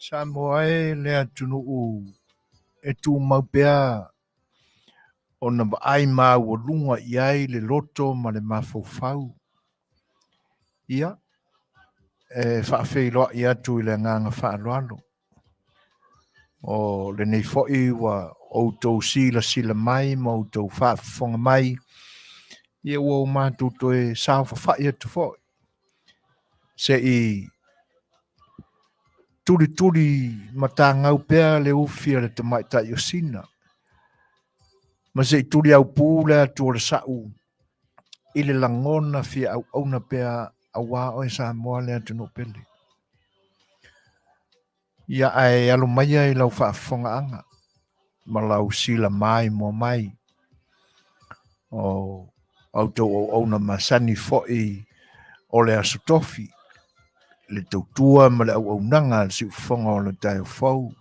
Samoa e le atunuu e tumau pea ona vaai maualuga i ai le loto ma le mafaufau. Ia, e faafeiloai atu i le agaga faaaloalo. O lenei foi ua outou silasila mai ma outou faafofoga mai, ia ua o matou toe saofafai atu foi se i tulituli matagau pea le ufi a le tamaitai o Sina, ma se i tuliaupu le atu o le sa'u i le lagona fia auauna pea auā oe Samoa le atunuu pele. Ia ae alo maia i lau faafofogaaga ma lau sila maimoa mai o outou auauna masani foi o le Aso Tofi, le tautua ma le auaunaga a le Siufofoga o le Taeao Fou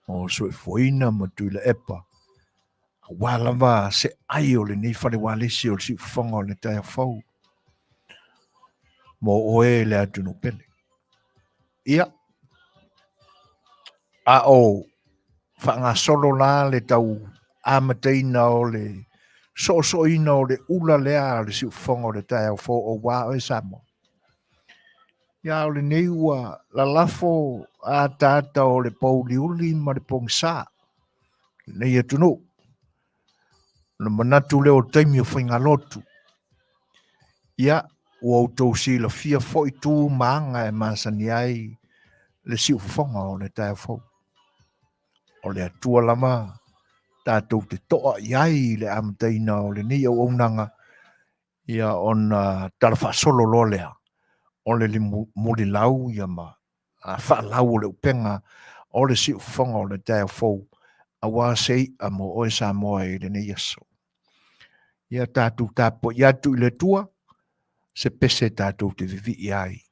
o Soifuaina ma Tuilaepa, aua lava se ai o lenei fale ualesi o le Siufofoga o le Taeao Fou mo oe le atunuu pele. Ia, a o faagasolo la le tau amataina o le soosooina o le ula lea a le siufofoga o le taeao fou auā oe Samoa. Ia, o lenei ua lalafo ataata o le pouliuli ma le pogisa lenei atunuu. Ona manatu lea o taimi o faigalotu. Ia, ua outou silafia foi tu ma aga e masani ai le siufofoga o le taeao fou. O le Atua lava tatou te toa i ai i le amataina o lenei auaunaga, ia ona tala faasolo loa lea o le mulilau ia ma faalau o le upega o le siufofoga o le taeao fou aua se i'a mo oe Samoa i lenei aso. Ia tatou tapuai atu i le Atua se pese tatou te vivii ai.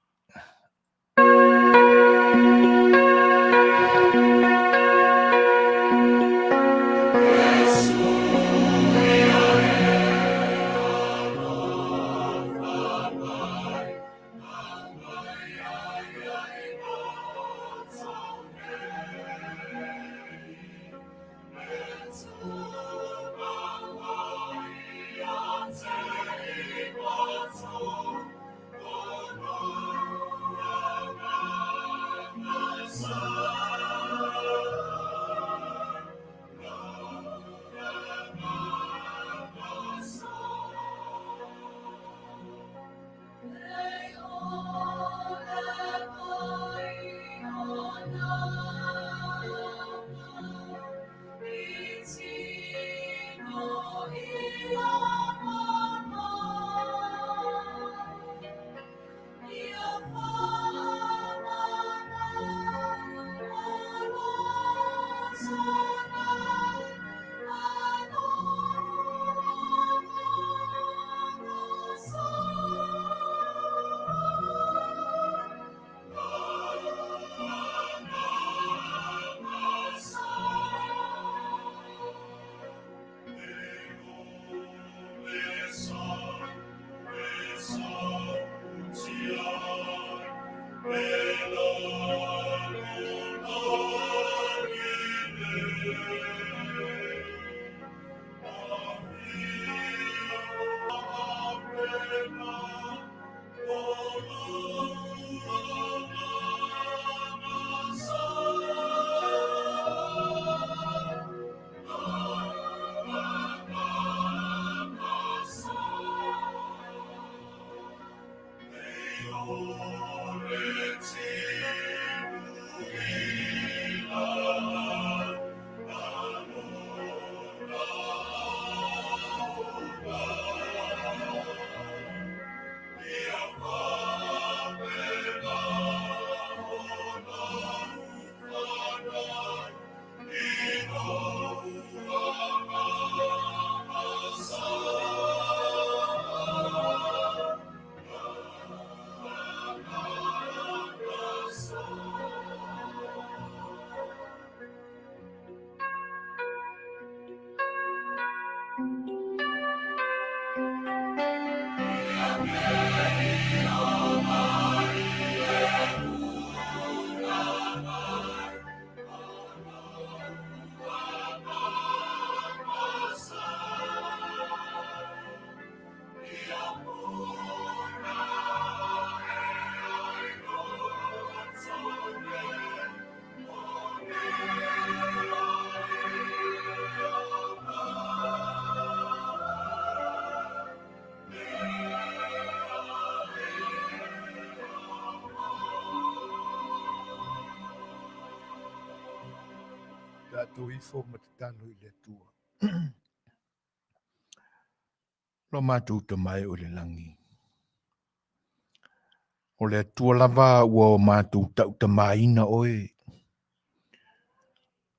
matou ifo ma tatalo i le Atua. Lo matou Tama e o i le lagi, o le Atua lava ua o matou tautamaina oe,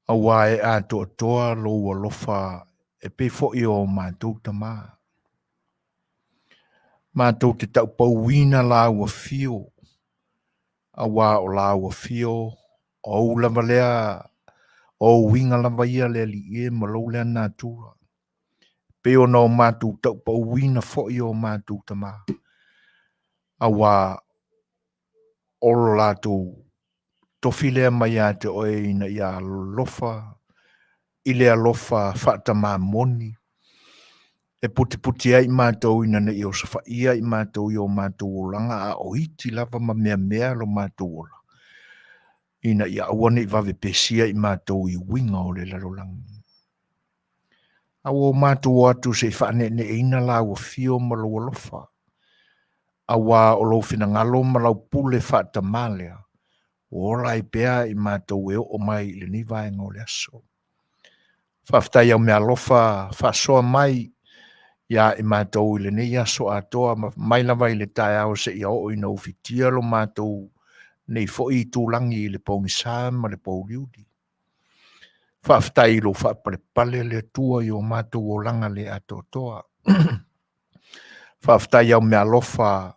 auā e atoatoa lou alofa e pei foi o matou tama. Matou te taupauina lau afio, auā o lau afio, o ou lava lea, o ou uiga lava ia le Alii e ma lou lea natura. Pei ona o matou taupauina foi o matou tama, auā o lo latou tofi lea mai ia te oe ina ia alofa i le alofa faatamā moni, e putiputi ai matou ina ne i osofaia i matou i o matou olaga a o iti lava ma meamea lo matou ola, ina ia aua ne i vave pesia i matou i uiga o le lalolagi. A ua o matou o atu se i faaneeneeina lau afio ma lou alofa, auā o lou finagalo ma lau pule faatamā lea, ua ola ai pea i matou e oo mai i lenei vaega o le aso. Faafetai au meaalofa faasoa mai iā i matou i lenei aso atoa mai lava i le taeao seia oo ina ufitia lo matou nei foi itulagi i le pogisa ma le pouliuli. Faafetai i lou faapalepale le Atua i o matou olaga le atoatoa. Faafetai au meaalofa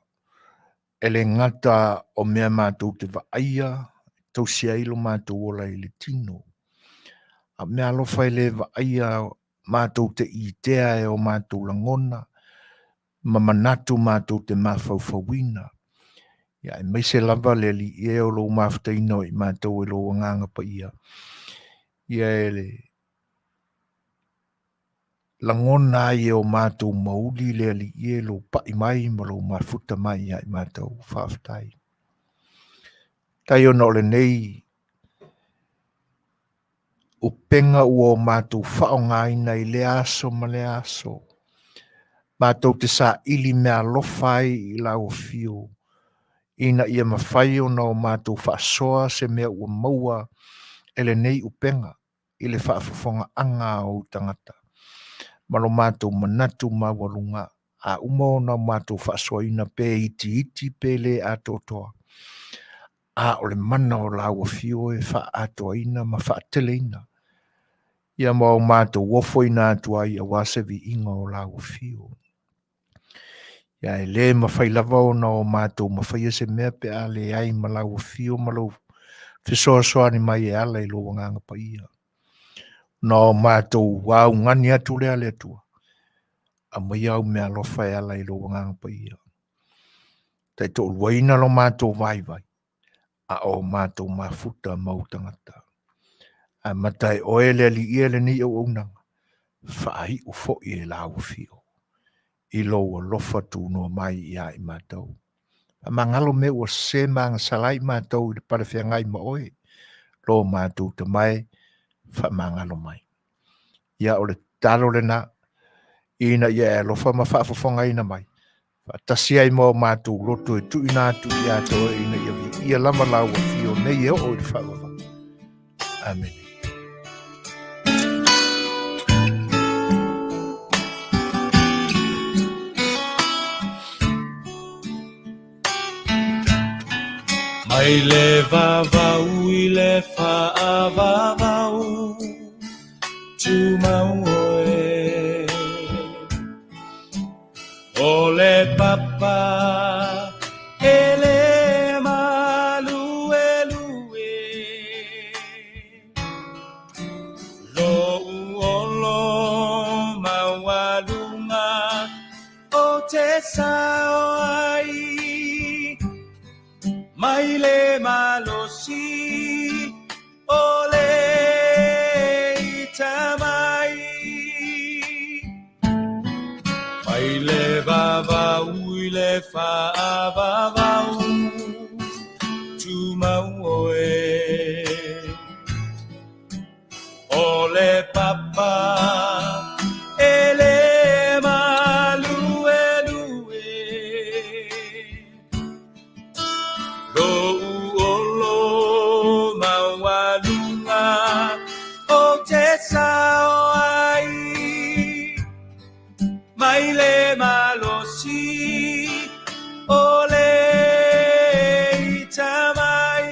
e le gata o mea matou te vaaia, tausi ai lo matou ola i le tino, a o meaalofa e le vaaia matou te itea e o matou lagona ma manatu matou te mafaufauina. Ia, aemaise lava le Alii e o lou mafutaina o i matou e lou Agaga Paia, ia e le lagona ai e o matou mauli le Alii e lou pai mai ma lou mafuta mai ia i matou. Faafetai. Tai ona o lenei upega ua o matou faaaogaina i lea aso ma lea aso, matou te saili meaalofa ai i lau afio, ina ia mafai ona o matou faasoa se mea ua maua e lenei upega i le faafofogaaga a ou tagata, ma lo matou manatu maualuga, a uma ona o matou faasoaina pe itiiti pe le atoatoa, a o le mana o lau afio e faaatoaina ma faateleina, ia ma o matou ofoina atu ai auā se viiga o lau afio. Ia e le mafai lava ona o matou mafaia se mea pe a leai ma lau afio ma lou fesoasoani mai e ala i lou Agaga Paia. Ona o matou augani atu lea le Atua, aumaia au meaalofa e ala i lou Agaga Paia. Taitoaluaina lo matou vaivai, a o matou mafuta ma ou tagata. Amata e oe le Alii e lenei auaunaga, faaiu foi e lau afio i lou alofa tunoa mai ia i matou. Faamagalo mea ua sese ma agasala ai matou i le palefeagai ma oe, lo matou Tama e, faamagalo mai. Ia o le tatalo lena, ina ia e alofa ma faafofogaina mai, faatasi ai ma o matou loto e tuuina atu ia te oe ina ia viia lava lau afio nei e oo i le faavavau. Amene. Mai le vavau i le faavavau, tumau oe. O le papa e le maluelue, Lou olo maualuga o te sao ai, Mai le malosi o le ita mai. Mai le vavau i le faavavau, tumau oe. O le papa e le maluelue, Lou olo maualuga o te Mai le malosi o le itamai.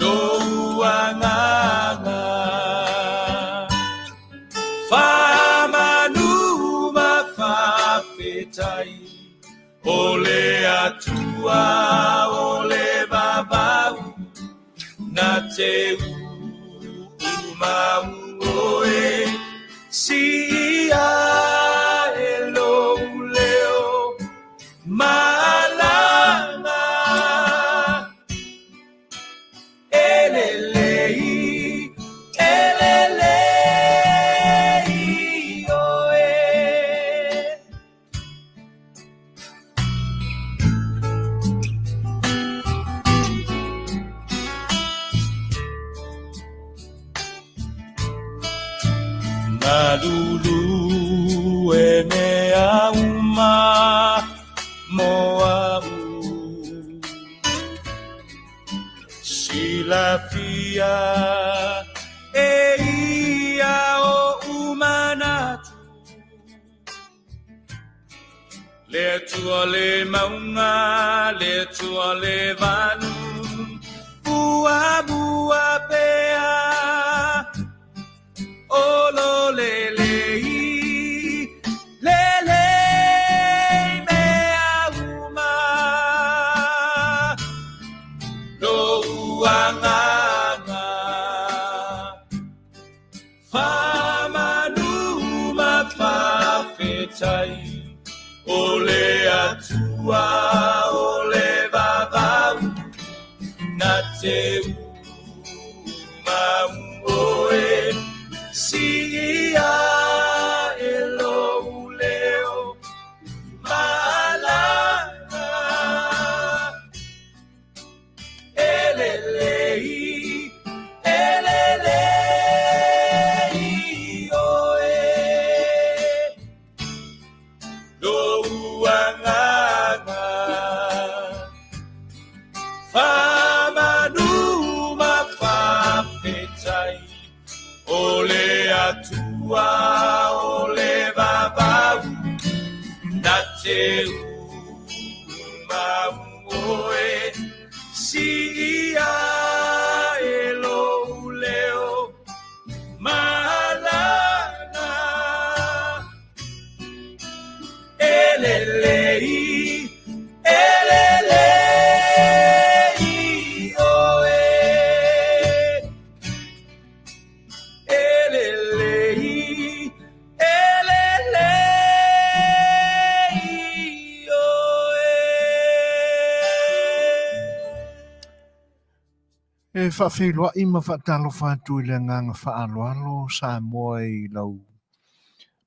Lou agaga faamanu ma faafetai o le Atua o le vavau na te umau oe siia e lou leo malama e lelei e lelei oe. Malulu e mea uma mo a'u Silafia e ia o'u manatu Le Atua le mauga, le Atua le vanu, Muamua pea, o lo lelei, lelei mea uma. Lou agaga, faamanu ma faafetai, o le Atua o le vavau, na te umau oe, siia e lou leo malama. E lelei, e lelei oe, lou agaga, faamanu ma faafetai, o le Atua o le vavau, na te umau oe, siia e lou leo malama. E lelei, e lelei oe. E lelei, e lelei oe. E faafeiloai ma faatalofa atu i le agaga faaaloalo Samoa i lau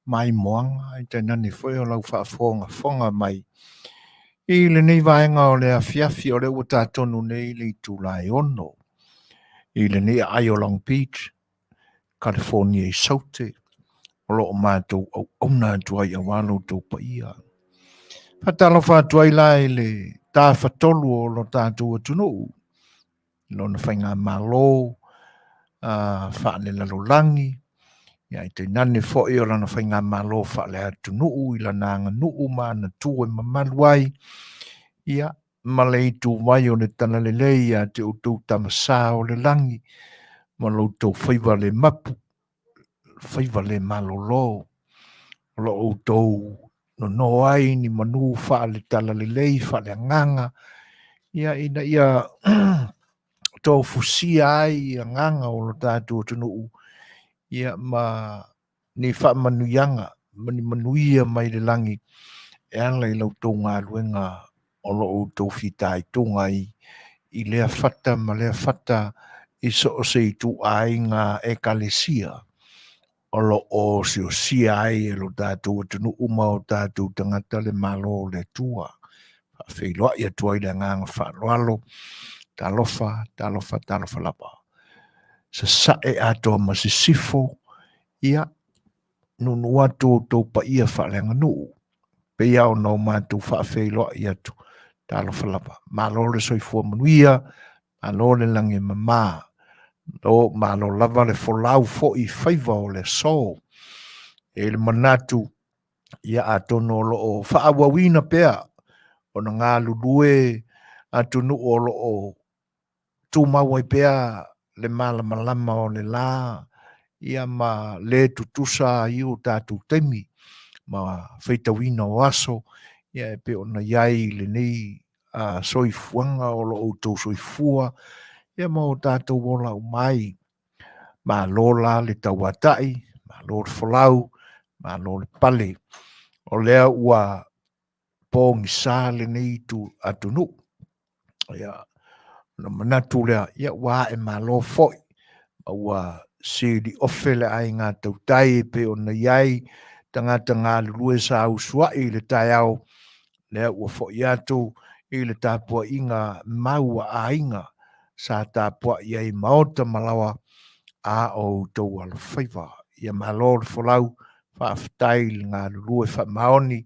maimoaga i tainane foi o lau faafogafoga mai i lenei vaega o le afiafi o lea ua tatonu nei le itula e 6 i lenei aai o Long Beach, California i Saute, o lo o matou auauna atu ai aua lo outou paia. Faatalofa atu ai la i le tafatolu o lo tatou atunuu, lona faigamalo faalelalolagi, ia i tainane foi o lana faigamalo faaleatunuu i lana aganuu ma ana tu e mamalu ai, ia ma le ituvai o le talalelei ia te outou tama sa o le lagi, ma lo outou faiva le mapu, faiva le malolo, o lo outou nono ai ni manu faale-talalelei, faale-agaga, ia ina ia tofusia ai agaga o lo tatou atunuu, ia ma ni faamanuiaga ma ni manuia mai le lagi e ala i la outou galuega o lo o outou fitaituga ai i lea fata ma lea fata i so o se ituaiga ekalesia o lo o osiosia ai e lo tatou atunuu ma o tatou tagata le Malo o le Atua. Faafeiloai atu ai le agaga faaaloalo, talofa, talofa, talofa lava. Sasae atoa ma sisifo, ia, nuunuu atu outou paia faaleaganuu, pei lava ona o matou faafeiloai atu, talofa lava. Malo le soifua manuia, malo le lagi e mama, o malo lava le folau foi i faiva o le aso. E le manatu, ia atonu o lo o faaauauina pea ona galulue atunuu o lo o tumau ai pea le malamalama o le la ia ma le tutusa i o tatou taimi ma faitauina o aso ia e pei ona i ai lenei soifuaga o lo o outou soifua ia ma o tatou ola uma ai. Malo la le tauatai, malo le folau, malo le pale. O lea ua pogisa lenei itu atunuu. Ia, ona manatu lea, ia ua ae malo foi, ma ua siliofe le aiga tautai e pei ona i ai tagata galulue sa usuai i le taeao, lea ua foi atu i le tapuaiga mau a aiga sa tapuai ai maota ma laoa a o outou alofaiva. Ia malo le folau, faafetai i le galulue faamaoni,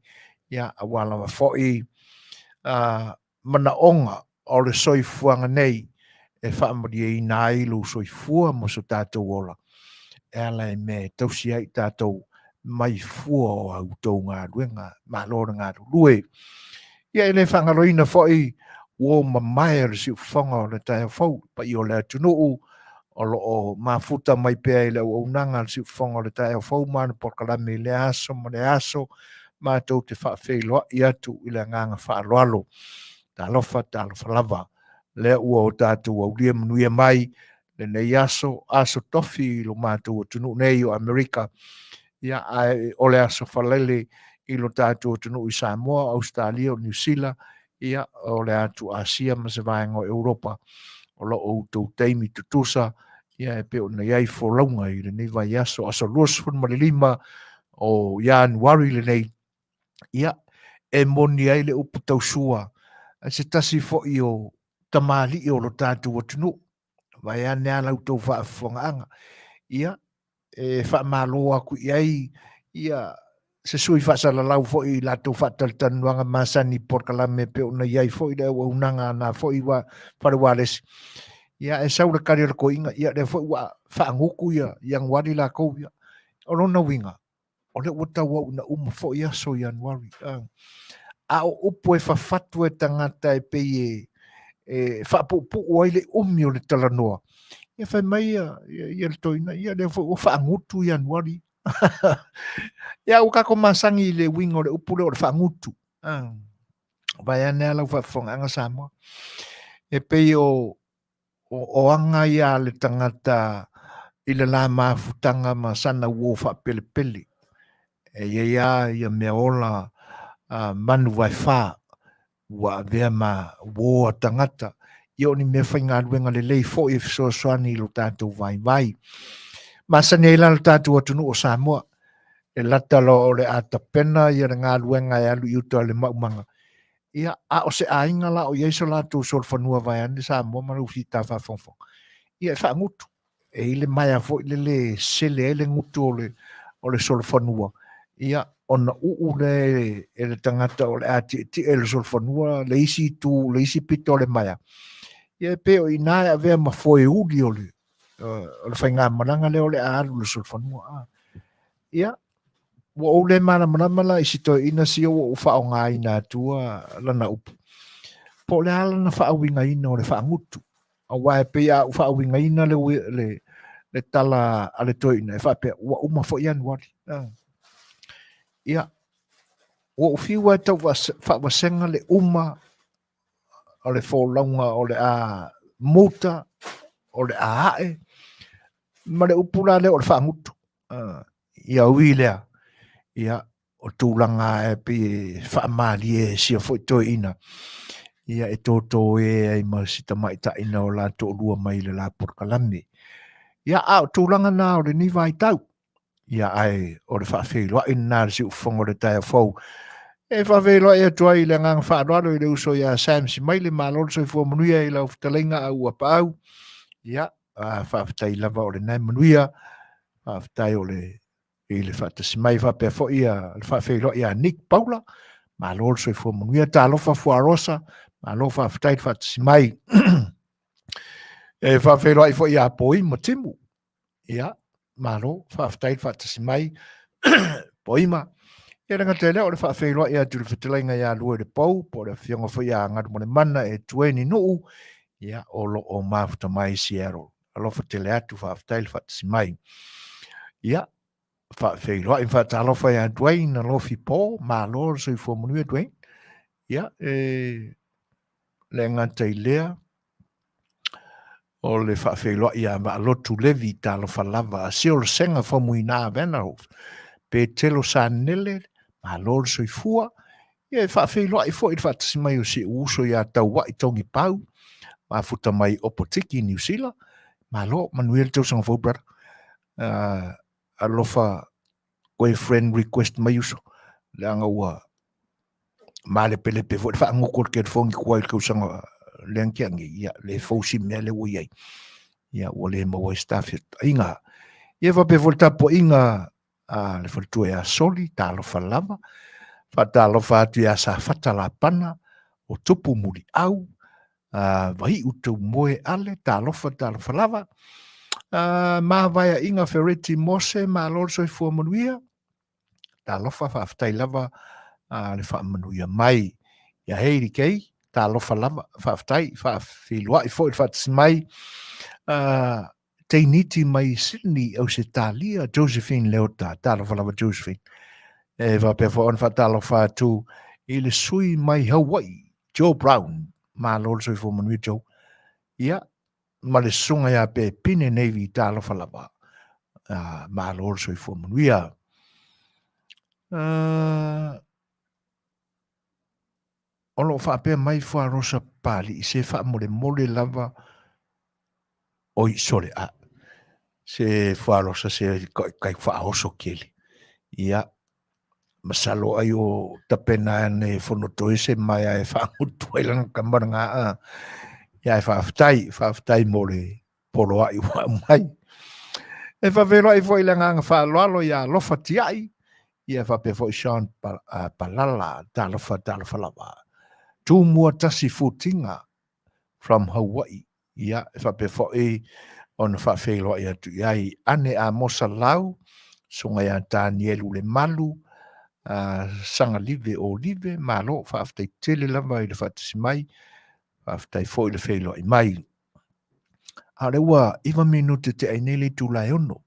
ia aua lava foi manaoga o le soifuaga nei e faamalieina ai lou soifua ma so tatou ola, e ala i mea e tausi ai tatou mai fua o a outou galuega. Malo le galulue. Ia e le faagaloina foi uo mamae o le siufofoga o le taeao fou, paia o le atunuu o lo o mafuta mai pea i le auaunaga a le siufofoga o le taeao fou ma ana polokalame i lea aso ma lea aso, matou te faafeiloai atu i le agaga faaaloalo. Talofa, talofa lava. Lea ua o tatou aulia manuia mai lenei aso, aso tofi i lo matou atunuu nei o Amerika, ia, ae o le aso falaele i lo tatou atunuu i Samoa, Ausetalia, o Niu Sila, ia, o le atu Asia ma se vaega o Europa, o lo o outou taimi tutusa, ia, e pei ona i ai folauga i lenei vaiaso, aso 25 o Ianuari lenei, ia, e moni ai le upu tausua a se tasi foi o tamalii o lo tatou atunuu, vaeane lava la outou faafofogaaga, ia, e faamalo atu i ai ia se sui faasalalau foi i latou faatalatalanoaga masani i polokalame e pei ona i ai foi le auaunaga a na foi fale ualesi. Ia, e sau le tali a le toeaina, ia lea foi ua faagutu ia Ianuari latou ia. O lona uiga, o lea ua tauau ina uma foi aso Ianuari. A o upu e fafatu e tagata e pei e faapuupuu ai le umi o le talanoa, ia fai mai ia, ia, ia le toeaina, ia lea foi ua faagutu Ianuari. Ia ua tatou masani i le uiga o le upu lea o le faagutu. Vaeane lava lau faafofogaaga Samoa. E pei o o aga ia a le tagata i le la mafutaga ma sana uo faapelepele. E i ai lava ia mea ola manu vaefa ua avea ma uo a tagata, ia o ni mea faigaluega lelei foi e fesoasoani i lo tatou vaivai. Masani ai la lo tatou atunuu o Samoa, e lata loa o le a tapena ia le galuega e alu i uta o le maumaga, Ia, a o se aiga la o i ai so latou solofanua vaeane Samoa ma lau fita faafogafoga, ia e faagutu. E i ai le maea foi lele e sele ai le gutu o le, o le solofanua, ia, ona uu lea e le tagata o le a tietie i le solofanua le isi itu, le isi pito o le maea. Ia e pei o i ina e avea ma foeuli o le, o le faigamalaga lea o le a alu i le solofanua. Ia, Ua ou le malamalama la i si toeaina sia ua ou faaaogaina atua lana upu, po o le a lana faauigaina o le faagutu. Aua e pei a ou faauigaina le, le, le tala a le toeaina e faapea, ua uma foi Ianuari. Ia, ua ou fiu lava e tau faavasega le uma o le folauga o le a muta, o le a ae, ma le upu la lea o le faagutu. Ia ui lea, ia, o tulaga e pei e faamalie e sia foi toeaina, ia e toto e ai ma si tamaitai na o la toalua mai le la polokalame. Ia, a o tulaga na o lenei vaitau, ia ae o le faafeiloai lena a le siufofoga o le taeao fou. E faafeiloai atu ai i le agaga faaaloalo i le uso ia Sam Simaile, malo le soifua manuia i lau fetalaiga au Apaau. Ia, faafetai lava o lena e manuia, faafetai o le i le faatasi mai faapea foi ia le faafeiloai ia Nick Paula, malo le soifua manuia, talofa Fuarosa, malo faafetai le faatasi mai. E faafeiloai foi ia Poi ma Timu, ia malo faafetai le faatasi mai. Poima. Ia le gata i lea o le faafeiloai atu i le fetalaiga ia Lua i le Pou, po o le afioga foi ia Galumalemana e Tueni Nuu, ia o lo o mafuta mai i Seattle. Alofa tele atu, faafetai le faatasi mai. Ia, faafeiloai ma faatalofa ia Dwayne Alofi Po, malo le soifua manuia Dwayne. Ia, e le gata i lea, o le faafeiloai ia Vaalotu Levi talofa lava a Siolosega Faumuina Vanderhoof Petelo Sanele malo le soifua ia e faafeiloai foi le faatasi mai o si uso ia Tauai Togipau mafuta mai Opotiki Niu Sila malo manuia le tausaga fou brother alofa koe friend request mai uso leaga ua malepelepe foi le faagutu o le telefoni tuai i le tausaga lea na tea nei, ia, le fou si mea lea ua i ai. Ia, ua le maua ai se tafeaiga. Ia, faapea foi le tapuaiga a le faletua ia Soli, talofa lava. Faatalofa atu ia Safata Lapana, o Tupu Muliau, a Vaiu Taumoe Ale, talofa, talofa lava. A, mavaeaiga Fereti Mose, malo le soifua manuia. Talofa, faafetai lava a le faamanuia mai. Ia Heidi Kei, talofa lava, faafetai, faafeiloai foi le faatasi mai. Teiniti mai Sydney, Ausetalia, Josephine Leota, talofa lava Josephine. E faapea foi ona faatalofa atu i le sui mai Hawaii, Joe Brown. Malo le soifua manuia Joe. Ia, ma le susuga ia Pepine Navy, talofa lava. Malo le soifua manuia. O lo o faapea mai Fuarosa Papalii, se faamolemole lava oi sole a se Fuarosa se kai faaoso tele. Ia, masalo ai o tapena ane e Fonotoe se maea e faagutu ai lana tama lena a. Ia e faafetai, faafetai mo le poloai ua aumai. E faafeiloai foi le agaga faaaloalo ia Alofa Tiai, ia faapea foi Sean Palala, talofa, talofa lava. Tumua tasi Futiga from Hawaii, ia e faapea foi ona faafeiloai atu i ai Ane Amosa Lau, susuga ia Tanielu Lemalu, Sagalive Olive, malo, faafetai tele lava i le faatasi mai, faafetai foi le feiloai mai. A o lea ua 9 minute te ai nei le itula e 6.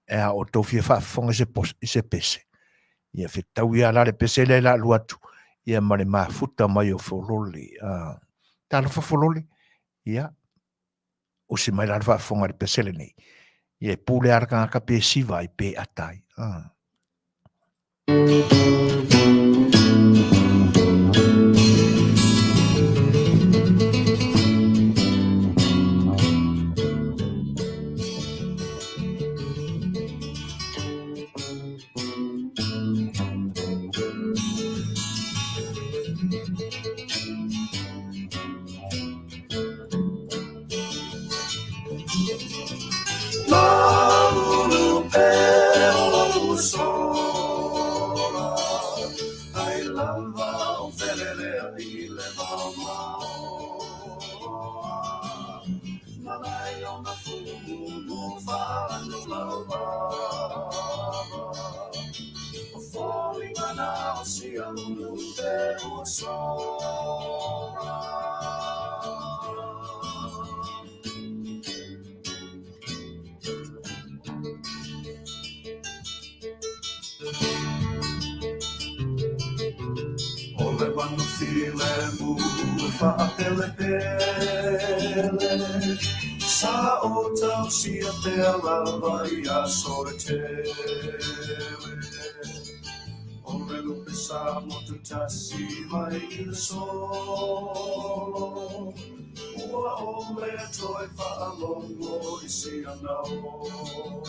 E a outou fia faafofoga i se pese, ia fetaui lava la le pese lea la alu atu, ia ma le mafuta mai o Folole. Talofa Folole, ia, usi mai la le faafofoga i le pese lenei. Ia e pule lava le tagata pe siva ai pe ata ai. O le manu filemu e faapelepele, Sa o tausia pea lava i aso e tele. O le lupe sa motu tasi mai i le solo, Ua ole toe faalogo i si ana olo.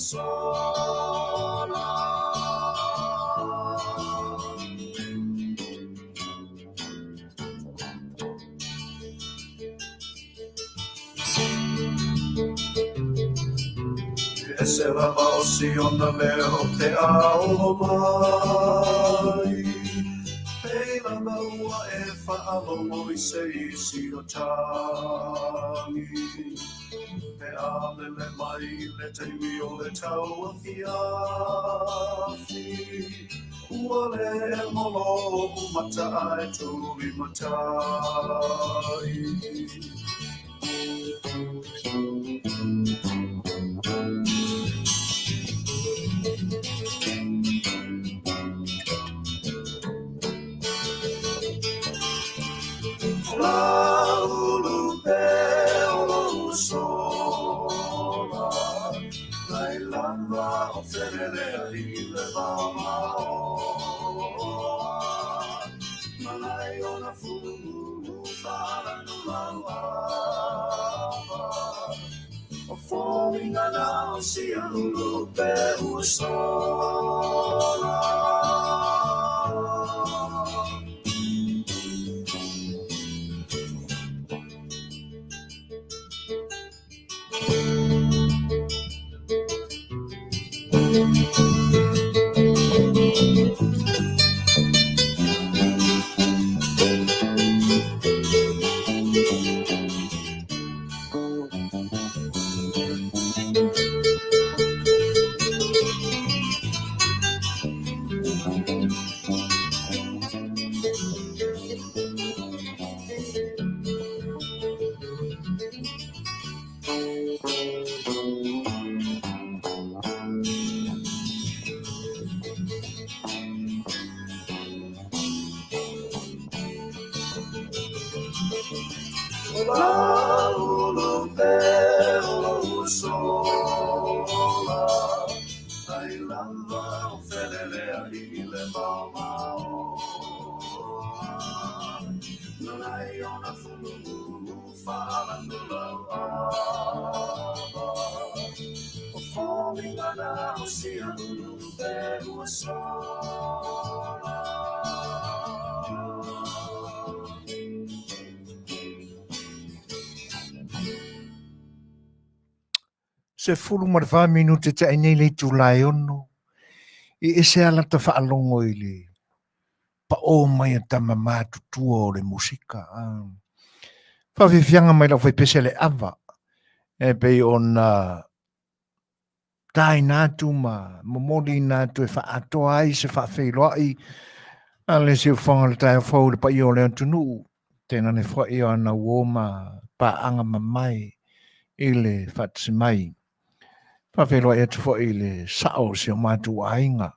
sola. E ese lava o Siona leo te ao mai. Pei lava ua e whaalogo i se isi o tangi. Pe a lele mai le taimi o le tau afiafi. Ua le molo u mata ai tuli matai. Laulu pe o lou sola, Lai lava o felelea i le vaomaoa. Malai ona fulu faalanu lau ava, O foliga na o sia ulu pe ua sola. Laulu pe o lou sola, Ai lava o felelea i le vaomaoa. Nonai ona fulu faalanu lau ava, O foliga na o sia ulu pe ua sola. 14 minute te ai nei le itula e 6. I ese ala ta faalogo i le paʻō mai a tama matutua o le musika. Faafiafiaga mai lau faipese le ava e pei ona taina atu ma momoliina atu e faaatoa ai se faafeiloai a le siufofoga o le taeao fou i le paia o le atunuu, tainane foi o ana uo ma paaga mamae i le faatasi mai. Faafeiloai atu foi i le sao o si o matou aiga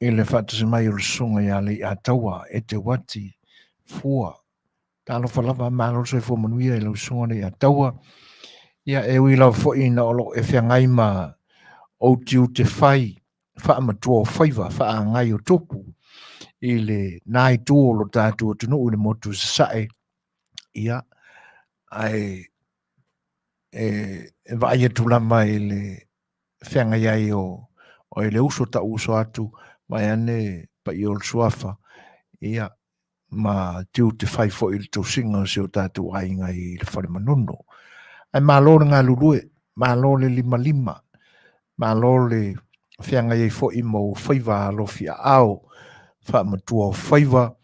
i le faatasi mai o le susuga ia Leiataua Eteuati Fua. Talofa lava, malo le soifua manuia i lau susuga Leiataua. Ia, e ui lava foi ina o lo o e feagai ma ou tiute fai faamatua o faiva faaagai o tupu i le na itu o lo tatou atunuu i le motu i Sasae, ia, ae e vaai atu lava i le feagai ai o i le uso ta'u uso atu vaeane paia o le suafa, ia, ma tiute fai foi i le tausiga o si o tatou aiga i le fale Manono. Ae malo le galulue, malo le limalima, malo le feagai ai foi ma ou faiva alofi aao, faamatua o faiva,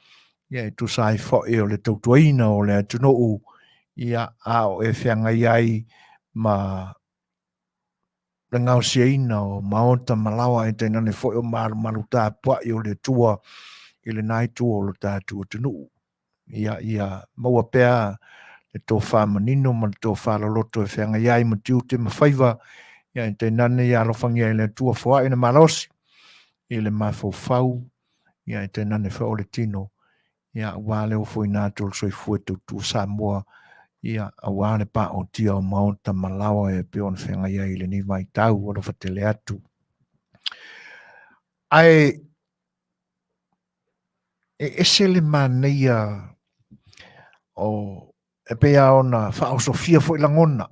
ia e tusa ai foi o le tautuaina o le atunuu, ia a o e feagai ai ma le gaosiaina o maota ma laoa e tainane foi o malumalu tapuai o le Atua i lena itu o lo tatou atunuu. Ia, ia maua pea le tofa manino ma le tofa loloto e feagai ai ma tiute ma faiva, ia e tainane ia alofagia e le Atua foai le malosi i le mafaufau, ia e tainane foi o le tino, ia aua le ofoina atu o le soifua e tautua Samoa, ia aua le paotia o maota ma laoa e pei ona feagai ai i lenei vaitau, alofa tele atu. Ae e ese le manaia o e pei lava ona faaosofia foi lagona.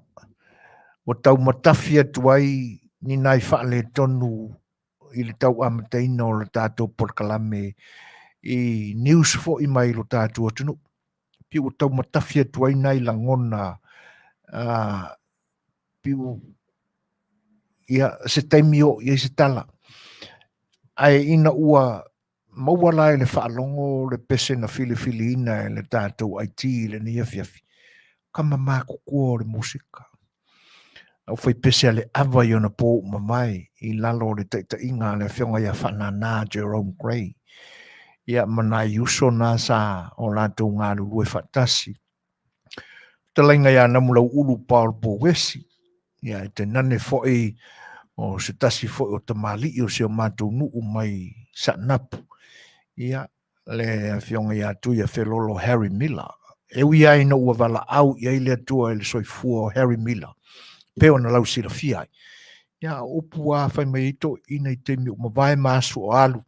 Ua taumatafi atu ai ni nai faaletonu i le tau amataina o le tatou polokalame i news foi mai lo tatou atunuu. Pei ua taumatafi atu ai nai lagona pei ia se taimi o i ai se tala. Ae ina ua maua la i le faalogo le pese na filifiliina e le tatou IT i lenei afiafi, kama matutua o le musika. Au fai pese a le ava i ona po ua mavae i lalo o le taitaiga a le afioga ia Faanana Jerome Gray. Ia ma nai uso na sa o latou galulue faatasi. Fetalaiga ia Namulauulu Paul Pouesi, ia e tainane foi o se tasi foi o tamalii o si o matou nuu mai Saanapu, ia le afioga ia Tuiafelolo Harry Miller. E ui lava ina ua valaau i ai le Atua i le soifua o Harry Miller, pei ona lausilafia ai, ia o upu lava fai mai ai toeaiina i taimi ua mavae ma aso o alu,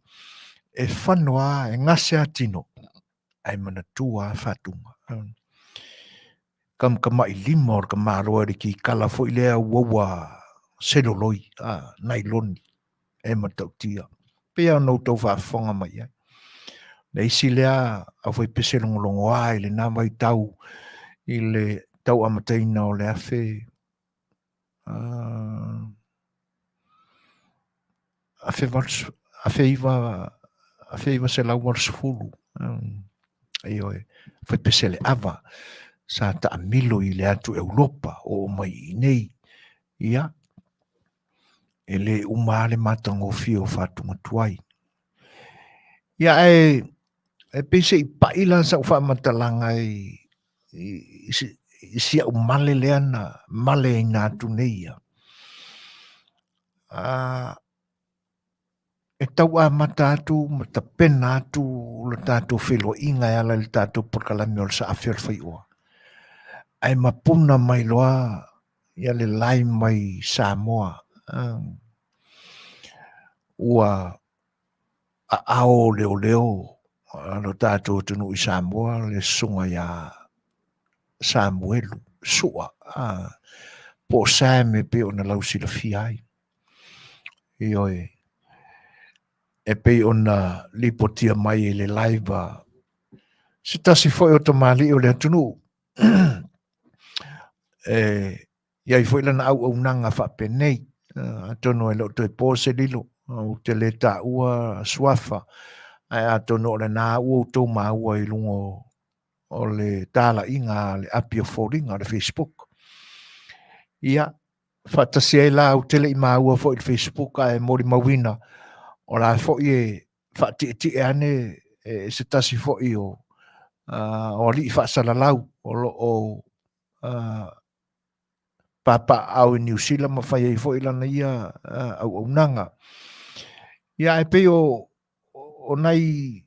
e fano lava, e gase lava tino, ae manatua lava faatuga. Kamakamai lima o le tamaloa i le kikala foi lea uaua seloloi, nailoni e matautia. Pei lava ona outou faafofoga mai ai. Le isi lea aufaipese logologoa i lena vaitau i le tau amataina o le 1980, ioe, faipese le ava sa taamilo i le atu Europa oo mai i inei. Ia, e le uma lava le matagofie o faatugatuai. Ia, ae e pei se i pai la sau faamatalaga i si au male lea na maleina atu nei ia. E tau amata atu ma tapena atu le tatou feiloaiga e ala i le tatou polokalame o le Saafi o le Faioa. Ae mapuna mai loa ia le lae mai Samoa. Ua aao leoleo lo tatou atunuu i Samoa le susuga ia Samuelu Sua, po o Sam e pei ona lausilafia ai. Ioe, e pei ona lipotia mai i le live a se tasi foi o tamalii o le atunuu e i ai foi lana auaunaga faapenei. Atonu e le o toe po se lilo, ou te le taua suafa, ae atonu o lena ua outou maua i luga o le talaiga a le api o foliga, le Facebook. Ia, faatasi ai la, ou te le i maua foi i le Facebook, ae molimauina, o la foi e faatietie ane e se tasi foi o alii faasalalau o lo o papaaao i Niu Sila ma fai ai foi lana ia auaunaga. Ia, ae pei o nai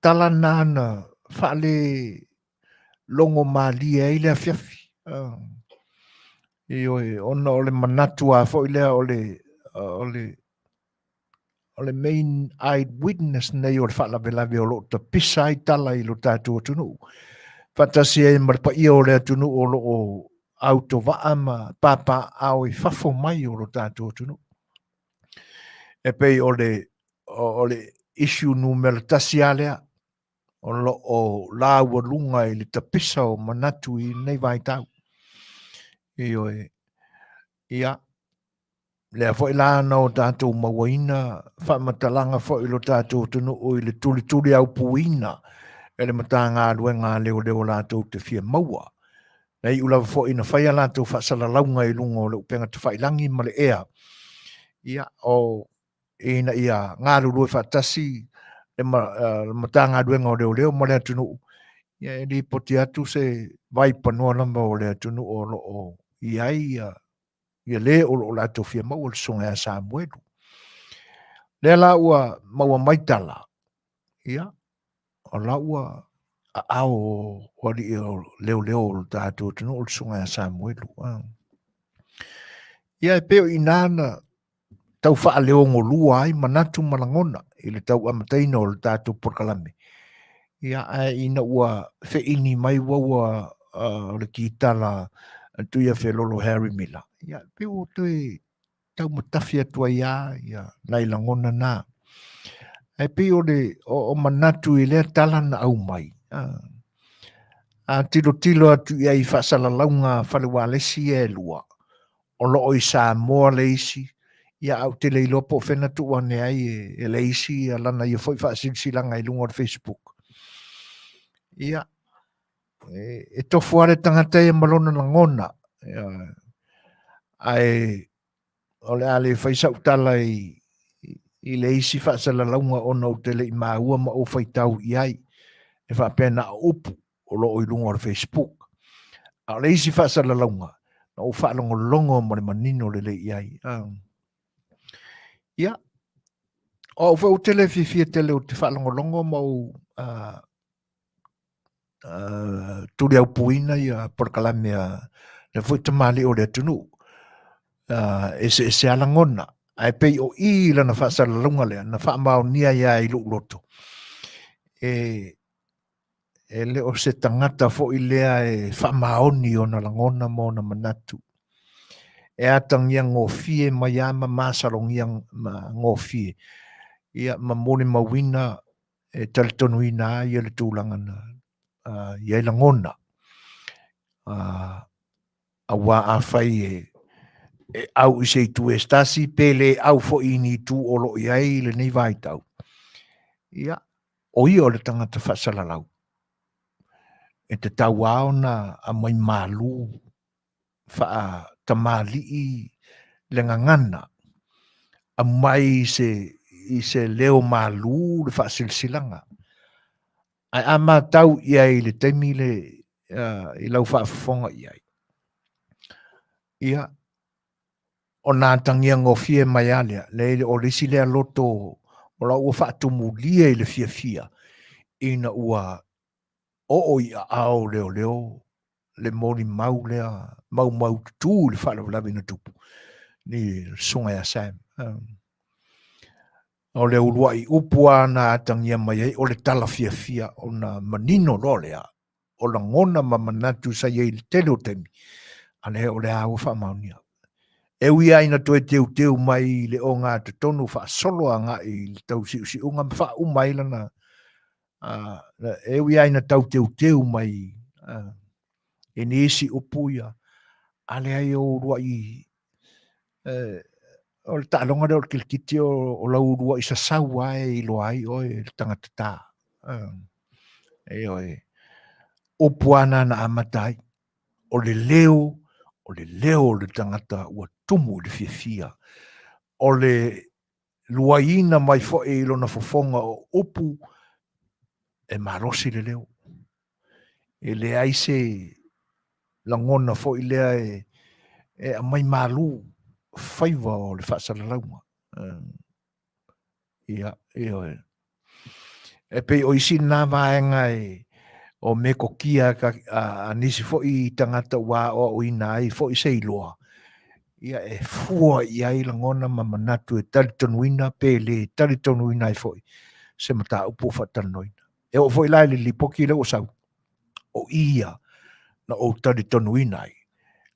tala na na faale logo malie ai le afiafi. Ioe, ona o le manatu lava foi lea o le main eye witness nei o le faalavelave o lo o tapisa ai tala i lo tatou atunuu. Faatasi ai ma le paia o le atunuu o lo o autovaa ma papaaao i fafo mai o lo tatou atunuu. E pei o le issue numera 1 lava lea o lo o laualuga i le tapisa o manatu i lenei vaitau. Ioe, ia, lea foi la na o tatou mauaina faamatalaga foi i lo tatou atunuu i le tulituli aupuina e le Matagaluega a Leoleo latou te fia maua. Na iu lava foi na fai a latou faasalalauga i luga o le upega tafailagi ma le ea, ia, o ina ia galulue faatasi le Matagaluega o Leoleo ma le atunuu, ia e lipoti atu se vaipanoa lava o le atunuu o lo o i ai ia le o lo o latou fia maua le susuga ia Samuelu. Lea la ua maua mai tala, ia, o la ua aao o alii o leoleo o le tatou atunuu o le susuga ia Samuelu. Ia, e pei o i ina na tau faaleogolua ai manatu ma lagona i le tau amataina o le tatou polokalame. Ia, ae ina ua feini mai uaua o le kitala a Tuiafelolo Harry Miller. Ia, pei ua toe taumatafi atu ai lava ia nai lagona na. Ae pei o le o manatu i lea tala na aumai, a tilotilo atu i ai i faasalalauga a fale ualesi ia e lua, o lo o i Samoa le isi, ia ae ou te le iloa po o fea na tuu ane ai e le isi ia lana ia foi faasilasilaga i luga o le Facebook. Ia, e tofu lava le tagata ia ma lona lagona, ae o le a le fai sau tala i le isi faasalalauga ona ou te le i maua ma ou faitau i ai e faapea na o upu o lo o i luga o le Facebook. A o le isi faasalalauga, na ou faalogologo ma le manino lelei i ai. Ia, o au foi ou te le fiafia tele ou te faalogologo ma ou tuliaupuina ia polokalame a le foi tamalii o le atunuu. Eseese lava lagona, ae pei o i lana faasalalauga lea na faamaonia ai lava i lou loto, e le o se tagata foi lea e faamaoni ona lagona ma ona manatu. E atagia gofie mai lava ma masalogia gofie, ia ma molimauina e talitonuina ai le tulaga na i ai lagona. Aua afai e au i se itu e se tasi, pe le au foi i ni itu o lo o i ai i lenei vaitau, ia, o ia o le tagata faasalalau, e tatau lava ona aumai malu faatamalii le gagana, aumai i se leo malu le faasilasilaga. Ae a matau i ai i le taimi le i lau faafofoga i ai, ia, ona atagia gofie mai lava lea, leai o le isi lea loto o la ua faatumulia i le fiafia ina ua oo i aao o leoleo le molimau lea maumaututu i le faalavelave na tupu i le susuga ia Sam. O le uluai upu lava na atagia mai ai o le tala fiafia ona manino loa lea o lagona ma manatu sa i ai i le tele o taimi, a lea o le a ua faamaonia. E ui lava ina toe teuteu mai i le ogatotonu faasolo agai i le tausiusiuga ma faauma ai lana, e ui lava ina tau teuteu mai i nisi upu ia, a leai o uluai o le taaloga lea o le kilikiti o lau uluai sasau lava e iloa ai oe e le tagata ta. Ioe. Upu lava na na amata ai, o le leo, o le leo o le tagata ua tumu i le fiafia. O le luaiina mai foi i lona fofoga o upu, e malosi le leo. E leai se lagona foi lea e aumai malu faiva o le faasalalauga. Ia, ioe. E pei o isi na vaega e o metokia a nisi foi tagata ua aoaoina ai foi se iloa, ia e fua i ai lagona ma manatu e talitonuina pe le talitonuina ai foi se mataupu ua faatalanoaina. E oo foi la i le lipoti lea ua sau, o i ia na ou talitonuina ai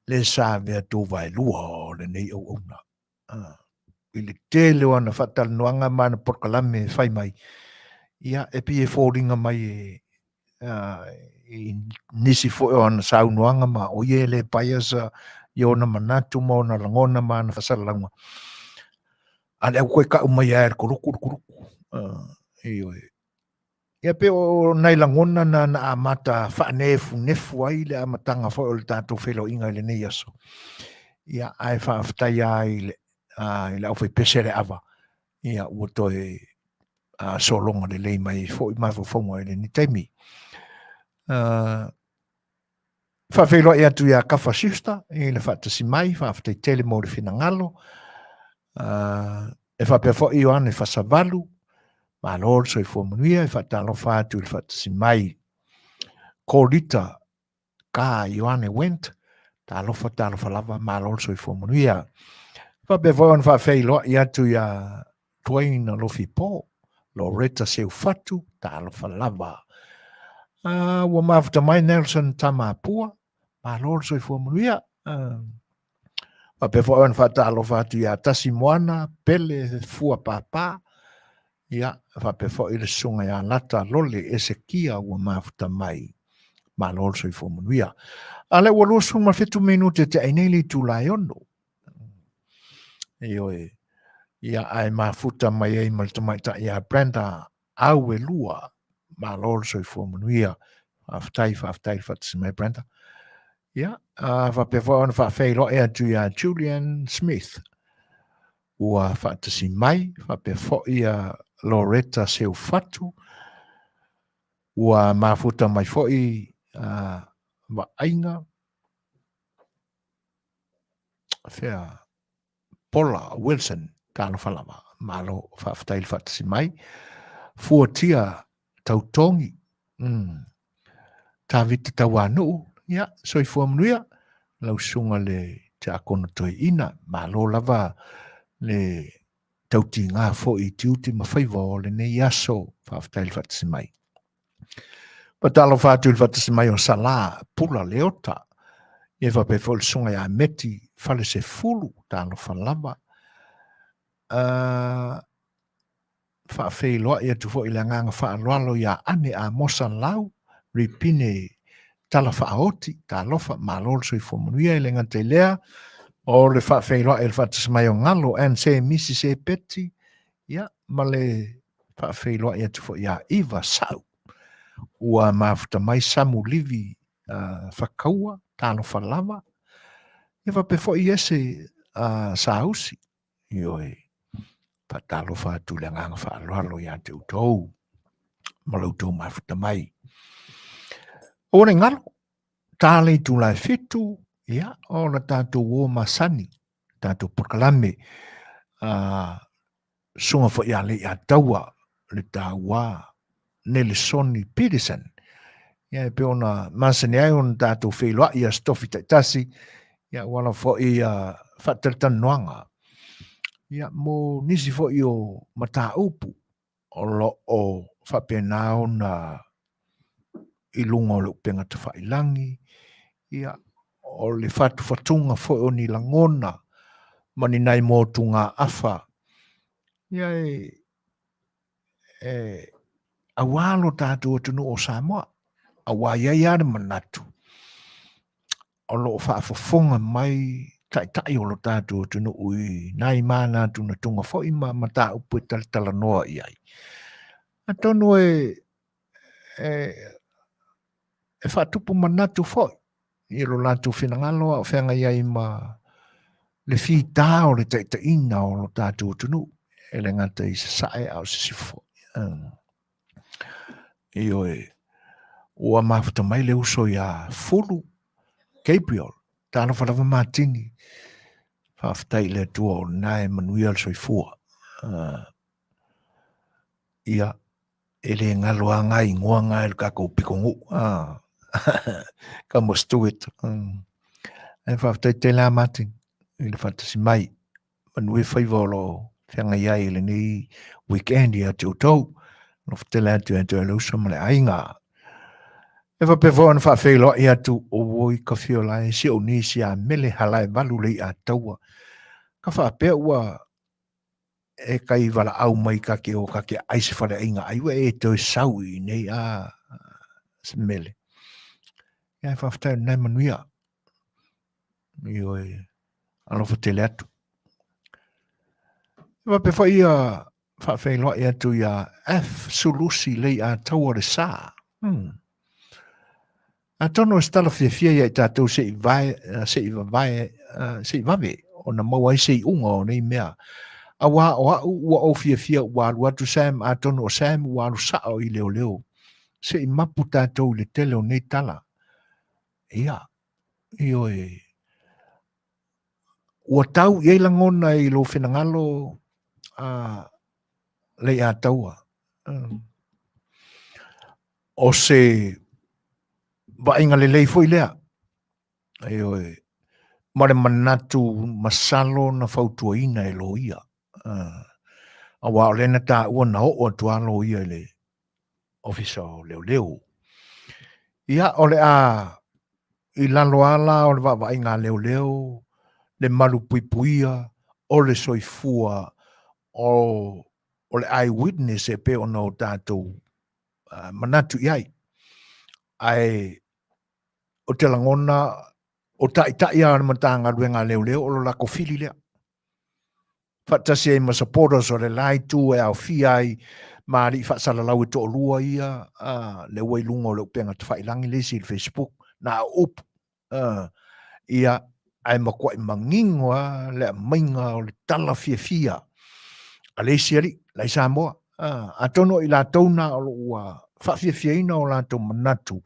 le sa avea tuvaelua o lenei auauna. I le tele o ana faatalanoaga ma ana polokalame e fai mai, ia e pei e foliga mai e i nisi foi o ana saunoaga ma o ia e le bias i ona manatu ma ona lagona ma ana faasalalauga. A lea ua toe tau mai lava e le kuluku le kuluku. Ioe. Ia pei o nai lagona na na amata faanefunefu ai le amataga foi o le tatou feiloaiga i lenei aso. Ia, ae faafetai lava i le, i le aufaipese a le ava, ia ua toe sologa lelei mai ai foi mafaufauga i lenei taimi. Faafeiloai atu ia Kafa Schuster i le faatasi mai, faafetai tele mo le finagalo. E faapea foi Ioane Fasavalu, malo le soifua manuia, e faatalofa atu i le faatasi mai. Kolita Ka Ioane Went, talofa talofa lava, malo le soifua manuia. Faapea foi ona faafeiloai atu ia Dwayne Alofipo, Loretta Seufatu, talofa lava. Ua mafuta mai Nelson Tamapua, malo le soifua manuia. Faapea foi ona faatalofa atu ia Tasi Moana, Pele Fua Pāpā, ia, faapea foi le susuga ia Lata Lole Esekia ua mafuta mai. Malo le soifua manuia. A lea ua 27 minute te ai nei le itula e 6. Ioe. Ia, ae mafuta mai ai ma le tamaitai ia Brenda Auelua. Malo le soifua manuia. Faafetai, faafetai le faatasi mai Brenda. Ia, faapea foi ona faafeiloai atu ia Julian Smith ua faatasi mai, faapea foi ia Loretta Seufatu ua mafuta mai foi Vaaiga fea Paula Wilson, talofa lava, malo faafetai le faatasi mai. Fuatia Tautogi, Tavita Tauanuu, ia, soifua manuia, lau susuga le Tiakono Toeaina, malo lava le tautiga foi i tiute ma faiva o lenei aso, faafetai le faatasi mai. Faatalofa atu i le faatasi mai o Sala Pula Leota, ia faapea foi le susuga ia Meti Falesefulu, talofa lava. Faafeiloai atu foi i le agaga faaaloalo ia Ane Amosa Lau, Ripine Tala Faaoti, talofa, malo le soifua manuia. E le gata i lea, o le faafeiloai i le faatasi mai o Galo Anse Misi Sepeti, ia, ma le faafeiloai atu foi ia Iva Sau, ua mafuta mai Samu Livi Fakaua, talofa lava, ia faapea foi Iese Sausi, ioe, faatalofa atu i le agaga faaaloalo ia te outou ma lo outou mafuta mai. Aua ne i galo, ta le itula e 7, ia, o la tatou o masani, tatou polokalame, susuga foi ia Leiataua le taua Nelesoni Peterson. Ia e pei ona masani ai ona tatou feiloai i aso tofi taitasi, ia ua ala foi ia faatalatalanoaga ia mo nisi foi o mataupu o lo o faapena ona i luga o le upega tafailagi, ia, o le fatufatuga foi o ni lagona ma ni nai motugaafa, ia e, e auā lo tatou atunuu o Samoa, auā i ai lava le manatu, o lo o faafofoga mai taitai o lo tatou atunuu i nai manatunatuga foi ma mataupu e talatalanoa i ai. Atonu e, e, e faatupu manatu foi i lo latou finagalo a o feagai ai ma le fita o le taitaiga o lo tatou atunuu, e le gata i sasae a o sisifo foi. Ioe, ua mafuta mai le uso ia Fulu Gabriel, talofa lava Matini, faafetai i le Atua o lena e manuia le soifua. Ia, e le galo lava ngā ingoa ngā e le kākou pikonuu. Ka mo Stuart. Ae faafetai tele lava Martin i le faatasi mai. Manuia faiva o lo o feagai ai i lenei weekend ia te outou. Alofa tele atu ia te oe le uso ma le aiga. E faapea foi ona faafeiloai atu o oi ka fio lae si ou nisi a mele Halaevalu Leiataua. Ka faapea ua e kai valaau mai ka ke o ka ke ai se faleaiga ai ua e toe sau i nei a se mele. Ia e faafetai o lena e manuia. Ioe, alofa tele atu. E faapea foi ia faafeiloai atu ia F Sulusi Leiataua le Sa. Atonu o se tala fiafia ia i tatou se i vae, se i vavae, se i vave ona maua ai se iuga o nei mea. Auā o au ua ou fiafia ua alu atu Sam, atonu o Sam ua alu sao i leoleo. Se i mapu tatou i le tele o nei tala. Ia, ioe, ua tau i ai lagona i lou finagalo a Leiataua. O se vaaiga lelei foi lea, ioe, ma le manatu masalo na fautuaina e loia. Aua o lea na taua na oo atu lava loia i le Ofisa o Leoleo. Ia, o le a i lalo lava la o le vaavaaiga a leoleo, le malupuipuia o le soifua o o le eye witness e pei ona o tatou manatu i ai. Ae o te lagona o taitai lava o le Matagaluega a Leoleo o lo latou fili lea. Faatasi ai ma supporters o le la itu e aofia ai ma alii faasalalau e toalua ia, lea ua i luga o le upega tafailangi le isi i le Facebook, na o upu. Ia, ae matuai manino lava le aumaiga o le tala fiafia a le isi alii la i Samoa. Atonu o i latou na o lo o ua faafiafiaina o latou manatu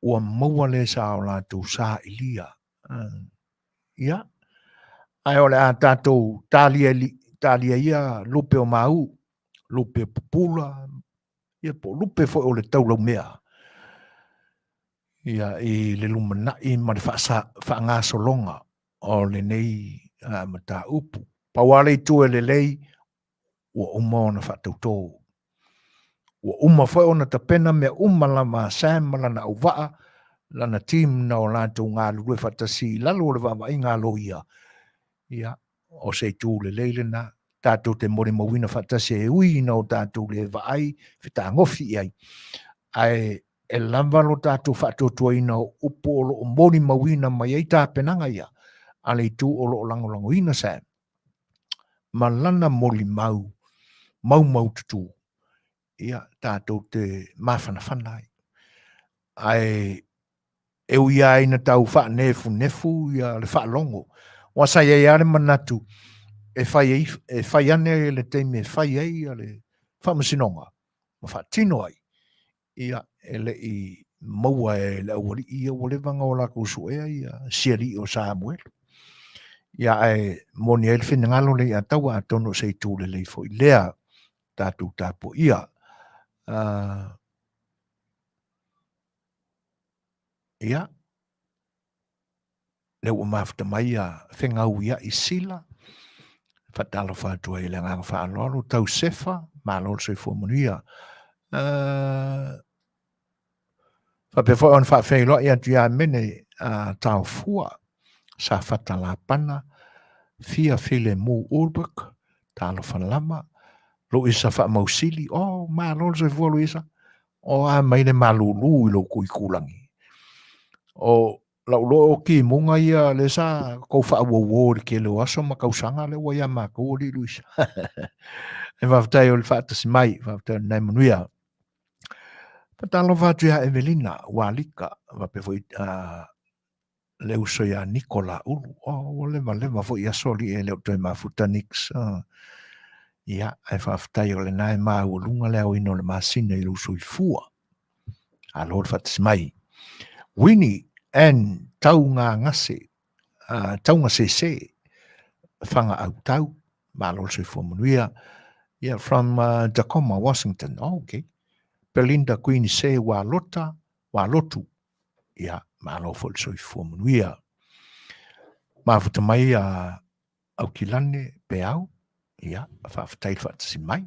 ua maua le sa o latou sailia. Ia, ae o le a tatou talia, talia ia lupe o mau, lupe pupula, ia po o lupe foi o le taulaumea. Ia, i le lumanai ma le faagasologa o lenei mataupu. Pau lava le itu e lelei, ua uma ona faatauto. Ua uma foi ona tapena mea uma lava a Sam ma lana auvaa, lana team na o latou galulue faatasi i lalo o le vaavaaiga a loia. Ia, o se itu lelei lena, tatou te molimauina faatasi e ui ina o tatou le vaai fetagofi i ai, ae e lava lo tatou faatuatuaina o upu o lo o molimauina mai ai tapenaga ia a le itu o lo o lagolagoina Sam ma lana molimau maumaututu, ia tatou te mafanafana ai. Ae e ui lava ina tau faanefunefu ia le faalogo, aua sa i ai lava le manatu e fai ai, e fai ane le taimi e fai ai ia le faamasinoga ma faatino ai, ia e le i maua e le aualii ia ua leva ona o latou suea ia sialii o Samuelu. Ia ae moni ai le finagalo le ia taua atonu o se itu lelei foi lea tatou tapuaia. Ia, lea ua mafuta mai ia Fegauia'i Sila, faatalofa atu ai i le agaga faaaloalo, tau Sefa, malo le soifua manuia. Faapea foi ona faafeiloai atu ia Mene Taofua, Safata Lapana, Fia Filemu Ulberg, talofa lava, Luisa Faamausili, oh, malo le soifua Luisa, o a mai le malulu i lou tuitulagi. O lau loa o kimuga ia lea sa tou faauouo i le tele o aso ma tausaga lea ua ia matou alii Luisa. E faafetai o le faatasi mai, faafetai o lena e manuia. Faatalofa atu ia Evelina Walika, faapea foi le uso ia Niko Laulu. Oh, ua leva leva foi aso alii e le o toe mafuta Nix. Ia, ae faafetai o lena e maualuga le aoina o le masina i lou soifua. Alo le faatasi mai. Winnie Ann Taugagase, Taugasese, Whanga Autau, malo le soifua manuia. Yeah, from Tacoma, Washington. Oh, okay. Belinda Queen Se Walota, Walotu. Ia, malo foi le soifua manuia. Mafuta mai a Aukilane Peau, ia, faafetai le faatasi mai.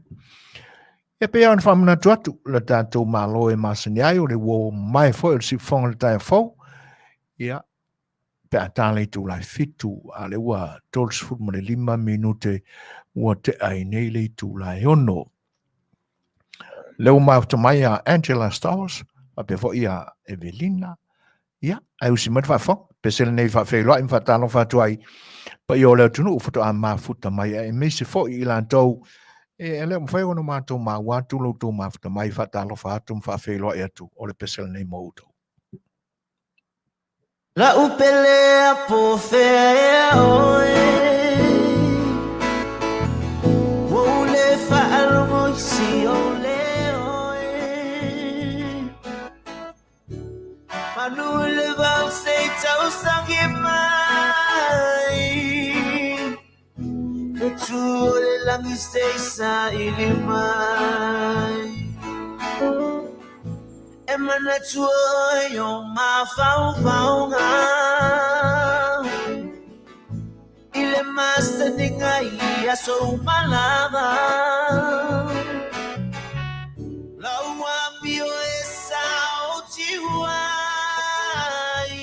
Ia pei ona faamanatu atu le tatou Malo e masani ai o le uo mae foi o le siufofoga o le taeao fou. Ia, pe a tala i itula e 7, a lea ua 35 minute ua tea ai nei le itula e 6. Lea ua mafuta mai a Angela Stowers, faapea foi a Evelina, ia, ae usi mai le faafofoga. Pese lenei faafeiloai ma faatalofa atu ai paia o le atunuu faatoa mafuta mai, aemaise foi i latou e le o mafai ona matou maua atu lo outou mafuta mai, faatalofa atu ma faafeiloai atu o le pese lenei mo outou. La'u pele a po o fea ea oe Ua ou le faalogo i si ou leo e Manu i le vao se i tausagi mai Ka tū o le lagi se i saili mai E manatu oe i o mafaufauga I le masaniga i aso uma lava Lau amio e saotiu ai.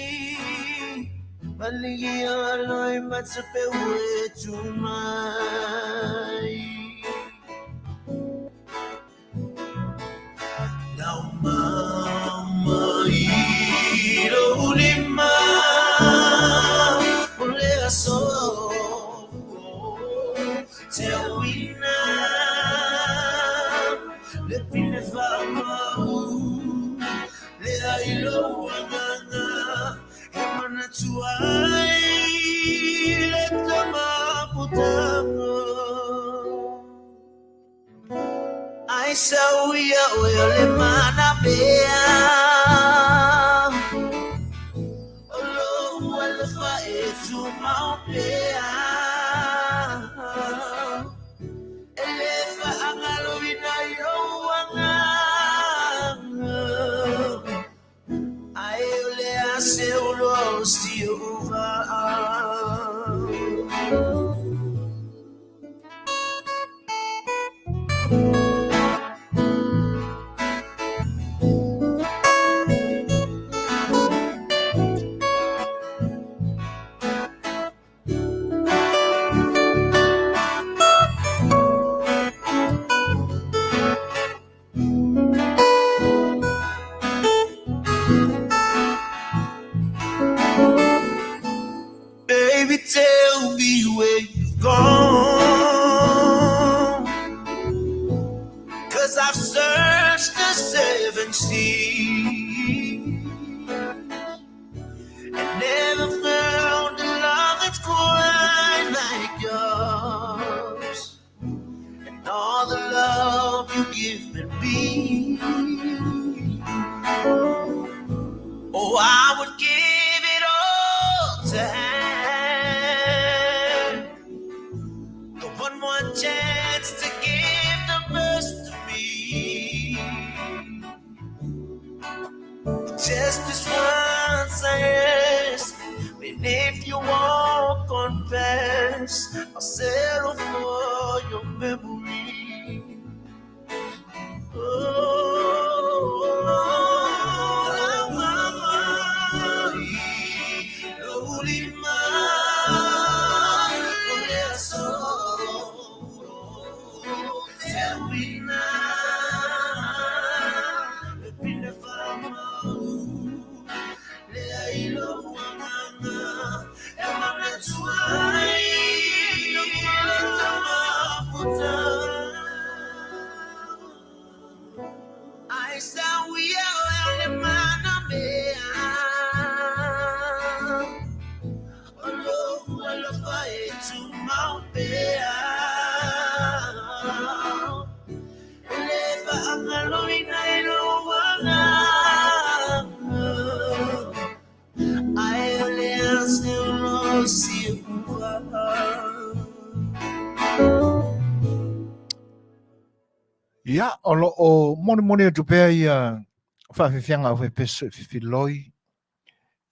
Ia, o lo o molimoli atu pea ia faafiafiaga aufaipeso e fefiloi,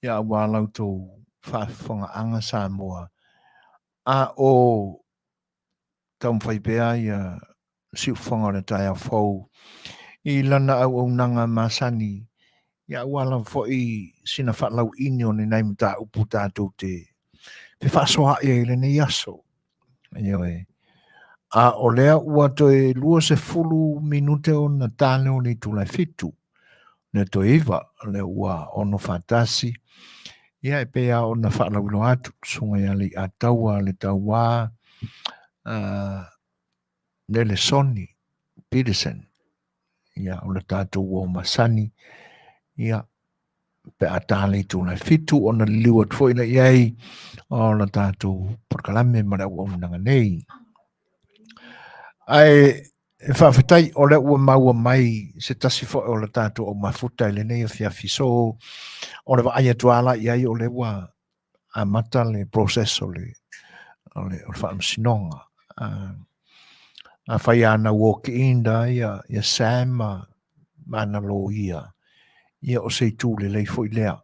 ia auā la outou faafofogaaga Samoa, a o taumafai pea ia siufofoga o le taeao fou i lana auaunaga masani, ia auā lava foi sina faalauiini o ni nai mataupu tatou te fefaasoaai ai i lenei aso. Ioe. A o lea ua toe 20 minute ona ta lea o le itula e 7. Le toe 9, lea ua 6:41. Ia e pei lava ona faalauiloa atu, susuga ia Leiataua le Tauā, Nelesoni Peterson, ia o le tatou uo masani, ia pe a ta le itula e 7 ona liliu atu foi lea i ai o le tatou polokalame ma le auaunaga nei. Ae e faafetai o lea ua maua mai se tasi foi o le tatou au mafuta i lenei afiafi. So o le vaai atu lava la i ai o lea ua amata le process o le o le o le faamasinoga. Afai lava na walk in da ia ia Sam ma ma ana loia, ia o se itu lelei foi lea.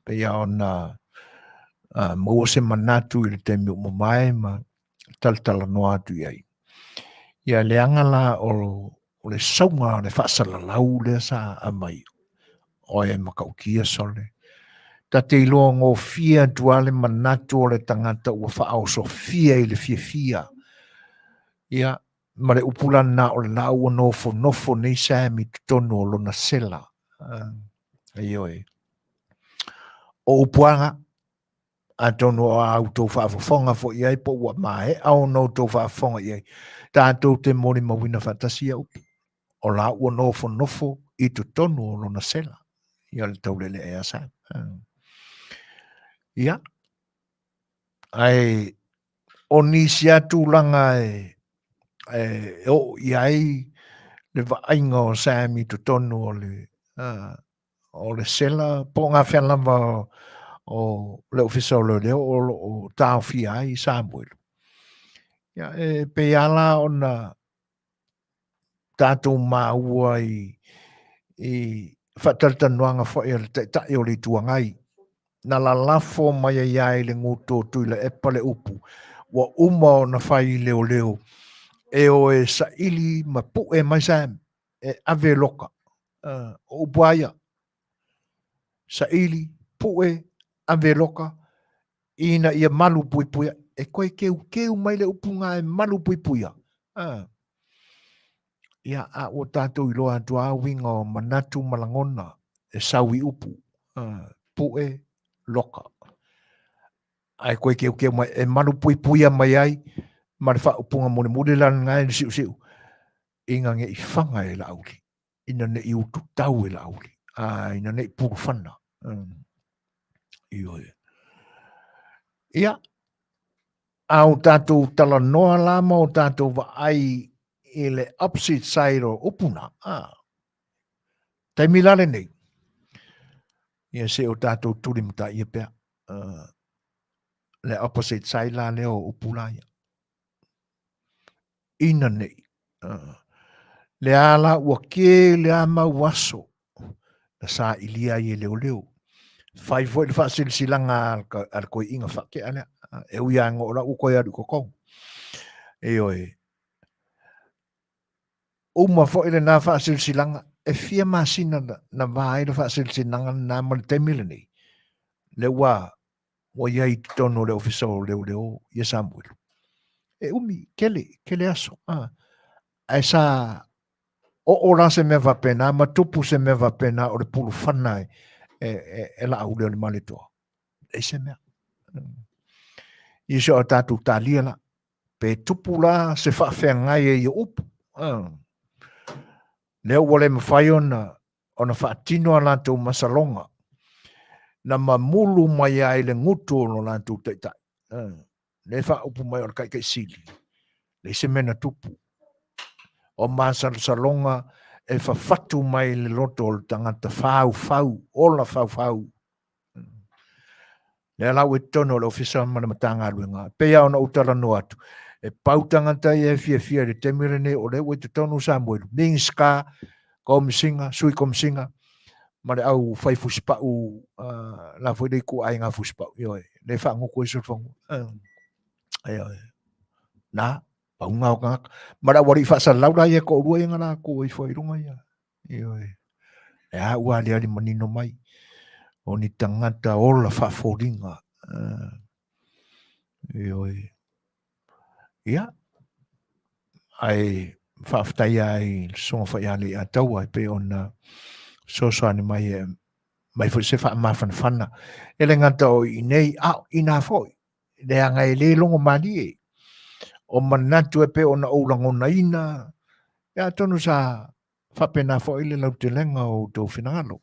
Pei lava ona maua se manatu i le taimi ua mavae ma talatalanoa atu i ai. Ia leaga la o o le sauga o le faasalalau lea sa aumai, o e matautia sole. Ta te iloa gofie atu lava le manatu o le tagata ua faaosofia i le fiafia. Ia, ma le upu la lena o le la ua nofonofo nei Sam i totonu o lona sela. Ioe. O upu aga, atonu o a outou faafofoga foi i ai po ua maea ona outou faafofoga i ai, tatou te molimauina faatasi ia upu. O la ua nofonofo i totonu o lona sela. Ia le taulelea ia Sam. Ia, ae o nisi lava tulaga e, e, e oo i ai le vaaiga o Sam i totonu o le, uh, o le sela po o gafea lava o le Ofisa o Leoleo o lo o taofia ai Samuelu. Ia, e pei lava la ona tatou maua i, i faatalatalanoaga foi a le Taitai o le Itu Agai, na lalafo mai ai lava i le gutu o Tuilaepa le upu, ua uma ona fai i leoleo e o e saili ma pue mai Sam e ave loka. Uh, o upu a ia, saili, pue, ave loka, ina ia malu puipuia. E koe keukeu mai le upu ngā e malu puipuia. Uh. Ia, a ua tātou iloa atu a uiga o manatu ma lagona e sau i upu. Uh, pue, loka. Ae koe keukeu mai, e malu puipuia mai ai, ma le faaupuga mulimuli la lena e le siusiu, ina ne i fanga e Laauli, ina ne i ututau e Laauli, a ina ne i pulufana. Mm. Ioe. Ia, a o tātou talanoa la ma o tātou vaai i le opposite side o upu na, a, taimi la lenei, ia se o tātou tuli mataia pea, uh, le opposite side la lea o upu la ia. Ina nei. Uh, le a la ua kele a mau aso na sailia ai e leoleo. Fai foi le faasilasilaga a le koiiga faatea lea. E ui lava ina o la ua toe alu i totonu. Ioe. Uma foi lena faasilasilaga, e fia masina na va ai le faasilasilaga lena ma le taimi lenei, lea ua ua i ai i totonu o le Ofisa o Leoleo ia Samuelu. E umi, tele, tele aso. Ah. Ae sa oo la se mea faapena ma tupu se mea faapena o le pulufana e, e, e, e Laauli o le Malietoa. Leai se mea. Ia se o tatou talia la. Pe tupu la se faafeagai e ia upu. Ah. Lea ua le mafai ona ona faatino a latou masaloga, na mamulu mai ai le gutu o lo latou taitai. Eh, le faaupu mai o le taitai sili, leai se mea na tupu. O masalosaloga e fafatu mai le loto o le tagata faufau, ola faufau. Lea la ua i totonu o le Ofisa ma le Matagaluega. E pei lava ona ou talanoa atu, e pau tagata ia e fiafia i le taimi lenei o lea ua i totonu Samuelu, Minisita, Komisiga, Sui Komisiga, ma le au fai fusipau, uh, la foi le ituaiga fusipau, ioe, le faagutu ai solofanua. Uh, ioe. Na, pauga o tagata. Ma le aualii faasalalau la ia e toalua ia na latou ifo ai i luga ia. Ioe. E a ua aliali manino mai o ni tagata ola faafoliga. Uh, ioe. Ia, ae faafetai ai i le Susuga foi ia Leiataua e pei ona fesoasoani mai e mai foi se faamafanafana. E le gata o i nei, a o ina foi, leaga e le logo malie. O manatu e pei ona ou lagonaina, ia atonu sa faapena foi le lautelega o outou finagalo.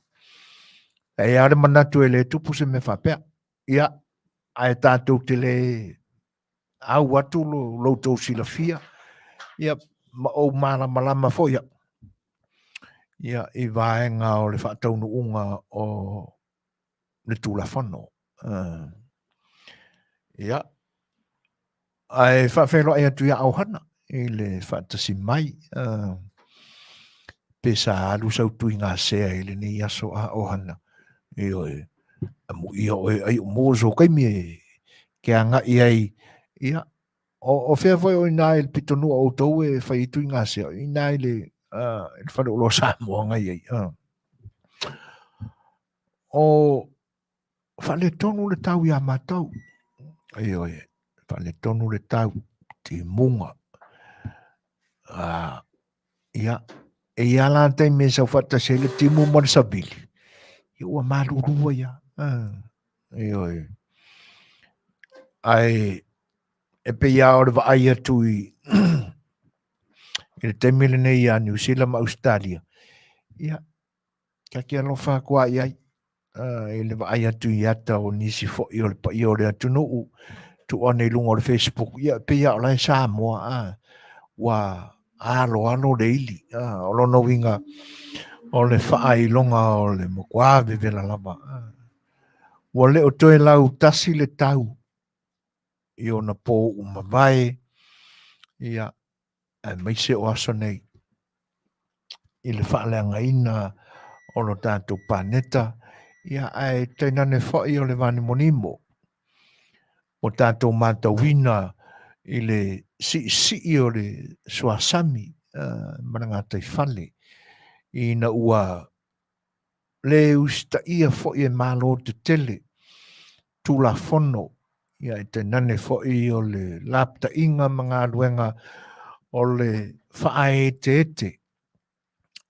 E i ai le manatu e le tupu se mea faapea. Ia, ae tatou te le au atu lo, lo outou silafia, ia, ma ou malamalama foi au, ia, i vaega o le faataunuuga o le Tulafono. Uh, ia, ae faafeiloai atu ia Ohana i le faatasi mai. Uh, pe sa alu sau tuigasea i lenei aso a Ohana. Ioe, amuia oe ai o mo so kaimi e ke agai ai. Ia, o, o fea foi o ina i le pitonua o outou e fai ai tuigasea, ina i le, uh, i le fale oloa Samoa ngai ai. Uh. O faaletonu le tau iā matou. Ioe, faaletonu le tau, timuga. Ah, ia, e i a la taimi e sau faatasi ai le timu ma le savili, ia ua malulu ai lava. Ah, ioe. Ae e pei lava o le vaai atu i i le taimi lenei ia Niu Sila ma Ausetalia, ia, ta te alofa atu lava i ai i le vaai atu i ata o nisi foi o le paia o le atunuu tuu ane i luga o le Facebook, ia, e pei lava o la e Samoa, a, ua aloalo le ili. A, o lona uiga, o le faailoga o le matua vevela lava. A, ua le o toe lautasi le tau i ona pō ua mavae, ia, aemaise o aso nei i le faaleagaina o lo tatou paneta, ia, ae tainane foi o le vanimonimo ua tatou matauina i le siisii o le suasami ma le gataifale ina ua le usitaia foi e Malo tetele Tulafono, ia e tainane foi o le lapataiga ma galuega o le faaeteete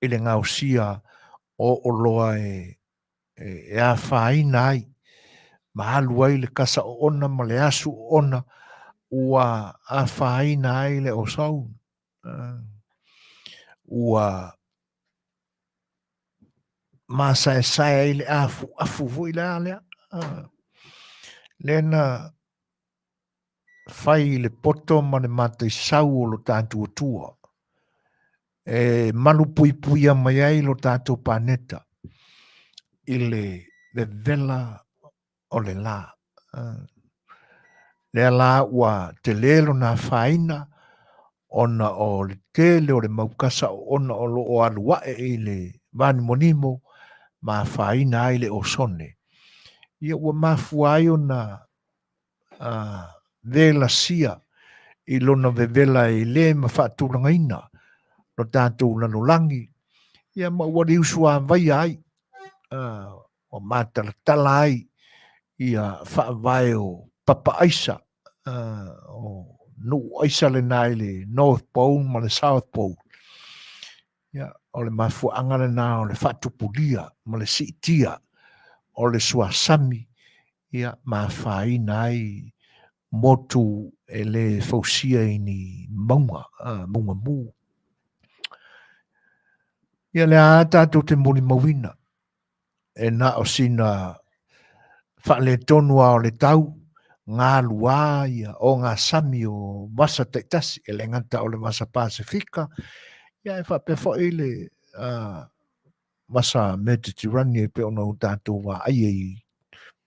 i le gaosia o oloa e, e afaina ai ma alu ai le kasa oona ma le asu oona ua afaina ai le ozone. Ua masaesae ai le afuafu foi lea lea. Lea na fai i le poto ma le mataisau o lo tatou Atua e malupuipuia mai ai lo tatou paneta i le vevela o le la. Lea la ua tele lona afaina ona o le tele o le mau kasa oona o lo o alu ae i le vanimonimo ma afaina ai le osone. Ia ua mafua ai ona velasia i lona vevela e le ma faatulagaina lo tatou lalolagi, ia ma ua liusuavaia ai ua matalatala ai ia faavae o papa aisa, o nuu aisa lena i le North Pole ma le South Pole. Ia, o le mafuaaga lena o le faatupulia ma le siitia o le suasami, ia, ma afaina ai motu e le fausia i ni mauga, mauga mu. Ia lea a tatou te molimauina e na o sina faaletonu lava o le tau, galua ia ogasami o vasa taitasi, e le gata o le vasa Pasefika, ia e faapea foi le vasa Mediterania e pei ona o tatou vaaia i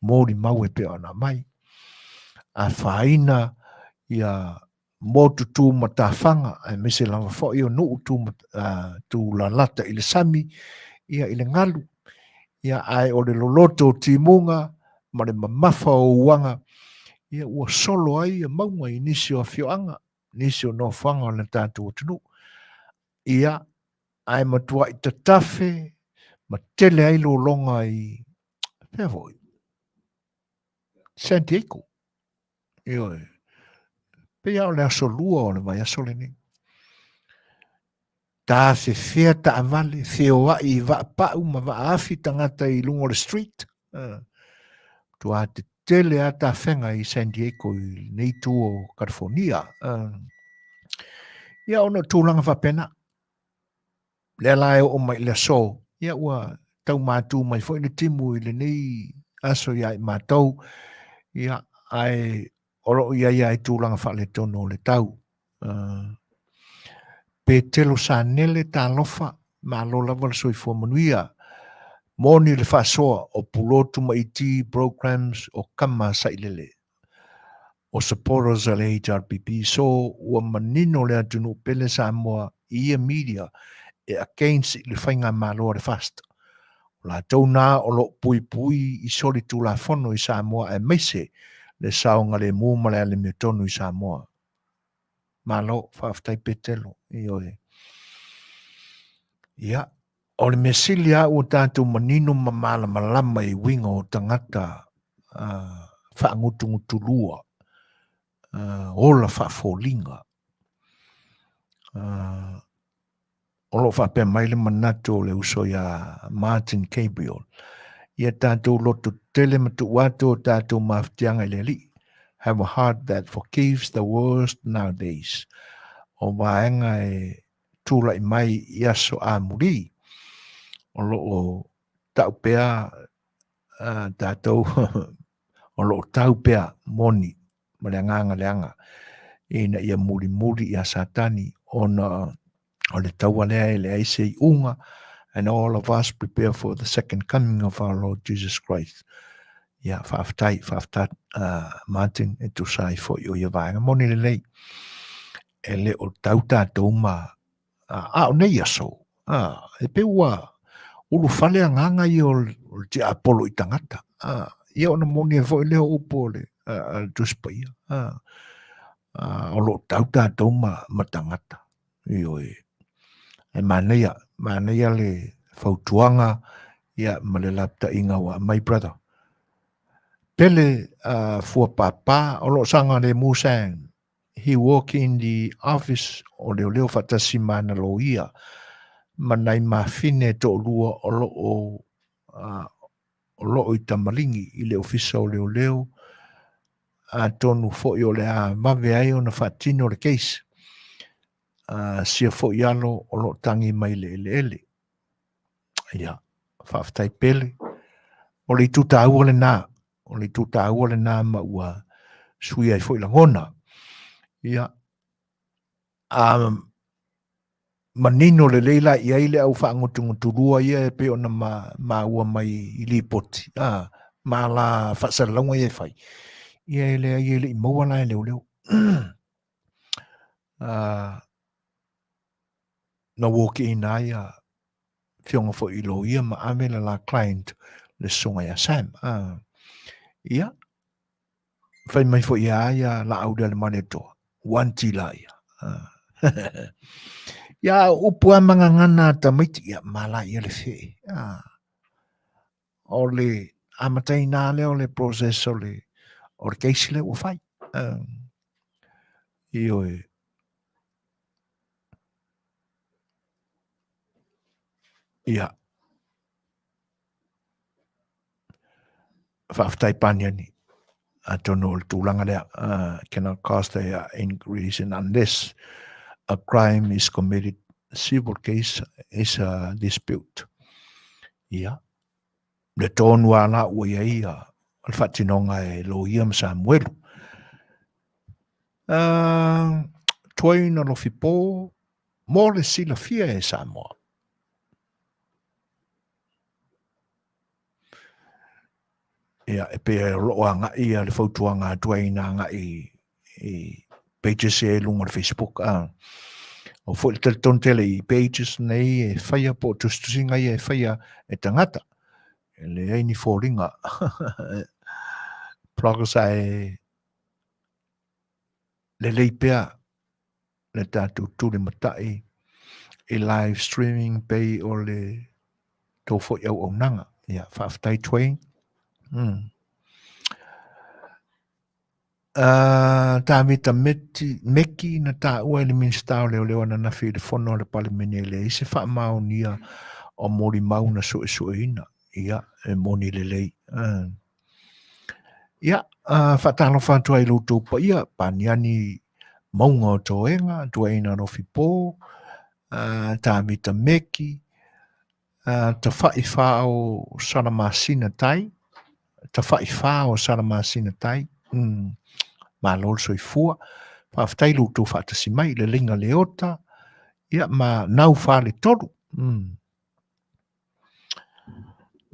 molimau e pei ona aumai. Afaina ia motu tu matafaga aemaise lava foi o nuu tu, tu lalata i le sami, ia i le galu, ia ae o le loloto o timuga ma le mamafa o uaga, ia ua solo ai ia mauga i nisi o afioaga, nisi o nofoaga o le tatou atunuu. Ia, ae matuai tatafe ma tele ai lologa i, fea foi, San Diego. Ioe. Pei lava o le aso lua o le vaiaso lenei. Tafefea taavale, feoai i vaapau ma vaafi tagata i luga o le street. Matua tetele lava tafega i San Diego i lenei itu o California. Ia ona o tulaga faapena. Lea la e oo mai i le aso, ia ua tau matu mai foi le timu i lenei aso ia i matou, ia, ae o lo o i ai lava i tulaga faaletonu o le tau. Petelo Sanele, talofa, malo lava le soifua manuia. Moni le faasoa o Pulotu ma IT programs o Kama Sailele. O supporters a le HRPP so ua manino le atunuu pele Samoa i ia media e against i le faigamalo a le FAST. O latou na o lo o puipui i solitulafono i Samoa aemaise le saogalemu ma le amiotonu i Samoa. Malo, faafetai Petelo. Ioe. Ia, o le mea sili lava ua tatou manino ma malamalama i uiga o tagata. faagutugutulua, ola faafoliga. O lo o faapea mai le manatu o le uso ia Martin Gabriel, ia tatou loto tele ma tuu atu o tatou mafatiaga i le Alii. Have a heart that forgives the worst nowadays. O vaega e tulai mai i aso amuli, o lo o tau pea tatou o lo o tau pea moni ma le agaga leaga ina ia mulimuli ia Satani ona o le taua lea e leai se iuga and all of us prepare for the second coming of our Lord Jesus Christ. Ia, faafetai, faafetai Martin e tusa ai foi o ia vaega moni lelei. E le o tau tatou ma a o nei aso, a, e pei ua ulufale agaga ia o le tiapolo i tagata. A, ia ona moni ai foi lea o upu o le, a, le Tusi Paia. A, a, o lo o tau tatou ma, ma tagata. Ioe. E manaia, manaia le fautuaga ia ma le lapataiga ua aumai brother. Pele uh, fua pāpā o lo o saogalemu Sam. He work in the office o leoleo faatasi ma ana loia ma nai mafine e toalua o lo o o lo o i tamaligi i le ofisa o leoleo atonu foi o le a vave ai ona faatino le case. Sia foi alo o lo o tagi mai le eleele. Ia, faafetai pele. O le itu taua lena. O le itu taua lena ma ua sui ai foi lagona. Ia, a manino lelei la i ai le au faagutugutulua ia e pei ona ma, maua mai i lipoti, a, ma la faasalalauga ia e fai. Ia e leai e le i maua la e leoleo. A, na walk-in ai a afioga foi i loia ma ave le la client le susuga ia Sam. Ah. Ia, fai mai foi ia ia laau lea le Malietoa, uanti la ia. Ah. Ia, upu a mangangana a tamaiti, ia, ma la ia le fee. Ah. O le amataina lea o le process o le, o le case lea ua fai. Ah. Ioe. Ia. Faafetai Paniani. Atonu o le tulaga lea. Cannot cause the increase in unless a crime is committed. Civil case is a dispute. Ia. Le tonu a la ua ia ia o le faatinoga e Loia ma Samuelu. Tuaina Lofipo mo le silafia e Samoa. Ia, e pei o lo o agai ia le fautuaga a Dwayne agai i pages e luga o le Facebook. A, o foi le talitonu tele i pages nei e faia po o tusitusiga ia e faia e tagata. E leai ni foliga. Bloggers ae lelei pea le tatou tulimatai i live streaming pei o le tou foi auaunaga. Ia, faafetai Twain. Tavita Meti, Meki na taua e le Minisita o Leoleo ananafi i le fono a le Palemene e leai se faamaonia o molimau na suesueina. Ia, e moni lelei. Ia, faatalofa atu ai i lo outou paia, Paniani Mauga o Toega, Tuaina Lofipo, Tavita Meki, Tawhai Wha o Salamasina Tai, Tawhai Wha o Salamasina Tai, malo le soifua. Faafetai lo outou faatasi mai, le Leiga Leota, ia ma Nau Faletolu.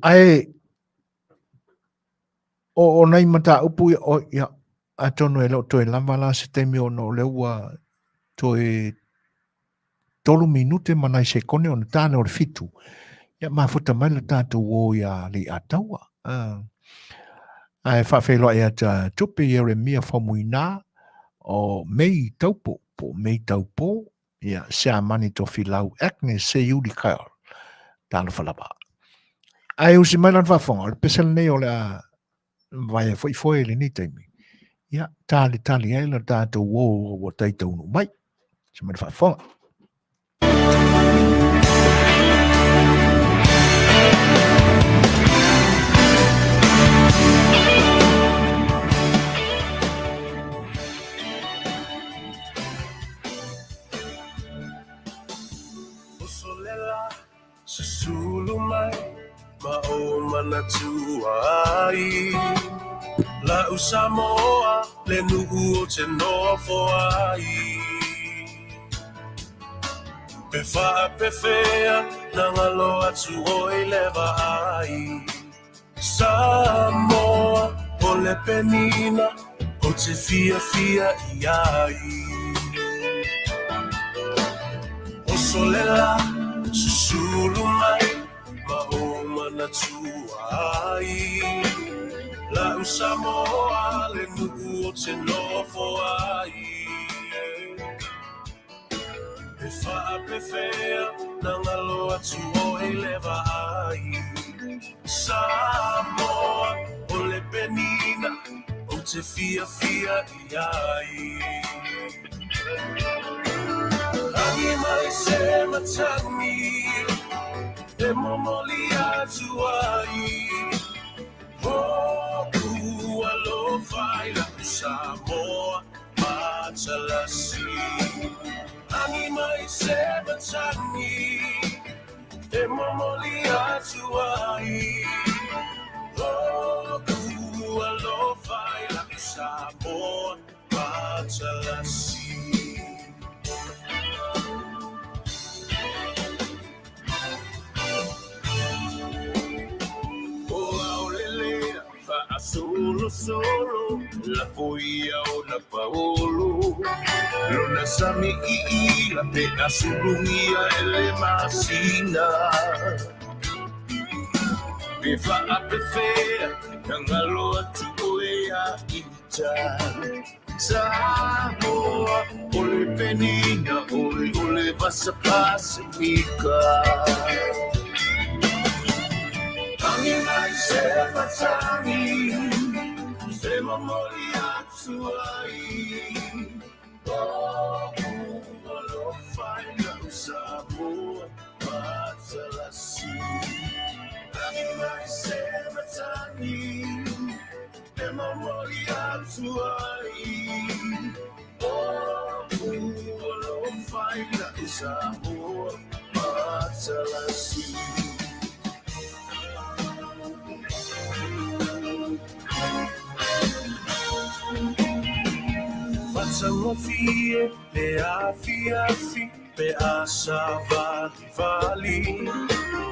Ae, o nai mataupu, ia, atonu e le o toe lava la se taimi ona o lea ua toe 3 minute ma nai sekone ona ta lea o le 7. Ia mafuta mai le tatou o ia Leiataua. Ae faafeiloai atu a Tupe Ieremia Faumuina o Mei Taupo, po o Mei Taupo, ia Siamani Tofilau Agnes Seiuli Kyle. Talofa lava. Ae usi mai lana faafofoga, o le pese lenei o le a Vaea foi foe lenei taimi. Ia, talitali ai lo tatou uō ua tai taunuu mai. Se mai le faafofoga. Susulu mai ma ou manatua ai La'u Samoa le nuu ou te nofo ai Pe faapefea na galo atu oe i le vaai Samoa o le penina ou te fiafia i ai Oso le la, susulu mai ma ou manatua ai La'u Samoa le nuu ou te nofo ai E faapefea na galo atu oe i le vaai Samoa o le penina ou te fiafia i ai Agi mai se matagi e momoli atu ai Oʻu alofa i la'u Samoa matalasi Agi mai se matagi e momoli atu ai Oʻu alofa i la'u Samoa matalasi. O aolelea faasolosolo lafo ia ona paolo Lona sami iila pe a sulugia e le masina Pe faapefea na galo atu oe ia ita Samoa o le penina oe o le vasa Pasifika Agi mai se matagi e momoli atu ai Oʻu alofa i la'u Samoa matalasi Agi mai se matagi e momoli atu ai Oʻu alofa i la'u Samoa matalasi. Matagofie le afiafi pe a savalivali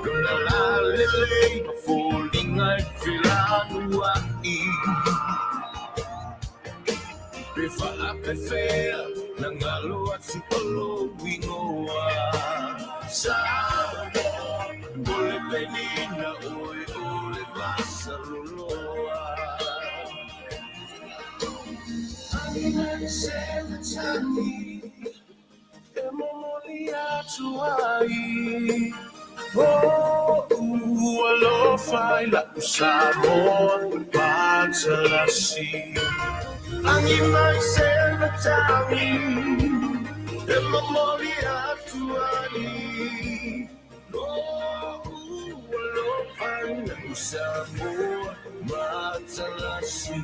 Lona lalelei ma foliga e felanua'i Pe faapefea na galo atu o lou igoa Samoa o le penina oe o le vasa loloa Agi mai se matagi e momoli atu ai Oʻu alofa i la'u Samoa matalasi Agi mai se matagi e momoli atu ai Oʻu alofa i la'u Samoa matalasi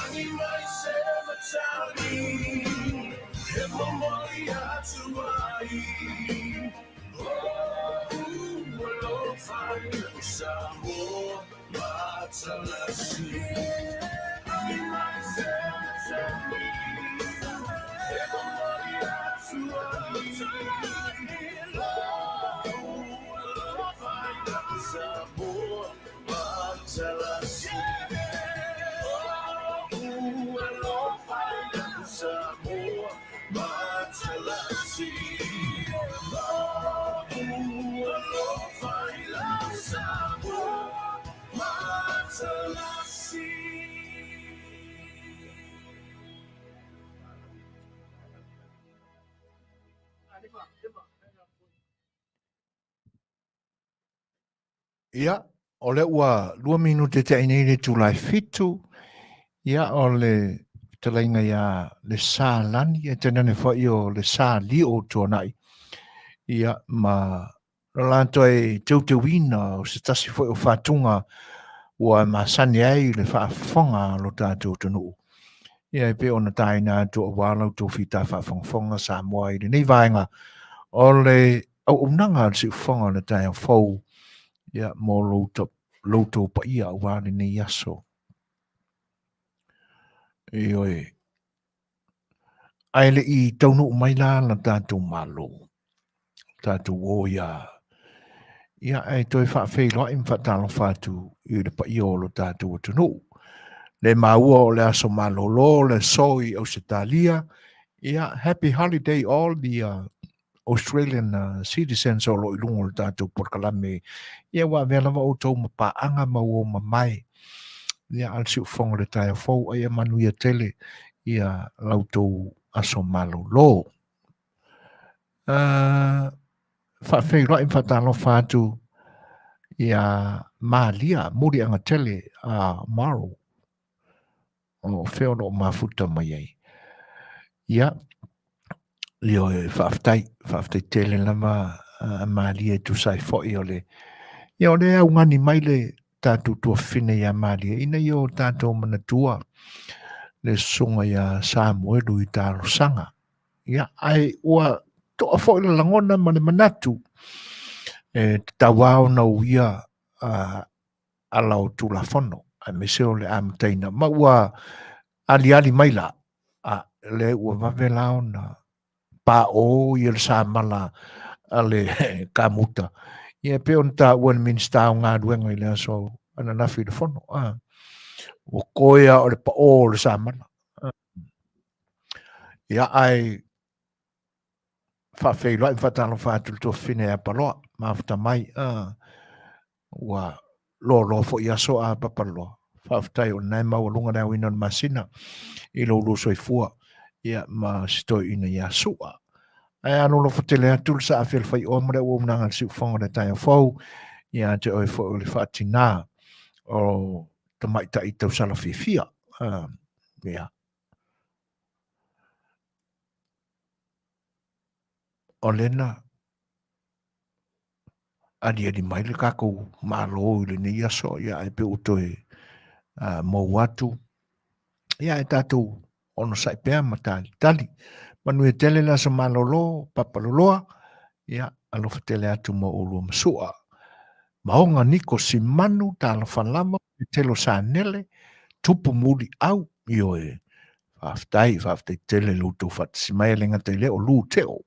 Agi mai se matagi e momoli atu ai Oʻu alofa i la'u Samoa matalasi Agi mai se matagi e momoli atu ai Oʻu alofa i la'u Samoa matalasi Oʻu alofa i la'u Samoa matalasi Oʻu alofa i la'u Samoa matalasi. Ia, O lea ua 2 minute tea i nei le itula e 7, ia o le fetalaiga ia Lesa Lani, e tainane foi o Lesa Lio Tuanai, ia ma lo latou e teuteuina o se tasi foi o fatuga ua masani ai le faafofoga a lo tatou atunuu. Ia e pei ona taina atu aua la outou fita faafogafoga Samoa i lenei vaega o le auaunaga a le siufofoga o le taeao fou, ia mo lo outou paia aua lenei aso. Ioe. Ae le i taunuu mai la la tatou Malo, tatou o ia, ia ae toe faafeiloai ma faatalofa atu i le paia o lo tatou atunuu. Le maua o le aso malolo le aso i Ausetalia, ia happy holiday all the Australian citizens o lo o i luga o le tatou polokalame. Ia ua avea lava outou ma paaga ma uo mamae. Ia a le siufofoga o le taeao fou, ai ia manuia tele ia la outou aso malolo. Faafeiloai ma faatalofa atu ia Malia Muliagatele a Maro o fea o lo o mafuta mai ai. Ia, ioe, faafetai, faafetai tele lava a Malia e tusa ai foi o le, ia o le augani mai le tatou tuafafine ia Malia ina ia o tatou manatua le susuga ia Samuelu i talosaga. Ia, ae ua toa foi le lagona ma le manatu e tatau lava ona uia ala o Tulafono, aemaise o le amataina. Ma ua aliali mai la, a le ua vave la ona paʻō ia le samala a le kamuta. Ia e pei ona taua e le Minisita o Galuega i le aso ananafi i le fono. A, ua toe lava o le paʻō o le samala. Ia, ae faafeiloai ma faatalofa atu i le tuafafine ia Paloa, mafuta mai. A, ua loaloa foi aso a Papaloa. Faafetai o lena e maualuga le aoina o le masina i lo ulua soifua ia ma si toeaina ia Sua. Ae alolofa tele atu le saafi o le faioa ma le auaunaga a le siufofoga o le taeao fou ia te oe foi o le faatina o tamaitai tausala fiafia. Ia. O lena aliali mai le tatou Malo i lenei aso, ia ae pei ua toe mou atu. Ia ae tatou onosai pea ma talitali. Manuia tele le aso malolo, Papaloloa, ia alofa tele atu mo oulua ma Sua. Maoga Niko Simanu, talofa lava, Petelo Sanele, Tupu Muliau, ioe. Faafetai, faafetai tele lo outou faatasi mai, e le gata i lea o Lu Teo.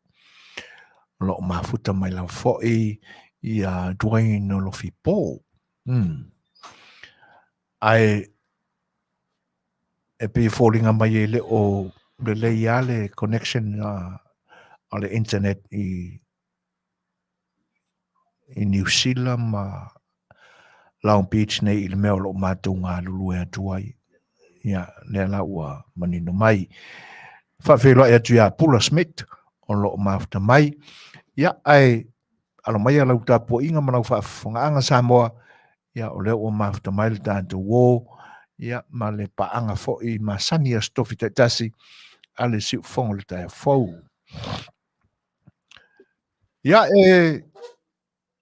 O lo o mafuta mai lava foi ia Dwayne Olofipo. Ae e pei e foliga mai e le o lelei lava le connection o le internet i New Zealand ma Long Beach nei i le mea o lo o matou galulue atu ai. Ia, lea la ua manino mai. Faafeiloai atu ia Pula Smith o lo o mafuta mai. Ia, ae alo maia lau tapuaiga ma lau faafofogaaga Samoa. Ia, o lea ua mafuta mai le tatou uo, ia, ma le paaga foi masani i Aso Tofi taitasi a le Siufofoga o le Taeao Fou. Ia, e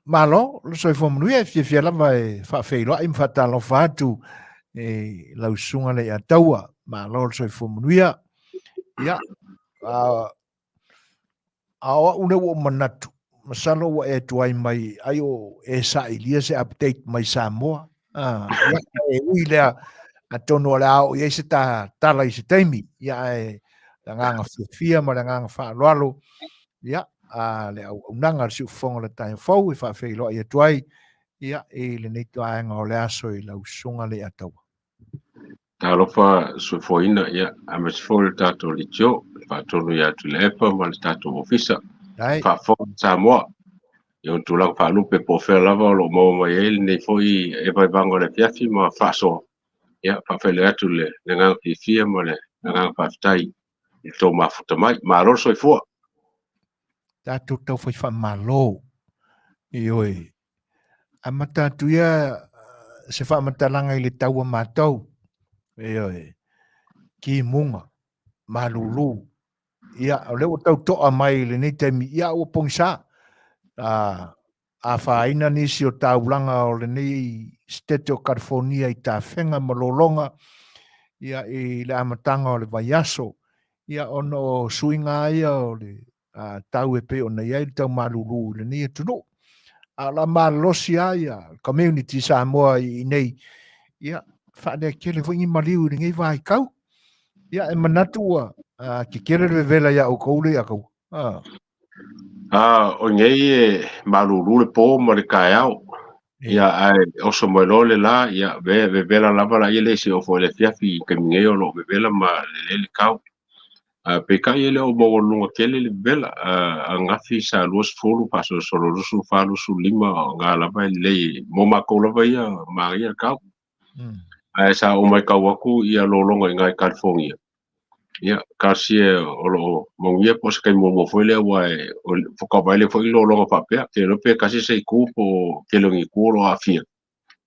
malo le soifua manuia, e fiafia lava e faafeiloai ma faatalofa atu i lau susuga le Ataua. Malo le soifua manuia. Ia, a o au lea ua ou manatu, masalo ua e tuai mai, ai o e sailia se update mai Samoa. Ia, e ui lea, atonu o le a oo i ai se tala i se taimi. Ia, ae le agaga fiafia ma le agaga faaaloalo, ia, a le auaunaga a le siufofoga o le taeao fou e faafeiloai atu ai, ia, i lenei vaega o le aso i lau susuga Leiataua. Talofa soifuaina, ia, aemaise foi le tatou leitio, le faatonu ia Tuilaepa ma le tatou ofisa. Faafofoga Samoa, i ona tulaga faalupe po o fea lava o lo o maua mai ai lenei foi evaevaga o le afiafi ma faasoa. Ia, faafeiloai atu le agaga fiafia ma le agaga faafetai i le tou mafuta mai. Malo le soifua. Tatou taufai faamalo. Ioe. Amata atu ia se faamatalaga i le tau a matou, ioe, timuga, malulu, ia, o lea ua tau toa mai i lenei taimi, ia, ua pogisa, afaina nisi o taulaga o lenei Setete o Kalifonia i tafega ma lologa, ia, i le amataga o le vaiaso, ia, ona o suiga lava ia o le tau e pei ona i ai le tau malulu i lenei atunuu. A o le a malolosi lava ia community Samoa i inei, ia, faaleatele foi ni maliu i lenei vaitau. Ia, e manatu ua tetele le vevela iā outou le Ataua. O nei e malulu le po ma le taeao. Ia, ae oso mai loa le la, ia, vevela lava la ia le isi oo foi i le afiafi i taimi nei o lo o vevela ma lelei le tau. Peitai e le o maualuluga tele le vevela. Ananafi sa 20, faasolosolo 24, 25, o na lava e lelei mo matou lava ia, manaia le tau. Ae sa ou matau atu ia lologa i ina i California, ia, talosia o lo o manuia po o se taimi muamua foi lea aua faatoa vaai lea foi i lologa faapea, ou te iloa pe tasi se itu po o tele o ni itu o lo o aafia.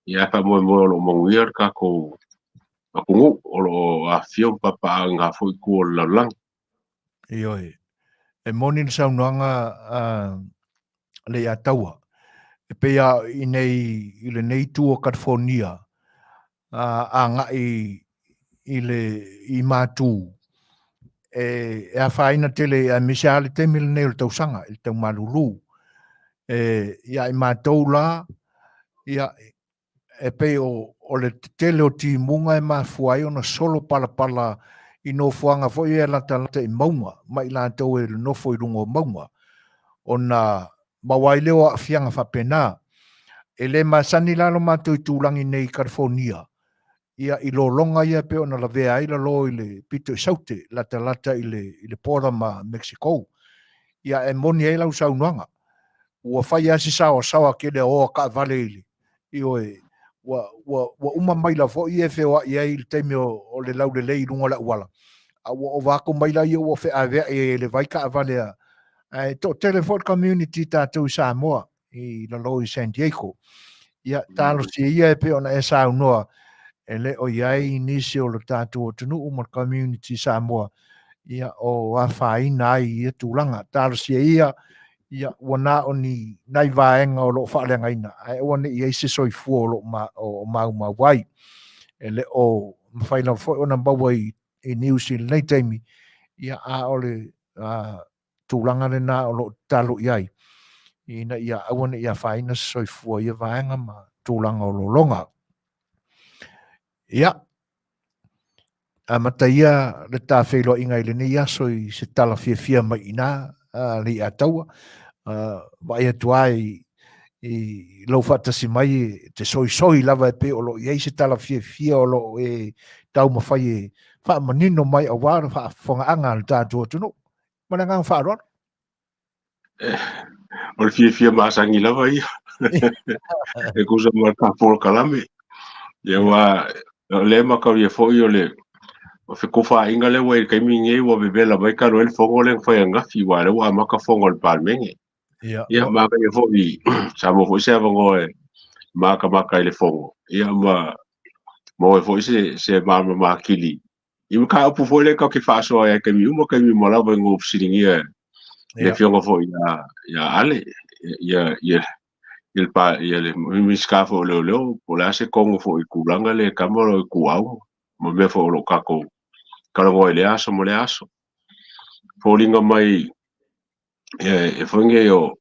Ia ae faamoemoe o lo o manuia le tatou atunuu o lo o afifio ma papaaao i na foi itu o le lalolagi. Ioe. E moni le saunoaga a Leiataua, e pei lava i nei i lenei itu o California, agai i le i Matu, e afaina tele aemaise lava le taimi lenei o le tausaga i le tau malulu. E, ia i matou la, ia, e pei o, o le tetele o timuga e mafua ai ona solo palapala i nofoaga foi ia e latalata i mauga ma i latou e nofo i luga o mauga, ona maua ai lea o aafiaga faapena. E le masani la lo matou itulagi nei i Kalifonia, ia i lologa ia e pei ona lavea ai lalo i le pito i Saute, latalata i le, i le border ma Mexico. Ia e moni ai lau saunoaga, ua fai lava si saoasaoa tele o oa taavale i le, ioe, ua, ua, ua uma maila foi ia e feoai ai i le taimi o, o le laulelei i luga o le auala, a ua ova atu maila ia ua feaveai ai e le vai taavale a, ae toatele foi le community tatou i Samoa i lalo i San Diego. Ia, talosia ia e pei ona e saunoa, e le o i ai nisi o le tatou atunuu ma le community Samoa, ia, o afaina ai i ia tulaga. Talosia ia, ia, ua na o ni nai vaega o lo o faaleagaina, ae aua ne i i ai se soifua o lo o maumau ai. E le o mafai lava foi ona maua i news i lenei taimi, ia, a o le tulaga lena o lo o tatalo i ai, ina ia aua ne i afaina se soifua i ia vaega ma tulaga o lologa. Ia, amata ia le ta feiloaiga i lenei aso i se tala fiafia mai i ina le Iataua. Vaai atu lava i lou faatasi mai e te soisoi lava e pei o lo o i ai se tala fiafia o lo o e taumafai e faamanino mai aua le faafofogaaga a le tatou atunuu. Ma le agaga faaaloalo. O le fiafia masani lava ia. E tusa ma le tatou polokalame. Ia aua o lea e mataulia foi o le fetufaaiga lea ua i le taimi lenei ua vevela mai talu ai le fono lea na fai ananafi aua o lea ua amata fono a le Palemene. Ia manaia foi sa maua foi se avanoa e matamata i le fono ia ma maua ai foi se malamalama atili i mataupu foi lea tatou te faasoa ai i taimi uma taimi uma lava ina ua fesiligia e le afioga foi ia Ale ia ia ia le pa ia le Minisita foi o Leoleo po o le a se tonu foi i tulaga lea e tama o lo o ituau ma mea foi o lo o tatou talanoa i lea aso ma lea aso. Foliga mai e foi nei o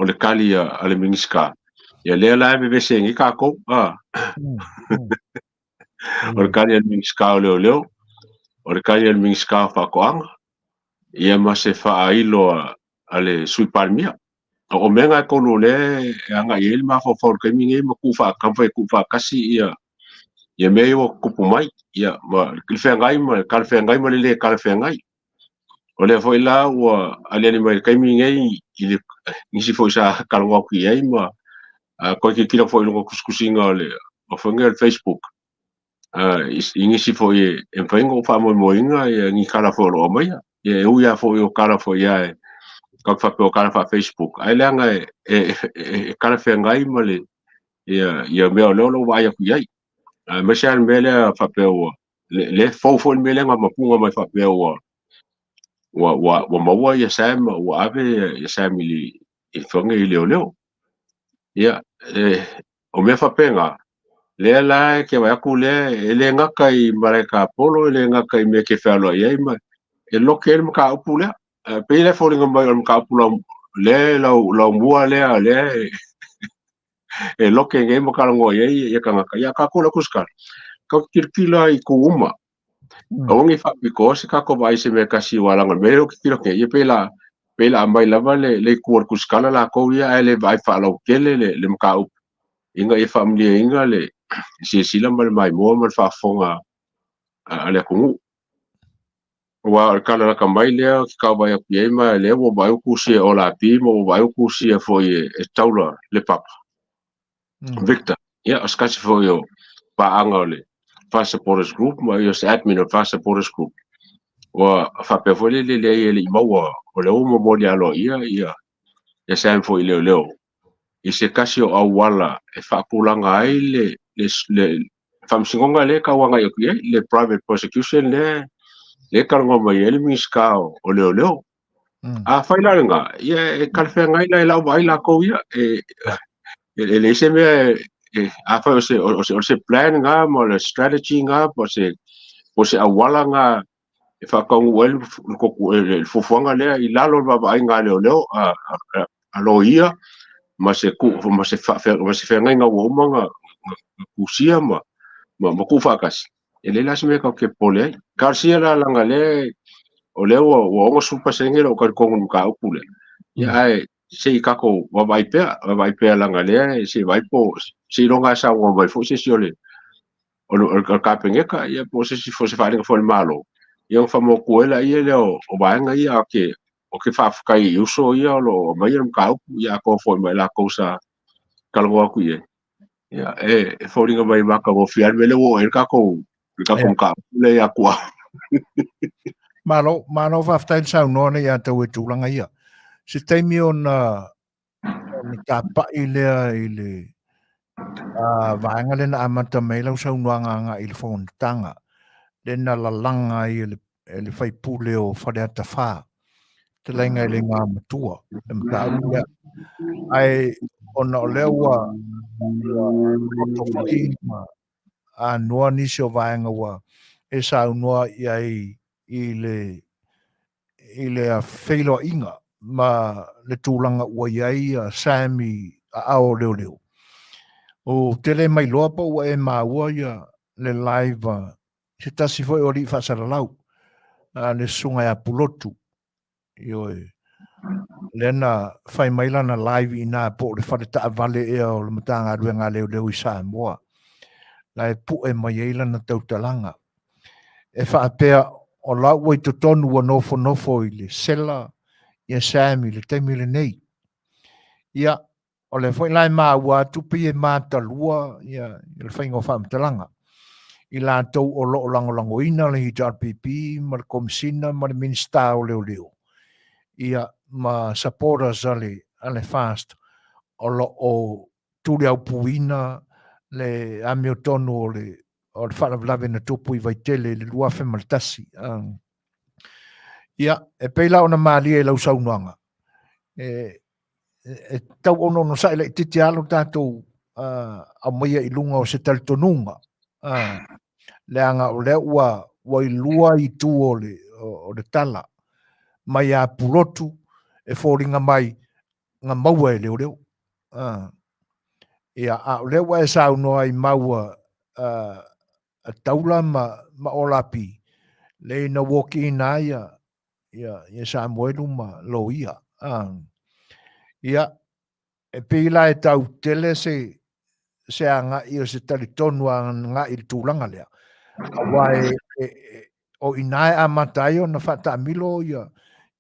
le tali a le Minisita, ia lea la e vevese ai nei tatou. O le tali a le Minisita o Leoleo, o le tali a le Minisita o Faatoaga, ia ma se faailo a le Sui Palemia. O mea na e tolu o lea e agai i ai le mafaufau i le taimi lenei ma taumafai e tuufaatasi ia mea ia ua tutupu mai, ia ma le feagai ma le talafeagai ma le le talafeagai. O lea foi la ua aliali mai i le taimi lenei i le nisi foi sa talanoa atu i ai ma toe tilotilo foi i luga o tusitusiga o le o foi nei o le Facebook i nisi foi e mafai ona ou faamoemoeina ni tala foi o lo o aumaia. Ia e ui lava foi o tala foi ia e tatou te faapea o tala faa-Facebook, ae leaga e talafeagai ma le Ia ia mea o lea o lo o vaai atu i ai. Aemaise lava le mea lea faapea ua le fou foi le mea lea na mapuga mai faapea ua ua ua ua maua ia Sam ua ave ia Sam i le i foga i leoleo. Ia e o mea faapena lea la e ke vaai atu lea e le gata i Malaekapolo, e le gata i mea ke fealoai ai ma e loke ai le mataupu lea. E pei la e foliga mai o le mataupu lau lea lau laumua lea lea e loke nei ma talanoa i ai ia tagata. Ia tatou le au tusitala, tatou te tilotilo lava i itu uma. Aua ne i faapitoa se tatou vaai i se mea e tasi aua leaga o le mea lea ou te tilotilo atu nei, ia pei la pei la aumai lava le le itu o le tusitala latou ia ae le vaai faalautele le le mataupu ina ia faamalieina le silasila ma le maimoa ma le faafofoga a le atunuu. Aua o le tala lata mai lea ou te tau vaai atu i ai ma lea ua vaai ua tusia e Olapi ma ua vaai ua tusia foi e Taula Lepapa. Victor, ia o se tasi foi o paaga o le Fast Supporters Group ma ia o se admin o le Fast Supporters Group. Ua faapea foi le leai e le i maua o lea ua momoli aloaia ia ia Sam foi i leoleo i se tasi o auala e faatulaga ai le le le faamasinoga lea e tau agai atu i ai, le private prosecution lea lea e talanoa mai ai le Minisita o Leoleo. Afai la lena, ia e talafeagai la i lau vaai latou ia, e e leai se mea e afai o se o se o se plan na ma o le strategy na po o se po o se auala na e faataunuu ai le fuafuaga lea i lalo o le vaavaaiga a leoleo a a loia ma se ma se ma se feagaiga ua uma ona tusia ma ma ma tuufaatasi, e leai la se mea tatou te popole ai. Talosia la leaga lea o lea ua ua 60% lou talitonu i le mataupu lea. Ia ae se i tatou vaavaai pea, vaavaai pea leaga lea se i vaai po seiloga e saunoa mai foi se isi o le o le Kapeneta ia po o se isi foi se faaaliga foi a le Malo, ia ona faamautu ai laia lea o vaega ia. Ae ou te faafetai i uso ia o lo o aumaia le mataupu, ia atoa foi ma i latou sa talanoa atu i ai. Ia e foliga mai e matagofie lava le mea lea ua oo i ai le tatou le tatou mataupu lea ia Tuau. Malo, malo faafetai le saunoa nei ia tau e tulaga ia. Se taimi ona ona tapai lea i le vaega lea na amata mai ai lau saunoaga agai i le fonotaga lea na lalaga ai e le, e le faipule o Faleata 4 fetalaiga i le Igoamatua le mataupu lea. Ae ona o lea ua ua taoto foi ma anoa nisi o vaega ua e saunoa i ai i le i le feiloaiga ma le tulaga ua i ai Sam i aao o leoleo. Ou te le mailoa po ua e maua ia le live se tasi foi o alii faasalalau, le susuga ia Pulotu. Ioe. Lea na fai mai lana live i ina po o le fale taavale ea o le Matagaluega a Leoleo i Samoa. La e pue mai ai lana tautalaga. E faapea o la ua i totonu ua nofonofo i le sela ia Sam i le taimi lenei. Ia, o lea foi la e maua atu pei e matalua ia le faiga o faamatalaga i latou o lo o lagolagoina le HRPP ma le Komesina ma le Minisita o Leoleo, ia ma supporters a le, a le FAST o lo o tuliaupuina le amiotonu o le, o le faalavelave na tupu i Vaitele i le 2001. Ia, e pei la ona malie i lau saunoaga, e, e tau onosai laitiiti lava lo tatou aumaia i luga o se talitonuga, leaga o lea ua ua i lua itu o le, o le tala mai a Pulotu e foliga mai na maua e leoleo. Ia, a o lea ua e saunoa i mau a Taula ma, ma Olapi, le ina ua okiina ai ia, ia, ia Samuelu ma Loia. Ia, e pei la e tau tele se, se agai o se talitonu agai i le tulaga lea. Aua e, e, e, o i ina e amata ai ona faataamilo ia,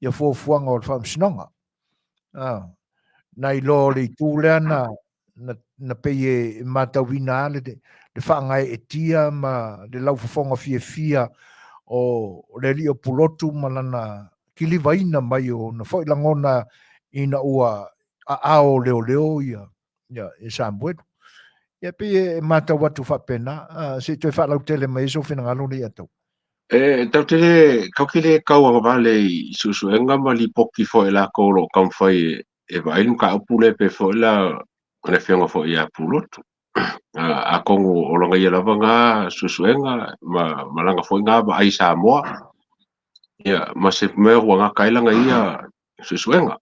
ia fuafuaga o le faamasinoga. Nai lo le itu lea na, na, na pei e matauina lava le, le faagaeetia ma le laufofoga fiafia o le alii o Pulotu ma lana kilivaina mai o ona foi lagona ina ua aao leoleo ia, ia, ia Samuelu. Ia pei e matau atu faapena, se i toe faalautele mai ai sou finagalo Leiataua. E tatou te le, tatou te le tauagavale i suesuega ma lipoti foi a latou o lo o taumafai e vaai le mataupu lea pei foi la o le afioga foi ia Pulotu. Atonu o lana ia lava na suesuega ma, ma lana foi na vaai i Samoa, ia, ma se mea ua gata ai lana ia suesuega.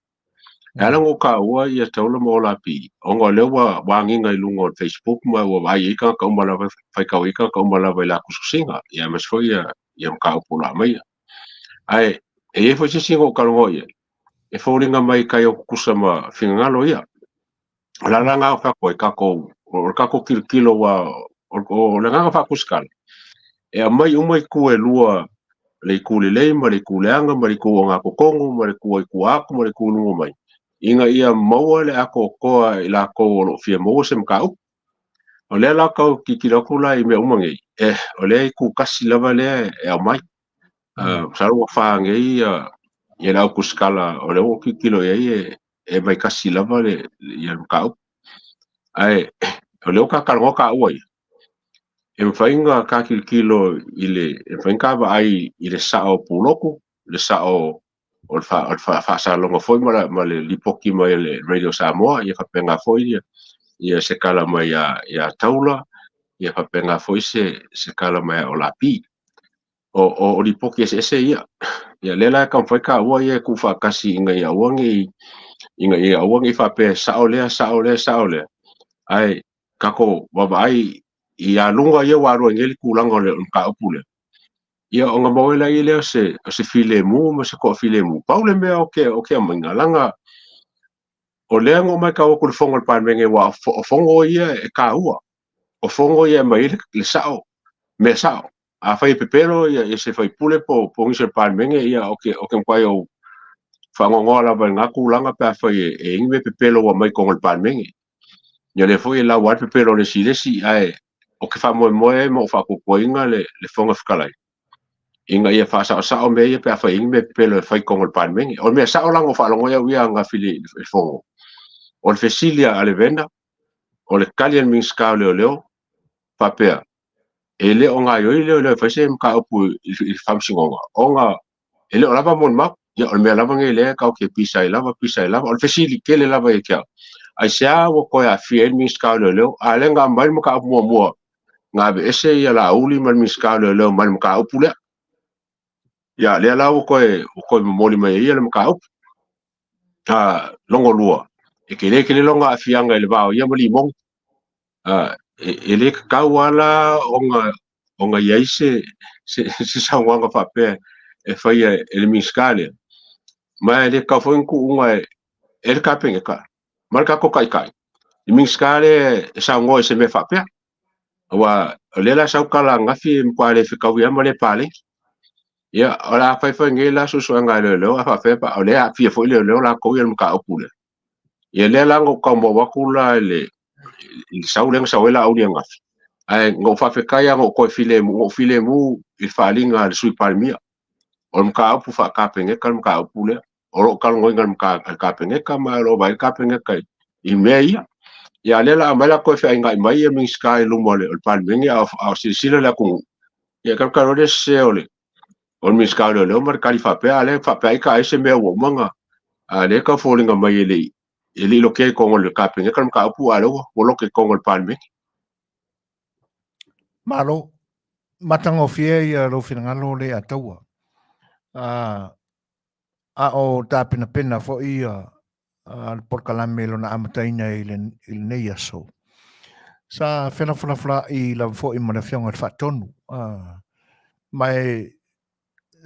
E ala ona ou taua ia Taula ma Olapi, ona o lea ua agiga i luga o le Facebook ma ua vaai ai tagata uma lava, faitau ai tagata uma lava i la tusitusiga, ia aemaise foi ia, ia mataupu o lo o aumaia. Ae e i ai foi se isi na ou talanoa i ai, e foliga mai tai o tutusa ma finagalo ia. O le ala lena o fai atu ai tatou, o le tatou tilotilo aua o le agaga faatusitala, e aumai uma itu e lua, le itu lelei ma le itu leaga ma le itu ogatotonu ma le itu i tua atu ma le itu i luga mai, ina ia maua le atoatoa i latou o lo o fia maua se mataupu. O lea la tau tilotilo atu la i mea uma nei, o lea e itu tasi lava lea e aumai. Masalo ua fa nei ia le au tusitala o lea ua ou tilotilo i ai e aumai tasi lava le ia le mataupu. Ae o lea ua ta talanoa taua ia, e mafai ona ta tilotilo i le, e mafai ona ta vaai i le sao o Pulotu, le sao o le faasaloga foi ma le lipoti mai a le Radio Samoa, ia faapena foi ia, ia se tala mai ia Taula, ia faapena foi se tala mai ia Olapi. O lipoti eseese ia. Ia lea la e taumafai taua ia e tuufaatasi ina ia aua ne i, ina ia aua ne i faapea e sao lea, sao lea, sao lea. Ae tatou vaavaai ia luga ia ua alu ai nei le tulaga o le mataupu lea. Ia ona maua ai laia lea o se, o se filemu ma se toafilemu. Pau le mea o ke, o ke aumaiga, leaga o lea na ou matau atu i le fono a le Palemene, aua o fono ia e taua. O fono ia e aumai ai le sao, mea sao. Afai e pepelo ia se sui usufono po o nisi o le Palemene, ia ou te matuai ou faanoanoa lava i lena tulaga pe afai e i ai ni mea pepelo ua aumai i totonu o le Palemene. Ia o lea foi e lau lava le pepelo o le isi i le isi, ae ou te faamoemoe ma ou faatuatuaina le Fofoga Fetalai ina ia faasaosao mea ia pe afai e i ai ni mea pepelo e fai i totonu o le Palemene. O le mea sao la na ou faalogo ai au ia ananafi i le Fono, o le fesili a Levena, o le tali a le Minisita o Leoleo, faapea, e le o gaoioi leoleo e fai se mataupu i le faamasinoga, ona e le o lava molimau. Ia, o le mea lava lenei lea tatou te pisa ai lava, pisa ai lava. O le fesili tele lava ia te au, aisea ua toe aafia ai le Minisita o Leoleo, a o lea na aumai le mataupu muamua, na aveese ia Laauli ma le Minisita o Leoleo mai le mataupu lea. Ia, lea la ua toe momoli mai ai ia le mataupu. Lona lua, e tele tele lona aafiaga i le va o ia ma Limoni. E le tatau lava la ona i ai se saunoaga faapea e faia e le Minisita lea, ma e le tatau foi ona tuuina e le Kapeneta ma le tatou Taitai le Minisita lea e saunoa i se mea faapea. Aua o lea la e sau tala ananafi e matua le fetaui lava ma le paleni. Ia, o le a fai fai nei la suesuega a leoleo ae faapea o lea e aafia foi leoleo latou i le mataupu lea. Ia lea la na ou tau maua atu la i le sau lea na sau ai Laauli ananafi. Ae na ou faafetai lava na ou toe filemu, na ou filemu i le faaaliga a le Sui Palemia. O le mataupu faa-Kapeneta le mataupu lea. O lo o talanoaina e le Kapeneta ma o lo o vaai le Kapeneta i mea ia. Ia a o lea o le a aumai la toe feainai mai ia Minisita i luma o le Palemene a o silasila le atunuu. Ia talu ai le sese o le Minisita o Leoleo ma le tali faapea, a o lea e faapea ai ta ai se mea ua uma ona, a o lea e tau foliga mai e le i lotea i totonu o le Kapeneta le mataupu, a o lea ua lote i totonu o le Palemene. Malo. Matagofie ia lou finagalo Leiataua. A o tapenapena foi ia le polokalame i lona amataina i lenei aso. Sa felafolafoai lava foi ma le Afioga i le Faatonu, ma e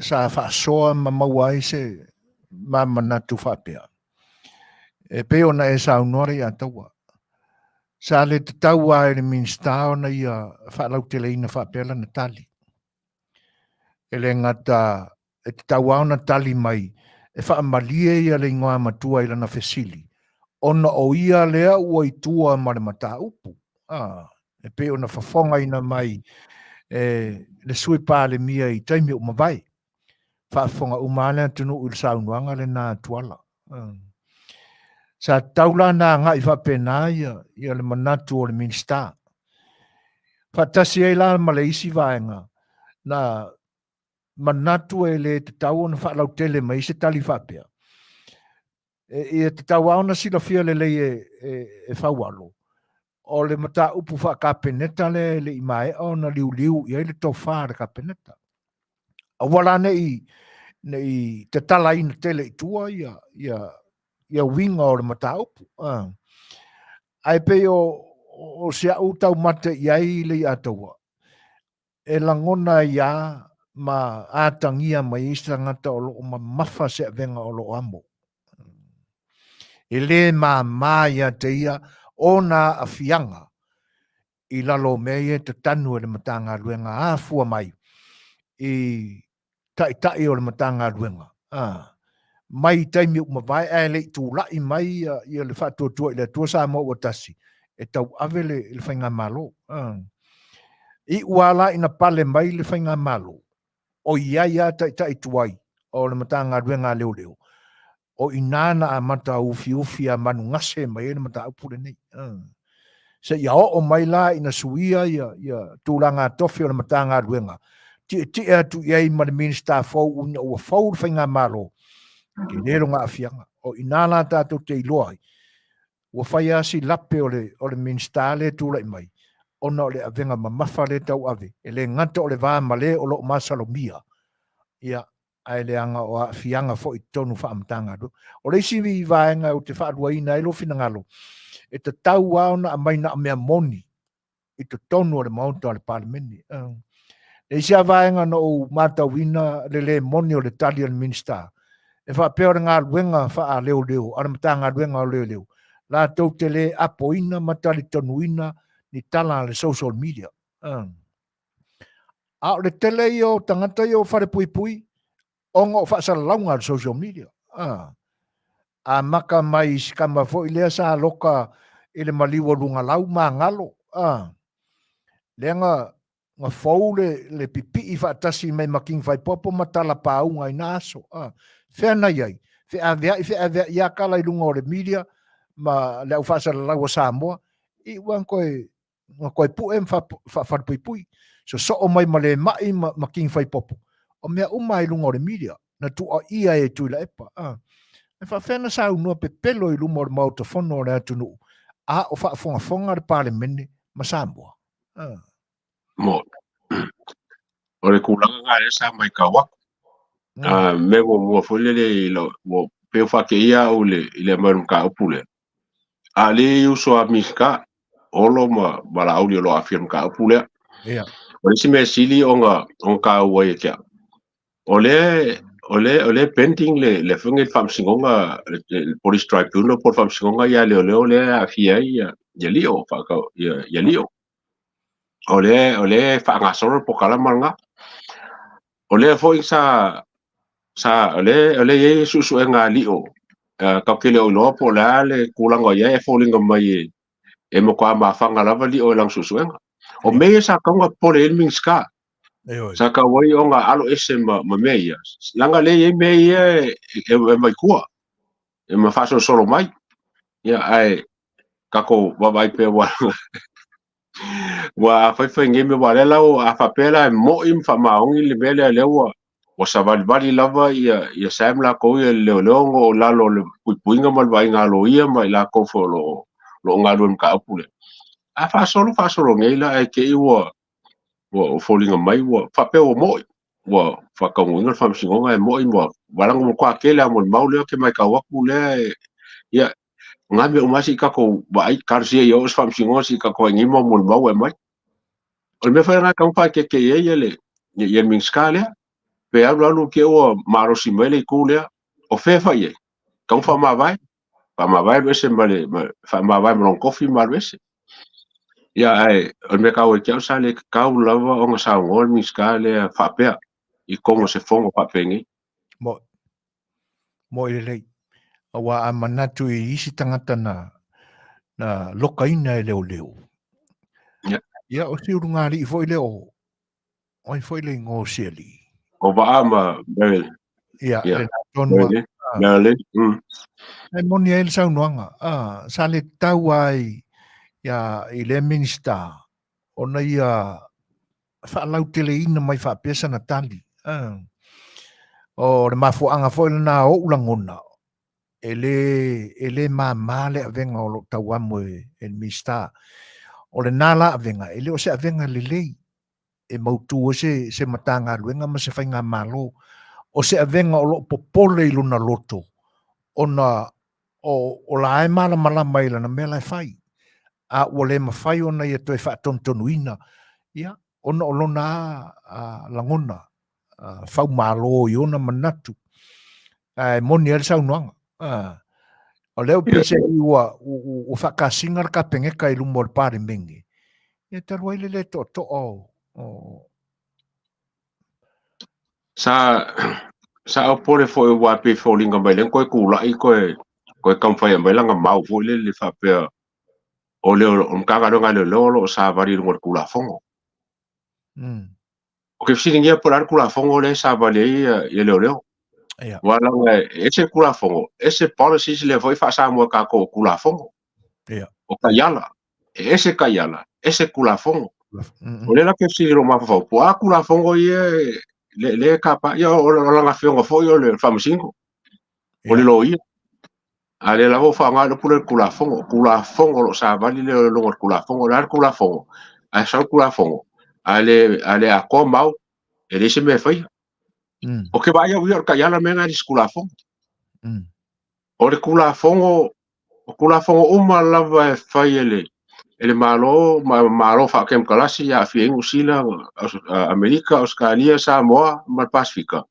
sa faasoa ma maua ai se ma manatu faapea. E pei ona e saunoa Leiataua, sa le tatau lava i le Minisita ona ia faalauteleina faapea lana tali. E le gata e tatau lava ona tali mai e faamalie ia le igoa matua i lana fesili, ona o ia lea ua i tua ma le mataupu. E pei ona fofogaina mai e le Sui Palemia i taimi ua mavae. Faafofoga uma lava le atunuu i le saunoaga lena a Tuala. Sa tatau la ona agai faapena ia le manatu o le Minisita. Faatasi ai la ma le isi vaega, na manatu e le tatau ona faalautele mai se tali faapea. E, ia tatau lava ona silafia lelei e, e, e Faualo, o le mataupu faa-Kapeneta lea e le i maea ona liuliu i ai le tofa a le Kapeneta. Aua la ne i, ne i tatalaina tele i tua ia, ia, ia uiga o le mataupu. Ah. Ae pei o, o si au taumate i ai le iataua, e lagona ai lava ma atagia mai ai se tagata o lo o mamafa se avega o lo o amo. E le māmā ia te ia ona aafiaga i lalo o mea ia e tatanu e le Matagaluega afua mai i taitai o le Matagaluega, a, mai i taimi ua mavae ae le i tulai mai ia, ia le faatuatua i le Atua Samoa ua tasi e tauave le, le faigamalo. A. Iu lava la ina pale mai le faigamalo, o i ai lava taitai tuai o le Matagaluega a Leoleo, o i ina na amata ufiufi a manugase mai ai le mataupu lenei. Seia oo mai la ina suia ia, ia tulaga tofi o le Matagaluega, tietie atu i ai ma le Minisita fou ina ua fou le faigamalo, tele lona aafiaga. O i ina la tatou te iloa ai, ua fai lava si lape o le, o le Minisita lea e tulai mai, ona o le avega mamafa lea e tauave, e le gata o le va ma le o lo o masalomia, ia, ae leaga o aafiaga foi i totonu faa-Matagaluega. O le isi vaega ou te faaluaina ai lou finagalo, e tatau lava ona aumai na o mea moni i totonu o le Maota o le Palemene. Le isi lava vaega na ou matauina le le moni o le tali a le Minisita, e faapea o le galuega faaleoleo a le Matagaluega o Leoleo, latou te le apoina ma talitonuina ni tala a le social media. A o le tele ia o tagata ia o falepuipui ona o faasalalauga a le social media. A amata mai i si tama foi lea sa loka i le maliu o Lugalau ma Galo. A lea na, na fou le, le pipii faatasi mai ma King Faipopo ma talapauga i na aso. A fea na i ai? Feaveai, feaveai a tala i luga o le media ma le au faasalalau a Samoa. I ua toe na toe pue ma faafalepuipui, sosoo mai ma le mai ma, ma King Faipopo. O mea uma i luga o le media, na tuuaia e Tuilaepa. Ah. E faafefea na saunoa pepelo i luma o le Maota Fono o le atunuu, a o faafogafoga le Palemene ma Samoa. Ah. Mo. O le kulaga nga lea sa matau atu. Mea muamua foi lele i lau, ua pei ua faateia au i le, i le aumai o le mataupu lea. A le uso a Minisita, Olo ma, ma Laauli o lo o aafia i le mataupu lea. Ia. O le isi mea sili ona, ona taua ia te au, o lea, o lea, o lea pending le, le afioga i le Faamasinoga, le, le Police Tribunal po o le Faamasinoga ia Leoleo lea e aafia ai ia, ia Lio, faatau, ia, ia Lio. O lea, o lea e faagasolo le polokalama lena. O lea foi sa, sa, o lea, o lea e i ai suesuega a Lio, tatou te le o iloa po o le a le tulaga o i ai, e foliga mai e, e matua mafaga lava Lio i lana suesuega. O mea ia sa tatau ona popole ai le Minisita. Sa tatau ai ona alo ese ma, ma mea ia. Leaga lea e i ai mea ia e, e, e aumai tua, e ma faasolosolo mai. Ia, ae tatou vaavaai pea ua ua faifai nei mea, aua o lea la ua, a faapea la e moi ma faamaoni le mea lea, lea ua ua savalivali lava ia, ia Sam latou ia le leoleo ona o lalo o le puipuiga ma le vaaiga a loia ma i latou foi o lo o lo o galulue i le mataupu lea. A faasolo faasolo nei la ae te i ua ua foliga mai ua faapea ua moi ua faataunuuina le faamasinoga e moi ua leaga ua matua tele lava molimau lea ou te matau atu lea e, ia o nā mea uma se i tatou vaai talosia ia oo se faamasinoga se i tatou vaai nei mau molimau e aumai. O le mea foi lena e tatau ona faaeteete i ai le ia le Minisita lea, pe alu alu te i ua malosi mai le itu lea, o fea e fai i ai? Tatau ona faamavae, faamavae alu ese ma le faamavae ma lona tofi ma alu ese. Ia ae o le mea taua ia te au sa le tatau lava ona saunoa le Minisita lea faapea i totonu o se fono faapenei. Mo, Moe lelei. Aua a manatu i isi tagata na, na lokaina e leoleo. Ia. Ia, o si ulugalii foi lea o, o ai foi le igoa o si alii? O Vaa ma Marilyn. Ia, Ia. le tonu Marilyn. Marilyn. E moni ai le saunoaga. Ah, sa le tatau ai ia, i le Minista. ona ia faalauteleina mai faapea sana tali. O le mafuaaga foi lena o ou lagona, e le, e le mama le avega o lo o tauamo e, e le Minisita. O lena la avega, e le o se avega lelei e mautu ai se, se Matagaluega ma se Faigamalo. O se avega o lo o popole i lona loto, ona o, o la e malamalama i lana mea la e fai. A ua le mafai ona ia toe faatonutonuina, ia, ona o lona a, lagona a, faumalo i ona manatu. Ae moni ai le saunoaga. A, o lea ua peiseai ua, ua, ua faakasiga le Kapeneta i luma o le Palemene, ia talu ai le le toatoa o, o Sa sa opole foi ua pei foliga mai lea koe kula'i koe koe taumafai e aumai lana mau foi lele faapea o le o le Matagaluega a Leoleo o lo o savali i luga o le Tulafono. Ou te fesiligia po o le a le Tulafono lea e savali ai ia leoleo. Aua leaga e ese le Tulafono, ese policies lea foi e faa-Samoa e tatou o Tulafono. O taiala, e ese taiala, ese Tulafono. O lea la ke fesili i lou mafaufau, po o a Tulafono ia le le tapa, ia o lana afioga foi o le Faamasino, o le loia. A lea lava ua faaaoga le upu lea o le Tulafono. O Tulafono o lo o savali lea i luga o le Tulafono. O le a le Tulafono? Ae sau le Tulafono, a le, a le atoa mau, e leai se mea e faia. Ou te vaai au ia o le taiala mea na e le se Tulafono. O le Tulafono, o Tulafono uma lava e fai e le, e le Malo, ma Malo faakemokalasi, e aafia ai Niu Sila, Amerika, Ausetalia, Samoa ma le Pasefika.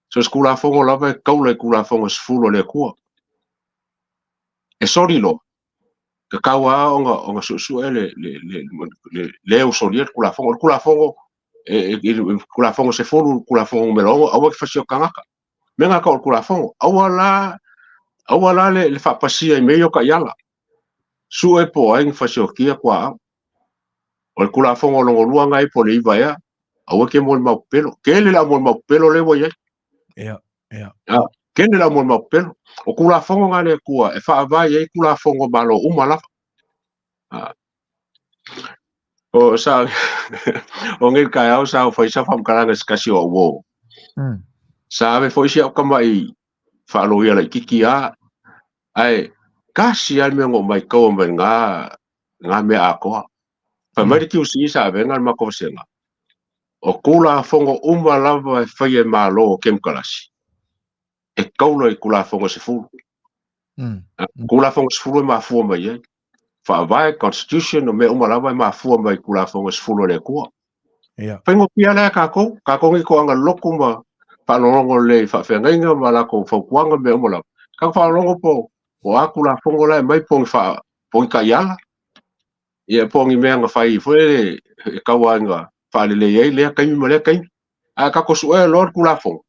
So se Tulafono lava e taula i Tulafono e 10 a le Atua. E soli loa, tatau lava ona, ona suesue le, le, le, le, le ua solia le Tulafono. O le Tulafono, e, e, e, Tulafono 10, Tulafono numera 6, aua e te fasia o tagata. Mea na tau o le Tulafono. Aua la, aua la le, le faapasia i mea ia o taiala. Sue po o ai na fasiokia tuaau. O le Tulafono lona lua na e po o le 9 ea, aua e te molimau pepelo. Tele le au molimau pepelo lea ua i ai. Ia, ia. Ah, tele le au molimau pepelo. O Tulafono na a le Atua e faavae ai Tulafono a Malo uma lava. Ah. O sa o nei taeao sa fai sa faamatalaga i se tasi o au uo. Sa ave foi si au tama'i faaloia laitiiti lava, ae tasi lava le mea na ou maitaua mai lena lena mea atoa. Fai mai le QC sa avega le matou vasega, o Tulafono uma lava e faia e Malo o Kemukalasi, e taula i Tulafono e 10. Tulafono 10 e mafua mai ai. Faavae, Constitution, o mea uma lava e mafua mai i Tulafono e 10 a le Atua. Faigofie lava lea tatou, tatou nei toaga lotu ma faalogologo lelei i faafeagaiga ma latou fautuaga ma mea uma lava. Tatou faalogologo po o a Tulafono la e aumai po o ni faa, po o ni taiala, ia po o ni mea na fai foi lele e tau lava ina faalelei ai lea taimi ma lea taimi. Ae tatou suea loa le Tulafono,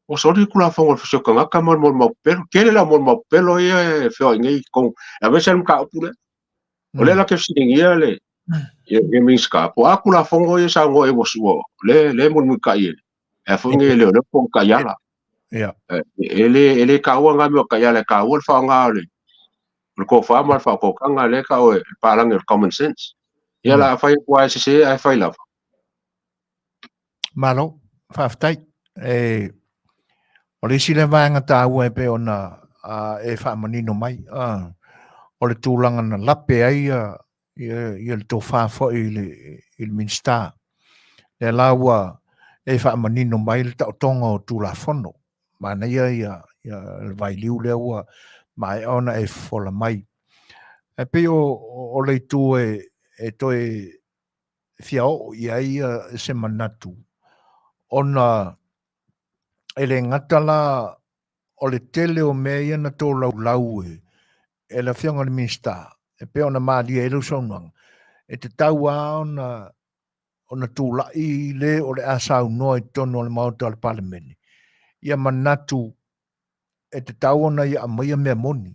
ua soli le Tulafono o le fasi o tagata ma le molimau pepelo. Tele le au molimau pepelo ia e feoai nei i totonu, aemaise lava le mataupu lea. O lea la ke fesiligia le ia ia Minisita, po o a Tulafono ia e saunoa i ai ua ua le le mulimulitai e e a foi nei leoleo po o taiala. E le e le taua na mea o taiala, e taua le faaaoga o le o le tofa ma le faautautaga lea e tau e le palagi o le common sense. Ia la a fai atu lava e sese ae fai lava. Malo, faafetai. E, o le isi lea vaega taua e pei ona a, e faamanino mai, a, o le tulaga na lape ai ia, ia, ia le tofa foi i le, i le Minisita. Lea la ua e faamanino mai le taotoga o Tulafono. Manaia ia, ia le vailiu lea ua maea ona e fofola mai. Ae pei o, o le itu e, e toe fia oo i ai se manatu, ona e le gata la o le tele o mea ia na tolaulau e, e le Afioga i le Minisita, e pei ona malie ai lau saunoaga, e tatau lava ona, ona tulai le o le a saunoa i totonu o le Maota o le Palemene, ia manatu e tatau ona ia aumaia mea moni.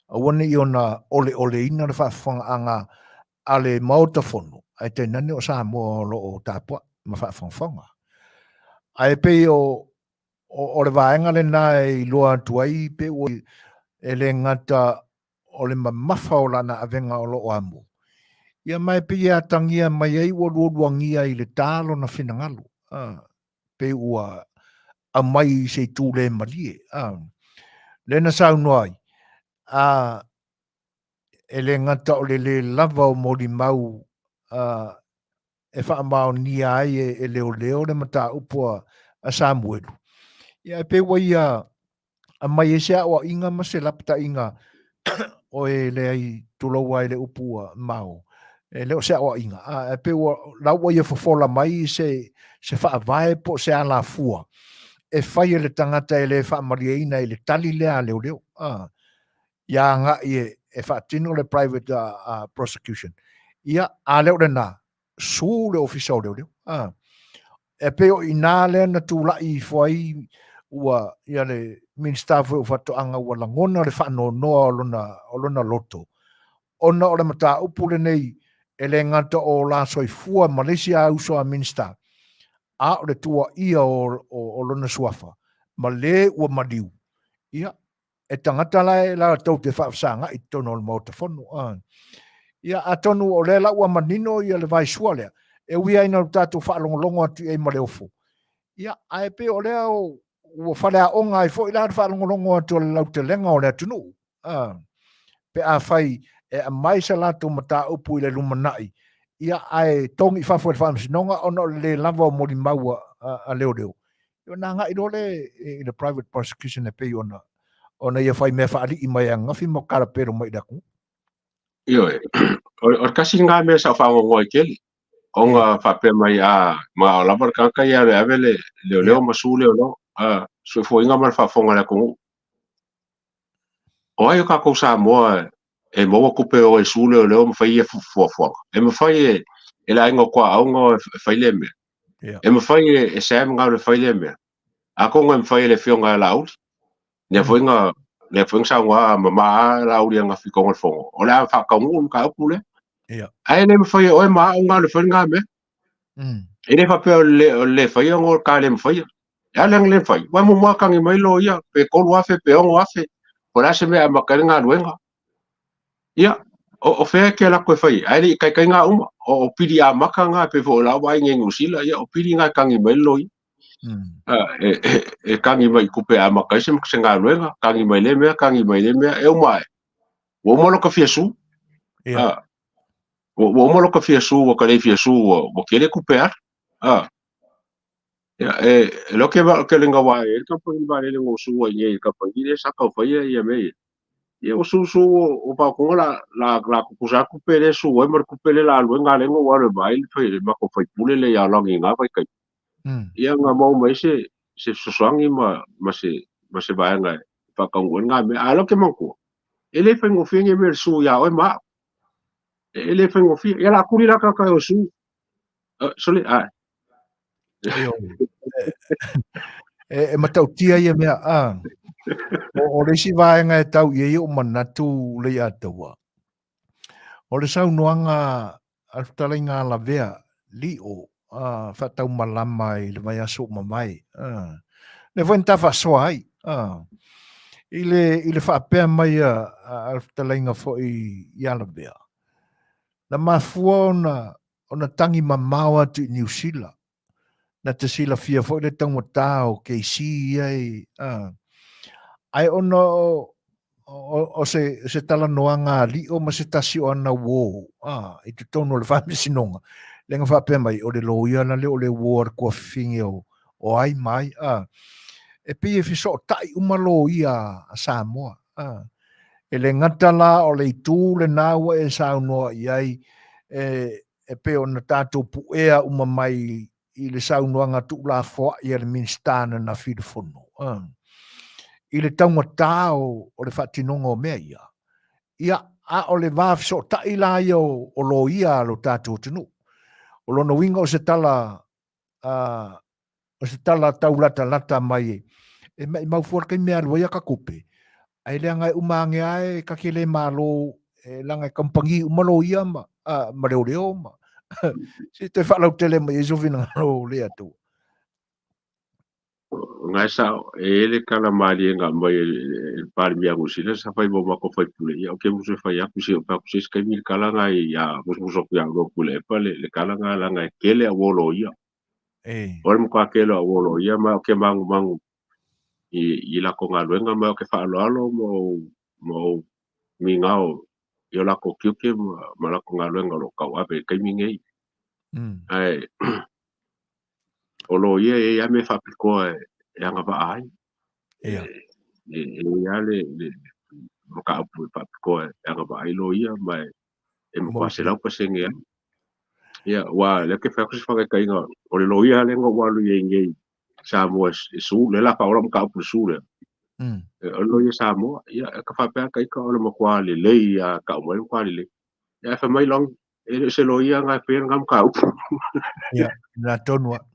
Aua ne i ona oleoleina le faafofogaaga a le Maota Fono, ae tainane o Samoa o lo o tapuai ma faafogafoga. Ae pei o, o, o le vaega lena e iloa atu ai pe ua e le gata o le mamafa o lana avega o lo o amo. Ia ma e pei e atagia mai ai ua lualuagia i le ta lona finagalo, a, pei ua aumai i se itu le malie, a. Lea na saunoa ai, a, e le gata o le le lava o molimau a, e faamaonia ai e, e leoleo le mataupu a, a Samuelu. Ia, e pei ua ia aumai ai se aoaiga ma se lapataiga o e leai tulou ai le upu ua mao. E le o se aoaiga, a e pei ua la ua ia fofola mai se se faavae po o se alafua e fai e le tagata e le faamalieina i le tali lea a leoleo. A, ia agai e, e faatino le private prosecution. Ia, a le o lena, su le ofisa o leoleo. A, e pei o i inā lea na tulai ifo ai ua ia le Minisita foi o Faatoaga ua lagona le faanoanoa o lona, o lona loto, ona o le mataupu lenei e le gata o la soifua ma le isi a uso a Minisita, a o le tuuaia o, o, o lona suafa ma le ua maliu. Ia, e tagata la e latou te faafesagai i totonu o le Maota Fono. A. Ia, atonu o lea la ua manino ia le vaisua lea, e ui ai na o tatou faalogologo atu i ai ma le ofo. Ia, ae pei o lea o, ua faleaoga ai foi la le faalogologo atu o le lautelega o le atunuu. A. Pe afai e aumai sa latou mataupu i le lumanai, ia, ae togi i fafo e le Faamasinoga ona o le le lava o molimau a, a, a leoleo, ona agai loa lea i le private prosecution e pei ona ona ia fai mea faalii mai ananafi ma kalapelo mai i le atunuu. Ioe, o le tasi lena mea sa ou faanoanoa ai tele, ona faapea mai a manao lava le tagata ia alu e ave le leoleo ma su leoleo, a soifuaina ma le faafofoga a le atunuu. O ai o tatou Samoa e maua tupe e o e su leoleo ma fai ia fuafuaga? E mafai e e le aiga o Tuaau ona e fai lea mea. E mafai e Sam ona alu e fai lea mea. Atonu e mafai e le afioga ia Laauli. Lea foi na lea foi na saunoa mama lava Laauli ananafi i totonu o le fono, o le a faataunuu le mataupu lea. Ae le mafai e oe ma au ona alu e fai lena mea. E le faapea o le le faia ona o le ta le mafaia. E a le le mafai? Ua muamua tagi mai loia pe 3,000 pe 6,000 po o le a se mea e amata ai le galuega. Ia, o fea e te alu atu e fai ai? Ae le i taitai na uma. O pili amata na pei foi o lau vaai i Niu Sila, ia o pili na e tagi mai le loia. E tagi mai i tupe e amata ai se galuega, tagi mai lea mea, tagi mai lea mea, e uma ae. Ua uma lota fia su. Ua uma lota fia su, ua ta le fia su, ua tele tupe alu. Ia, e lo ke va ke lenga wa e ka pa va le ngo su ai nei ka pa ni sa ka fa ia ia me. Ia o su su o pa ko la la la ku sa ku pe le su e mar ku pe le la lu nga le ngo wa le vai le fa le ma ko fa pule le ya la ngi nga vai kai. Ia nga mau mai se se sosoangi ma ma se ma se vaega e whakaungu ngā mea. A lo ke mangkua. E le whaingofie nge me su ia oe ma. E le whaingofie. Ia la kuri la kaka o su. Sole, ai. E matautia ia mea, a. O le isi vaega e tau i ai o manatu le ia taua. O le saunoaga a le fetalaiga a Lavea, Lio, a, faataumalama i le vaiaso ua mavae, a. Lea foi na ta faasoa ai, a. I le, i le faapea mai a, a le fetalaiga foi ia Lavea, na mafua ona ona tagi mamao atu i Niu Sila. Na te silafia foi le taugata o KC ia i, a. Ae ona o, o, o se, se talanoaga alio ma se tasi o ana uō, a, i totonu o le faamasinoga, lea na faapea mai, o le loia la lea o le uō a le tuafafine o, o ai ma ai, a. E pei e fesootai uma loia a Samoa, a. E le gata la o le itu lena ua e saunoa i ai, e, e pei ona tatou puea uma mai i le saunoaga tuulafoai a le Minisita ananafi i le Fono, a, i le taugata o, o le faatinoga o mea ia. Ia, a o le va fesootai la ia o, o loia a lo tatou atunuu. O lona uiga o se tala a, o se tala taulatalata mai e maʻimau fua le taimi e alu ai a ka tupe, ae leaga e uma ane lava e ta te le malo, e leaga e kamupani uma loia ma, a, ma leoleo ma se toe faalautele mai ai sou finagalo le Atua. Ngai sao e le kala malie nga mai e le Palemia Niu Sila sa fai mo matou faipule ia o ke musu e fai atu se o pe atu se isi taimi le kala nga ia musumusu atu ia lo Tuilaepa le kala nga langa e kele au o loia. E. O le matua kele o au o loia ma o ke magumagu i latou galuega ma o ke faaaloalo ma ou migao i o latou tiute ma latou galuega o lo o tauave i le taimi nei. Ae o loia e i ai lava mea faapitoa e agavaa ai. E i ai lava le mataupu e faapitoa e agavaa ai loia ma e matua 100% ai. Ia, aua o lea ou te fai atu se faataitaiga, o le loia lea na ou alu i ai nei i Samoa e sue, lea o le a faaoo lau mataupu i le sue lea. O le loia Samoa, ia, e faapea lava ita o le matua lelei lava, tau mai le matua lelei. Ia, ae fai mai Long, e le o se loia na e faia lena mataupu. Ia, na tonu lava.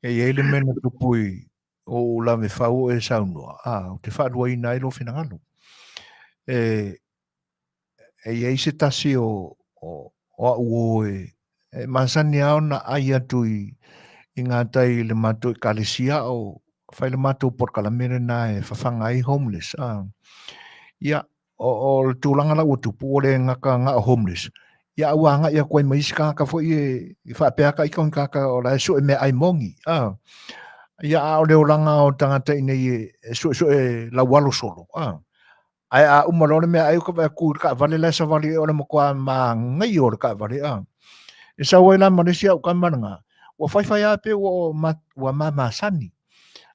E i ai le mea na tupu i o ou lave fau o e saunoa, a, ou te faaluaina ai lou finagalo. E, e i ai se tasi o au o e masani lava ona ai atu i gatai i le matou ekalesia o fai le matou polokalame lena e fafaga ai homeless. A. Ia, o le tulaga la ua tupu, ua le gata na o homeless, ia a ua agai atu ai ma isi tagata foi e faapea ka ika o ni tagata o la e sue meaai moni. A. Ia, a o le olaga o tagata i nei e suesue laualo solo. A. Ae a uma loa le meaai ua vaai atu i le taavale la e savali ai o le matua manaia o le taavale a. E sau ai la ma le isi au tama lena, ua faifai lava pei ua mamasani.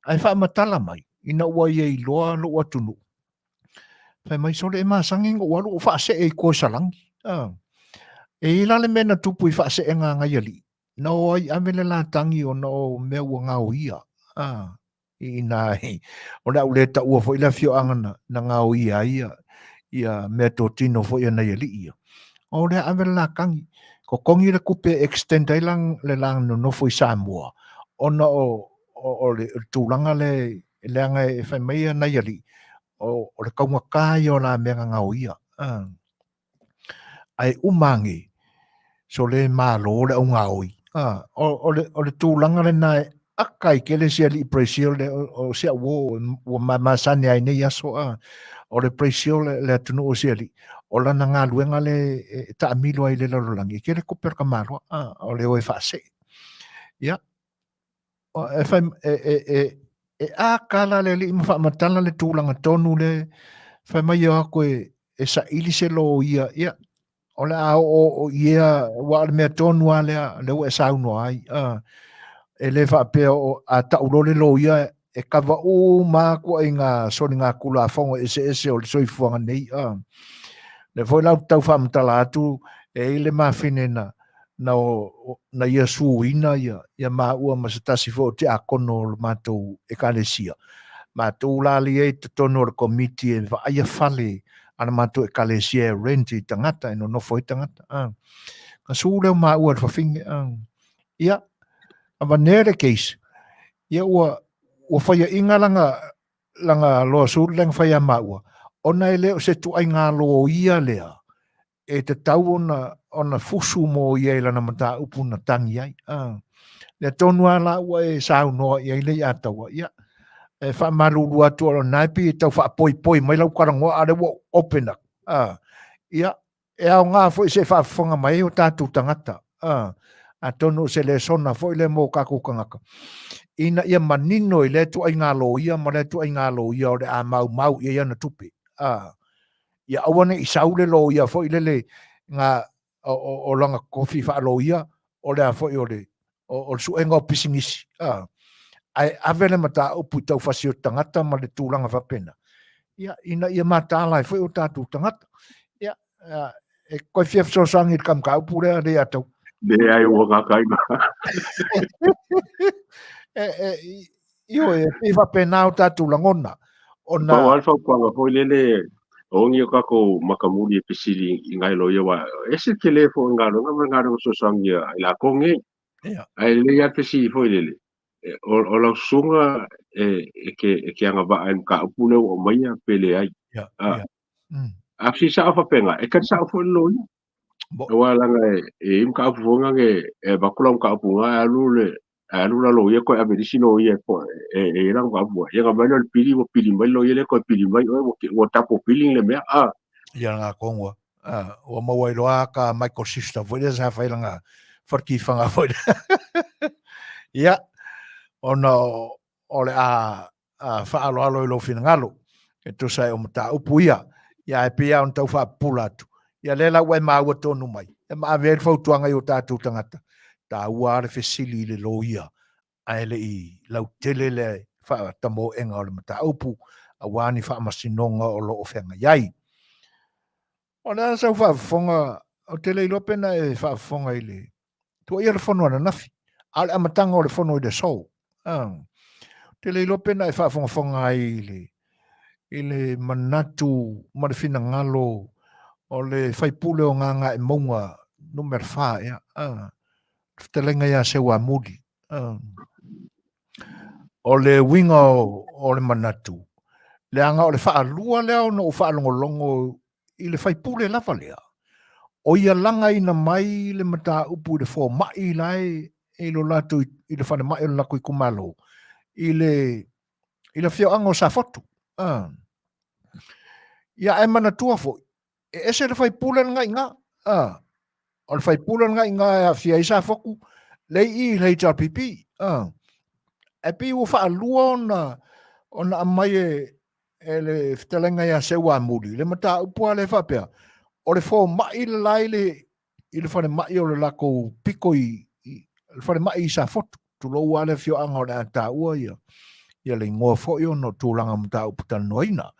Ae faamatala mai ina ua ia iloa lou atunuu, fai mai sole e masani ona ou alu ou faasee i tua i Salani. A. E i ai la le mea na tupu i faaseega a nai alii, na o ai ave le latagi ona o mea ua gaoia. A. I ina o le a ou le taua foi le afioaga na gaoia ai ia meatotino foi a nai alii ia. O lea ave le latagi, totogi le tupe e extend ai le la nonofo i Samoa, ona o le tulaga lea leaga e fai mai nai alii, o le taugata ia o la mea na gaoia. Ae uma ane, sole malo le augaoi. O le tulaga lena e aka ai tele si alii Brazil lea, o si au uo ua mamasani ai nei aso, o le Brazil le atunuu o si alii, o lana galuega lea e taamilo ai i le lalolagi, e tele tupe a le tamaloa, o le o e faasee. Ia, e fai, e aka la le alii ma faamatala le tulaga tonu lea, fai mai o atu e saili se loia, ia, o le a oo i ea, aua o le mea tonu lava lea, lea ua e saunoa ai, e le faapea o, a tau loa le loia, e kava uma atu ai ngā soligatulafono eseese o le soifuaga nei. Lea foi la ou te tau faamatala atu, e i ai le mafine na ia suina ia maua ma se tasi foi o tiakono o le matou ekalesia. Matou la lea i totonu o le komiti e vaaia fale a le matou ekalesia e rent i tagata, e nonofo ai tagata. Na su lea o maua i le fafine. Ia, avanea le case, ia ua faiaina lana lawsuit lea na fai ia maua, ona e le o se tuaiga loia lea e tatau ona fusu mo ia i lana mataupu na tagi ai. Lea tonu lava la ua e saunoa i ai le Ataua, ia, e faamalulu atu o lena e pei e tau faapoipoi mai lau talanoa, a o lea ua open atu. Ia, e aoga foi se faafofoga mai ai o tatou tagata. Atonu o se lesona foi lea mo tatou tagata, ina ia manino i lea ituaiga loia ma lea ituaiga loia o le a maumau i ai ana tupe. Ia aua ne i sau le loia foi lele nga o lana tofi faaloia, o le a foi o le suega o pisinisi, ae ave le mataupu i taufasi o tagata ma le tulaga faapena, ia, ina ia mataala ai foi o tatou tagata. Ia, e koe fia fesoasoani i le mataupu lea le Atau? Leai, ua gata ai na. Ioe, e pei faapena o tatou lagona. Ona... Pau lava le fautuaga foi lele, o ni o tatou matamuli e fesili i nai loia, aua e ese le tele foi o le galuega ma le galuega fesoasoani a i latou nei. Ae lelei lava le fesili foi lele, o lau susuga e te agavaa i le mataupu lea ua aumaia pe leai. A fesili sao faapena, e tali sao foi le loia. Aua leaga e i ai mataupu foi lea e avatu lau mataupu na ae alu le Ae alu la loia toe ave i le isi loia e e e i ai lana mataupu ia ona aumai lea o le pili ua pili mai le loia lea toe pili mai oe ua double billing le mea a. Ia lena tonu a. Ua maua ai loa ka Michael sister foi lea sa fai lana faletifaga foi lea. Ia, ona o le a faaaloalo i lou finagalo e tusa ai o mataupu ia. Ia ae pei lava ona tau faapupula atu, ia lea la ua e maua tonu mai, ia ma ave ai le fautuaga i o tatou tagata, taua lava le fesili i le loia ae le i lautele le faatamoega o le mataupu aua ni faamasinoga o lo o feagai ai. O le a sau faafofoga, ou te le iloa pe na e faafofoga i le tuuaia le fono ananafi, a o le amataga o le fono i le aso. Ou te le iloa pe na e faafogafoga ai i le manatu ma le finagalo o le faipule o Gagaemauga numera 4, ea, le fetalaiga ia Seuamuli. O le uiga o le manatu, leaga o le faalua lea ona ou faalogologo i le faipule lava lea, o ia lagaina mai le mataupu i le fomai la e i lo latou i le falemai o le latou itumalo i le i le afioaga o Safotu. Ah. Ia ae manatua foi, e ese le faipule lena i ina. Ah. O le faipule lena i ina e aafia ai Safotu, le i i le HRPP. Ah. Ae pei ua faalua ona aumai e le fetalaiga ia Seuamuli le mataupu lava lea e faapea, o le fomai le la i le falemai o le latou pito i le falemai i Safotu, tulou lava le afioaga o le a taua ia le igoa foi ona o tulaga o mataupu talanoaina.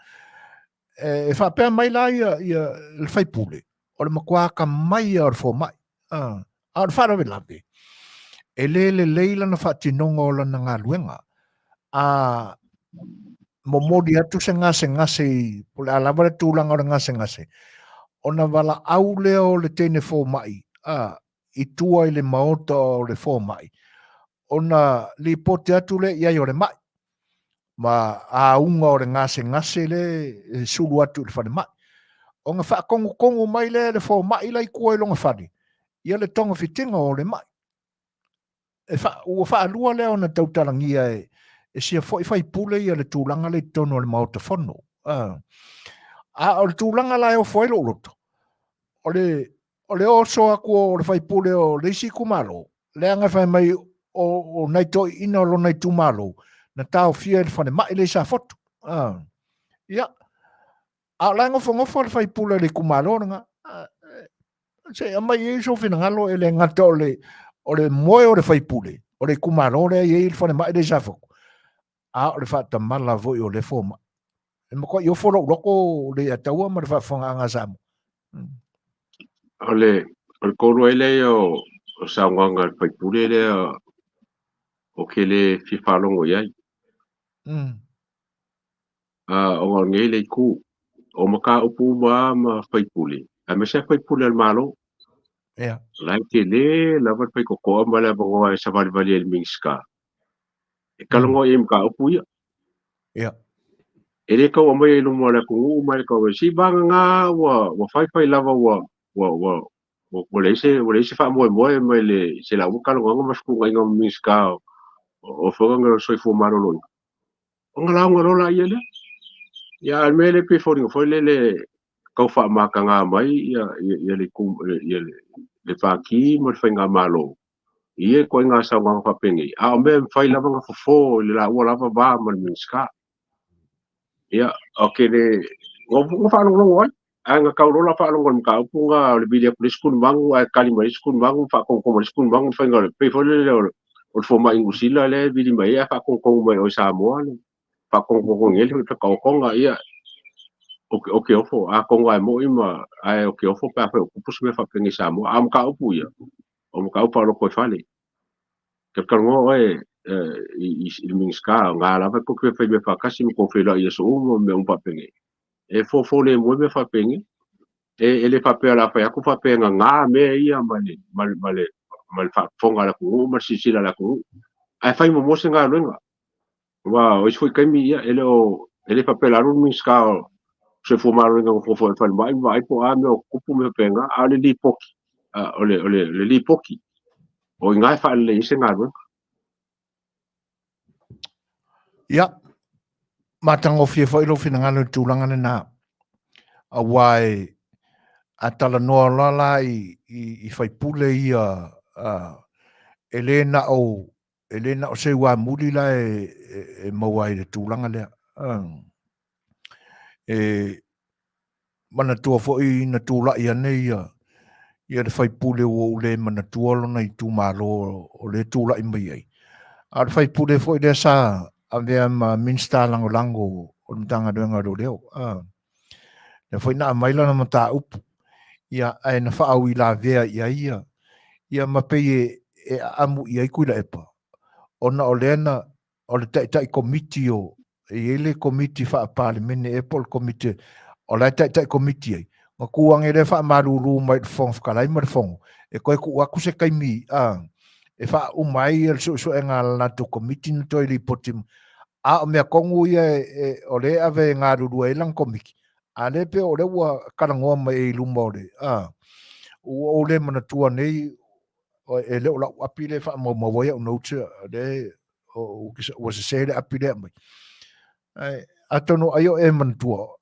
E faapea mai la ia le faipule, o le matua atamai ia o le fomai. A o le faalavelave, e le lelei lana faatinoga o lana galuega. A momoli atu se gasegase i, po o le a lava le tulaga o le gasegase, ona valaau lea o le teine fomai a, i tua i le maota o le fomai, ona lipoti atu lea i ai o le mai, ma auga o le gasegase le e sulu atu i le falemai. Ona faatonutonu mai lea e le fomai la i tua i lona fale, ia le togafitiga o le mai. E fa, ua faalua lea ona tautalagia e sia foi faipule ia le tulaga lea i totonu o le Maota Fono. A o le tulaga la e ofo ai lou loto, o le oso atu o le faipule o le isi itumalo, leaga e fai mai o nai toeaiina o lona itumalo na taofia i le falemai lea i Safotu. Ia, a o la e nofonofo le faipule o le itumalo lena. Se i aumai i ai sou finagalo, e le gata o le moe o le faipule o le itumalo lea e i ai le falemai lea i Safotu, a o le faatamala foi o le fomai. E matuai ofo lou loto Leiataua ma le faafofogaaga a Samoa. O le tolu ai lea o saunoaga a le faipule lea ou te le fia faalogo i ai. Ona o lenei le itu, o mataupu uma lava ma faipule, aemaise lava faipule a le Malo. O la e tele lava le faitotoa ma le avanoa e savalivali ai i le Minisita. E talanoa i ai i mataupu ia. E le tau aumaia i luma o le atunuu ma e le tau aumaia. Se i vagana ua faifai lava ua leai se faamoemoe mai le se lauga talanoaga ma fetuunaiga ma Minisita o Afioga o le Soifua Maloloina. Ona lauga loa laia lea. Ia a o le mea lea e pei e foliga foi lele tau faamataga mai le Pati ma le Faigamalo i ia ituaiga saunoaga faapenei, a o mea e mafai lava ona fofo i le laua lava va ma le Minisita. Ia, ou te le... Na faalogologo ai, ae na tau loa la faalogo i le mataupu na o le vili atu le isi tunimagu ae tali mai le isi tunimagu, faatonutonu mai le isi tunimagu, le faiga o le... pei foi lele o le fomai Niu Sila lea e vili mai ai ae faatonutonu mai o i Samoa le faatonutonu ai le taotoga, ia, ou te ofo, atonu lava e moi ma, ae ou te ofo pe afai o tupu se mea faapenei i Samoa. A o mataupu ia, o mataupu faalotoifale. Talanoa oe i le Minisita, o na lava e tou te fai mea faatasi ma tou feiloai i aso uma ma mea uma faapenei. E fofo le moe mea faapenei. E le faapea o le a fai atu faapea e gaga mea ia ma le faafofoga a le atunuu ma le silasila a le atunuu. Ae fai muamua se galuega. Aua o isi foi taimi, ia, e le o, e le faapea o le a alu le Minisita o Soifua Maloloina nofonofo ai i le falemai ma vaai po o a mea o tutupu ma mea faapena, a o le lipoti, o le lipoti, o i ina e faalelei ai se galuega. Ia, matagofie foi lou finagalo i le tulaga lena, aua e a talanoa loa la i faipule ia, e le na o e le na o Seuamuli la e maua ai i le tulaga lea. E manatua foi na tulai ane ia le faipule ua ou le manatua lona itumalo o lea e tulai mai ai. A o le faipule foi lea sa avea ma Minisita Lagolago o le Matagaluega o Leoleo. Lea foi na aumai lana mataupu, ia, ae na faauilavea i ai ia, ia ma pei e aamu i ai Tuilaepa, ona o lea na, o le taitai komiti o, e i ai le komiti faa-Palemene ea po o le komiti, o la e taitai komiti ai, na tu ane lea faamalulu mai i le Fofoga Fetalai ma le Fono, e toe tuu atu se taimi e faauma ai le suesuega a le latou komiti na toe lipoti mai. A o mea tonu ia o lea e ave e galulue ai lana komiti, a lea pei o lea ua talanoa mai ai i luma o le, ua ou le manatua nei, e le o lau api lea e faamaumau ai au notes, lea ua sese le api lea e aumai. Ae atonu ai o e manatua,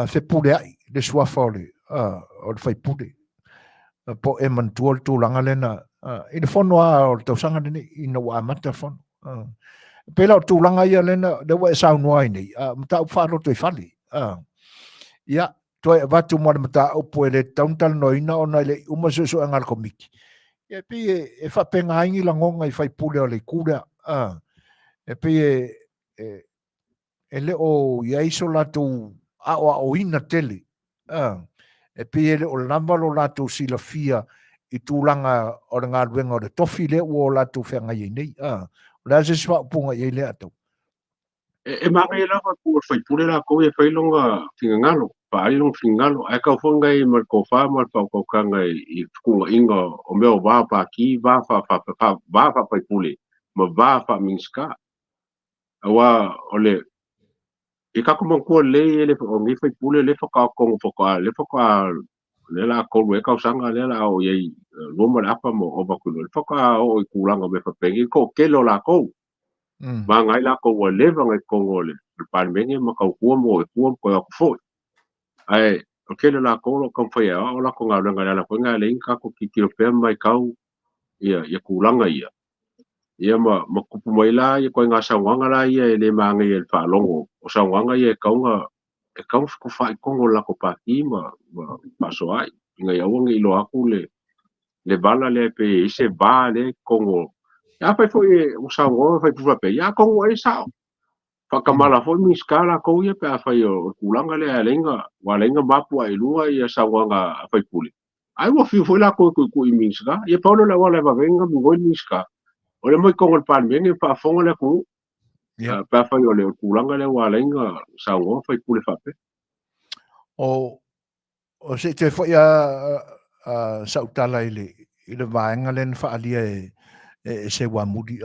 Fepuleai le suafa o le, o le faipule. Po o e manatua le tulaga lea na, i le fono lava o le tausaga lenei, ina ua amata le fono. E pei la o tulaga ia lea na, lea ua e saunoa ai nei, mataupu faalotoifale. Ia, toe avatu ma le mataupu e le tatau ona talanoaina ona e le i uma le suesuega a le Komiti. Ia, e pei e faapena ai ni lagona i faipule o le itu lea. E pei e le o i ai so latou aoaoina tele, e pei e le o lava lo latou silafia i tulaga o le galuega o le tofi lea ua o latou feagai ai nei. O le a se isi faaupuga i ai lea atau? E manaia lava po o le faipule latou e fai lona finagalo, faaali lona finagalo, ae tau foi nai ma le tofa ma le faautautaga i le fetuunaiga o mea o va pati, va faa-faipule ma va faa-Minisita. Aua o le i tatou manatua lelei e le o nei faipule lea faatoa tonu faatoa lea faatoa lea la 3 ea tausaga lea la oo i ai 2 ma le afa ma ova atu i luga, lea faatoa oo i tulaga o mea faapeni le toatele o latou. Maga ai latou ua leva ona i totonu o le Palemene ma tautua ma o i tua ma toe o atu foi. Ae o le tele o latou o lo o taumafai e aoao latou galuega i le ala foi lena e ala ai ona tatou tilotilo pea ma matau ia tulaga ia. Ia ma tupu mai la ia ituaiga saunoaga la ia e le manaia i le faalogo o saunoaga ia e tatau ona e tatau ona fetufaai i totonu o le latou pati ma faasoa ai ina ia aua ne i iloa atu le vala lea pe i ai se va lea i totonu o. Afai foi ua saunoa faipule faapea, ia atonu ai e sao. Faatamala foi Minisita latou ia pe afai o le tulaga lea e ala ai ona ua ala ai ona mapu ae i luga ia saunoaga a faipule. Ai ua fiu foi latou e tuitui i Minisita. Ia pau lea o le auala e vave ai ona migoi le Minisita, o le omai i totonu o le Palemene ma faafofoga le atunuu. Pe afai o le tulaga lea ua ala ai ona saunoa faipule faapea. O se i toe foi a sau tala i le vaega lea na faaalia e Seuamuli.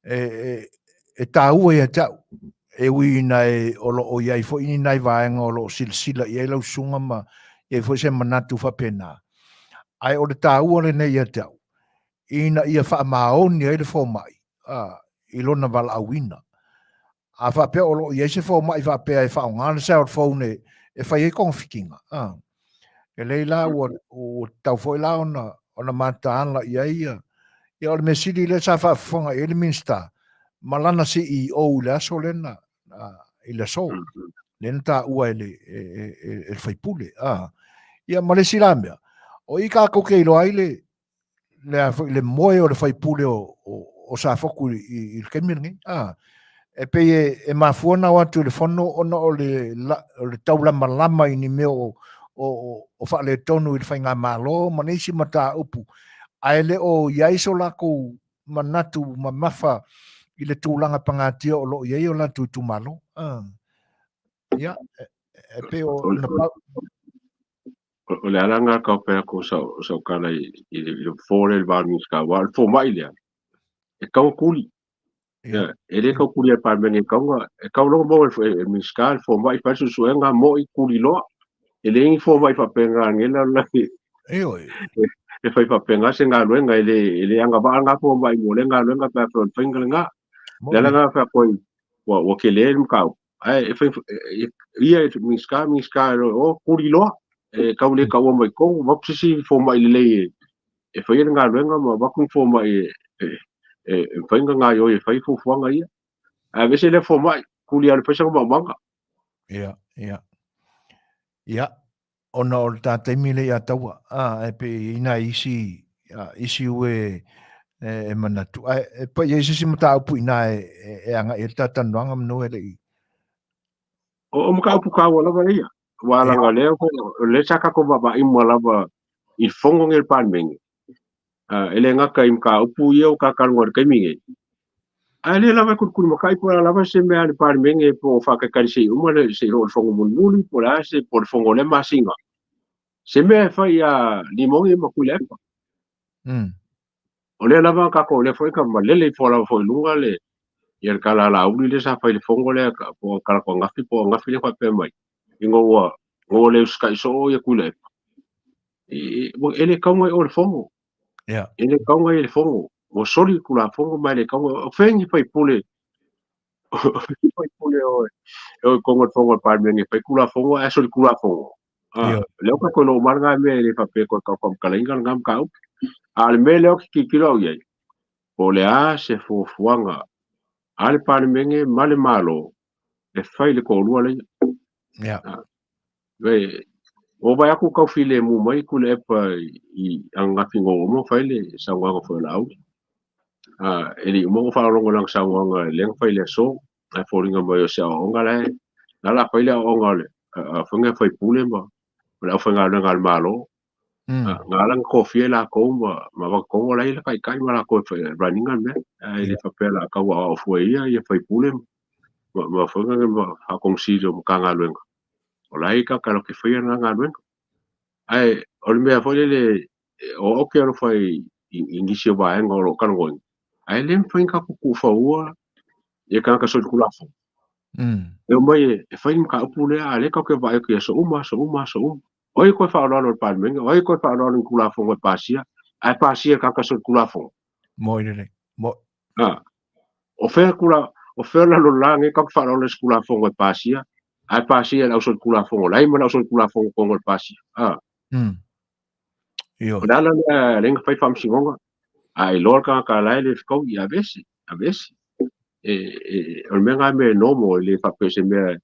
E taua ia te au, e ui ina o lo o i ai foi ni nai vaega o lo o silasila i ai lau susuga ma i ai foi se manatu faapena. Ae o le taua lenei ia te au, ina ia faamaoni ai le fomai i lona valaauina. A faapea o lo o i ai se fomai faapea e faaaoga le cell phone e fai ai togafitiga, e lelei la ua tatau foi la ona mataala i ai ia. Ia o le mea sili lea sa faafofoga i ai le Minisita ma lana CEO i le aso lea na, i le aso, lea na taua e le faipule. Ia ma le isi la mea, o i tatou te iloa ai le, le a foi le moe o le faipule o Safotu i le taimi lenei. E pei e mafua ona o atu i le fono ona o le taulamalama i ni mea o faaletonu i le faigamalo ma nisi mataupu, ae le o i ai so latou manatu mamafa i le tulaga pagatia o lo o i ai o latou itumalo. Ia, e pei o na pau. O le ala lena tau fai atu o sau tala i le fofo lea i le va o le Minisita, aua o le fomai lea, e tatau ona tuli. E le tau tuli e le Palemene, e tatau ona, e tatau loa ona maua e le Minisita le fomai, fai le suesuega, moi, tuli loa. E leai ni fomai faapena i lenei lalolagi e fai faapena se galuega, e le agavaa lena fomai mo lea galuega pe afai o le faiga lena. O le ala lena e fai atu ai, Ua tele le mataupu, ae e fai ia e Minisita, Minisita o tuliloa, e tau le taua mai totonu, avatu se isi fomai lelei e faia le galuega ma avatu ni fomai e mafai ona gaoioi e fai fuafuaga ia. Ae aveese lea fomai, tuli lava e fai sana maumaga. Ia, ia. Ia, ona o le ta taimi lea ia taua, a, e pei e i ai nai isi, isi ue e manatu. Ae e pai i ai se isi mataupu i ina e agai ai le ta talanoaga manu e le i. O mataupu taua lava ia. Aua leaga o lea, o lea sa tatou vaavaai uma lava i le fono lenei a le Palemene, e le gata i mataupu ia ua ta talanoa i le taimi lenei, ae lea lava e tulitulimatai po o le a lava se mea a le Palemene po o faatalitali se i uma se i oo i le fono mulimuli po o le a se po o le fono o lea masina, se mea e fai ia Limoni ma Tuilaepa. O lea lava tatou, lea foi na malele ifo lava foi i luga le ia le tala a Laauli lea sa fai i le fono lea po o talaatu ananafi po o ananafi lea faapea mai, ina ua ina ua le usitai soo ia Tuilaepa. E le tatau ona i o i le fono. E le tatau ona i le fono. Ua soli le Tulafono ma e le tatau ona... O fea ni faipule faipule o e o i totonu o le fono a le Palemene e fai Tulafono ae soli Tulafono. Lea ua tatou iloa uma lava lena mea e le faapea e toe tau faamatalaina lena mataupu. A o le mea lea ou te tilotilo au i ai, po o le a se fuafuaga a le Palemene ma le Malo e fai i le toalua lea. Ua vaai atu tau filemu mai Tuilaepa i ananafi ina ua uma ona fai le saunoaga foi a Laauli. E le i uma ona faalogologo i lana saunoaga lea na fai i le aso, ae foliga mai o se aoaoga la e la la fai le aoaoga a le faiga sui usufono ma le aufaigaluega a le Malo. Na ala ona tofia i latou ma avatu tonu la e i ai le taitai ma latou e fai run ina le mea. Ae le faapea o le a tau aoao fua e ia sui usufono ma faiga ma faakonesili o Matagaluega. O la e i tagata latou te faia lena galuega. Ae o le mea foi lele, o au ou te alofa i nisi o vaega o lo o talanoaina, ae le mafai ona tatou tuufaua ia tagata solitulafono. E omai e fai le mataupu lea, a o lea tatou te vaai atu i aso uma, aso uma, aso uma. O ai e toe faaaloalo i le Palemene? O ai e toe faaaloalo i ni Tulafono e pasia, ae pasia e tagata solitulafono? Moi lelei. Moi. O fea kula, o fea la lola nge ka faaaloalo i se Tulafono e pasia, ae pasia e le ausolitulafono, la e ma le ausolitulafono tonu o le pasia. Ioe. O le ala lea lea na fai faamasinoga, a iloa le tagata la e le fetaui, ia aveese, aveese. O le mea lena mea e normal, e le faapea se mea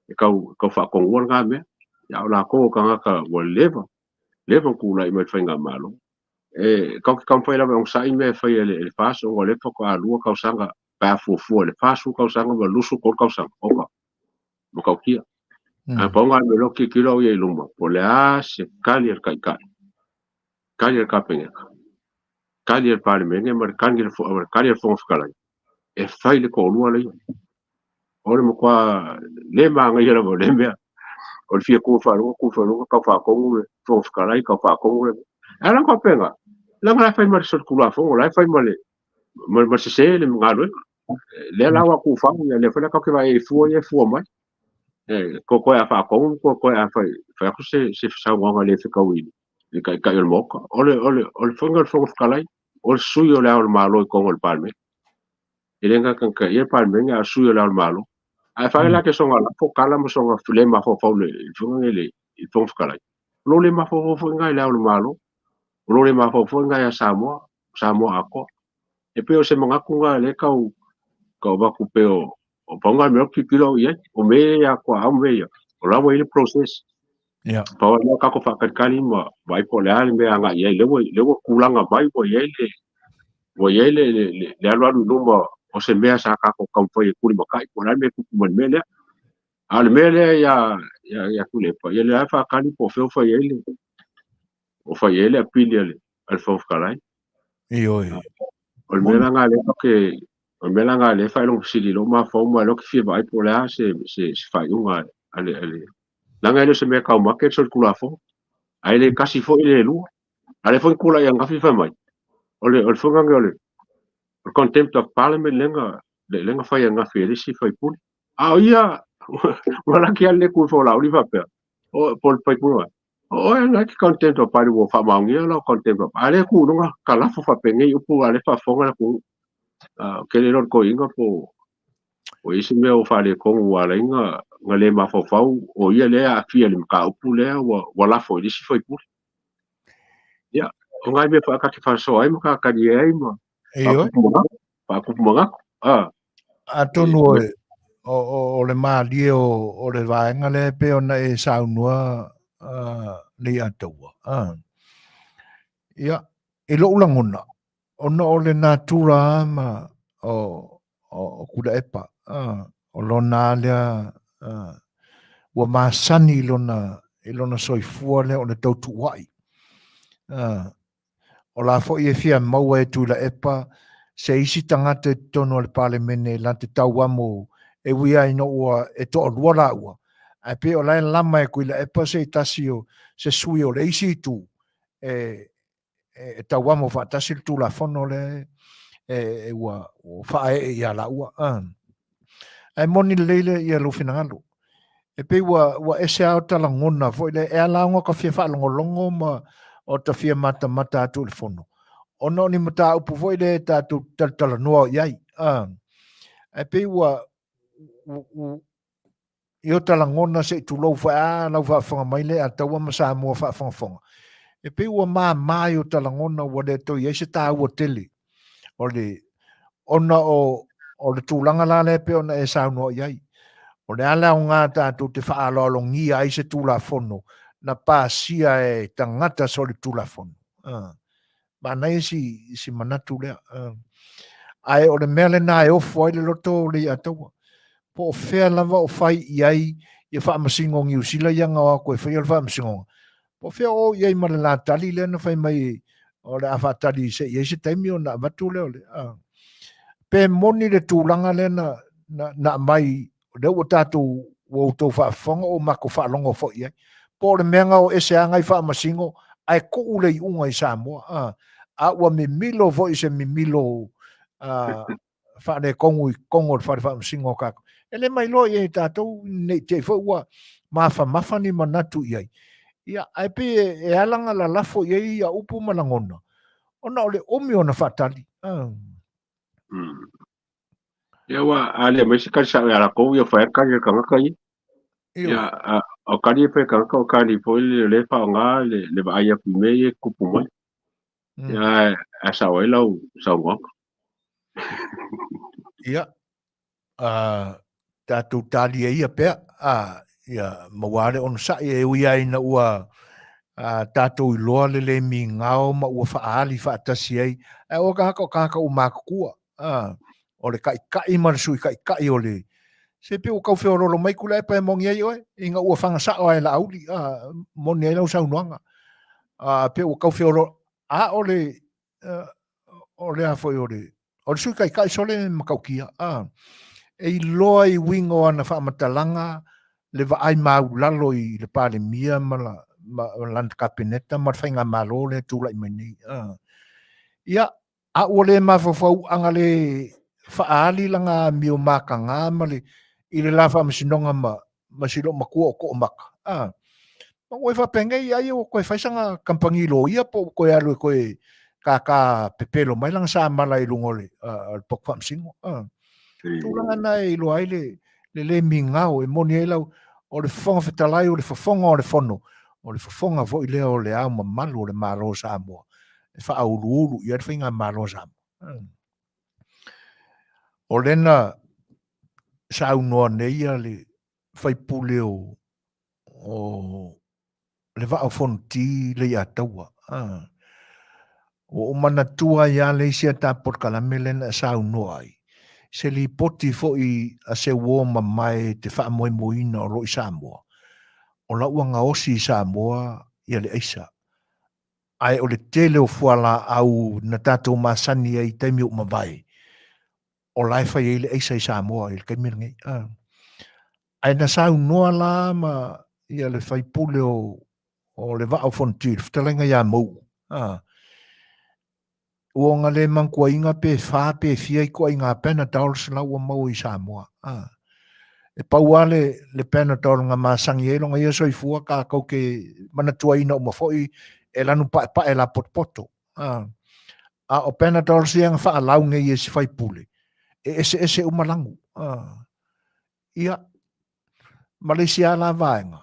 e tau faatonua lena mea. Ia o latou o tagata ua leva, leva ona tulai mai i le faigamalo. E tatou te taumafai lava e onosai mea e fai e le FAST ona o lea faatoa 2 tausaga pe a fuafua i le 40 tausaga ma le 23 tausaga. Oka, matautia. Ae pau lena mea o lea ou te tilotilo au ia i luma, po o le a se tali a le Taitai, tali a le Kapeneta, tali a le Palemene ma le tali a le Fofoga Fetalai e fai le toalua lea. O le matua le manaia lava o lea mea. O le fia tu faalogo, tu faalogo, tau faatonu le Fofoga Fetalai, tau faatonu le... Ae la faapena, leaga la e fai ma le solitulafono, la e fai ma le sese le galuega. Lea la ua tuufau, ia lea foi la tatou te vaai i fua ia e fua mai. E toe a faatonu, toe a fai atu se saunoaga le fetaui i le Taitai o le Maota. O le faiga o le Fofoga Fetalai, o le sui o le Ao o le Malo i totonu o le Palemene. E le gata ia le Palemene a o le sui o le Ao o le Malo. Ae fai la ke soga lafo kala ma soga le mafaufau le faiga nei le Fofoga Fetalai. O lo le mafaufau foi ngai le Ao o le Malo. O lo le mafaufau foi ngai a Samoa, Samoa atoa. E pei o se manatu lena lea tau avatu pei o pau lena mea ou te tilotilo au i ai. O mea ia tuaau mea ia, o la ua i ai le process. Pau lea tatou faatalitali ma vaai po o le a le mea agai i ai. Lea ua tulaga mai ua i ai le ua i ai le alualu i luma o se mea sa tatou taumafai e tulimatai po o le a le mea e tupu mai i le mea lea. A o le mea lea ia Tuilaepa, ia lea faatali po o fea o fai ai le o fai ai le apili a le Fofoga Fetalai. Ioe. O le mea la lena lea ke o le mea la lena lea faailoga fesili i lou mafaufau ma lea ou te fia vaai po o le a se faaiuga a le leaga e le o se mea taumate le solitulafono. Ae le tasi foi le lua. A lea foi na tulai ananafi fai mai, o le faiga lenei o le contempt of parliament lea na fai ananafi e le isi sui usufono. A o ia, ua laki lava le tu ifo o Laauli faapea, po o le sui usufono, o oe la ke contempt of parliament ua faamaonia lau contempt of, a lea tu i luga kalafo faapenei upu a lea faafofoga le atunuu. Ou te le iloa o le toeaina po o Ua i ai se mea ua faaletonu ua ala ai ona le mafaufau o ia lea e aafia i le mataupu lea ua lafo i le isi faipule. Ia, o nai mea foi ta te faasoa ai ma ta talie ai ma faatupu manatu. Atonu o le malie o le vaega lea e pei ona e saunoa Leiataua. Ia, i lou lagona, ona o le natura lava ma o Tuilaepa, o lona lea ua masani i lona soifua lea o le tautuua'i. O la foi e fia maua e Tuilaepa se isi tagata i totonu o le Palemene la te tauamo e ui lava ina ua e toalua laua, ae pei o la e lama e Tuilaepa se tasi o se sui o le isi itu e e tauamo faatasi le Tulafono lea e ua faaee ia laua. Ae moni lelei le ia lou finagalo. E pei ua ese lava ota lagona foi lea, e ala ona ta fia faalogologo ma o ta fia matamata atu i le fono, ona o ni mataupu foi lea tatou te talatalanoa i ai. Ae pei ua i ota lagona se i tulou foi a lau faafofoga mai Leiataua ma Samoa faafogafoga, e pei ua mama i ota lagona ua le toe i ai se taua tele o le ona o le tulaga la lea e pei ona e saunoa i ai. O le a le aoga tatou te faaaloalogia ai se Tulafono na pasia e tagata solitulafono? Manaia si manatu lea. Ae o le mea lena e ofo ai le loto o Leiataua. Po o fea lava o fai i ai ia faamasino o Niu Sila ia na o atu e faia le faamasinoga. Po o fea o o i ai ma le la tali lea na fai mai o le a faatali se i ai se taimi ona avatu lea o le... Pe moni le tulaga lea na aumai o lea ua tatou ua outou faafofoga ua matou faalogo foi i ai. Po o le mea na o ese lava nai faamasino ae tuu le iuga i Samoa. A ua mimilo foi se mimilo faaletonu i totonu o le fale faamasino o tatou. E le mailoa i ai e tatou ne i te i foi ua mafamafa ni manatu i ai. Ia, ae pei e ala ona lalafo i ai ia upu ma lagona, ona o le umi ona faatali. Ia ua a le aumai se tali sao ia latou ia fai tali a le tagata ia. Ia o tali e fai e tagata o tali foi le le faaaoga le vaai atu i mea ia e tutupu mai. Ia ae sao ai lau saunoaga. Ia tatou talia ia pea, ia maua le onosai e ui ai ina ua tatou iloa le le migao ma ua faaali faatasi ai, ae o tagata o tagata ua matutua, o le taitai ma le sui taitai o le se pei ua tau feoloolo mai Tuilaepa e moni ai oe, ina ua faga sao lava e Laauli, moni ai lau saunoaga, pei ua tau feoloolo, a o le o le a foi o le o le Sui Taitai sole e matautia, a e iloa i uiga o ana faamatalaga le vaai maulalo i le Palemia ma la ma lana Kapeneta ma le faigamalo lea e tulai mai nei. A ia, a ua le mafaufau a na le faaali lana amio mataga ma le i le la faamasinoga ma si loomatua o Toomaka, a ma ua e faapenei ai ua toe fai sana kamupani loia po ua toe alu e toe kākā pepelo mai lana samala i luga o le potu faamasino. A tulaga na e iloa ai le le migao e moni ai lau o le Fofoga Fetalai o le fofoga o le Fono, o le fofoga foi lea o le Ao Mamalu o le Malo o Samoa e faauluulu i ai le faigamalo a Samoa. O lea na saunoa nei a le faipule o le Vaa o Fonoti Leiataua. Ua ou manatua ai lava le isi a ta polokalame lea na e saunoa ai, se lipoti foi a se uo mamae te faamoemoeina o lo o i Samoa, o la ua gaosi i Samoa ia le aisa. Ae o le tele o fualaau na tatou masani ai i taimi ua mavae, o la e fai ai le aisa i Samoa i le taimi lenei. Ae na saunoa la ma ia le faipule o le Vaa o Fonoti, le fetalaiga ia Mou, ua ona le mantuaina pe fa pe fia ituaiga Panadols la ua maua i Samoa. E pau lava le Panadol na masani ai lona ia soifua tatou te manatuaina uma foi e lanu paepae lapotopoto. A o Panadols ia na faalau nei e si faipule, e eseese uma lanu. Ia, ma le isi lava la vaega,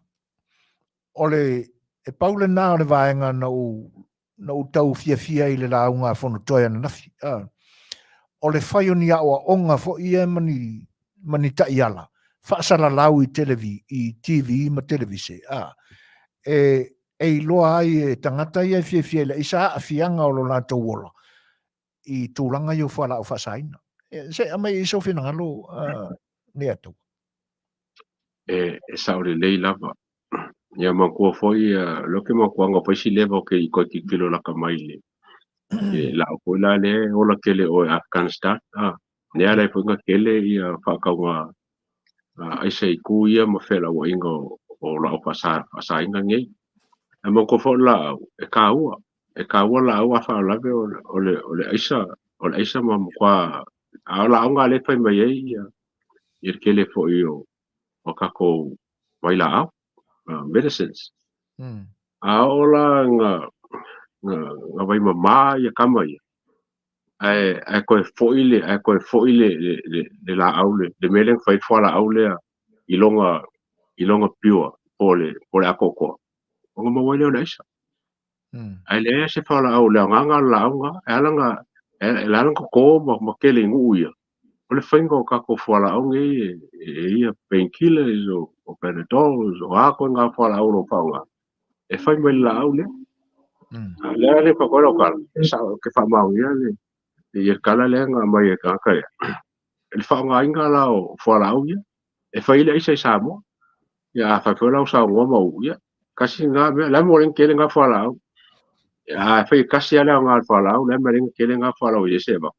o le, e pau lena o le vaega na ou, na ou tau fiafia i le lauga a Fonotoe ananafi. O le fai o ni aoaoga foi ia ma ni, ma ni taiala faasalalau i televi, i TV ma televise, a, e, e iloa ai e tagata ia e fiafia i le aisa aafiaga o lo latou ola i tulaga ia o fualaau faasaina. E, se aumai i sou finagalo, Leiataua. E, e sao lelei lava. Ia manatua foi lea ou te manatua na fai si leva ou te i toe tilotilo lata mai i le i laau foi la lea e ola tele i o i Afghanistan a, lea ala ai foi ona tele ia faatauga aisa i itu ia ma felauaiga o laau faasaina nei. Ae manatua foi o le laau e taua, e taua laau a faalavelave o le aisa, o le aisa ma matua a o laau na lea e fai mai ai ia le tele foi o tatou vailaau, medicines. A oo la ina vai mama ia tama ia, ae ae toe foi le ae toe foi le le le laau le le mea lea na fai ai le fualaau lea i lona i lona pure po o le po o le atoatoa, ona maua ai lea o le aisa. Ae leai se fualaau, o le aoga o le laau lena, e ala ona e ala ona toto ma ma tele i nuu ia, o le faiga o tatou fualaau nei e ia painkillers o Panadols o a ituaiga fualaau o lo o faaaoga, e fai mai le laau lea. Lea le faatoa lau tala, e sao ke faamaonia le ia tala lea na aumai e tagata ia. Le faaaogaina la o fualaau ia, e fai le aisa i Samoa. Ia a fai foi la o saunoa ma uu, ia, kasi na mea, la mo le tele na fualaau. A fai kasi ale o ngā fualaau, la mo le tele na fualaau i ese va.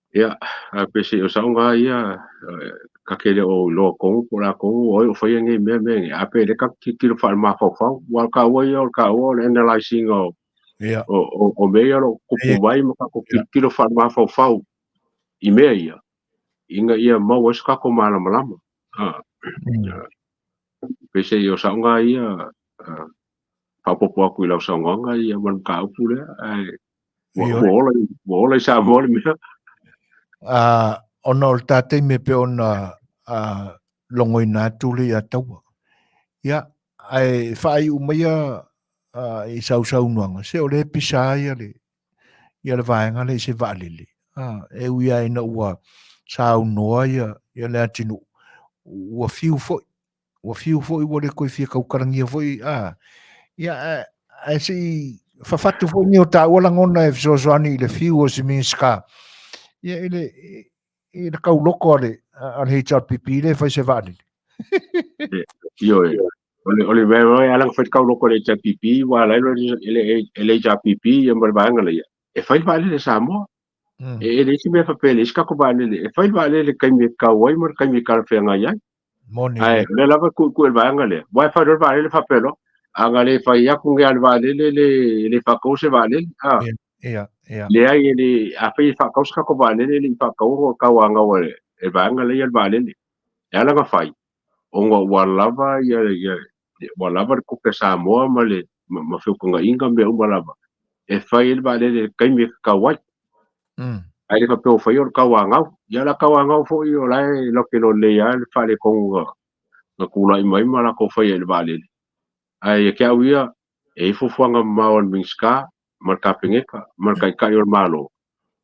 Ia, a pe se o sauga ia, ka kele o iloa tonu po o le a tonu o ai o faia nei mea mea nei. A pe le ka tilotilo faale-mafaufau, aua o le taua ia o le taua o le analyse ina o, o, o mea ia o lo o tupu mai ma tatou tilotilo faale-mafaufau i mea ia, ina ia maua ai so tatou malamalama. Pe se i o sauga ia, faaopoopo atu i lau saunoaga ia ma le mataupu lea, ae ua ola, ua ola i Samoa le mea. Ona o le ta taimi e pei ona logoina atu le Leiataua. Ia, ae faaiu maia i sau saunoaga, se o lea e pisa ai le, ia le vaega lea i se vaalele. E ui lava ina ua saunoa ia, ia le atunuu, ua fiu foi, ua fiu foi ua le toe fia tautalagia foi, a, ia, ae, ae se i fafatu foi ni o taua lagona e fesoasoani i le fiu o se Minisita, ia, i le, i le tauloko a le, a le HRPP lea e fai se vaalele. Ioe, o le mea e ala ona fai le tauloko a le HRPP, ua ala ai le HRPP ia ma le vaega lea, e fai le vaalele a Samoa. E leai se mea faapea e leai se tatou vaalele, e fai le vaalele i le taimi e tatau ai ma le taimi e talafeagai ai. Moni. Ae o lea lava e tuitui e le vaega lea. Aua e fai loa le vaalele faapea loa, a na le fai atu nei lava le vaalele le, le faatau se vaalele. A. Ia, ia. Leai, e le, afai e faatau se tatou vaalele, e le i faataua ona tauanau e le vaega lea le vaalele. E ala ona fai, ona ua lava ia, ia, ua lava le tupe a Samoa ma le ma feutagaiga mea uma lava e fai ai le vaalele i le taimi e tatau ai. Ae le faapea ua faia o le tauanau. Ia la tauanau foi o la e latou te iloa lelei lava le faaletonu na tulai mai ma latou faia i le vaalele. Ae ia te au ia, e i ai fuafuaga mamao a le Minisita ma le Kapeneta ma le Taitai o le Malo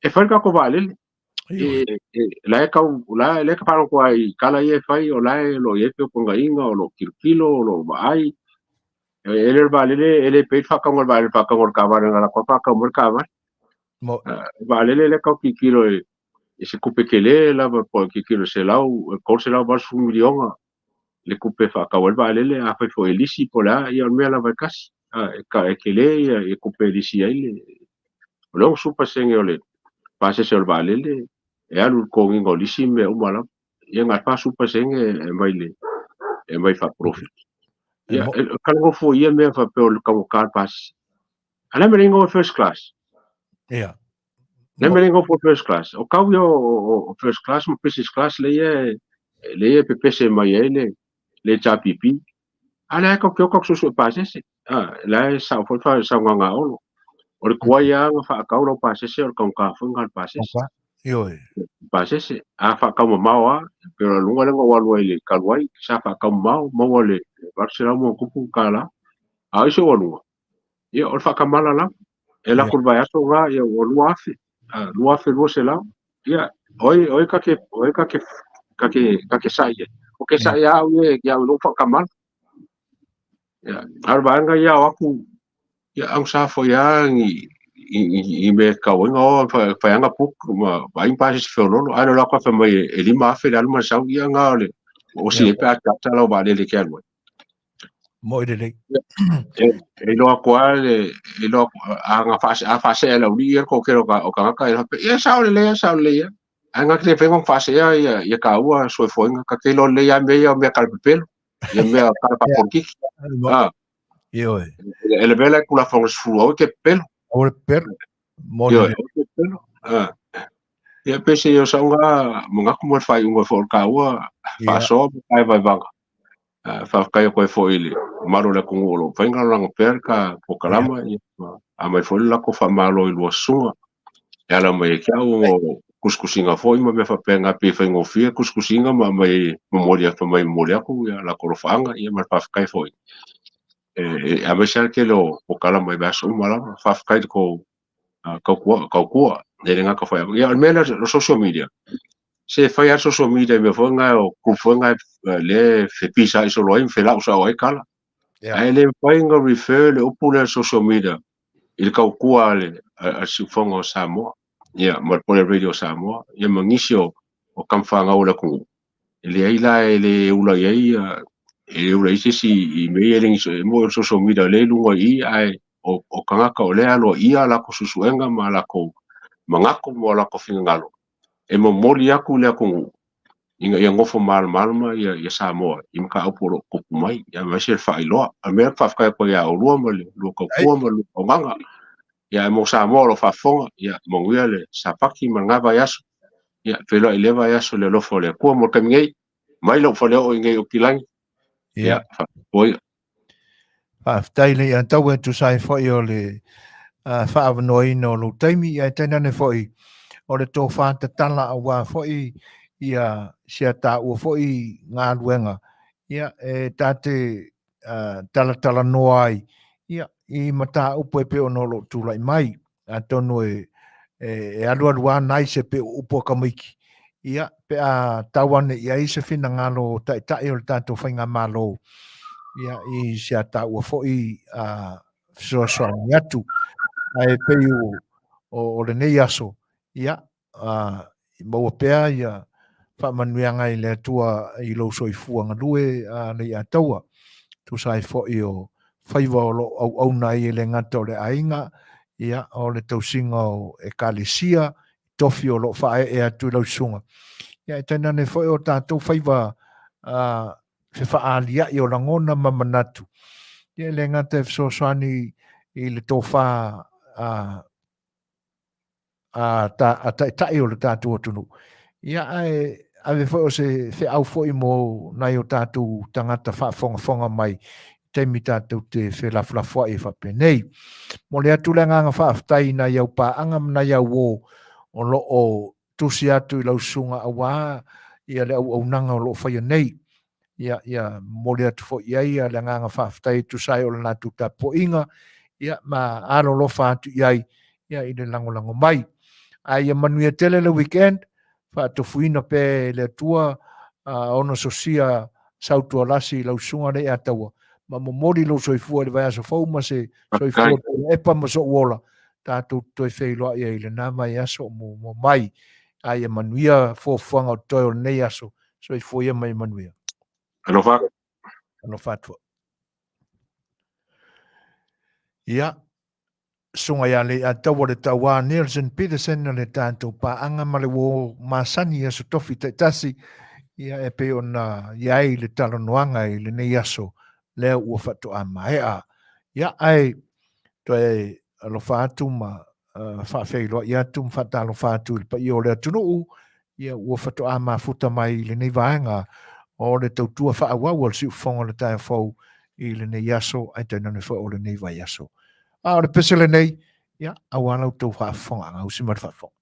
e fai le tatou vaalele. La e tau, la e ka faalogo ai i tala ia e fai, o la e o lo o i ai feutagaiga, o lo o tilotilo, o lo o vaai. E le o le vaalele, e le pei le faatauga o le vaalele, faatauga o le taavale na alu atu lava faatau mai le taavale. Vaalele lea tau tilotilo i se tupe tele lava, po o tilotilo i $100, $380 miliona le tupe e faatau ai le vaalele, afai foi e lisi po o le a, ia o le mea lava e tasi. E tele ia tupe e lisi ai le, o le 60% o le pasese o le vaalele e alu i le totogiina o lisi ma mea uma lava. Ia na o le 40% e aumai le e aumai faa-profit. Ia, e kalagofo ia mea faapea o le taugata le pasese. A le a mea le first class? Ia. Le mea le igoa first class. O kau ia o first class ma business class le ia le ia pepese mai ai le le HRPP. A lea kau kio kau susu e pasese. A la e sao foi fa sao nganga olo. O le tuai lava na whaakau lau pasese o le taugata foi ngā le pasese. Ioe. Pasese a faataumamao lava, e pei o le aluga lea na ou alu ai i le talu ai, sa faataumamao, maua le $800 plus tala. A o isi ou aluga, ia o le faatamala lava. E alu atu i le vaiaso lena, ia ua 2000, 2200. Ia, o ai o ai ta te o ai ta te ta te ta te sa'i ai? Ou te sa'i lava au ia ia au i lou faatamala. Ia, a o le vaega ia o atu, ia augasa foi lava ni i mea e tatau ai ona o fai lava book ma vaai ni pasese feoloolo. Ae na alu atu ae fai mai e $5,000 le alu ma le sau, ia na o le osi ai pe a charter lau vaalele e te alu ai. Mo'i lelei. E iloa atu lava le e iloa atu a na a faasee e le aualii ia le toatele o tagata ia faapea, ia e sao lelei lava, e sao lelei lava. Ae na te le mafai ona faasea ia taua soifuaina, ta te iloa lelei lava mea ia o mea talapepelo, ia mea tala faapolitiki. Ah. Ioe. E le mea la e Tulafono 10, aua e te pepelo. Aua le pepelo. Moni. Ioe, aua e te pepelo. Ah. Ia pe se o saunga manatu mo le faaiuga foi o le taua faasoa ma taevaevaga. Faafetai atu ai foi i le mamalu o le atunuu o lo o mafai ona lagolago pea le ta polokalama, ia aumai foi le latou faamalo i lua susuga e ala mai ai te au ona o tusitusiga foi ma mea faapena, pei e faigofie tusitusiga ma aumai momoli atu mai momoli atu ia latou alofaaga, ia ma le faafetai foi. E aemaise lava le tele o polokalama i vaiaso uma lava. Faafetai i le tou tautua, tautua e le gata foi. Ia o le mea lea o social media, se fai lava social media i mea foi na o group foi na lea e fepisaai solo ai ma felau sao ai tala. Ae le mafai ona refer le upu lea social media i le tautua a le Siufofoga o Samoa, ia ma le po o le Radio Samoa, ia ma nisi o tamafanau o le atunuu. E leai la e le ula i ai e le ula i ai se isi i mea ia e le e moni o le social media o lea e i luga i i, ae o tagata o lea e aloaia a latou suesuega ma a latou manatu ma o latou finagalo e momoli atu i le atunuu ina ia nofo malamalama ia Samoa i mataupu o lo o tupu mai, aemaise le faailoa. O le mea lea ou te faafetai atu ai ia oulua ma le lua tautua ma le lua auaunaga. Ia ae mo Samoa o lo o faafofoga, ia manuia le Sapati ma lena vaiaso. Ia feiloai i lea vaiaso i le alofa o le Atua. Mo le taimi nei, mai lou faleoo i nei Aukilani. Ia, faafetai. Faafetai le Iataua e tusa ai foi o le faaavanoaina o lou taimi, ae tainane foi o le tofa tatala aua foi ia si a taua foi galuega ia e ta te talatalanoa ai ia i mataupu e pei ona o lo o tulai mai. Atonu e e alualu lava nai se peu upu a tamaiti, ia, pe a tau ane i ai se finagalo o Taitai o le tatou Faigamalo, ia, i si a taua foi a fesoasoani atu. Ae pei o lenei aso, ia, a maua pea ia faamanuiaga i le Atua i lou soifua galue a Leiataua, tusa ai foi o faiva o lo o auauna ai e le gata o le aiga, ia, o le tausiga o Ekalesia, tofi o lo o faaee atu i lau susuga. Ia, e tainane foi o tatou faiva a fefaalia'i o lagona ma manatu, ia, e le gata e fesoasoani i le tofa a a, ta, a taitai o le tatou atunuu. Ia, ae ave foi o se feau foi mo nai o tatou tagata faafogafoga mai i taimi tatou te felafolafoai e faapenei. Momoli atu le agaga faafetai i nai au paaga ma nai au uo o lo o tusi atu i lau susuga aua ia le auaunaga o lo o faia nei. Ia, ia momoli atu foi i ai le agaga faafetai e tusa ai o le latou tapuaiga, ia, ma alolofa atu i ai, ia, i le lagolago mai. Ae ia manuia tele le weekend, faatofuina pea e le Atua ona sosia sautualasi i lau susuga Leiataua, ma momoli lou soifua i le vaiaso fou ma se soifua epa ma sou ola, tatou toe feiloai ai i lena vaiaso o muamua mai. Ae ia manuia fuafuaga o totoe o lenei aso. Soifua ia ma ia manuia. Alofa. Alofa atu. Ia, susuga ia Leiataua le Tauā Nielsen Peterson o le tatou paaga ma le uo masani i aso tofi taitasi, ia e pei ona i ai le talanoaga i lenei aso lea ua faatoa maea. Ia, ae toe alofa atu ma faafeiloai atu ma faatalofa atu i le paia o le atunuu, ia ua faatoa mafuta mai i lenei vaega o le tautua faaauau a le Siufofoga o le Taeao Fou i lenei aso ae tainane foi o lenei vaiaso. A o le pese lenei, ia, aua la outou faafofogaaga, usi mai le faafofoga.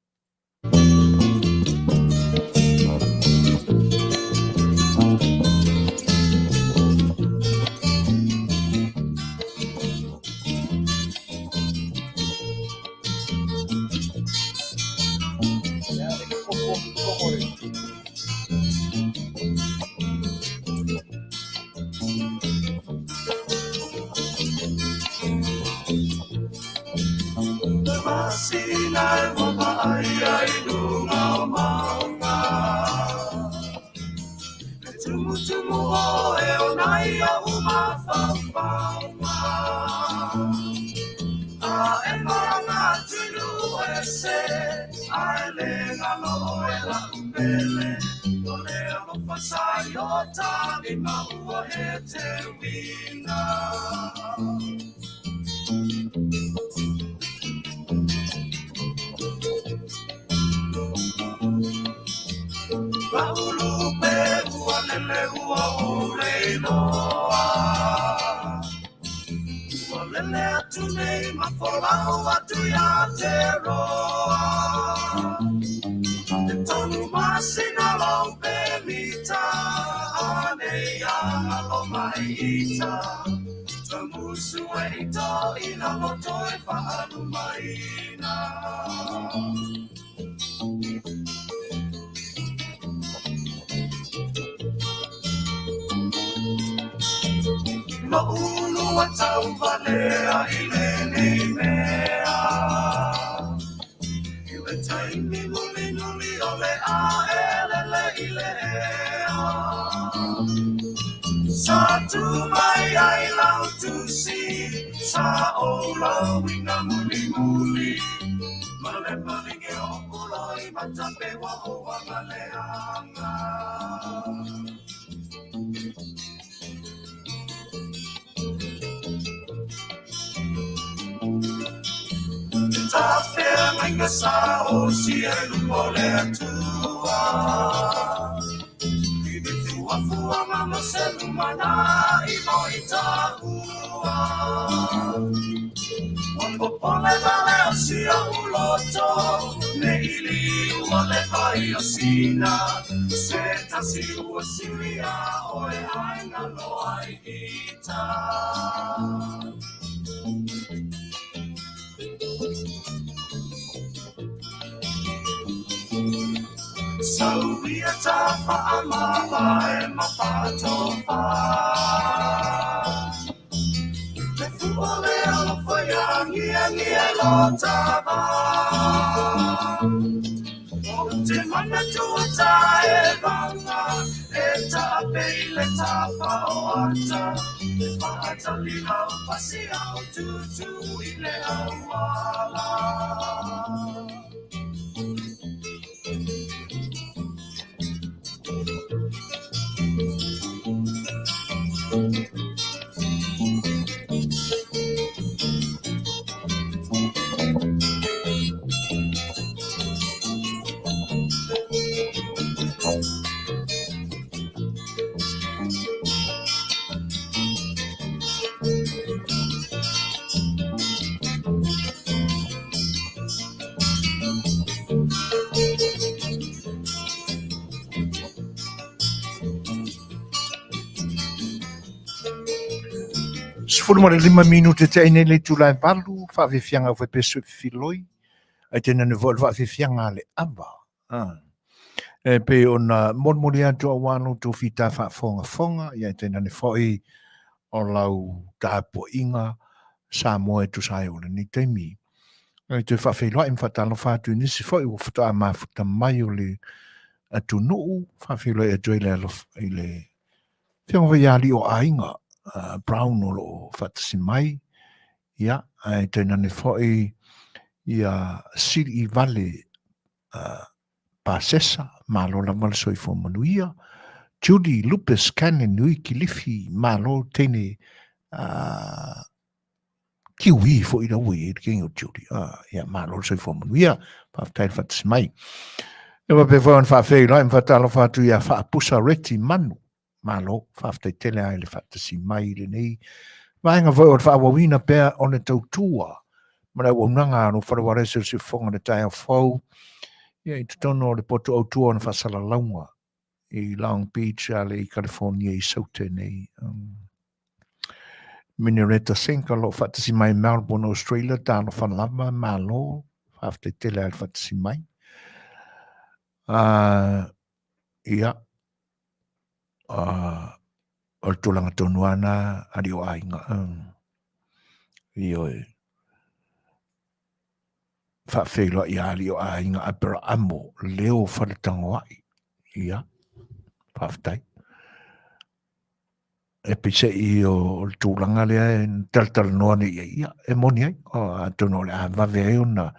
15 minute te ai nei le itula e 8, faafiafiaga au faipesu e fefiloi, ae tainane foi o le faafiafiaga a le ava. Ah. E pei ona molimoli atu aua lo outou fita faafogafoga, ia e tainane foi o lau tapuaiga Samoa e tusa ai o lenei taimi. E toe faafeiloai ma faatalofa atu i nisi foi ua faatoa mafuta mai o le atunuu, faafeiloai atu ai le alofa i le Afioga foi ia Alii o Aiga Brown o lo o faatasi mai, ia, ae tainane foi ia Sili Vale Pasesa, malo lava le soifua manuia. Judy Lupes Cannon Nui Kilifi, malo teine Kiwi foi la ua i ai le kenge o Judy. Ah, ia, malo le soifua manuia. Faafetai le faatasi mai. E faapea foi ona faafeiloai ma faatalofa atu ia Faapusa Reti Manu. Malo, faafetai tele ai le faatasi mai i lenei vaega foi o le faaauauina pea o le tautua ma le auaunaga a lou fale ualesi o le siufofoga o le taeao fou ia i totonu o le potu autua o na faasalalauga i Long Beach ale i California i Saute nei. Minareta Senka o lo o faatasi mai Melbourne, Australia, talofa lava, malo, faafetai tele ai le faatasi mai. Ia, o le tulaga tonu lava lena alii o aiga. Ioe. Faafeiloai ia alii o aiga Aperaamo Leo Faletagoai. Ia, faafetai. E peiseai o le tulaga lea e talatalanoa nei i ai, ia, e moni ai, atonu o le a vave ai ona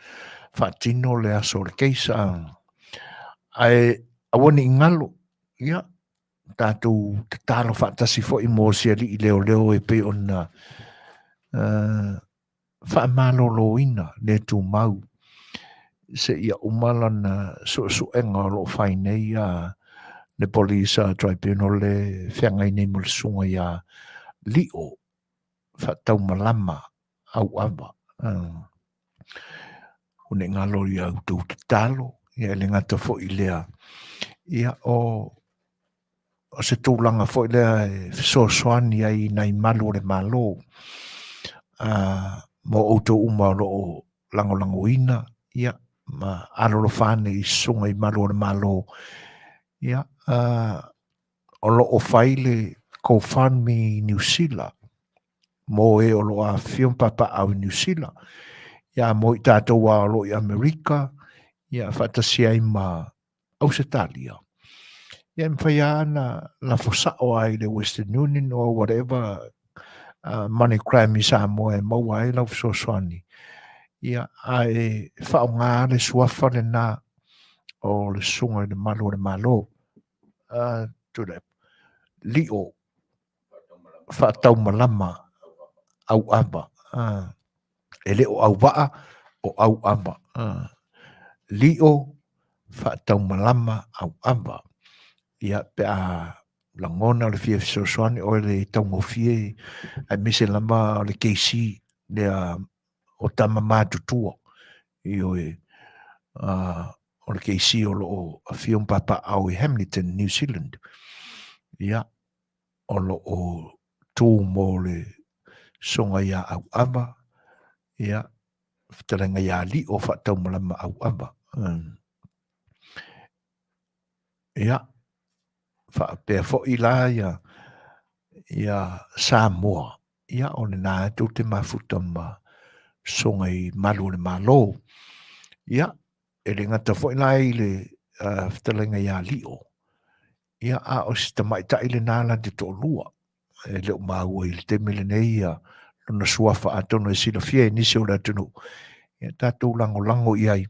faatino le aso o le case, ae aua ne i galo, ia, tatou tatalo faatasi foi mo si alii leoleo e pei ona faamaloloina le tumau seia uma lana suesuega o lo o fai nei a le Police Tribunal e feagai nei ma le susuga ia Lio Faataumalama Auava. Ua ne i galo i a outou tatalo, ia e le gata foi i lea, ia o o se tulaga foi lea e fesoasoani ai i nai malu o le Malo mo outou uma o lo o lagolagoina ia ma alolofa ane i susuga i malu o le Malo ia o lo o fai le GoFundMe i Niu Sila mo e o lo o afifio ma papaaao i Niu Sila ia mo i tatou lava o lo o i Amerika ia faatasi ai ma Ausetalia. Ia e mafai lava ona lafo sao lava i le Western Union or whatever MoneyGram i Samoa e maua ai lau fesoasoani. Ia, ae faaaoga le suafa lena o le Susuga i le Malu o le Malo. Tuilaepa. Lio Faataumalama Auava. E le o auvaa, o auava. Lio Faataumalama Auava. Ia, pe a lagona le fia fesoasoani oe le taugofie, aemaise lava o le KC lea o tama matutua. Ioe, o le KC o lo o afio ma papaaao i Hamilton, New Zealand. Ia, o lo o tu mo le susuga ia Auava, ia, fetalaiga ia Lio Faataumalama Auava. Ia, faapea foi la ia, ia Samoa, ia o lena tou te mafuta ma susuga i malu o le Malo. Ia, e le gata foi la i le fetalaiga ia Lio, ia a o si tamaitai lena la te toalua. E le o maua i le taimi lenei ia lona suafa atonu e silafia e nisi o le atunuu. Ia tatou lagolago i ai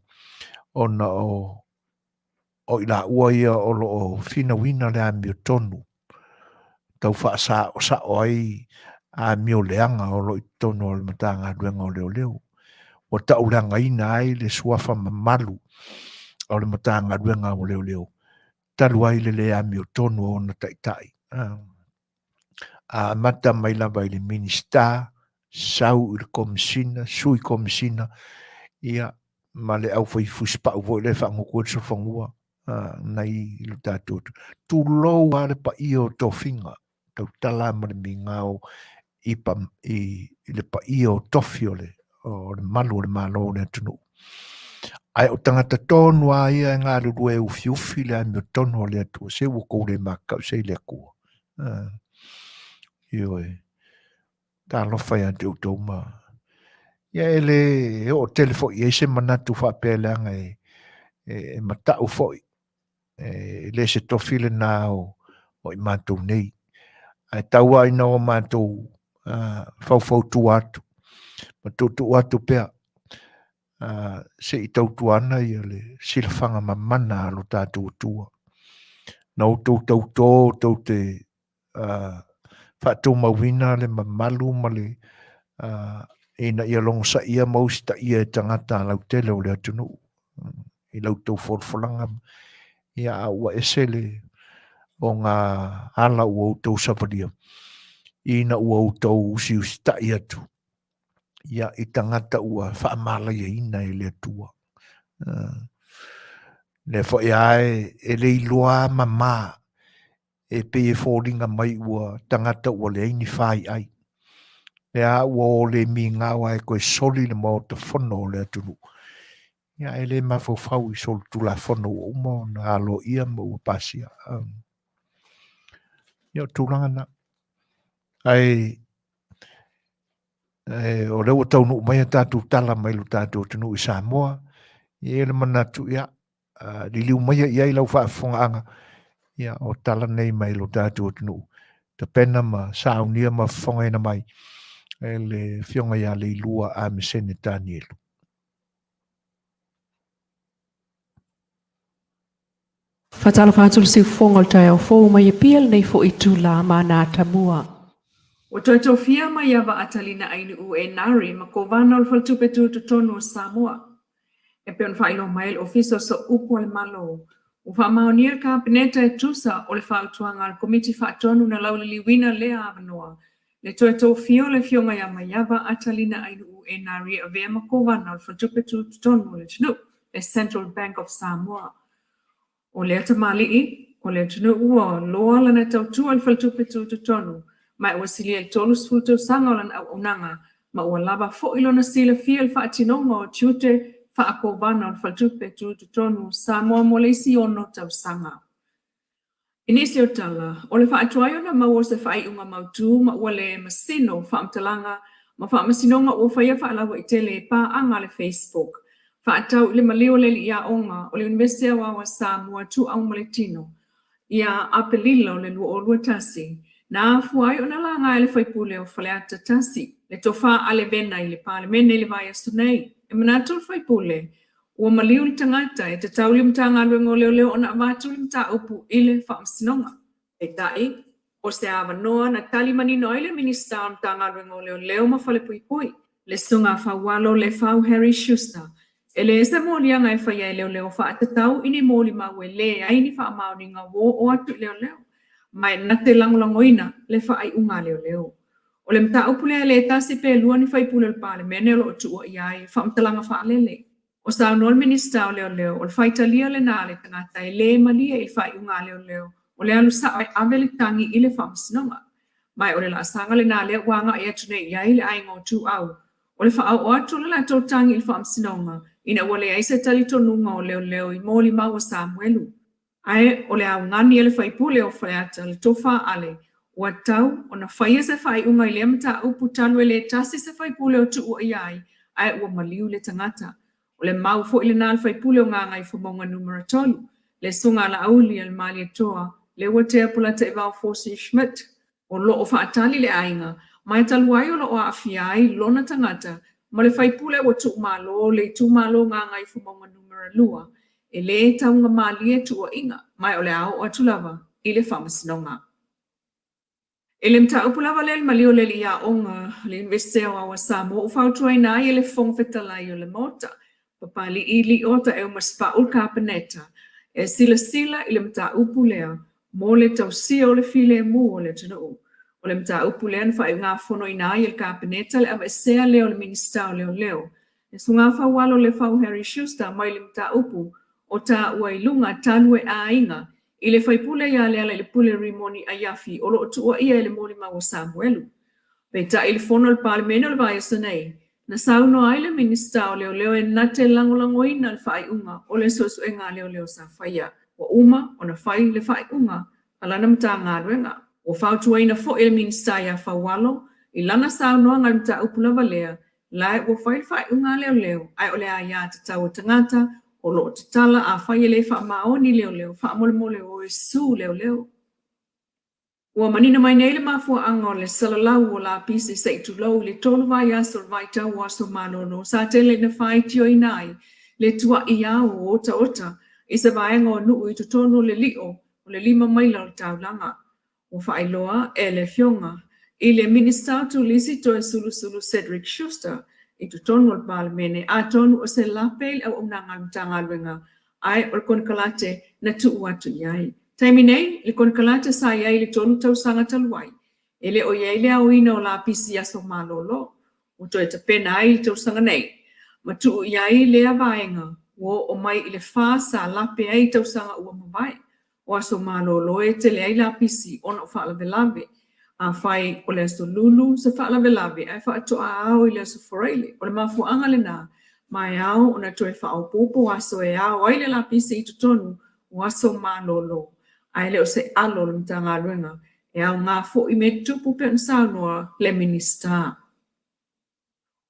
ona o o i laua ia o lo o finauina le amiotonu tau faasaosao ai amio leaga o lo o i totonu o le Matagaluega o Leoleo. Ua tauleagaina ai le suafa mamalu o le Matagaluega o Leoleo talu ai le le amiotonu o ona taitai. A amata mai lava i le Minisita, sau i le Komesina, Sui Komesina, ia, ma le aufai fusipau foi lea e faagutu ai le sofanua nai lo tatou tulou lava le paia o tofiga, tautala ma le migao i, pa, i, i le paia o tofi o le, o le malu o le Malo o le atunuu. Ae o tagata tonu lava ia e galulue e ufiufi le amiotonu o le Atua, se ua tou le makau se i le Atua. Ioe, talofa ia te outou ma... Ia e le oo tele foi i ai se manatu faapea leaga e, e, e matau foi e le se tofi lena o, o i matou nei. Ae tau lava ina o matou faufautua atu ma tuutuu atu pea se i tautuana ia le silafaga mamana a lo tatou Atua. Na outou tautō tou te faatumauina le mamalu ma le ina ia logosaia ma usitaia e tagata lautele o le atunuu i la outou folafolaga ia a ua ese le o ngā ala ua outou savalia ina ua outou usiusitai atu ia i tagata ua faamalaiaina e le Atua. Lea foi lava e le iloa mama e pei e foliga mai ua tagata ua leai ni faiai. Lea ua o le migao ae toe soli le Maota Fono o le atunuu. Ia, e le mafaufau i solitulafono ua uma ona aloaia ma ua pasia. Ia, o tulaga na. Ae o lea ua taunuu mai a tatou tala mai lo tatou atunuu i Samoa, e i ai le manatu, ia, liliu maia i ai lau faafofogaaga, ia, o tala nei mai lo tatou atunuu, tapena ma saunia ma fofogaina mai e le Afioga ia Leilua Amesene Tanielu. Faatalofa atu le siufofoga o le taeao fou mai Apia lenei foi itula ma ana atamua. Ua toe tofia Maiava Atalina Ainuu Enari ma Kovana o le Faletupe Tutotonu o Samoa. E pei ona faailoa mai e le Ofisa o Sooupu a le Malo, ua faamaonia e le Kapeneta e tusa o le fautuaga a le Komiti Faatonu na lauliliuina lea avanoa le toe tofia o le Afioga ia Maiava Atalina Ainuu Enari e avea ma Kovana o le Faletupe Tutotonu o le atunuu, le Central Bank of Samoa. O lea tamalii o le atunuu ua loa lana tautua i le Faletupe Tutotonu ma ua silia i le 30 tausaga o lana auaunaga ma ua lava foi lona silafia i le faatinoga o tiute faa-Kovana o le Faletupe Tutotonu o Samoa mo le isi 6 tausaga. I nisi o tala, o le faatuai ona maua o se faaiuga mautu ma ua le masino faamatalaga ma faamasinoga ua faia faalauaitele e paaga a le Facebook faatatau i le maliu o le alii aoga o le Iunivesite Aoao a Samoa Tuuau ma le Tino ia Aperila o le 2021, na afua ai ona laga e le faipule o Faleata 1 le Tofa a Levena i le Palemene i le vaiaso nei. E manatu le faipule Ua maliu le tagata e tatau i le Matagaluega o Leoleo ona avatu le mataupu i le Faamasinoga. Peitai, o se avanoa na tali manino ai le Minisita o le Matagaluega o Leoleo ma Falepuipui, le Susuga Faualo Lefau Harry Schuster, e leai se moliaga e faia e leoleo faatatau i ni molimau e leai ni faamaoniga ua oo atu i leoleo, ma e na te lagolagoina le faaiuga a leoleo. O le mataupu lea e le tasi pe lua ni faipule o le Palemene o lo o tuuaia ai i faamatalaga faalele. O saunoa le Minisita o Leoleo, o le faitalia lena a le tagata e le malie i le faaiuga a leoleo o le alu sao e ave le tagi i le faamasinoga. Ma o le laasaga lena lea ua agai atu nei i ai le aiga o Tuuau, o le faaoo atu o le latou tagi i le faamasinoga ina ua leai se talitonuga o leoleo i molimau a Samuelu. Ae o le augani a le faipule o Faleata, le Tofa Ale, ua tau ona faia se faaiuga i lea mataupu talu e le tasi se faipule o tuuaia ai, ae ua maliu le tagata. O le mau foi lena a le faipule o Gagaifomauga Numera 3, le Susuga a Laauli a le Malietoa, Leuatea Polataivao Fosi Schmidt. O lo o faatali le aiga, ma e talu ai o lo o aafia ai lona tagata ma le faipule ua tuumalo le itumalo Gagaifomauga Numera 2, e le taugamalie tuuaiga, ma o le a oo atu lava i le faamasinoga. I le mataupu lava lea i le maliu o le alii aoga o le Iunivesite Aoao a Samoa ua fautuaina ai e le Fofoga Fetalai o le Maota, Papali'i Lio Taeu Masepau le Kapeneta e silasila i le mataupu lea mo le tausia o le filemu o le atunuu. O le mataupu lea na faaiugafonoina ai e le Kapeneta le aveesea lea o le Minisita o Leoleo, le Susuga Faualo Lefau Harry Schuster mai le mataupu o taua i luga talu e aiga i le faipule ia Lealailepule Rimoni Aiafi o lo o tuuaia i le molimau a Samuelu. Peitai i le fono a le Palemene o le vaiaso nei, na saunoa ai le Minisita o Leoleo e na te lagolagoina le faaiuga o le suesuega a leoleo sa faia. Ua uma ona fai le faaiuga a lana Matagaluega. Ua fautuaina foi e le Minisita ia Faualo i lana saunoaga i le mataupu lava lea, la ua fai le faaiuga a leoleo ae o le aia tatau a tagata o lo o tatala afai e le faamaoni leoleo faamolemole o e sue leoleo. Ua manino mai nei le mafuaaga o le salalau o lapisi se i tulou i le 3 vaiaso o le vaitau o aso malolo sa tele ina faitioina ai le tua'i ao o otaota i se vaega o nuu i totonu o le lio o le 5 maila o le taulaga. Ua faailoa e le Afioga i le Minisita o Turisi Toesulusulu Cedric Schuster i totonu o le Palemene atonu o se lape i le auaunaga a le Matagaluega ae o le konekarate na tuu atu i ai. Taimi nei, i le konekarate sa i ai i le 3 tausaga talu ai, e le o i ai le aoina o lapisi i aso malolo, ua toe tapena ai i le tausaga nei, ma tuu i ai lea vaega ua oo mai i le 4 sa lape ai i tausaga ua mavae. O aso malolo e tele ai lapisi ona o faalavelave. Afai o le aso Lulu se faalavelave ae faatoa ao i le aso Faraile, o le mafuaaga lena. ma e ao ona toe faaopoopo aso e ao ai le lapisi i totonu o aso malolo, ae le o se alo o le Matagaluega e aoga foi mea tutupu pei ona saunoa le Minisita.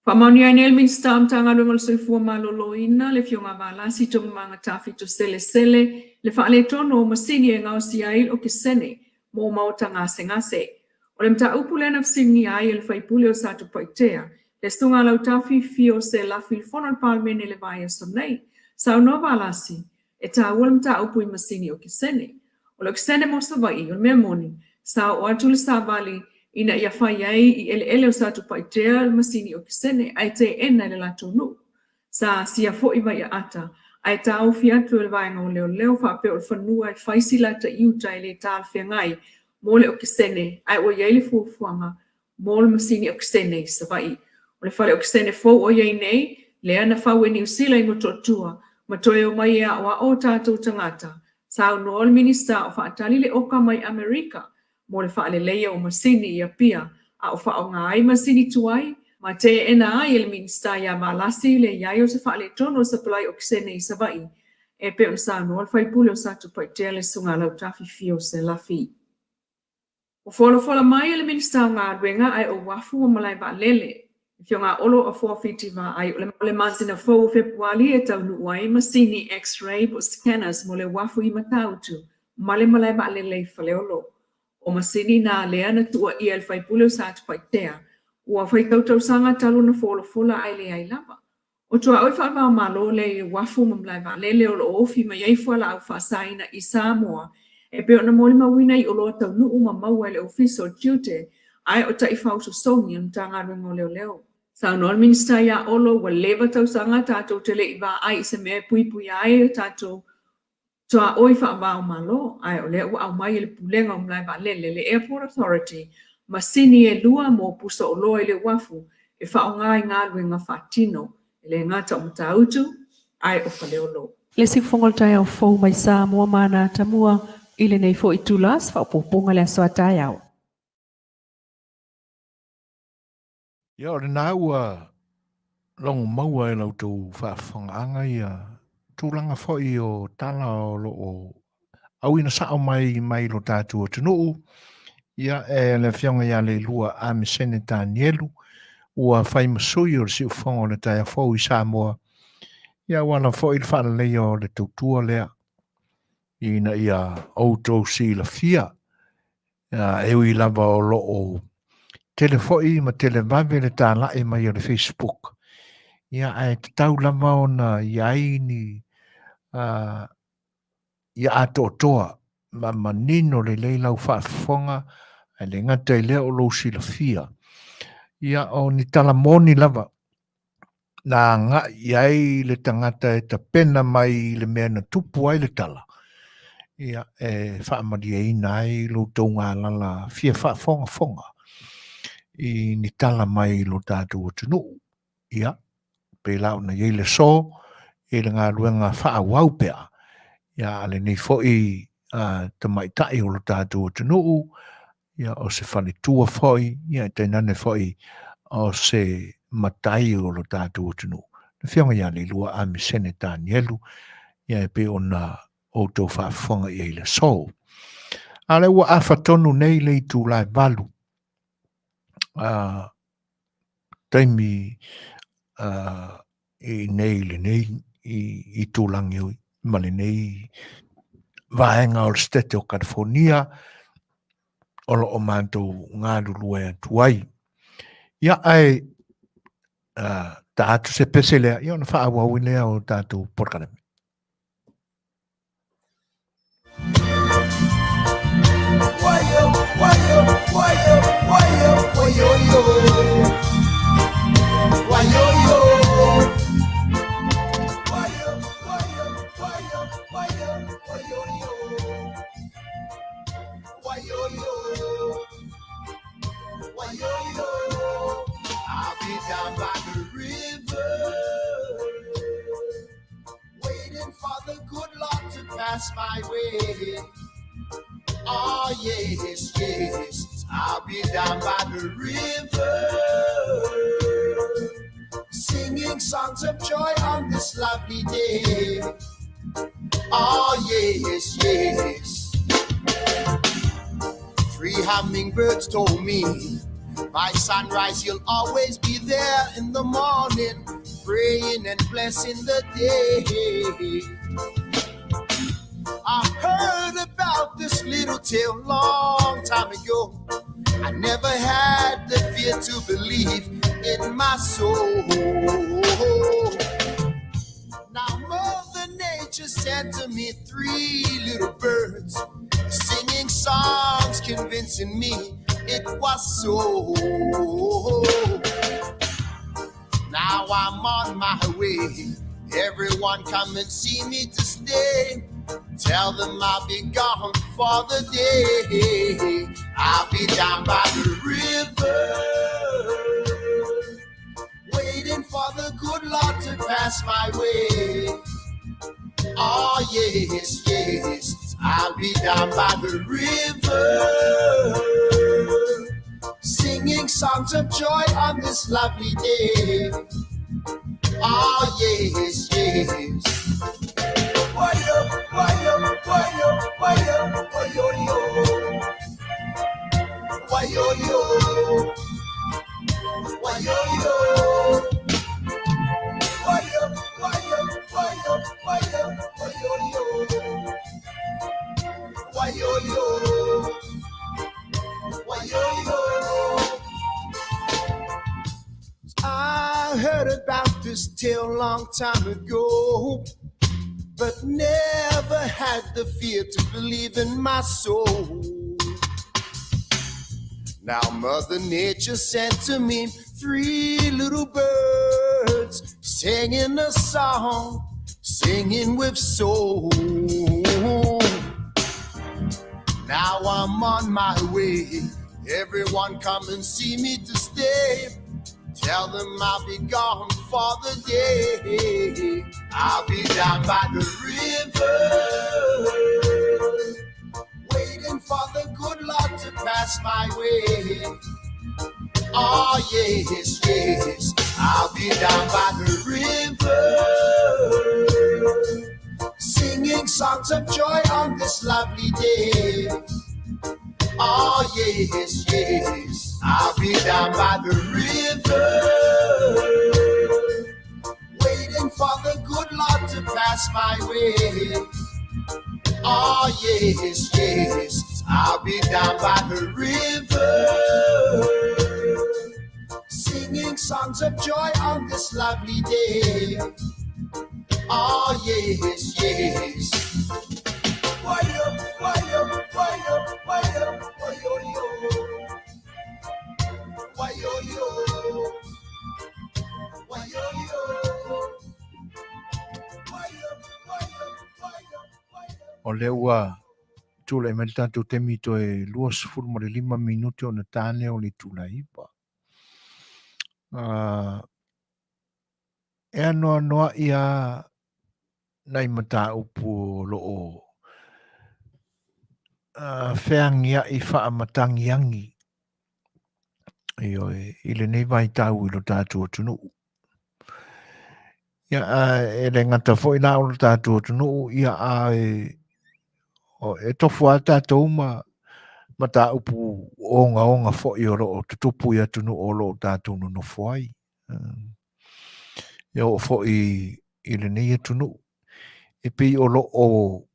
Faamaonia ai nei le Minisita o Matagaluega o le Soifua Maloloina, le Afioga ia Valasi Toogamaga Tafito Selesele, le faaletonu o masini e gaosia ai le okesene mo maota gasegase. O le mataupu lea na fesiligia ai e le sui usufono o Satupaitea, le Susuga ia Lautafi Fio Selafi i le Fono a le Palemene i le vaiaso nei. Saunoa Valasi, E taua le mataupu i masini okesene. O le okesene mo Savaii, o le mea moni, sa oo atu le savali ina ia fai ai i eleele o Satupaitea le masini okesene ae teena e le latou nuu. Sa asia foi Vaiaata ae taofi atu e le vaega o leoleo faapea o le fanua e fai si lata i uta e le talafeagai mo le okesene ae ua i ai le fuafuaga mo le masini okesene i Savaii. O le fale okesene fou o i ai nei, lea na fau e Niu Sila i Motootua ma toe omai e aoao o tatou tagata, saunoa le Minisita o faatali le oka mai Amerika mo le faaleleia o masini i Apia a o faaaoga ai masini tuai ma teena ai e le Minisita ia Valasi le i ai o se faaletonu o sapalai okesene i Savaii e pei ona saunoa le faipule o Satupaitea le Susuga a Lautafi Fio Selafi. Ua folafola mai e le Minisita o Galuega ae o Uafu ma Malae Vaalele, le Afioga a Olo Afoa Fiti Vaai, o le masina fou o Fepuali e taunuu ai masini X-ray po o scanners mo le uafu i Matautu ma le malae vaalele i Faleolo. O masini na lea na tuuaia e le faipule o Satupaitea ua faitau tausaga talu ona folafola ae leai lava. O tuaoi faava-o-Malo lea i le uafu ma malae vaalele o lo o ofi mai ai fualaau faasaina i Samoa e pei ona molimauina i oloa taunuu ma maua e le Ofisa o Tiute ae o taifau sosogi a le Matagaluega o Leoleo. Saunoa le Minisita ia Olo ua leva tausaga tatou te le i vaai i se mea e puipuia ai o tatou tuaoi faava-o-Malo ae o lea ua aumai e le Pulega o Malae Vaalele, le Airport Authority, masini e lua mo pusa oloa i le uafu e faaaoga i galuega faatino, e le gata o Matautu ae o Faleolo. Le siufofoga o le taeao fou mai Samoa ma ana atamua i lenei foi itula, se faaopoopoga i le aso a taeao. Ia, o lena ua logo maua e la outou faafofogaaga ia tulaga foi o tala o lo o auina sao mai mai lo tatou atunuu. Ia, e le Afioga ia Leilua Amesene Tanielu, ua fai ma sui o le siufofoga o le taeao fou i Samoa, ia ua ala foi le faaleleia o le tautua lea ina ia outou silafia. E ui lava o lo o tele foi ma tele vave le talai mai o le Facebook, ia ae tatau lava ona i ai ni ia atoatoa ma manino lelei lau faafofoga, ae le gata i lea o lou silafia. Ia o ni tala moni lava na agai i ai le tagata e tapena mai i le mea na tupu ai le tala, ia, e faamalieina ai lo outou galala fia faafogafoga i ni tala mai i lo tatou atunuu. Ia, pei la ona i ai le aso i le galuega faaauau pea, ia, a lenei foi tamaitai o lo tatou atunuu, ia, o se faletua foi, ia, e tainane foi o se matai o lo tatou atunuu. Le Afioga ia Leilua Amesene Tanielu, ia, e pei ona outou faafofoga i ai i le aso. A o lea ua afa tonu nei le itula e 8, taimi i nei lenei itulagi ma lenei vaega o le Setete o California o lo o matou galulue atu ai. Ia ae ta atu se pese lea, ia ona faaauau lea o tatou polokalame. Waiting for the good Lord to pass my way. Oh, yes, yes, I'll be down by the river. Singing songs of joy on this lovely day. Oh, yes, yes. Three hummingbirds told me by sunrise you'll always be there in the morning, praying and blessing the day. I heard about this little tale long time ago. I never had the fear to believe in my soul. Now Mother Nature sent to me three little birds singing songs, convincing me it was so. Now I'm on my way. Everyone come and see me to stay. Tell them I'll be gone for the day. I'll be down by the river, waiting for the good Lord to pass my way. Oh, yes, yes, I'll be down by the river, singing songs of joy on this lovely day. Oh, yes, yes. Why up, why up, why up, why up, why yo yo. Why yo yo. Why yo yo. Why up, why up, why up, why up, why yo yo. Why yo yo. Why yo yo. I heard about this tale long time ago, but never had the fear to believe in my soul. Now Mother Nature sent to me three little birds singing a song, singing with soul. Now I'm on my way. Everyone come and see me to stay. Tell them I'll be gone for the day. I'll be down by the river, waiting for the good Lord to pass my way. Oh, yes, yes, I'll be down by the river, singing songs of joy on this lovely day. Oh, yes, yes, I'll be down by the river, waiting for the good Lord to pass my way. Oh, yes, yes, I'll be down by the river, singing songs of joy on this lovely day. Oh, yes, yes. Why up, why up, why up, why up, why yo yo. Why yo yo. Why yo yo. Why up, why up, why up, why up. O lea ua tulai mai le tatou taimi toe 25 minute ona tane o le itula 9. E anoanoai lava nai mataupu o lo o feagiai faamatagiagi ioe i lenei vaitau i lo tatou atunuu. Ia, e le gata foi la o lo tatou atunuu, ia a e tofu lava tatou ma mataupu ogaoga foi o lo o tutupu i atunuu o lo o tatou nonofo ai. E oo foi i lenei atunuu, e pei o lo o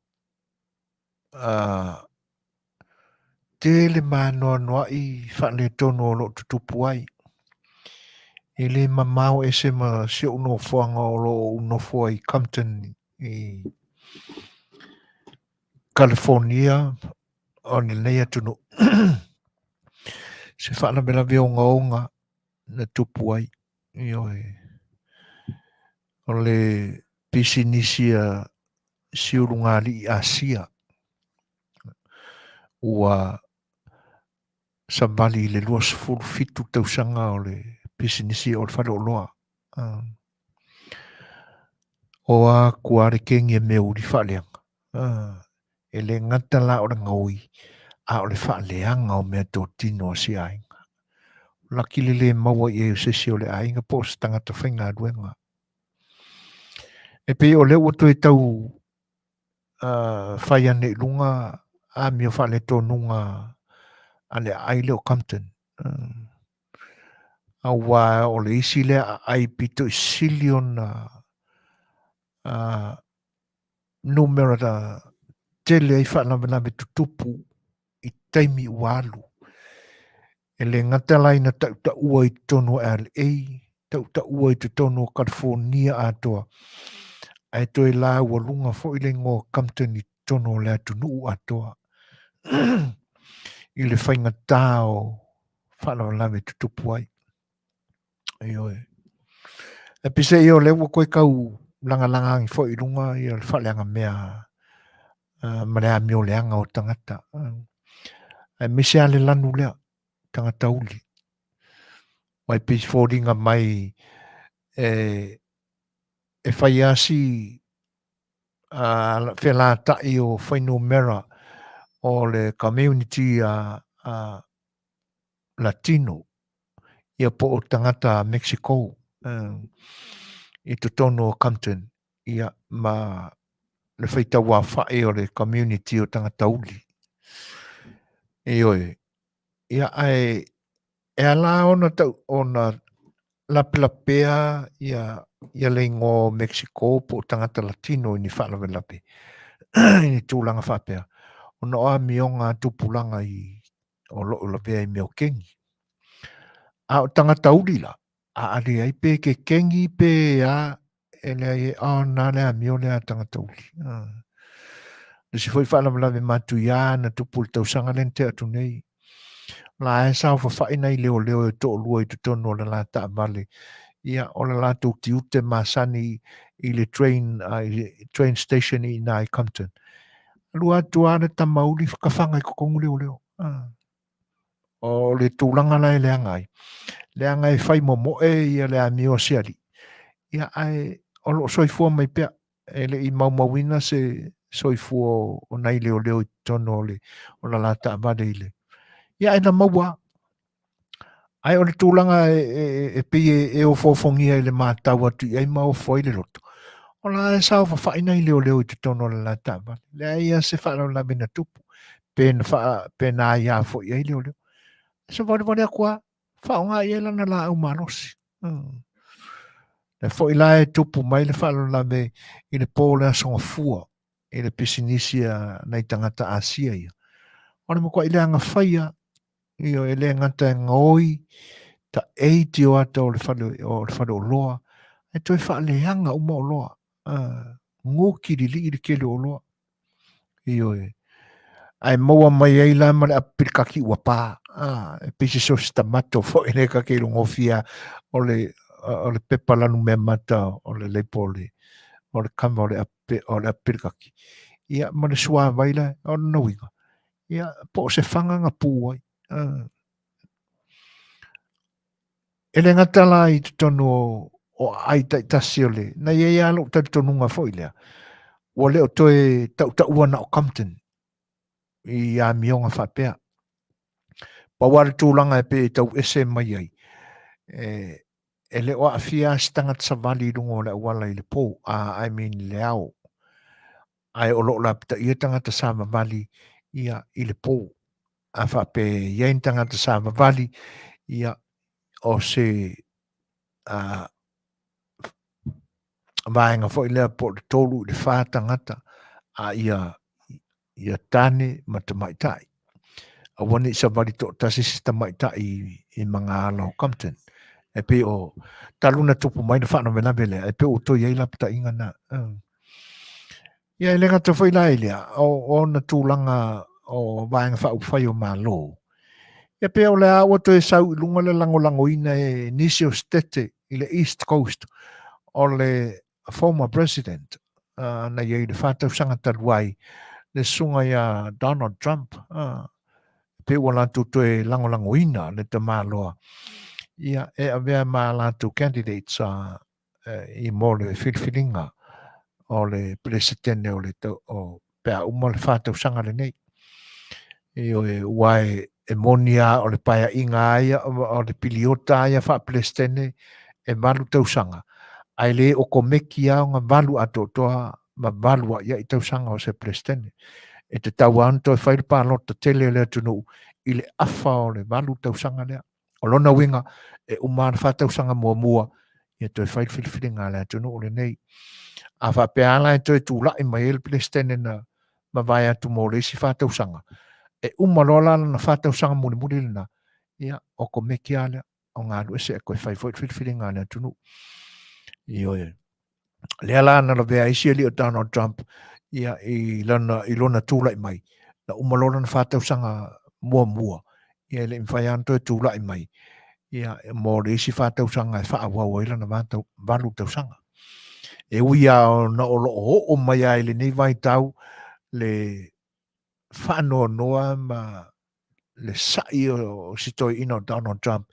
tele maanoanoai faaletonu o lo o tutupu ai. E le mamao ese ma si ou nofoaga o lo o ou nofo ai i Compton i California o lenei atunuu. Se faalavelave ogaoga na tupu ai. Ioe. O le pisinisi a si ulugalii Asia ua savali i le 27 tausaga o le pisinisi o le faleoloa. O a kua le kengi e mea uli faaleaga. E le gata la o le gaoi, a o le faaleaga o meatotino a si aiga. laki le lē maua i ai o se isi o le aiga po o se tagata faigaluega. E pei o lea ua toe tau fai ane i luga amio faaletonuga a le aai lea o Compton. Auā o le isi lea aai pito i sili ona numera tele ai faalavelave tutupu i taimi ua alu. E le gata la ina tautaua i totonu o LA, tautaua i totonu o California atoa, ae toe laualuga foi le igoa o Compton i totonu o le atunuu atoa i le faigata o faalavelave tutupu ai. Ioe. E peiseai o lea ua toe tau lagalaga agi foi i luga ia le faaleagamea ma le amio leaga o tagata. Aemaise lava le lanu lea, tagata uli. Aua e pei e foliga mai e, e fai lava si felata'i o fuainumera o le community a, a Latino ia po o tagata Mexico i totonu o Compton ia ma le faitau aofa'i o le community o tagata uli. Ioe. Ia ae e ala ona tau ona lapelapea ia ia le igoa o Mexico po o tagata Latino i ni faalavelave i ni tulaga faapea ona o amioga a tupulaga i o lo o lavea i mea o kengi. A o tagata uli la, a ale ai pe ke kengi pe a, e leai e ona le amio lea a tagata uli. Le isi foi faalavelave matuia na tupu i le tausaga lea na tea atu nei. O la e saofafai nai leoleo e toalua i totonu o le la taavale. Ia, o le latou tiute masani i le train, i le train station i ina i Compton. Alu atu lava le tama uli kafaga i totonu leoleo. O le tulaga la e leaga ai, leaga e fai momoe ia le amio a se alii, ia ae o lo o soifua mai pea, e le i maumauina se soifua o nai leoleo i totonu o le o la la taavale i le. Ia ae na maua lava. Ae o le tulaga e, e, e pei e, e ofoofogia i le matau atu i ai ma ofo ai le loto, o la e saofafai nai leoleo i totonu o le la taavale. Leai lava se faalavelave na tupu, pe na, faa, pe na aiā foi i ai leoleo. Savalivali atu lava, faaaoga i ai lana laau malosi. Lea foi la e tupu mai le faalavelave i le po o le Aso Gafua i le pisinisi a nai tagata Asia ia. O le matuai leaga fai lava. Ioe, e le gata e gaoi taei tioata o le fale o le faleoloa, ae toe faaleaga uma oloa. Guki lilii le tele o oloa. Ioe. Ae maua mai ai la ma le apu pilikaki ua pa. E pei se sosi tamato foi lea ta te ilogofia o le o le pepa lanumea mata o le leipo o le o le kama o le apu o le apu pilikaki. Ia ma le suavai la, o lona uiga, ia, po o se fanga na pū ai. E le gata la i totonu o, o aai taitasi o le, na i ai lava lou talitonuga foi lea, ua le o toe tautaua na o Compton i amioga faapea. Pau lava le tulaga e pei e tau ese mai ai, e, e le o aafia lava se tagata savali i luga o le auala i le pō, I mean i le ao. Ae o lo o lapataia tagata savavali ia i le pō. A faapea e i ai ni tagata savavali, ia, o se a, vaega foi lea po o le 3 i le 4 tagata a ia, ia tāne ma tamaitai. Aua ne i savali toatasi se tamaitai i, i magaala o Compton. E pei o talu na tupu mai le faalavelave lea, e pei ua toe i ai lapataiga na. Ia e le gata foi la i lea, o ona tulaga o Vaega Faaupufai o Malo, ia pei o lea ua toe sau i luga le lagolagoina e nisi o setete i le East Coast o le former President na i ai i le 4 tausaga talu ai, le susuga ia Donald Trump, pei ua latou toe lagolagoina le tamaloa ia e avea ma latou candidates i mo le filifiliga o le Peresetene o le o pe a uma le 4 tausaga lenei. Ioe, ua e, E moni lava o le paeaiga lava ia o le piliota lava ia faa-Peresetene e valu tausaga, ae le okomeki lava ona valu atoatoa ma valu a'ia'i tausaga o se Peresetene. E tatau lava ona toe fai le palota tele a le atunuu i le afa o le valu tausaga lea. O lona uiga, e uma lava le fa tausaga muamua, ia toe fai le filifiliga a le atunuu lenei. A faapea lava la e toe tula'i mai ai le Peresetene na mavae atu mo le isi fa tausaga, e uma loa la lana fa tausaga mulimuli lena, ia, okomeki lava lea, o galu ese e toe fai foi le filifiliga a le atunuu. Ioe. Lea la na lavea ai si alii o Donald Trump ia, i, lana, i lona tulai mai. Na uma loa lana fa tausaga muamua, ia e le i mafai lava ona toe tulai mai ia, mo le isi fa tausaga e faaauau ai lana valu tausaga. E ui lava ona o lo o oo mai lava i lenei vaitau le faanoanoa ma le sa'i o si toeaina o Donald Trump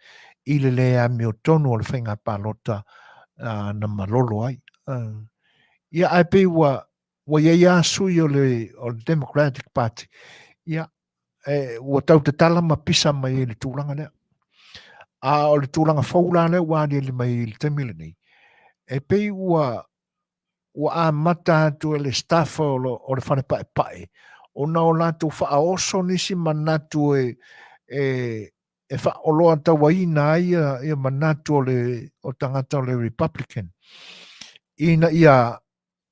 i le le amiotonu o le faiga palota na malolo ai. Ia ae pei ua ua i ai lava sui o le, o le Democratic Party, ia, e, ua tau tatala ma pisa mai i le tulaga lea. A o le tulaga fou la lea ua aliali mai i le taimi lenei, e pei ua ua amata atu e le staff o, lo, o le fale paepae ona o latou faaoso nisi manatu e, e, e faaoloatauaina ai ia, ia manatu o le o tagata o le Republican ina ia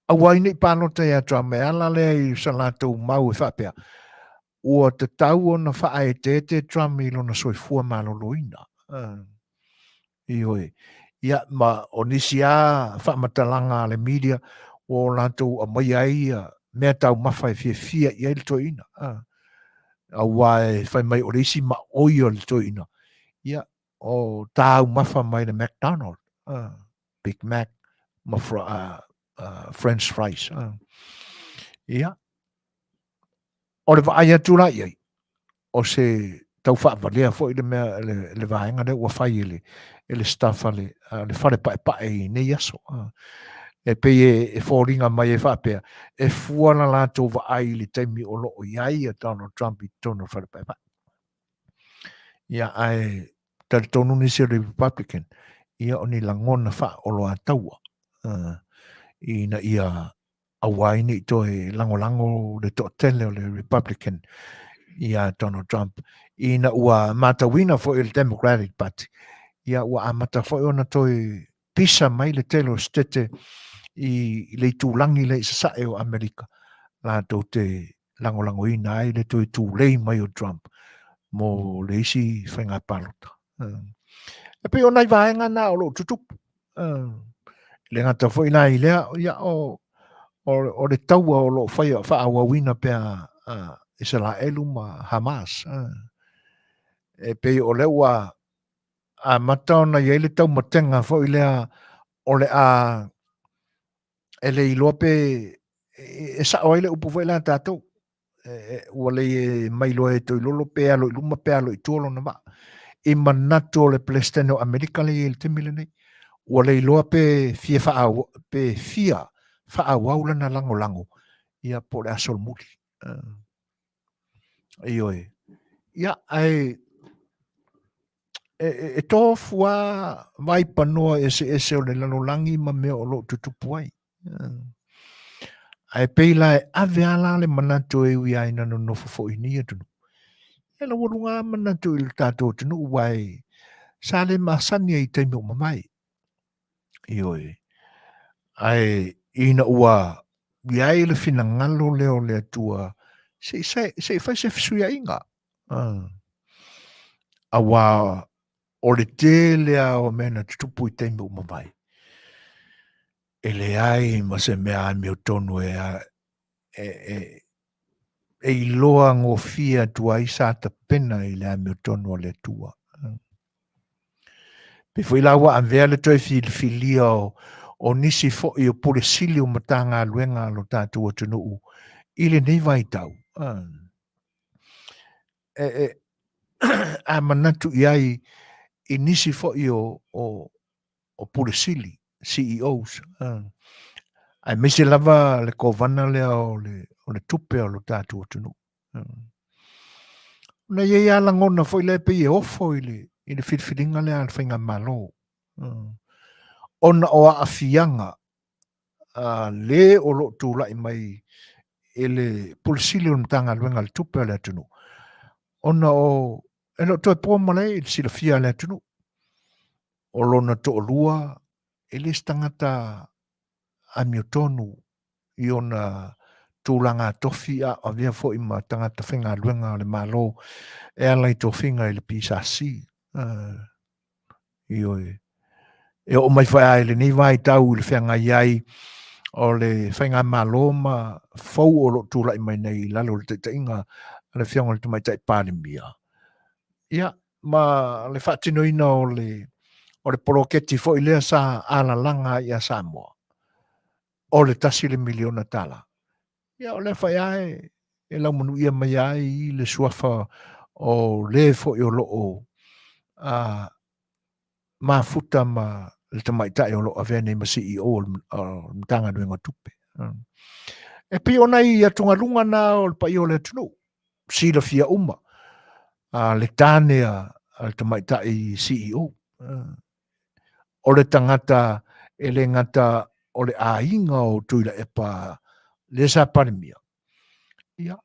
aua ai ne i palota ia Trump e ala lea i sa latou mau e faapea ua tatau ona faaeteete Trump i lona soifua maloloina. Uh, ioe. Ia, ma o nisi a faamatalaga a le media ua o latou aumaia ai ia mea taumafa e fiafia i ai le toeaina. Uh, aua e fai mai o le isi maoi o le toeaina, ia, o taumafa mai le McDonald. Uh, Big Mac ma French fries. Ia, o le vaai atu la i ai, o se tau faavalea foi le mea le, le vaega lea ua fai e le, e le staff a le, a le fale paepae i nei aso. E pei e, e foliga mai e faapea, e fua la latou vaai i le taimi o lo o i ai a Donald Trump i totonu o le fale paepae. Ia, ae talitonu nisi o le Republican, ia o ni lagona faaoloataua uh, ina ia aua ai ne i toe lagolago le toatele o le Republican ia Donald Trump ina ua matauina foi e le Democratic Party ia ua amata foi ona toe pisa mai le tele o setete i, i le itulagi lea i sasae o Amerika latou te lagolagoina ai le toe tulei mai o Trump mo le isi faiga palota. E pei o nai vaega na o lo o tutupu. Le gata foi la i lea, ia o, o, o le taua o lo o fai faaauauina pea a Isaraelu ma Hamas. E pei o lea ua amata ona i ai le taumatega foi lea o le a e le iloa pe e sao ai le upu foi lea a tatou. E, ua le mailoa e Toilolo pe alo i luma pe alo i tua lona vaa. I manatu o le Peresetene o Amerika lea e i ai i le taimi lenei. Ua le iloa pe fia faaau, pe fia faaauau lana lagolago ia po o le a solomuli. Uh, ioe. Ia, ae e, e, e tofu a vaipanoa eseese o le lalolagi ma mea o lo o tutupu ai. Ae pei la e ave a la le manatu e ui ai na nonofo foi i nei atunuu. E laualuga a manatu i le tatou atunuu aua e sa le masani ai i taimi o mavae. Ioe. Ae ina ua i ai le finagalo lea o le Atua se i, se i fai se fesuiaiga. Aua o le tele lava o mea na tutupu i taimi ua mavae, e leai ma se mea amiotonu e, e, e, e iloa gofie atu ai sa tapena i le amiotonu a le Atua. Pei foi la ua avea le toe filifilia o, o nisi foi o Pule Sili o Matagaluega a lo tatou atunuu i lenei vaitau. E, e, a manatu i ai i nisi foi o, o, o Pule Sili, CEOs, aemaise lava le kovana lea o le, o le tupe o lo tatou atunuu. Ona e i ai lava lagona foi lea e pei e ofo i le, i le filifiliga lea a le Faigamalo. Ona o aafiaga a le o lo o tulai mai i le Pule Sili o le Matagaluega a le Tupe a le atunuu, ona o e le o toe po malae i le silafia a le atunuu. O lona toalua e le se tagata amiotonu i ona tulaga tofi a o avea foi ma tagata faigaluega a le Malo e ala i tofiga i le PSC. Ioe. E oo mai foi lava i lenei vaitau i le feagai ai o le faigamalo ma fou o lo o tulai mai nei i lalo o le taitaiga a le Afioga i le Tamaitai Palemia, ia, ma le faatinoina o le o le poloketi foi lea sa alalaga ai ia Samoa, o le $1 miliona. Ia, o lea foi lava e laumanuia mai ai le suafa o le foi o lo o mafuta ma le tamaitai o lo o avea nei ma CEO o le Matagaluega o Tupe. E pei o nai atugaluga na o le paia o le atunuu, silafia uma le tane a le tamaitai CEO. O le tagata e le gata o le aiga o Tuilaepa lea sa Palemia, ia,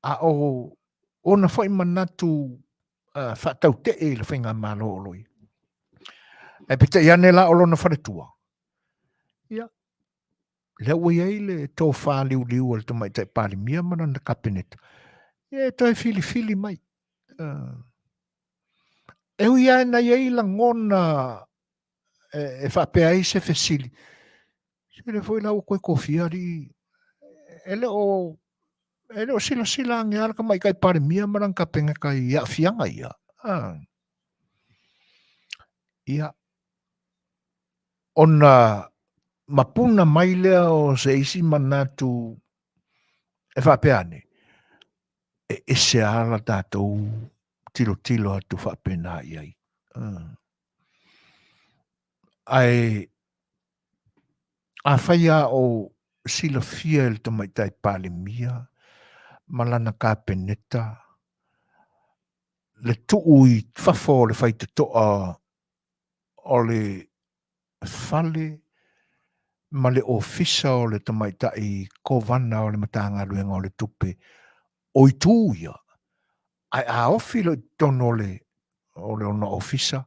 a o ona foi manatu faatautee i le faigamalo o lo o i ai. Ae peitai ane la o lona faletua, ia, lea ua i ai le tofa liuliu a le Tamaitai Palemia ma lana Kapeneta, ia e toe filifili mai. E ui lava ina i ai lagona e faapea ai se fesili, se lea foi la ua toe tofia alii, e le o e le o silasila ane lava le Tamaitai Palemia ma lana Kapeneta i aafiaga ia. Ia, ona mapuna mai lea o se isi manatu e faapea ane, e ese lava la tatou tilotilo atu faapena i ai. Ae afai lava o silafia e le Tamaitai Palemia ma lana Kapeneta le tuu i fafo o le faitotoa o le fale ma le ofisa o le tamaitai Kovana o le Matagaluega o le Tupe, o itu ia, ae a ofi loa i totonu o le o le ona ofisa,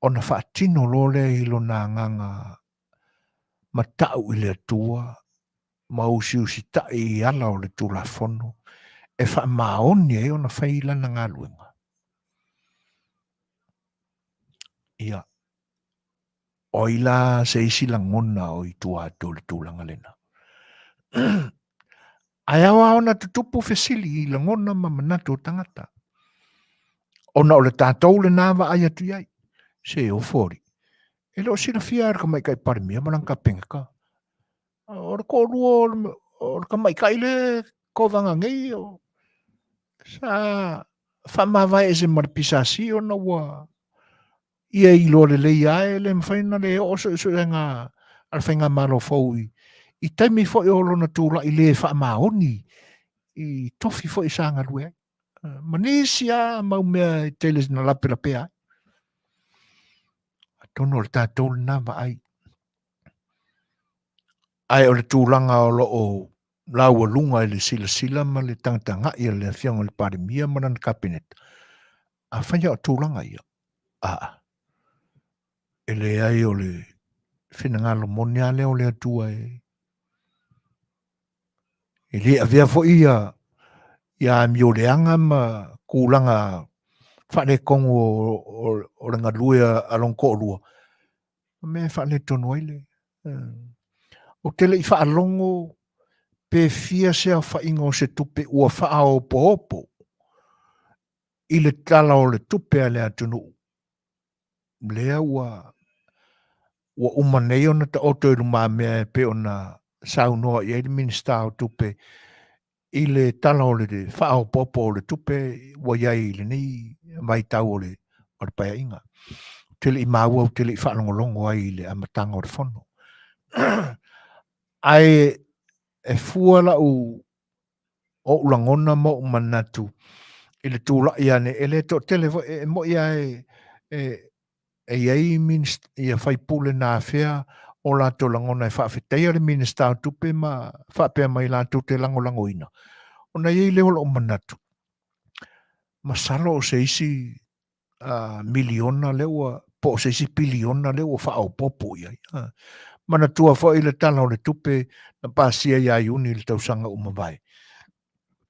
ona faatino loa lea i lona agaga matau i le Atua ma usiusitai i ala o le Tulafono e faamaoni ai ona fai lana galuega. Ia, o ai la se isi lagona o i tua atu o le tulaga lena? Ae ao lava ona tutupu fesili i lagona ma manatu o tagata, ona o le tatou lena vaai atu i ai. Se ofo alii, e le o silafia e le Tamaitai Palemia ma lana Kapeneta, o le toalua o le tamaitai lea e kovana nei, sa faamavae ese ma le PSC ona ua ia iloa lelei lava e le mafai ona le oo suesuega a le faigamalo fou i taimi foi o lona tulai le faamaoni i tofi foi sa galue ai. Ma nisi lava mau mea e tele na lapelapea ai. Atonu o le tatou lena vaai. Ae o le tulaga o lo o laualuga i le silasila ma le tagatagai a le Afioga i le Palemia ma lana Kapeneta, afai o tulaga ia, aa, e leai o le finagalo moni lava lea o le Atua e e le avea foi ia ia amioleaga ma tulaga faaletonu o le galue a lona toalua, o mea e faaletonu ai le Ou te le i faalogo pe fia se aofaiga o se tupe ua faaopoopo i le Tala o le Tupe a le atunuu, lea ua ua uma nei ona taoto i lumamea e pei ona saunoa i ai le Minisita o Tupe i le Tala o le Faaopoopo o le Tupe ua i ai i lenei vaitau o le o le Paeaiga. Ou te le i maua, ou te le i faalogologo ai i le amataga o le fono. Ae e fua lau ou lagona ma ou manatu. I le tulai ane, e le toatele foi, e moi lava e, e, e i ai ia faipule na afea o latou lagona e faafetaia le Minisita o Tupe ma faapea mai latou te lagolagoina. Ona i ai lea o lou manatu, masalo o se isi miliona lea ua, po o se isi piliona lea ua faaopoopo i ai. Manatua foi le Tala o le Tupe na pasia ia Iuni i le tausaga ua mavae,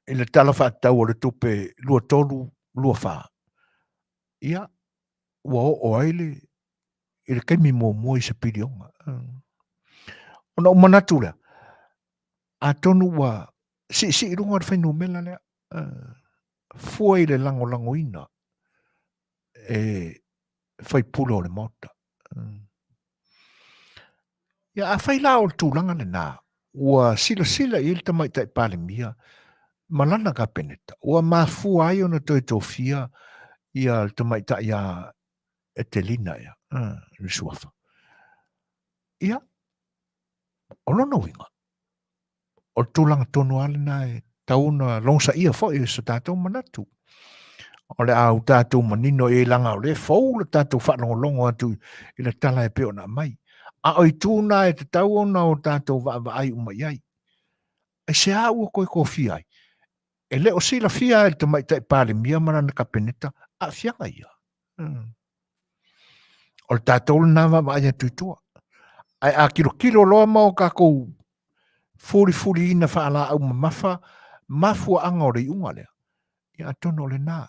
i le Tala Faatatau o le Tupe 23/24, ia, ua oo ai le, i le taimi muamua i se piliona. Ona ou manatu lea, atonu ua siisii i luga le fuainumera lea, fua i le lagolagoina e faipule o le Maota. Ia, afai la o le tulaga lena, ua silasila i ai le Tamaitai Palemia ma lana Kapeneta, ua mafua ai ona toe tofia ia le Tamaitai ia Etelina ea, le suafa. Ia, o lona uiga, o le tulaga tonu lava lena e tatau ona logosaia foi e so tatou manatu. O le a tatou manino i ai leaga o lea e fou le tatou faalogologo atu i le tala e pei ona aumai. A o itu na e tatau ona o tatou vaavaai uma i ai. Aisea ua toe tofia ai? E le o silafia e le Tamaitai Palemia ma lana Kapeneta aafiaga ia. O le tatou lena vaavaai atu i tua. Ae a tilotilo loa ma o tatou fulifuliina faalaau mamafa mafuaaga o le iuga lea, ia atonu o lena.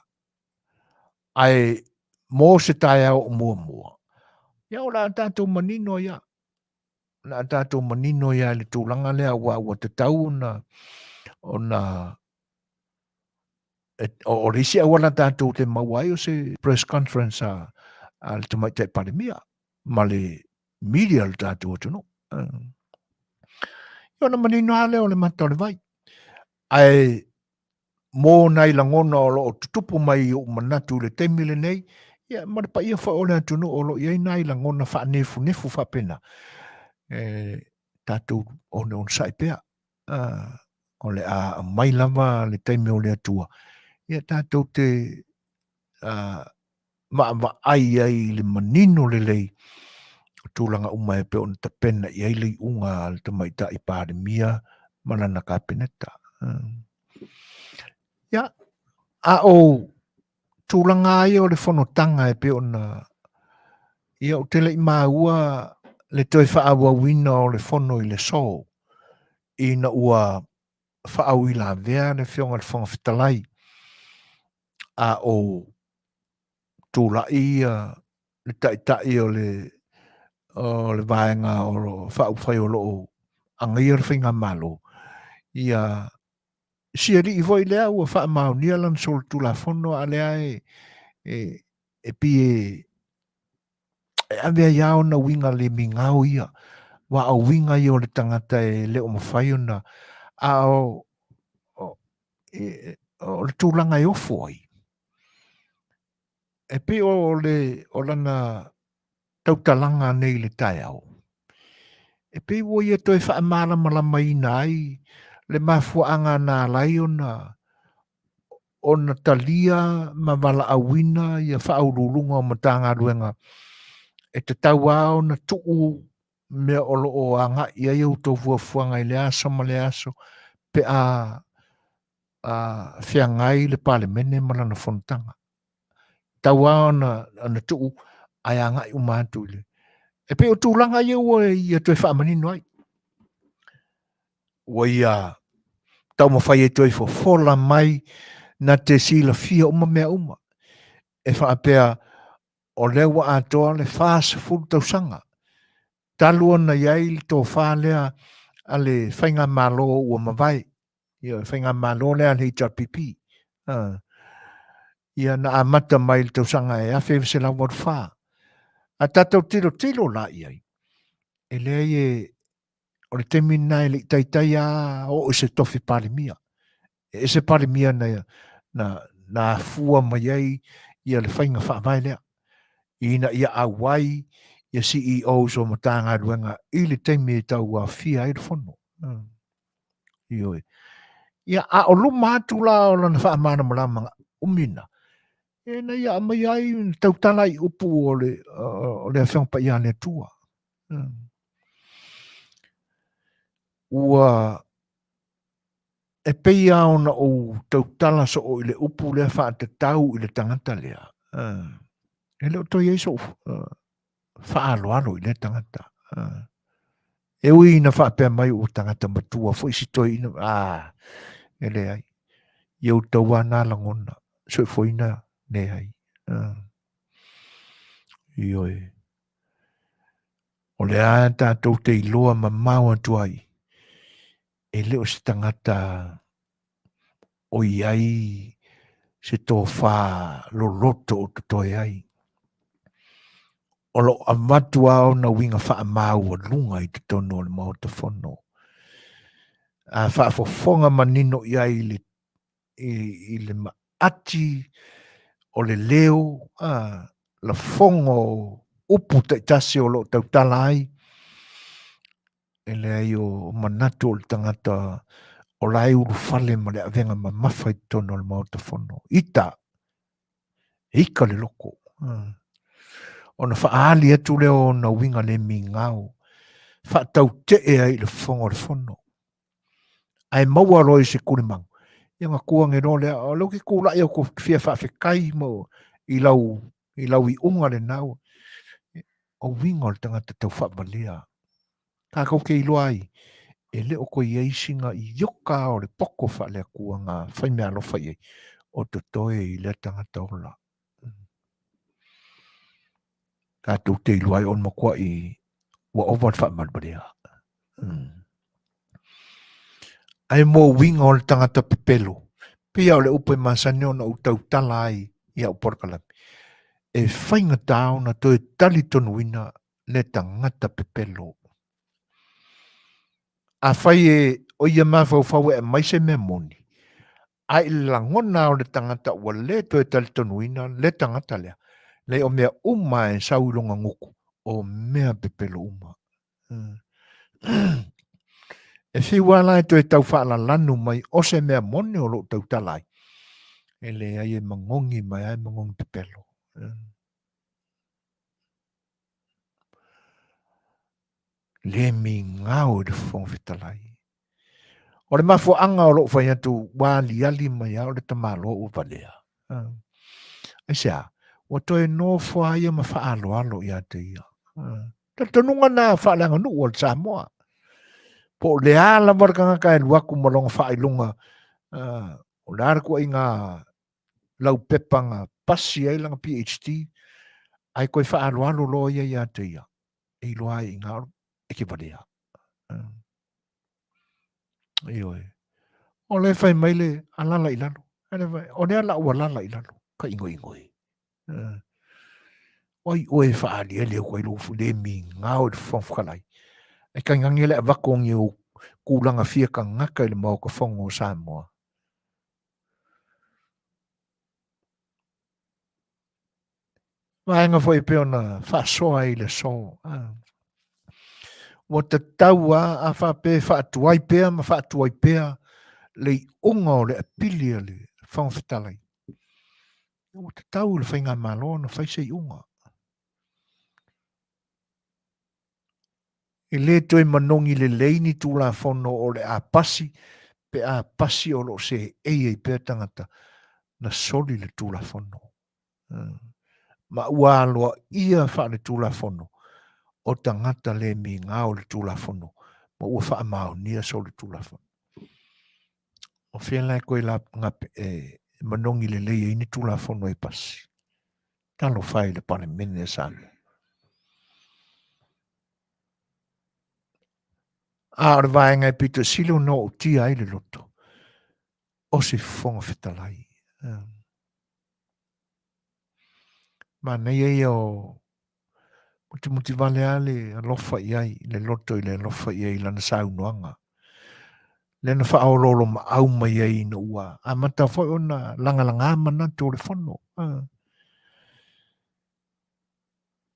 Ae mo se taeao o muamua, ia o le a tatou manino ia. O le a tatou manino ia i le tulaga lea aua ua tatau ona ona o le isi auala tatou te maua ai o se press conference a le Tamaitai Palemia ma le media o le tatou atunuu. Ia ona manino lava lea o le mata o le vai. Ae mo nai lagona o lo o tutupu mai i ou manatu i le taimi lenei, ia ma le paia foi o le atunuu o lo o i ai nai lagona faanefunefu faapena, e tatou oneonesai pea. O le a aumai lava le taimi o le Atua, ia tatou te vaavaai ai i le manino lelei o tulaga uma e pei ona tapena i ai le iuga a le Tamaitai Palemia ma lana Kapeneta. Ia, a o tulaga lava ia o le fonotaga e pei ona, ia ou te le i maua le toe faaauauina o le fono i le aso ina ua faauilavea le Afioga i le Fofoga Fetalai a o tulai ia le Taitai o le o le vaega o lo faaupufai o lo o agaia le faigamalo, ia si alii foi lea ua faamaonia lana solitulafono a lea e e e pei e e ave ai lava ona uiga le migao ia, aua o uiga ia o le tagata e le o mafai ona, a o, o, e, o le tulaga e ofo ai. E pei o le o lana tautalaga nei i le taeao, e pei ua ia toe faamalamalamaina ai le mafuaaga na ala ai ona ona talia ma valaauina ia faauluuluga o Matagaluega e tatau lava ona tuu mea o lo o agai i ai a outou fuafuaga i lea aso ma lea aso pe a feagai le Palemene ma lana fonotaga. Tau lava ona, ona tuu ae agai uma atu i le... E pei o tulaga ia ua ia toe faamanino ai. Ua ia taumafai e toe fofola mai na te silafia uma mea uma. E faapea o lea ua atoa le 40 tausaga talu ona i ai le tofa lea a le faigamalo ua mavae, ia le faigamalo lea a le HRPP. Ia na amata mai i le tausaga e 1984. A tatou tilotilo la i ai, e leai e, o le taimi lena e le i taitai lava oo i se tofi Palemia. E ese Palemia na, na, na afua mai ai ia le faiga faavae lea, ina ia auai ia CEOs o Matagaluega i le taimi e tauaofia ai le fono. Ioe. Ia, a o luma atu la o lana faamalamalamaga, umi na, e na ia aumai ai tautala i upu o le, o le Afioga Paia a le Atua. Ua e pei lava ona ou tautala soo i le upu lea faatatau i le tagata lea, e le o toe i ai sou faaaloalo i lea tagata. E ui ina faapea mai ua tagata matua foi si toeaina, a, e leai. Ia outou lava na lagona, soifuaina leai. Ioe. O lea tatou te iloa mamao atu ai, e le o se tagata o i ai se tofa loloto o totoe ai. O lo o avatu lava ona uiga faamaualuga i totonu o le Maota Fono. A faafofoga manino i ai i le, i, i le maati o le leo, a, lafoga o upu taitasi o lo o tautala ai, E leai o manatu o le tagata o la e ulufale ma le avega mamafa i totonu o le Maota Fono. Ita, e ika le loko. Ona faaali atu lea o ona uiga le migao, faatautee ai i le fofoga o le Fono. Ae maua loa i se kulimagu, ia ona tu ane loa lea, o lea ou te tulai atu ou te fia faafetai mo, i lau, i lau iuga lena. O uiga o le tagata taufaavalea. Tatou te iloa ai, e le o toe i ai sina ioka o le poto faale-Atua na fai meaalofa i ai, o totoe i lea tagata ola. Tatou te iloa ai o le matuai ua ova le faavalevalea. Ae mo uiga o le tagata pepelo, pei lava o le upu e masani ona ou tautala ai i au polokalame, e faigata ona toe talitonuina le tagata pepelo. Afai e o ia mafaufau e aumai se mea moni, a i le lagona o le tagata ua le toe talitonuina le tagata lea, leai o mea uma e sau i lona gutu, o mea pepelo uma. E fiu lava la e toe tau faalalanu mai o se mea moni o lo o tautala ai, e leai e magogi mai lava e magogi pepelo. Le migao i le Fofoga Fetalai. O le mafuaaga o lou fai atu ua aliali mai lava o le tamaloa ua valea. Aisea? Ua toe nofo lava ia ma faaaloalo ia te ia. Talitonuga lena faaleaganuu a le Samoa. Po o le a lava le tagata e alu atu ma lona faailoga, o le a le tuuaiga laupepa na pasi ai lana PhD, ae toe faaaloalo loa ia ia te ia, e iloa ai i ina e te valea. Ioe. O lea fai mai le alala i lalo. O lea la ua lala i lalo, ka ingoingo e. O ai oe e faaaliali atu ai lou le migao i le Fofoga Fetalai. Ae tainane le avatu o ni ou tulaga fia tagata i le Maota Fono o Samoa. Vaega foi e pei ona faasoa ai i le aso. Ua tatau lava a faapea e faatuai pea ma faatuai pea le iuga o le apili a le Fofoga Fetalai. Ua tatau i le Faigamalo ona fai se iuga. E le toe manogi lelei ni Tulafono o le a pasi pe a pasi o lo o seei ai pea tagata na soli le Tulafono. Ma ua aloaia faale-Tulafono o tagata le migao i le Tulafono ma ua faamaonia soli Tulafono. O fea la e toe e manogi lelei ai ni Tulafono e pasi? Talofa e i le Palemene a Samoa. A o le vaega e pito sili ona ootia ai le loto, o se Fofoga Fetalai. Manaia ia o mutimuti vale lava le alofa i ai, le loto i le alofa i ai i lana saunoaga. Lea na faaoloolomaau mai ai ina ua amata foi ona lagalaga manatu o le fono.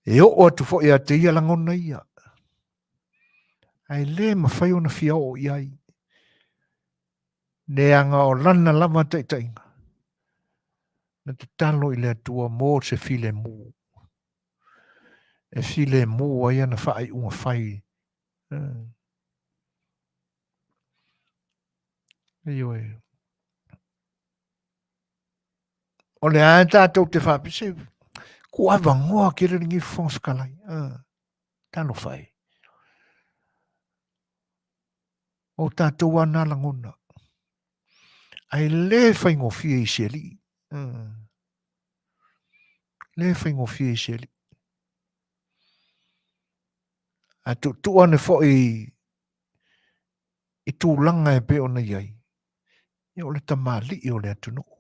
E oo atu foi ia te ia lagona ia, ae le mafai ona fia oo i ai, leaga o lana lava taitaiga. Na tatalo i le Atua mo se filemu. E filemu ai ana faaiuga fai. Ioe. O le a e tātou te whapise, ku avangoa ke rere ngi Fofoga Fetalai. Talofa e. O tātou a nā langona. Ae le faigofie i se alii. Le faigofie i se alii. Ae tuutuu ane foi i tulaga e pei ona i ai, ia o le tamalii o le atunuu.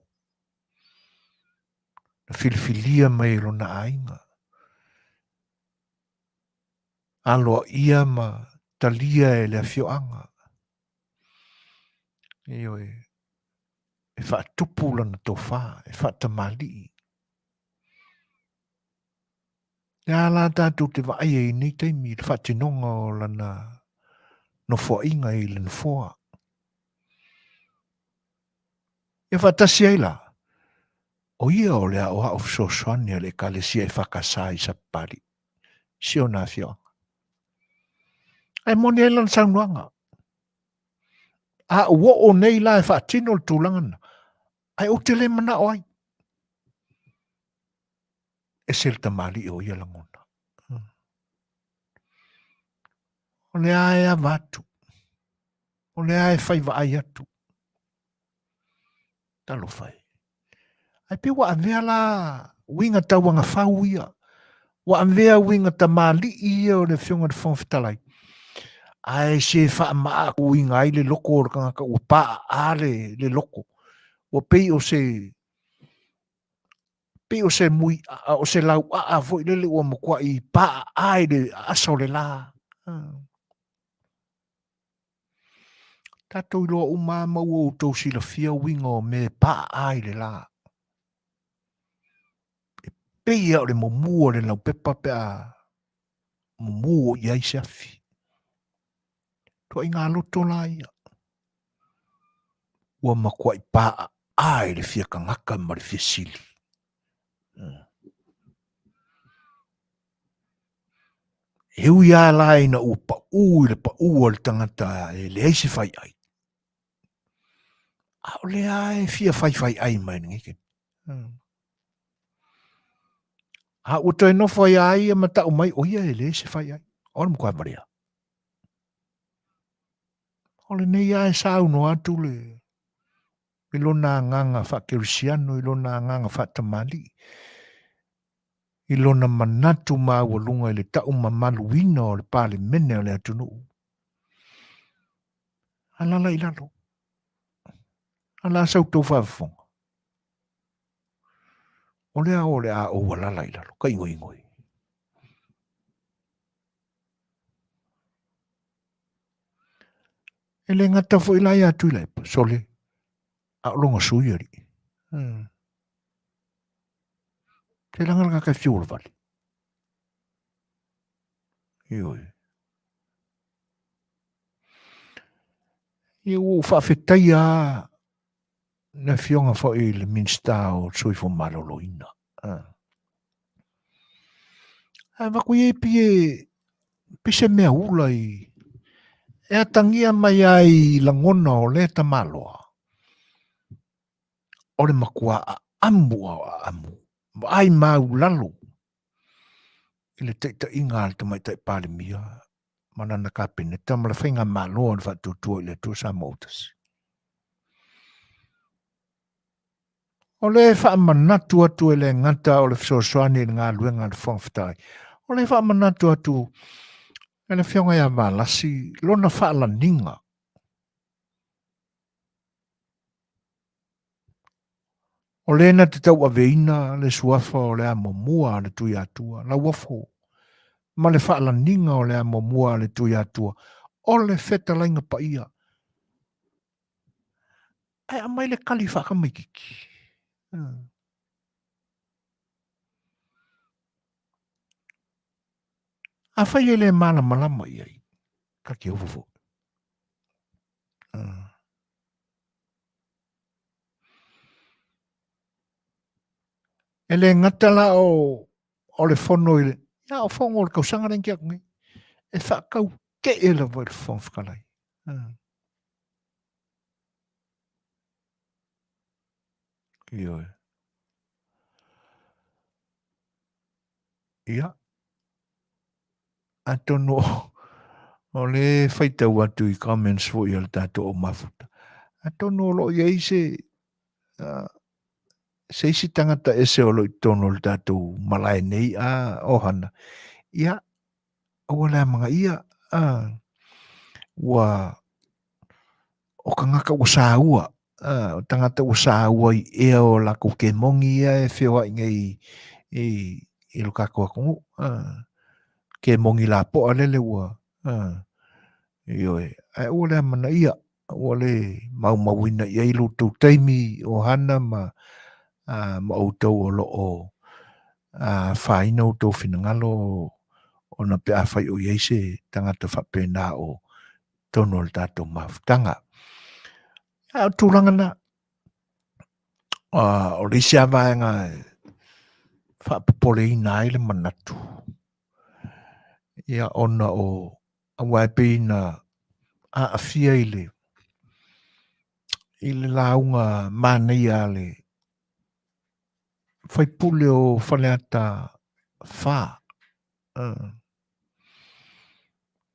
Na filifilia mai e lona aiga. Aloaia ma talia e le afioaga. Ioe, e faatupu lana tofa, e faatamalii. Le a la tātou te vaai ai i nei taimi i le faatinoga o lana nofoaiga i le nofoa. Ia faatasi ai la, o ia o le aoao fesoasoani a le Ekalesia EFKS i Sapapalii, si ona afioaga. Ae moni ai lana saunoaga. A ua oo nei la e faatino le tulaga lena, ae ou te le manao ai. Ese le tamalii o ia lagona. O lea e ava atu. O lea e fai vaai atu. Talofa e. Ae pei ua avea la uiga tauagafau ia. Ua avea uiga tamalii ia o le Afioga i le Fofoga Fetalai. Ae se faamaakuiga ai le loko o le tagata ua paaa le, le loko. Ua pei o se pei o se mui o se lauaa foi lele ua matuai paaa i le aasa o le la. Tatou iloa uma ma ua outou silafia uiga o mea e paaa i le la. E pei lava o le mumu o le laupepa pe a mumu o i ai se afi. Tuaiga loto la ia. Ua matuai paaa i le fia tagata ma le fia sili. E ui lava la ina ua pau i le pau a le tagata e leai se faiai, a o lea e fia faifaiai mai lenei taimi. A ua toe nofo ai a ia ma tau mai, o ia e leai se faiai. O le matua valea. O lenei lava e saunoa atu le i lona agaga faakerisiano, i lona agaga faatamalii, i lona manatu maualuga i le taumamaluina o le Palemene o le atunuu. Alala i lalo. Ala sa outou faafofoga. O lea o le a ou alala i lalo, ka igoigoi. E le gata foi la ia Tuilaepa, sole, a o lona sui alii. Te langa langa kai fiu o le vale. Ioe. Ia ua ou faafetaia le afioga foi i le Minisita o le Soifua Maloloina. Ae avatu i ai pei e se mea ula i e atagia mai ai i lagona o lea tamaloa o le matua aamu a o aamu, vaai maulalo i le taitaiga a le Tamaitai Palemia ma lana Kapeneta ma le Faigamalo a le Faatuatua i le Atua Samoa ua Tasi. O le faamanatu atu e le gata o le fesoasoani i le galuega a le Fofoga Fetalai, o le faamanatu atu e le Afioga ia Valasi lona faalaniga O le na te tauaveina le suafa o le amomua a le Tuiatua, Lauofo, ma le faalaniga o le amomua a le Tuiatua, o le fetalaiga paia. Ae aumai le kali faatamaititi. Afai e le malamalama i ai, ta te ofo foi. E le gata la o o le fono i le, ia o fono o le tausaga lea na tea atu nei, e faatautee lava i le Fofoga Fetalai. Ioe. Ia, atonu o le faitau atu i comments foi a le tatou au mafuta, atonu o lo o i ai se, se isi tagata ese o lo o i totonu o le tatou malae nei a ohana, ia, aua le amanaia, a, ua, o tagata ua saua, a, o tagata ua saua i ea o latou kemoni ia e feoai nei i, i lo tatou atunuu, a, kemoni lapoa lele ua, a, ioe, ae aua le amanaia, ua le maumauina i ai lo outou taimi ohana ma, a, ma outou o lo o afaina outou finagalo ona pe afai o i ai se tagata faapena o totonu o le tatou mafutaga. A o tulaga na, o le isi lava vaega e faapopoleina ai le manatu, ia ona o aua e pei na aafia i le i le lauga manaia a le faipule o Faleata 4.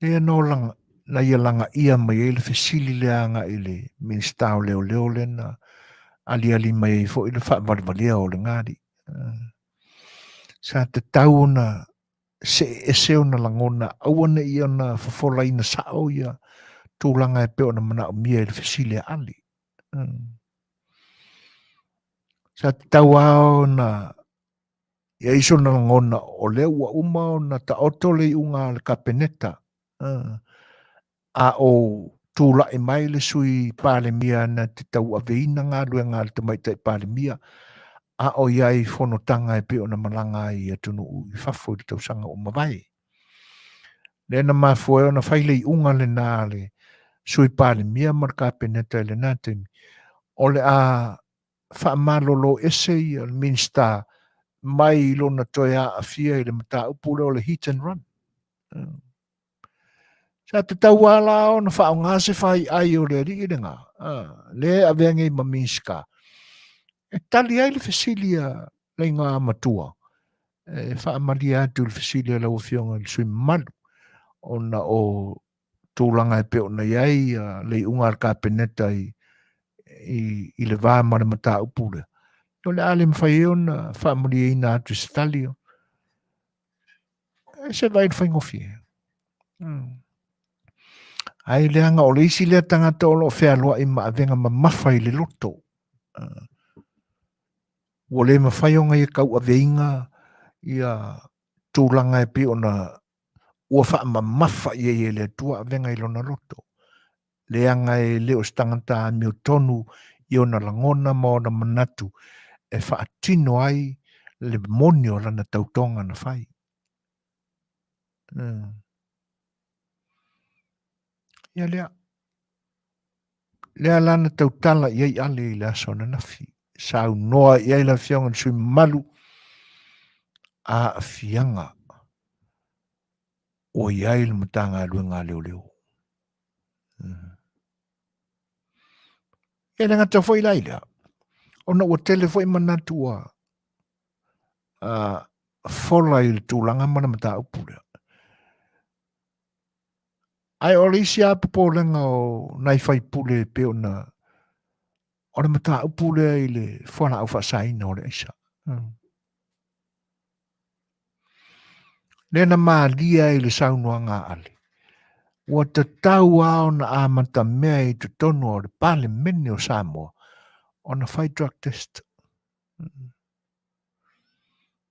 Lea na laga, na ia lagaia mai ai le fesili lea agai i le Minisita o Leoleo lea na aliali mai ai foi le faavalevalea o lena alii. Sa tatau ona see ese ona lagona, aua ne i ona fofolaina sao ia tulaga e pei ona manaomia i le fesili a Ali. Sa tatau lava ona i ai sona lagona o lea ua uma ona taoto le iuga a le Kapeneta, a o tulai mai le Sui Palemia na te tauaveina galuega a le Tamaitai Palemia, a o i ai i fonotaga e pei ona malaga ai i atunuu i fafo i le tausaga ua mavae. Lea na mafua ai ona fai le iuga lena a le Sui Palemia ma le Kapeneta i lena taimi, o le a faamalolo ese ia le Minisita mai lona toe aafia i le mataupu lea o le hit and run. Sa tatau lava la ona faaaoga se faiai o le alii lena, lea e avea nei ma Minisita, e tali ai le fesili a le igoamatua, e faamalie atu i le fesili a lau Afioga i le sui usufono mamalu, ona o tulaga e pei ona i ai le iuga a le Kapeneta i, i, i le va ma le mataupu lea, o le a le mafai ai ona faamalieina atu i se tali. E se vai le faigofie. Ai leaga o le isi lea tagata o lo o fealuai ma avega mamafa i le loto. Ua le mafai ona ia tauaveina ia tulaga e pei ona ua faamamafa i ai e le Atua avega i lona loto. Leaga e le o se tagata amiotonu i ona lagona ma ona manatu e faatino ai le moni o lana tautoga na fai. Ia lea. Lea la na tautala i ai Ale i le aso ananafi. Saunoa i ai le Afioga i le sui mamalu, aafiaga ua i ai le Matagaluega a Leoleo. E le gata foi la i lea, ona ua tele foi manatu ua fola i le tulaga ma le mataupu lea. Ae o le isi lava popolega o nai faipule e pei ona o le mataupu lea i le fualaau faasaina o le aisa. Lea na malie ai le saunoaga a Ale, ua tatau lava ona amatamea i totonu o le Palemene o Samoa ona fai drug test.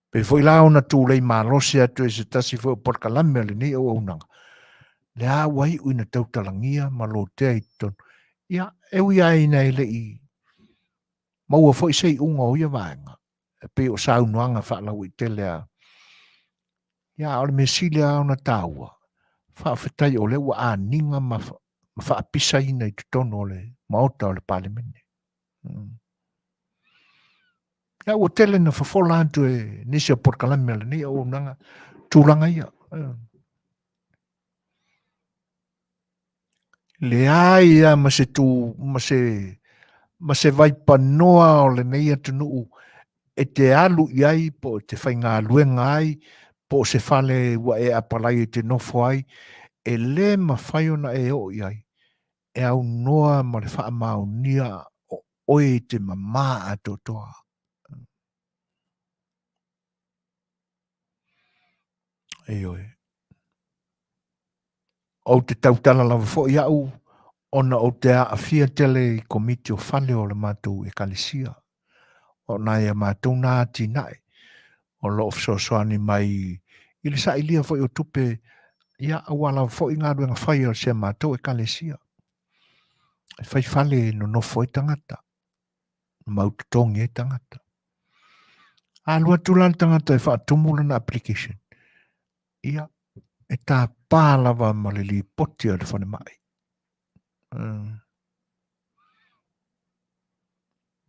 Pei foi la ona tulei malosi atu e se tasi foi o polokalame a lenei auaunaga, lea ua iu ina tautalagia ma lotea i totonu. Ia, e ui lava ina e le i maua foi se iuga o ia vaega, e pei o saunoaga faalauaitele a Ia, a o le mea sili lava ona taua, faafetai o lea ua aniga ma faapisaina i totonu o le Maota o le Palemene. Ia ua tele na fofola atu e nisi o polokalame a lenei auaunaga tulaga ia. Leai lava ma se tu ma se ma se vaipanoa o lenei atunuu e te alu i ai po o te faigaluega ai po o se fale ua e apalai e te nofo ai, e lē mafai ona e oo i ai e aunoa ma le faamaonia o oe i te mamā atoatoa. Ioe. Ou te tautala lava foi au ona ou te aafia tele i komiti o fale o le matou ekalesia. O nai a matou na atinae o lo o fesoasoani mai i le sailia foi o tupe, ia, aua lava foi galuega fai a si a matou ekalesia. E fai fale e nonofo ai tagata, mau totogi ai tagata. A alu atu la le tagata e faatumu lana application, ia, e tapa lava ma le lipoti a le falemai.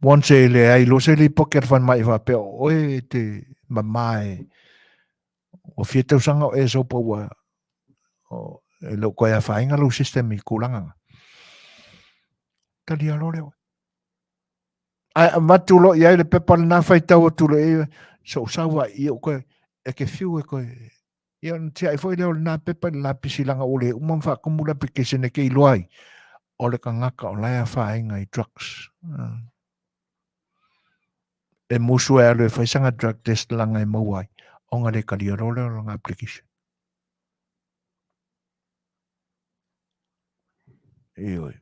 Once e leai loa se lipoti a le falemai faapea o oe e te mama e ua fia tausaga o e sopa ua o, e le o toe afaina lou system i tulaga na. Talia loa lea oe. Ae avatu loa i ai le pepa lena faitau atu loa i ai, sou sau a i ou koe, e te fiu e koe. Ia ona tiai foi lea o lena pepa i le lapisi leaga ua le uma ona faatumu le application e te iloa ai o le tagata o la e afaina i drugs. E musu e alu e fai sana drug test leaga e maua ai ona le talia loa lea o lana application. Ioe.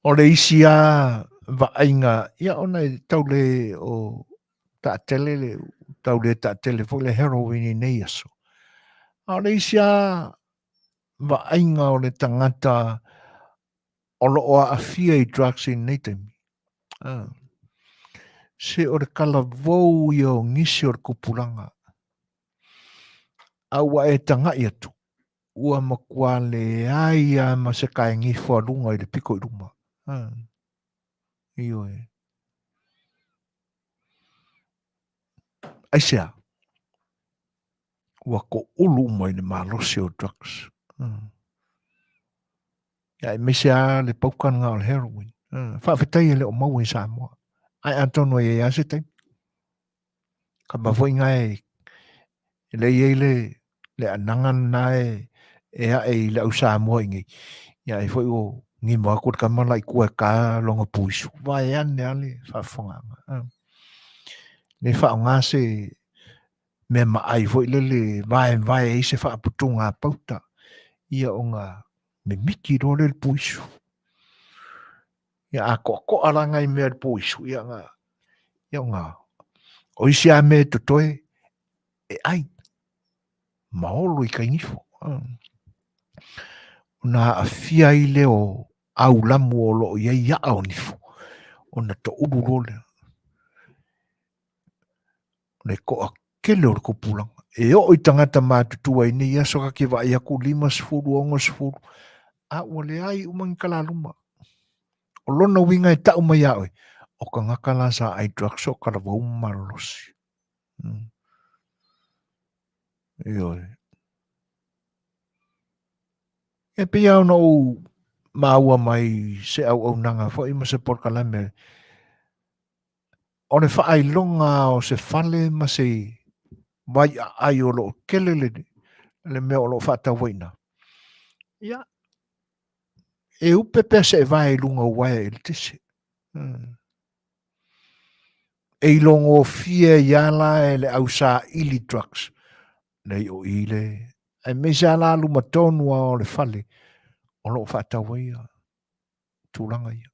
O le isi lava vaaiga, ia ona e tau le o taatele le tau le taatele foi le heroin i nei aso. A o le isi lava vaaiga o le tagata o lo o aafia i drugs i nei taimi, ah, se o le talavou ia o nisi o le tupulaga. A ua e tagai atu, ua matua leai lava ma se kaegifo a luga i le pito i luma. Ah, ioe. Aisea? Ua toulu uma i le malosi o drugs. Ia aemaise lava le pauka lena o le heroin. Faafetai e le o maua i Samoa. Ae atonu e i ai lava se taimi. Kama foi na e le i ai le le anaga lena e e ae i le au Samoa i nei. Ia ai foi o gimo atu le tama la i tua e ta lona puisu. Vaeane lava le faafofogaaga. Le faaaoga se mea maai foi lele vaevae ai se faaputuga pauta ia ona mimiti loa lea o le puisu. Ia a toatoa la nai mea i le puisu, ia na, ia ona, o isi lava mea e totoe e ai, ma olo i kainifo. Ona aafia ai lea o aulamu o lo o i ai aa o nifo, ona toulu loa lea. Le toatele o le tupulaga. E oo i tagata matutua i nei aso ta te vaai atu 50, 60, a ua leai uma ni talaluma. O lona uiga e tau mai ia oe, o tagata la sa ai drugs o talavou ma malolosi. Ioe. E pei lava ona ou maua mai se auaunaga foi ma se polokalame o le faailoga o se fale ma se vaiaai o lo o tele le, le mea o lo o faatau ai i ina. Ia, e upe pea se vae i luga o uaea eletise. E ilogofie ai lava la e le au saili drugs, nei o i le, aemaise lava la luma tonu lava o le fale o lo o faatau ai tulaga ia.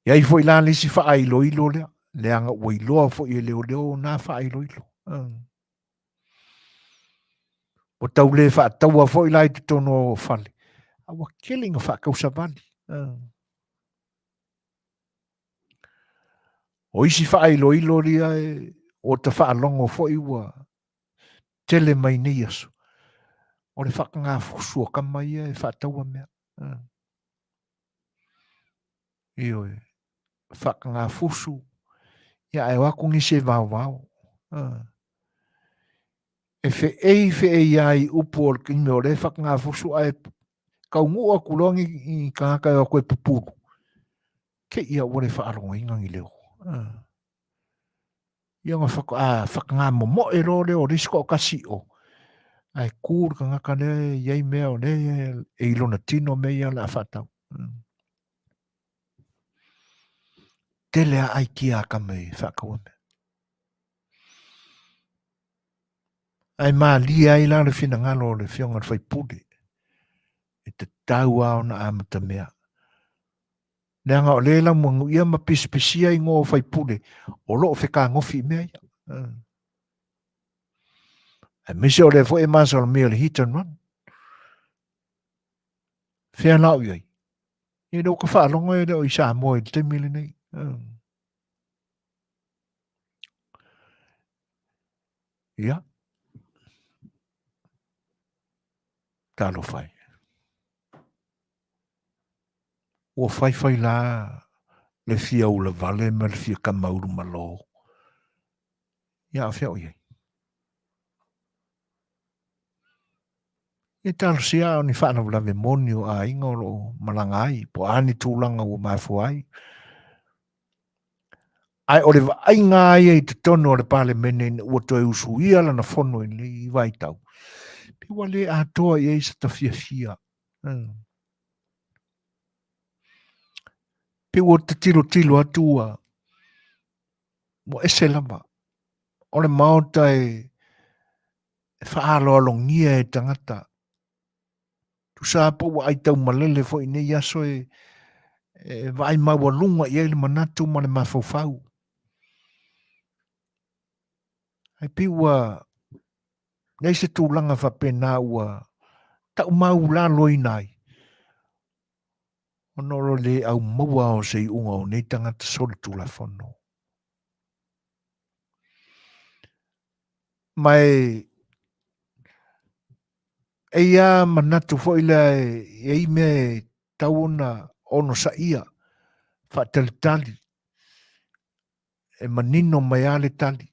E i ai foi la le isi faailoilo lea, leaga ua iloa foi e leoleo na faailoilo. Ua tau le faataua foi la i totonu o fale, a ua tele ina faatausavali. O isi faailoilo lia e ua ta faalogo foi ua tele mai nei aso, o le faatagafusu o tama ia e faataua mea. Ioe, faakagafusu, ia ae o atu nisi e vaovao. E feei feei lava i upu o le taimi o lea e faakagafusu ae taunuu atu loa ni tagata e o atu e pupulu, te i a ua le faalogoina ni leo. Ia ona faatoa faataga momoe loa lea o le isi toatasi i o, ae tu le tagata lea e i ai mea o lea e i lona tino mea ia o le a faatau. Tele lava aikia a tama e faataua mea. Ae malie ai la le finagalo o le Afioga i le sui usufono, e tatau lava ona amatamea. Leaga o lea e laumanuia ma pisipisia igoa o faipule o lo o fetagofi i mea ia. Aemaise o lea foi e masalomia le hit and run. Fea la o i ai? E le o ka faalogo e le o i Samoa i le taimi lenei. Ia. Talofa e. Ua faifai la le fia ulavale ma le fia kamaulu malo. Ia a fea o i ai? E talosia a o ni faalavelave moni o aiga o lo o malaga ai, po o a ni tulaga ua mafua ai. Ae o le vaaiga lava ia i totonu o le Palemene ina ua toe usuia lana fono i lenei vaitau, pei ua le atoa i ai se tafiafia. Pei ua ta tilotilo atu ua, ua ese lava. O le Maota e, e faaaloalogia e tagata. Tusa po ua ai taumalele foi i nei aso e, e vaai maualuga i ai le manatu ma le mafaufau. Ae pei ua i ai se tulaga faapena ua taumaulaloina ai ona o le le aumaua o se iuga o nei tagata solitulafono. Ma e eia manatu foi lea e i ai mea e tatau ona onosaia, faatalitali, e manino mai lava le tali.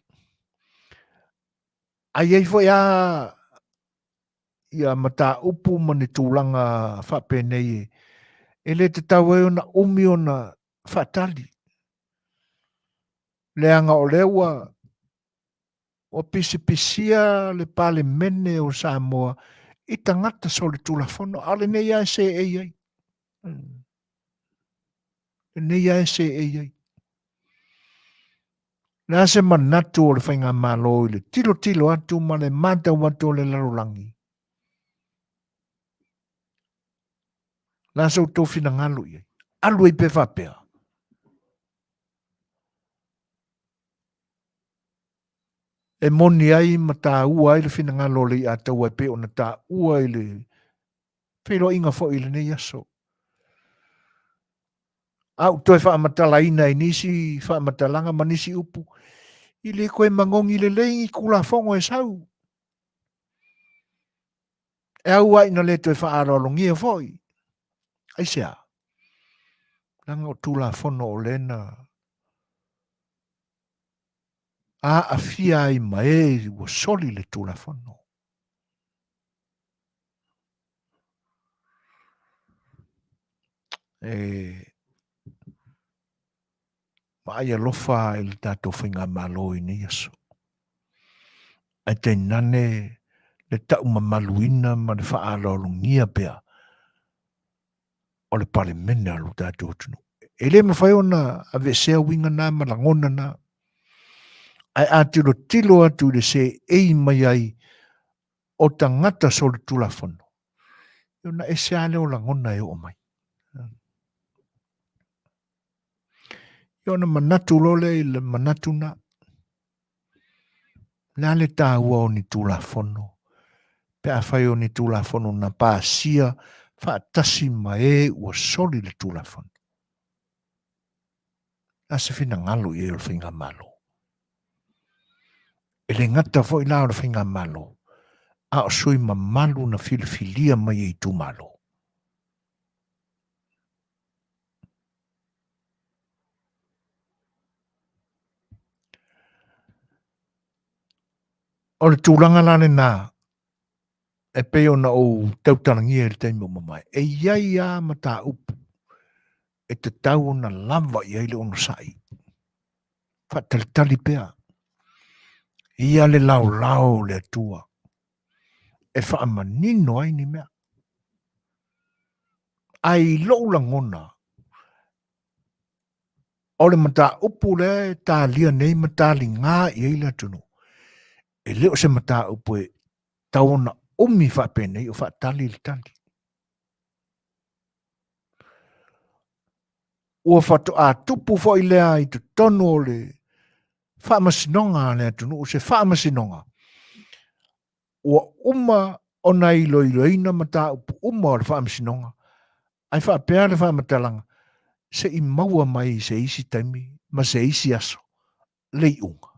Ae i ai foi lava ia mataupu ma ni tulaga faapenei e le tatau ai ona umi ona faatali. Leaga o lea ua ua pisipisia le Palemene o Samoa i tagata solitulafono, a o lenei lava e seei ai. Lenei lava e seei ai. Le a se manatu o le Faigamalo i le tilotilo atu ma le matau atu o le lalolagi? Le a se outou finagalo i ai? Alu ai pea faapea. E moni ai ma taua ai le finagalo o Leiataua e pei ona taua i le feiloaiga foi i lenei aso. A ou toe faamatalaina i nisi faamatalaga ma nisi upu, i le toe magogi lelei ni Tulafono e sau. E au lava ina le toe faaaloalogia foi. Aisea? Leaga o Tulafono o lea na aafia ai ma e ua soli le Tulafono. E vaai alofa i le tatou faigamalo i nei aso. Ae tainane le taumamaluina ma le faaaloalogia pea o le Palemene a lo tatou atunuu. E le mafai ona aveesea uiga na ma lagona na. Ae a tilotilo atu i le seei mai ai o tagata solitulafono, ona ese lava lea o lagona e oo mai. Ia ona manatu loa lea i le manatu na. Le a le taua o ni Tulafono pe afai o ni Tulafono na pasia faatasi ma e ua soli le Tulafono? Le a se finagalo i ai o le Faigamalo? E le gata foi la o le Faigamalo, a o sui mamalu na filifilia mai e itumalo. O le tulaga la lena e pei ona ou tautalagia i le taimi ua mavae, e i ai lava mataupu e tatau ona lava i ai le onosai. Faatalitali pea. Ia le laolao o le Atua e faamanino ai ni mea. Ae i lou lagona, O le mataupu lea e talia nei ma taliga i ai le atunuu, e le o se mataupu e tau ona umi faapenei o faatali le tali. Ua faatoa tupu foi lea i totonu o le faamasinoga a le atunuu, se faamasinoga ua uma ona iloiloina mataupu uma o le faamasinoga, ae faapea le faamatalaga, se i maua mai i se isi taimi ma se isi aso le iuga.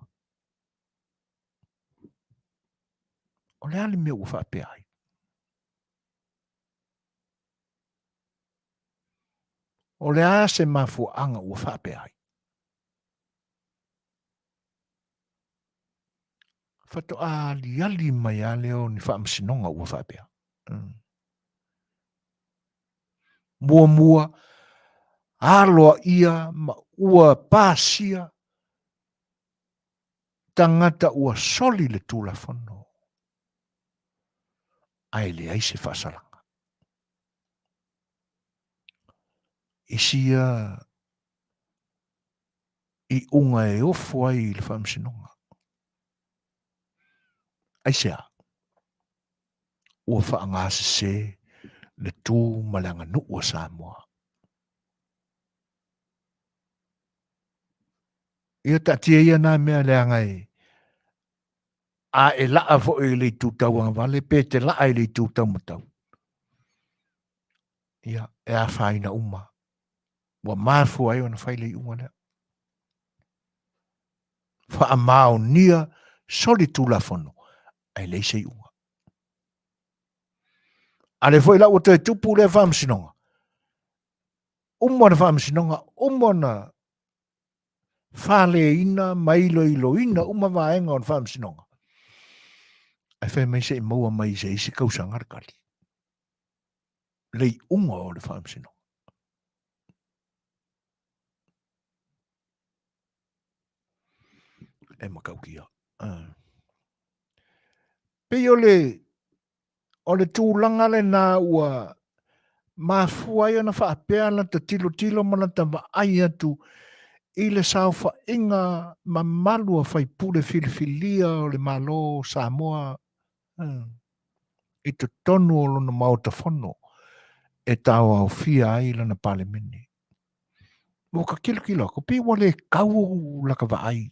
O le a le mea ua faapea ai? O le a se mafuaaga ua faapea ai? Faatoa aliali mai lava lea o ni faamasinoga ua faapea. Muamua, aloaia ma ua pasia tagata ua soli le Tulafono, ae leai se faasalaga. Isi ia iuga e ofo ai i le faamasinoga. Aisea? Ua faagasese le tu ma le aganuu a Samoa. Ia taatia ia na mea leaga e a e laa foi i le itu tauagavale pe te laa i le itu taumatau. Ia, e afaina uma. Ua mafua ai ona fai le iuga lea. Faamaonia soli tulafono, ae leai se iuga. A lea foi la ua toe tupu lea faamasinoga, uma le faamasinoga, uma ona faleina ma iloiloina uma vaega o le faamasinoga, ae fai mai se i maua mai i se isi kausaga le tali. Le iuga o le faamasinoga. E matautia. Pei o le, o le tulaga lena ua mafua ai ona faapea lata tilotilo ma lata vaai atu i le saofaiga mamalu a faipule filifilia o le Malo o Samoa i totonu o lona Maota Fono e taoaofia ai lana Palemene. Ua ka kilokilo atu, pei ua le kau la ka vaai.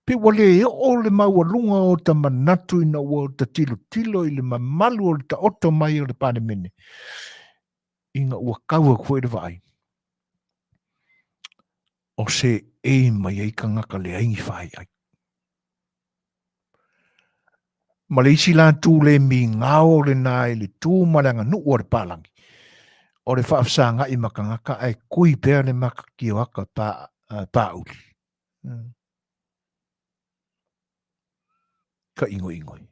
Pei ua le oo le maualuga o ta manatu ina ua ta tilotilo i le mamalu o le taoto mai o le Palemene, ina ua kau atu foi le vaai, o seei mai ai tagata leai ni faaiai. Ma le isi la tu le migao lena i le tu ma le aganuu a le palagi, o le faafesagai ma tagata ae kui pea le maka kioaka pa, pāuli. Ka ʻigoʻigoe.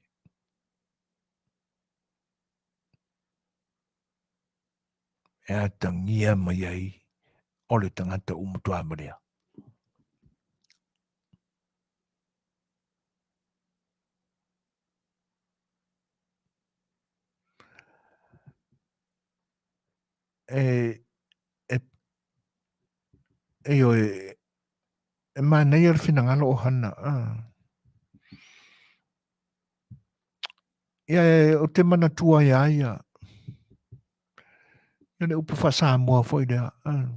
E atagia mai ai o le tagata ua matua malea. E, e, ioe, e manaia le finagalo o Hana. Ah. Ia, e, o te manatua ia ia. Ia le upu faa-Samoa foi lea. Ah.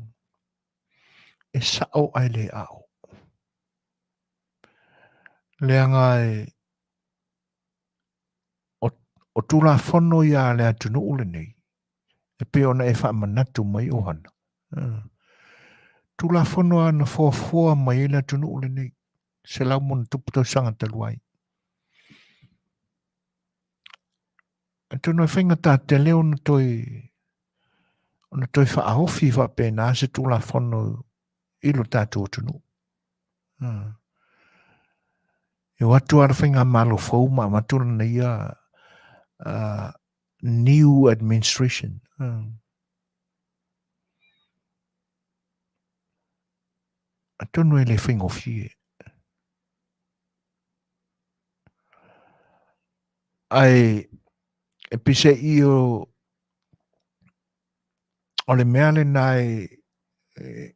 E sao ae le ao. Leaga e, o, o Tulafono ia a le atunuu lenei, e pei ona e faamanatu mai o Hana. Tulafono a na foafoa mai ai le atunuu lenei, 100+ tausaga talu ai. Atonu e faigata tele ona toe ona toe faaofi faapena se Tulafono i lo tatou atunuu. E o atu a le faigamalo fou ma avatu lana ia new administration. Atonu e le faigofie. Ae e pise i o o le mea lena e, e,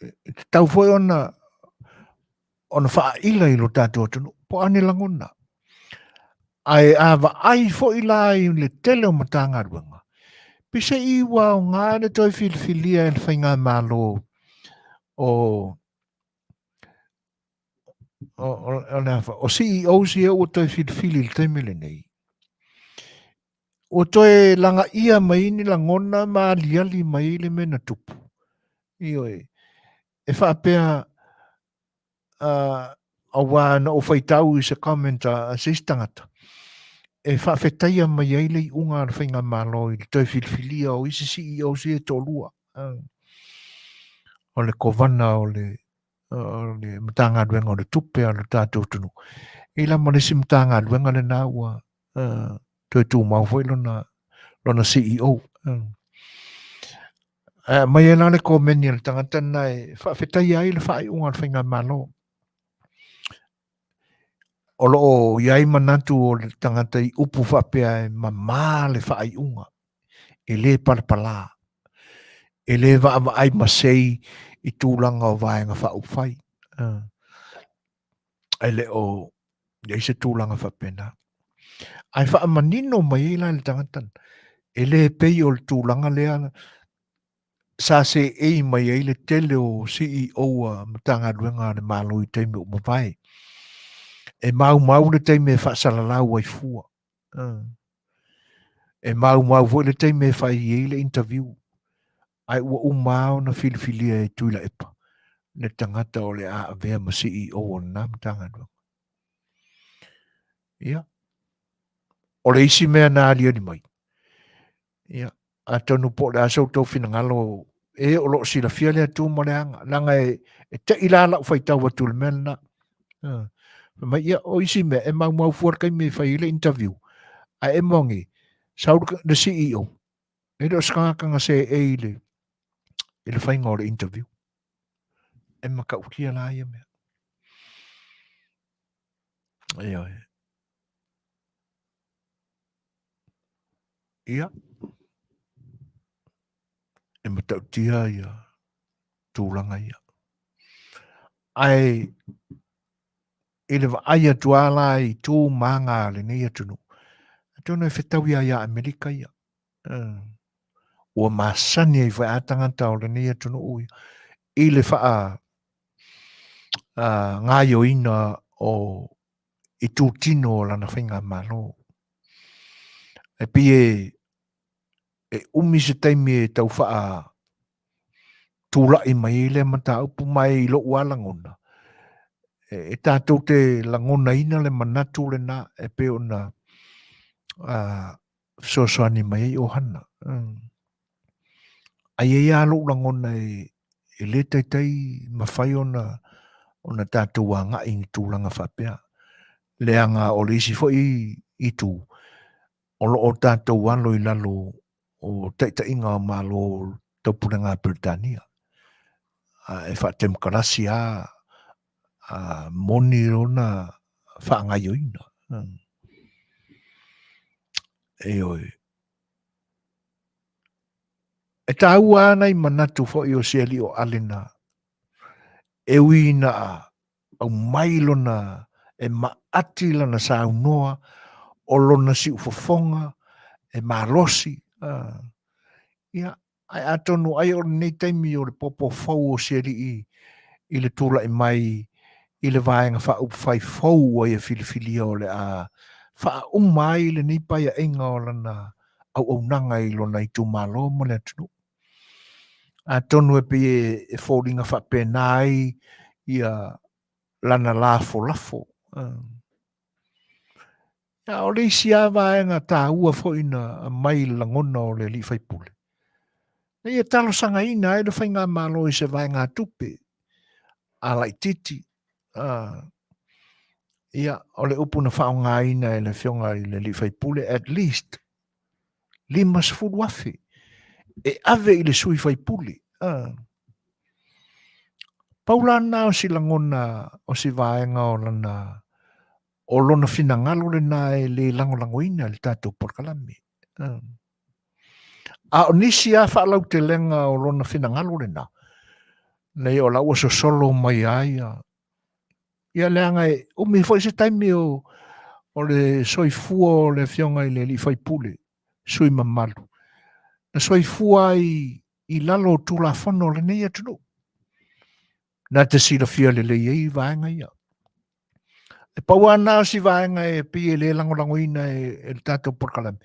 e tatau foi ona ona faaila i lo tatou atunuu, po o a ni lagona. Ae a vaai foi la i le tele o Matagaluega, pise i ua aoga le toe filifilia e le Faigamalo o o, o, o, le afa, o CEOs ia ua toe filifili i le taimi lenei. Ua toe lagaia mai ni lagona ma aliali mai le mea na tupu. Ioe. E faapea aua na ou faitau i se comment a se isi tagata, e faafetaia mai ai le iuga a le Faigamalo i le toe filifilia o isi CEOs ia e toalua, o le Kovana o le o le Matagaluega o le Tupe a le tatou atunuu, i la ma le isi Matagaluega lena ua toe tumau foi lona, lona CEO. Ae aumai ai la le komeni a le tagata lena e faafetaia ai le faaiuga a le Faigamalo. O lo o i ai manatu o le tagata i upu faapea e mamā le faaiuga, e le palapalā, e le vaavaai masei i tulaga o vaega faaupufai. E le o i ai se tulaga faapena. Ae faamanino mai ai la i le tagata, e le pei o le tulaga lea sa seei mai ai le tele o CEO a Matagaluega a le Malo i taimi ua mavae. E maumau le taimi e faasalalau ai fua. E maumau foi le taimi e fai ai le interview. Ae ua uma lava ona filifilia e Tuilaepa le tagata o le a avea ma CEO o lena Matagaluega. Ia, o le isi mea na aliali mai, ia, atonu po o le a so outou finagalo, e o lo o silafia le Atua ma le aga, leaga e, e tei la lau faitau atu i le mea lena. Fai mai, ia, o isi mea, e maumau fua le taimi e fai ai le interview, ae e moni, sau le CEO, E le o se tagata na seei i le, i le faiga o le interview. E matautia la ia mea. Ioe. Ia. E matautia ia tulaga ia. Ae i le vaai atu lava la i tu ma aga a lenei atunuu, atonu e fetaui lava ia Amerika ia. Ua masani ai foi a tagata o lenei atunuu i le faa gaioina o itutino o lana faigamalo. E pei e e umi se taimi e tau faa tulai mai ai lea mataupu ma e i lou lava lagona, e tatou te lagonaina le manatu lena e pei ona fesoasoani mai ai ʻohana. Ae i ai lava lou lagona e le taitai mafai ona ona tatou agai i ni tulaga faapea, leaga o le isi foi itu, o lo o tatou alo i lalo o taitaiga o Malo o Taupulega a Peretania, a e faatemokarasi lava a moni lona faagaioina. Ioe. E taua lava nai manatu foi o si alii o Alena, e ui ina aumai lona, e maati lana saunoa, o lona siufofoga, e malosi. Ia, ae atonu ai o lenei taimi o le popo fou o si alii i le tulai mai i le vaega faaupufai fou ua ia filifilia o le a faauma ai lenei paeaiga o lana auaunaga i lona itumalo ma le atunuu. Atonu e pei e foliga faapena ai ia lana lafolafo. A o le isi lava vaega taua foi na aumai i le lagona o le alii faipule, na ia talosagaina ai le faigamalo i se vaegatupe a laitiiti. Ia, o le upu na faaaogaina e le Afioga i le alii faipule, at least 50,000 e ave i le sui faipule. Pau la lena o si lagona o si vaega o lana o lona finagalo lena e le lagolagoina i le tatou polokalame. A o nisi lava faalautelega o lona finagalo lena, nei o la ua sosolo mai ai ia Ia leaga e umi foi se taimi o, o le soifua o le afioga i le alii faipule, sui mamalu, na soifua ai i lalo o Tulafono o lenei atunuu. Na te silafia lelei ai vaega ia. E pau lava na o si vaega e pei e le lagolagoina e, e le tatou polokalame,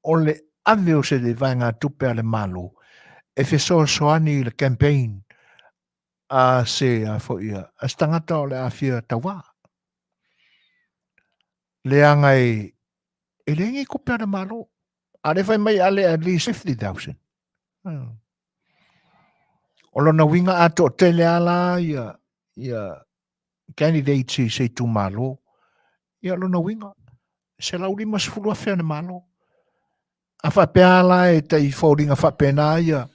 o le ave o se vaegatupe a le Malo e fesoasoani i le campaign a se a foi a se tagata o le a fia tauva. Leaga e e leai ni tupe a le Malo. A le fai mai ale at least 50,000. Hmm. O lona uiga a toatele a la ia ia candidates i se itumalo, ia lona uiga 150,000 a le Malo. A faapea la e tai foliga faapena ia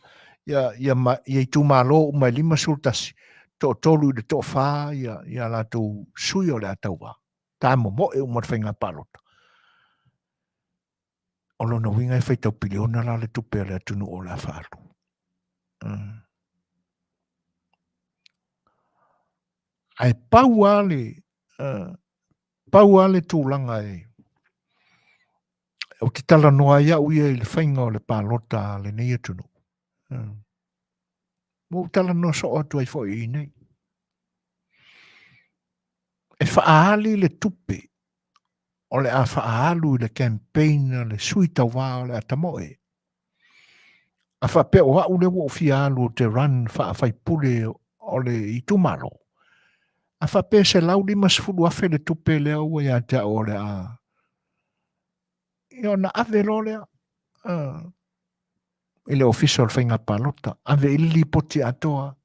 ia ia ma, ia itumalo uma e 51, toatolu i le toafa ia ia latou sui o le a tauva. Tamomoe uma le faiga palota. O lona uiga e faitau piliona la le tupe a le atunuu o le a faaalu. Mm. Ae pau lava le, uh, pau lava le tulaga e, ou te talanoa ai au ia i le faiga o le palota a lenei atunuu. Hmm. Ua ou talanoa soo atu ai foi i nei. E faaali le tupe o le a faaalu i le campaign a le sui tauva o le a tamoe. A faapea o au lea ua ou fia alu ou te run faafaipule o le itumalo, a faapea e $150,000 le tupe lea ua ia te au o le a, ia ona ave loa lea uh, i le ofisa o le faiga palota, ave i le lipoti atoa,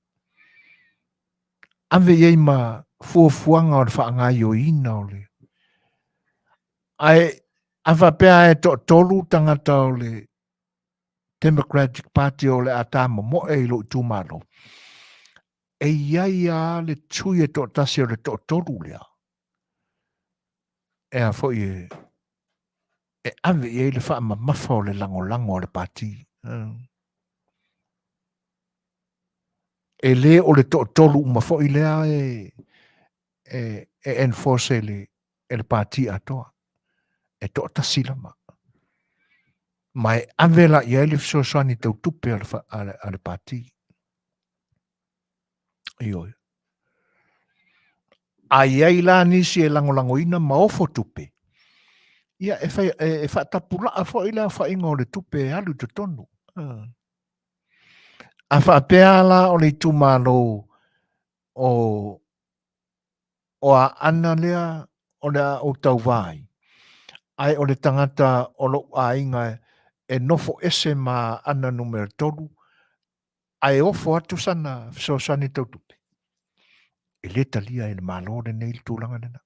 ave i ai ma fuafuaga o le faagaioina o le Ae a faapea e toatolu tagata o le Democratic Party o le a tamomoe i lou itumalo, e i ai lava le sui e toatasi o le toatolu lea, e a foi e, e ave i ai le faamamafa o le lagolago a le pati. E le o le toatolu uma foi lea e, e, e enforce e le, e le pati atoa. E toatasi lava. Ma e ave la i ai le fesoasoani tau tupe a le, a le, a le pati. Ioe. A i ai la nisi e lagolagoina ma ofo tupe, ia e, fai, e, e faatapulaa foi le aofaiga o le tupe e alu i totonu. A faapea la o le itumalo o o Aana lea o le a ou tauva ai, ae o le tagata o lou aiga e nofo ese ma Aana numera 3, ae ofo atu sana fesoasoani tau tupe, e le talia e le Malo lenei le tulaga lena.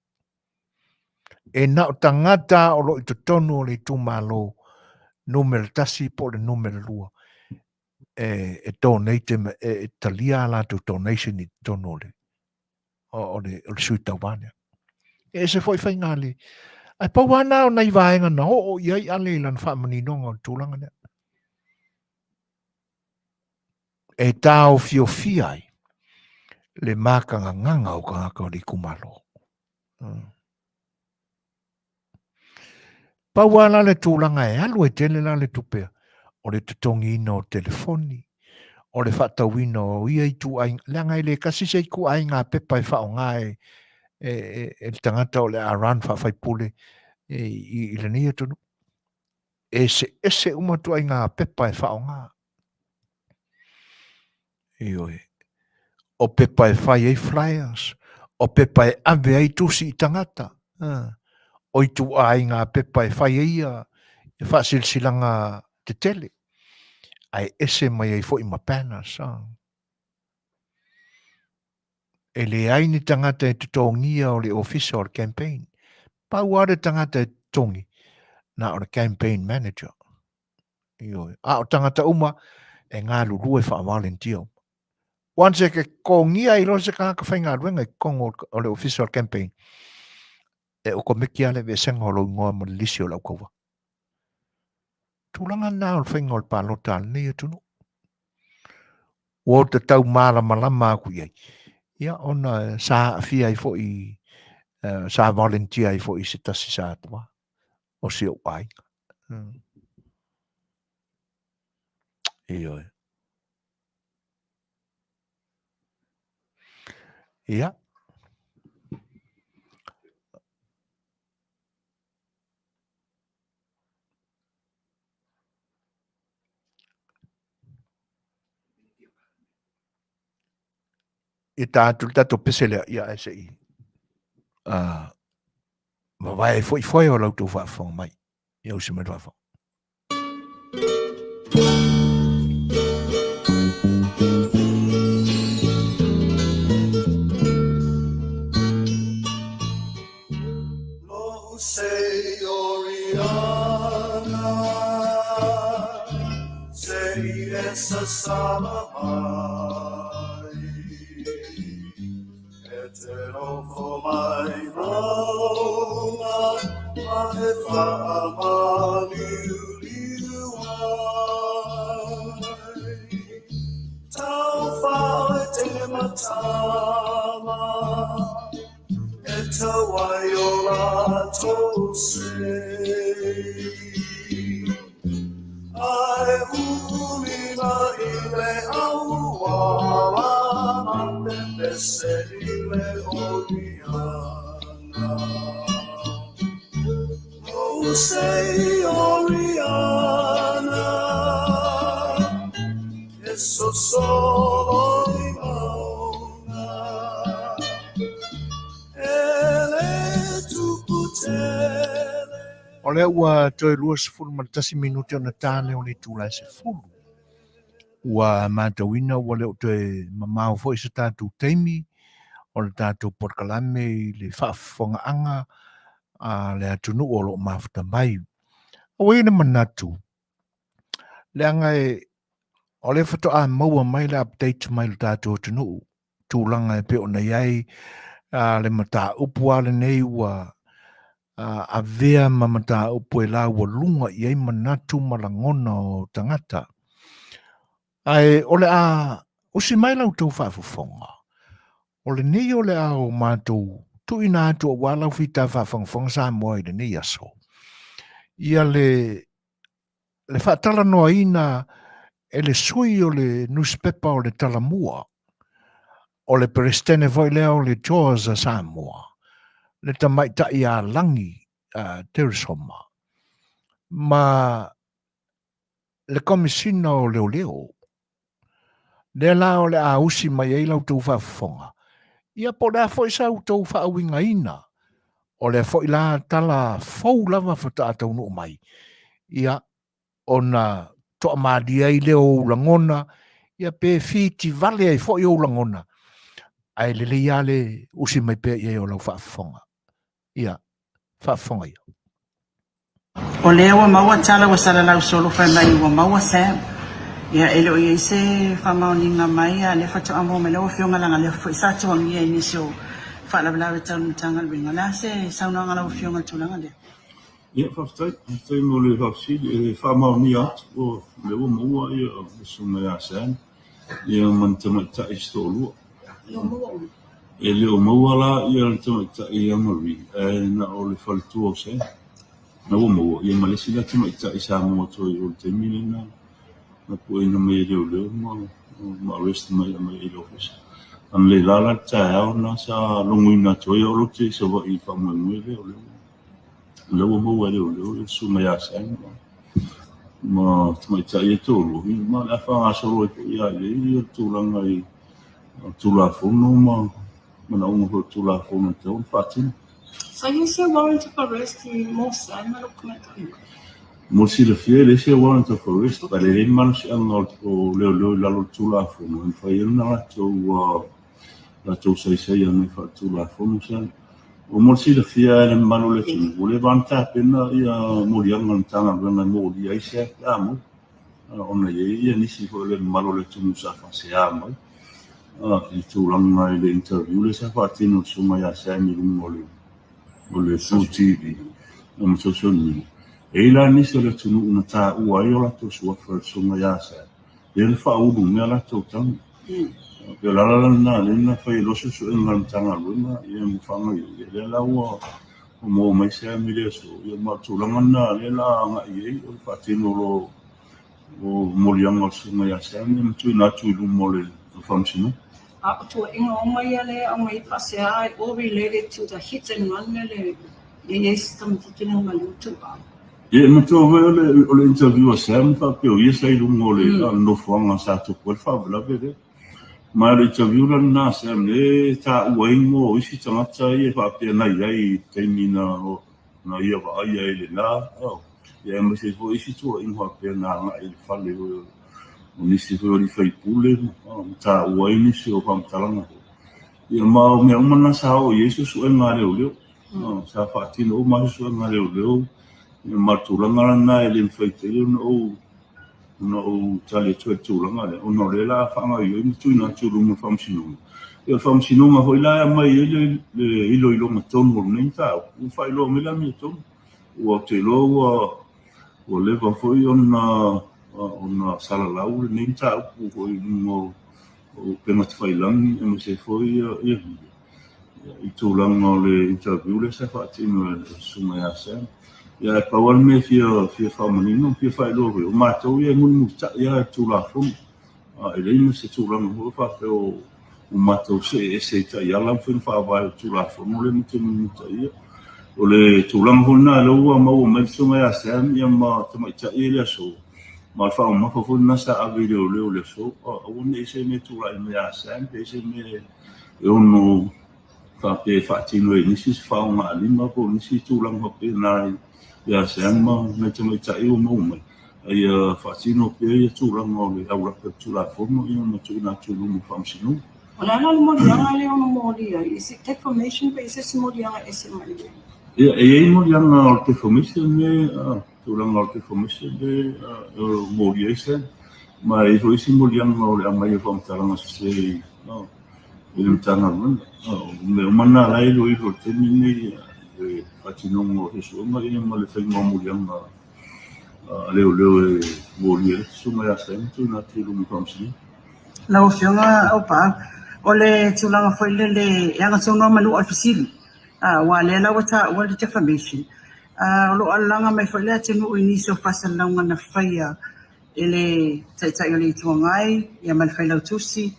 E na o tagata o lo o i totonu o le itumalo numera 1 po o le numera 2 e, e donate, e, e talia a latou donation i totonu o le, o, o le, o le sui tauva lea. E ese foi faiga le... Ae pau lava na o nai vaega na oo i ai Ale i lana faamaninoga o le tulaga lea. E taofiofia ai le makagagaga o tagata o le itumalo. Mm. Pau lava la le tulaga e alu ai tele la le tupe, o le totogiina o telefoni, o le faatauina o ia ituaiga, leaga e le tasi se ituaiga pepa e faaaoga e, e, e, e le tagata o le a run faafaipule e, i, i lenei atunuu. E eseese uma ituaiga pepa e faaaoga. Ioe. O pepa e fai ai flyers, o pepa e ave ai tusi i tagata, o ituaiga pepa e fai ai ia faasilasilaga tetele, ae ese mai ai foi ma banners. E leai ni tagata e totogia o le ofisa o le campaign. Pau lava le tagata e totogi, na o le campaign manager. Ioe. A o tagata uma e galulue faa-volunteer uma. Once e totogia ai loa se tagata faigaluega i totonu o le ofisa o le campaign, e okomeki lava le aveesega o lou igoa ma le lisi o le aukauva. Tulaga na o le faiga o le palota a lenei atunuu. Ua ou tatau malamalama atu i ai, ia ona sa aafia ai foi, sa volunteer ai foi i se tasi sa atoa o si ou aiga. Ioe. Ia. Ia ta atu le tatou pese lea, ia ae se i vavae ai foi foe o la outou faafofoga mai. Ia usi mai le faafofoga. O lea ua toe 21 minute ona ta lea o le itula e 10. Ua matauina ua le o toe mamao foi se tatou taimi o le tatou polokalame i le faafofogaaga a le atunuu o lo o mafuta mai. Ua i ai le manatu, leaga e o lea faatoa maua mai le update mai le tatou atunuu, tulaga e pei ona i ai le mataupu lava lenei ua avea ma mataupu e laualuga i ai manatu ma lagona o tagata. Ae o le a usi mai la outou faafofoga, o lenei o le a o matou tuuina atu aua lau fita faafogafoga Samoa i lenei aso, ia le le faatalanoaina e le sui o le nusipepa o le Talamua, o le Peresetene foi lea o le Jaws a Samoa, le tamaitai ia Lagi Teresoma, ma le Komesina o Leoleo. Lea la o le a usi mai ai la outou faafofoga, ia po o le a foi sa outou faauigaina o lea foi la tala fou lava faatoa taunuu mai, ia ona toamalie ai lea o ou lagona, ia pe fitivale ai foi ou lagona, ae lelei lava le usi mai pea i ai o lau faafofoga. Ia, faafofoga ia. O lea ua maua tala ua salalau solo fai mai ua maua Sam. Ia e le o i ai se faamaoniga mai a o lea faatoa maua mai lau Afioga leaga lea foi sa tuangia i nisi o faalavelave tau le Matagaluega. O le a se saunoaga a lau Afioga i le tulaga lea? Ia, faafetai. Faafetai mo le faafesili. E faamaonia atu o lea ua maua ia le susuga ia Sam ia ma ni tamaitai se toalua. E le o maua la ia le tamaitai ia Marie, ae na o le faletua o Sam na ua maua, ia ma le isi la tamaitai sa maua atu ai i o i le taimi lena na pueina mai e leoleo ma ma arrest mai aumai i le ofisa. Analeila la le taeao lena sa logoina atu ai au ou te i Savaii i le faamoemoe lea o lea ua maua e leoleo le susuga ia Sam ma tamaitai e toalua, ma o le a faagasolo ai foi ia i ai le tulaga i Tulafono ma manaoga foi o le Tulafono e tatau ona faatino. Sa i ai se warrant of arrest mo Sam ma lou tamaitai? Mo le silafia, e leai se warrant of arrest, but e leai le malosiaga o leoleo i lalo o le Tulafono e mafai ai ona latou latou saisai agai faaletulafono sa. Ua mo le silafia e le mamalu o le atunuu, ua leva ona tapena ia moliaga a le Matagaluega e molia ai se pe a maua, ona e i ai ia nisi foi o le mamalu o le atunuu sa faasea mai i le tulaga i le interview lea sa faatino e le Susuga ia Sam i luga o le o le Full TV ma social media. E i ai la nisi o le atunuu na taua ai o latou suafa e le Susuga ia Sam, lea na faaulu mai a latou taga. Pei o le ala la lena lea na fai ai loa suesuega a le Matagaluega ia ma faagaoioi, ia lea la ua maua mai Sam i le aso, ia ma o le tulaga lena lea la agai i ai o le faatino loa o moliaga o le Susuga ia Sam ia ma tuuina atu i luma o le Faamasinoga. A o tuuaiga uma ia lea e aumai faasea, all related to the hit and run lele e i ai si tamaitiiti lea ma le ituau. Ia, e manatua foi o le interview a Sam faapea o ia sa i luga o le nofoaga sa tupu ai le faalavelave lea. Ma o le interview la lena a Sam lea e taua ai igoa o isi tagata ia faapea na i ai i le taimi na na ia vaaia ai lena, ia aemaise ai foi isi tuuaiga faapea na agai i le fale foi o nisi foi o alii faipule ma taua ai nisi o faamatalaga foi. Ia ma o mea uma na sa oo i ai suesuega a leoleo. Sa faatino uma lava suesuega a leoleo ia ma le tulaga lena e le mafai tele ona ou ona ou tali atu ai i le tulaga lea, ona o lea o le a faagaoioi ma tuuina atu i luma o le Faamasinoga. Ia o le Faamasinoga foi la e aumai ai le iloiloga tonu o lenei mataupu, ua faailoa mai le amiotonu. Ua ou te iloa ua ua leva foi ona ona salalau lenei mataupu foi i luga o upega tafailagi aemaise foi ia i tulaga o le interview lea sa faatino e le Susuga ia Sam. Ia ae pau lava le mea e fia fia faamanino ma fia faailoa foi, o matou ia e mulimulitai lava i le Tulafono. E leai ma se tulaga foi faapea o matou see ese i taiala ma faiga faavae o le Tulafono lea matou te mulimulitaia. O le tulaga foi lena lea ua maua mai le Susuga ia Sam ia ma tamaitai ia i le aso, ma o le faamamafa foi lena sa ave i leoleo i le aso, aua ne i se mea e tulai mai ia Sam pe i ai se mea e ono faapea e faatino ai e nisi se faaaogalima po o nisi tulaga faapena ia Sam ma nai tamaitai ua maua mai, a ia faatino pea ia tulaga o le aulape o le Tulafono ia ma tuuina atu i luma o le Faamasinoga. O le a la le moliaga lea ono molia ai? Is it defamation pe i se isi moliaga ese mai le? Ia, e i ai moliaga o le defamation me tulaga o le defamation le e molia ai Sam, ma e i ai foi isi moliaga o le aumai o faamatalaga sese i i le Matagaluega. O mea uma na la e iloilo i le taimi lenei i le faatinoga o suesuega ia ma le faiga o moliaga a leoleo e molia ai le Susuga ia Sam ma tuuina atu i luma o le Faamasinoga. Lau Afioga Aupaau, o le tulaga foi lele e agatonu lava manu o le fesili, aua o lea la ua taua le defamation, o lo o alalaga mai foi le atunuu i nisi o faasalalauga na faia e le Taitai o le Itu Agai ma le Failautusi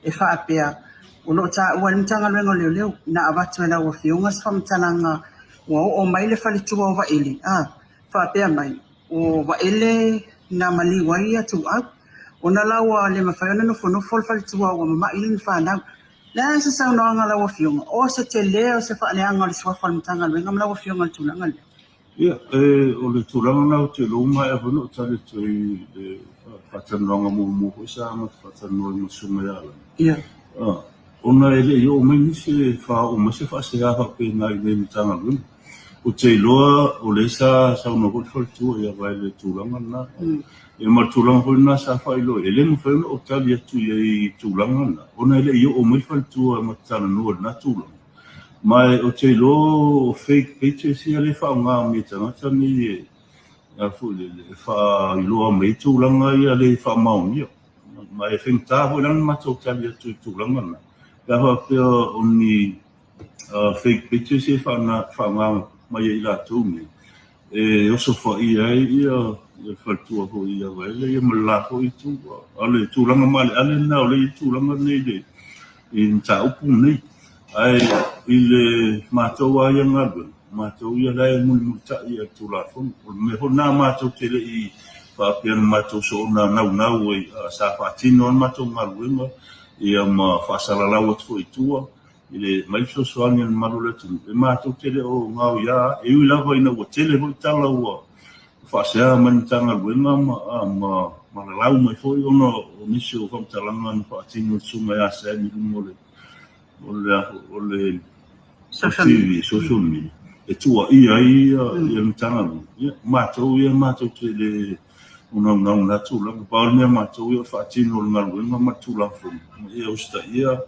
e faapea, o lo o taua ai le Matagaluega o Leoleo na avatu e lau Afioga se faamatalaga ua oo mai le faletua o Vaele, a faapea mai, o Vaele na maliu ai ia Tuuau, ona la ua le mafai ona nofonofo le faletua ua mama'i lana fanau. Le a se saunoaga a lau Afioga, o se tele o se faaleaga o le suafa o le Matagaluega ma lau Afioga i le tulaga lea? Ia, o le tulaga lena ou te iloa ua maea foi ona ou tali atu ai i le faatalanoaga muamua foi sa amata faatalanoa ai ma le Susuga ia Alan. Ia. Ona e le i oo mai nisi e faaoo mai se faasea faapena i inei i le Matagaluega. Ou te iloa o lea sa saunoa foi le faletua ia Vaele i le tulaga lena. Ia ma le tulaga foi lena sa faailoa ai, e le mafai ona ou tali atu i ai i tulaga na, ona e le i oo mai le faletua ma talanoa i lena tulaga. Ma ou te iloa o fake pages ia lea e faaaoga mai e tagata nei e foi lele e faailoa mai ai tulaga ia le faamaonia. Ma e faigata foi la ona matou tali atu i tulaga na. Pe a faapea o ni fake pages ia e faaaoga mai e i latou nei, e osofaia ai ia le faletua foi ia Vaele ia ma le la foi itu. O le tulaga maaleale lena o lea e i ai tulaga nei i le mataupu lenei. Ae i le matou lava ia galuega, o matou ia la e mulimulitai i le Tulafono. O le mea foi lena matou te le i faapea na matou soona naunau ai, sa faatino lava le matou galuega ia ma faasalalau atu foi i tua i le aumai fesoasoani a le mamalu o le atunuu, e matou te le o gaoia, e ui lava ina ua tele foi tala ua faasea mai le Matagaluega ma ma lalau mai foi ona o nisi o faamatalaga na faatino e le Susuga ia Sam i luma o le o le o le TV, social media, e tuuaia ai ia le Matagaluega. Ia, matou ia matou te le naunau i lena tulaga. Pau le mea matou ia o le faatino o le galuega ma le Tulafono, ma ia usitaia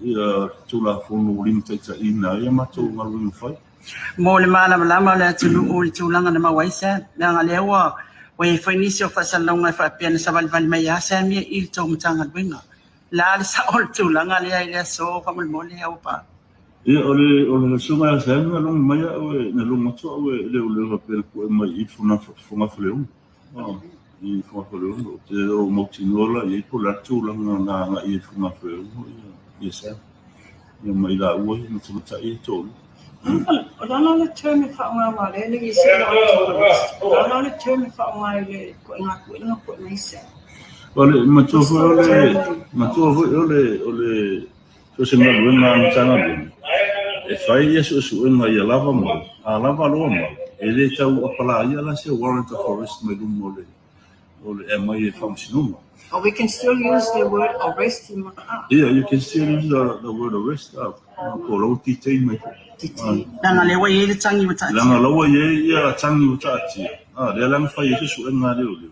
ia Tulafono ua limataitaiina ai a matou galuega fai. Mo le malamalama o le atunuu i le tulaga na maua ai Sam, leaga lea ua ua i ai foi nisi o faasalalauga e faapea na savalivali mai lava Sam ia i le tou Matagaluega. Le a le sao o le tulaga lea i le aso faamolemole Auapaau? Ia, o le o le susuga ia Sam na logo mai au e na logo atu au e leoleo faapea na pue mai i Fogafaleono. I Fogafaleono. Ou te le o mautinoa la i ai po o le a le tulaga na agai ai i Fogafaleono ia Sam. Ia ma i laua ia ma tamaitai ia e toalua. O le a la le term e faaaoga aua lea e le i se O le a la le term e faaaoga i le ituaiga puega pue mai Sam? O le matua foi o le matua foi o le o le so o se galuega a le Matagaluega e fai ia suesuega ia lava mau, a lava loa mau, e le tau apalaia la se warrant of arrest mai luma o le o le e aumai e le Faamasinoga. But we can still use the word arrest in Maka'a. Yeah, you can still use the word arrest. Po o la ua detain mai foi. Detain. Leaga lea ua i ai le tagi ua taatia. Leaga la ua i ai ia tagi ua taatia. Ah, lea la na fai ai se suega a leoleo.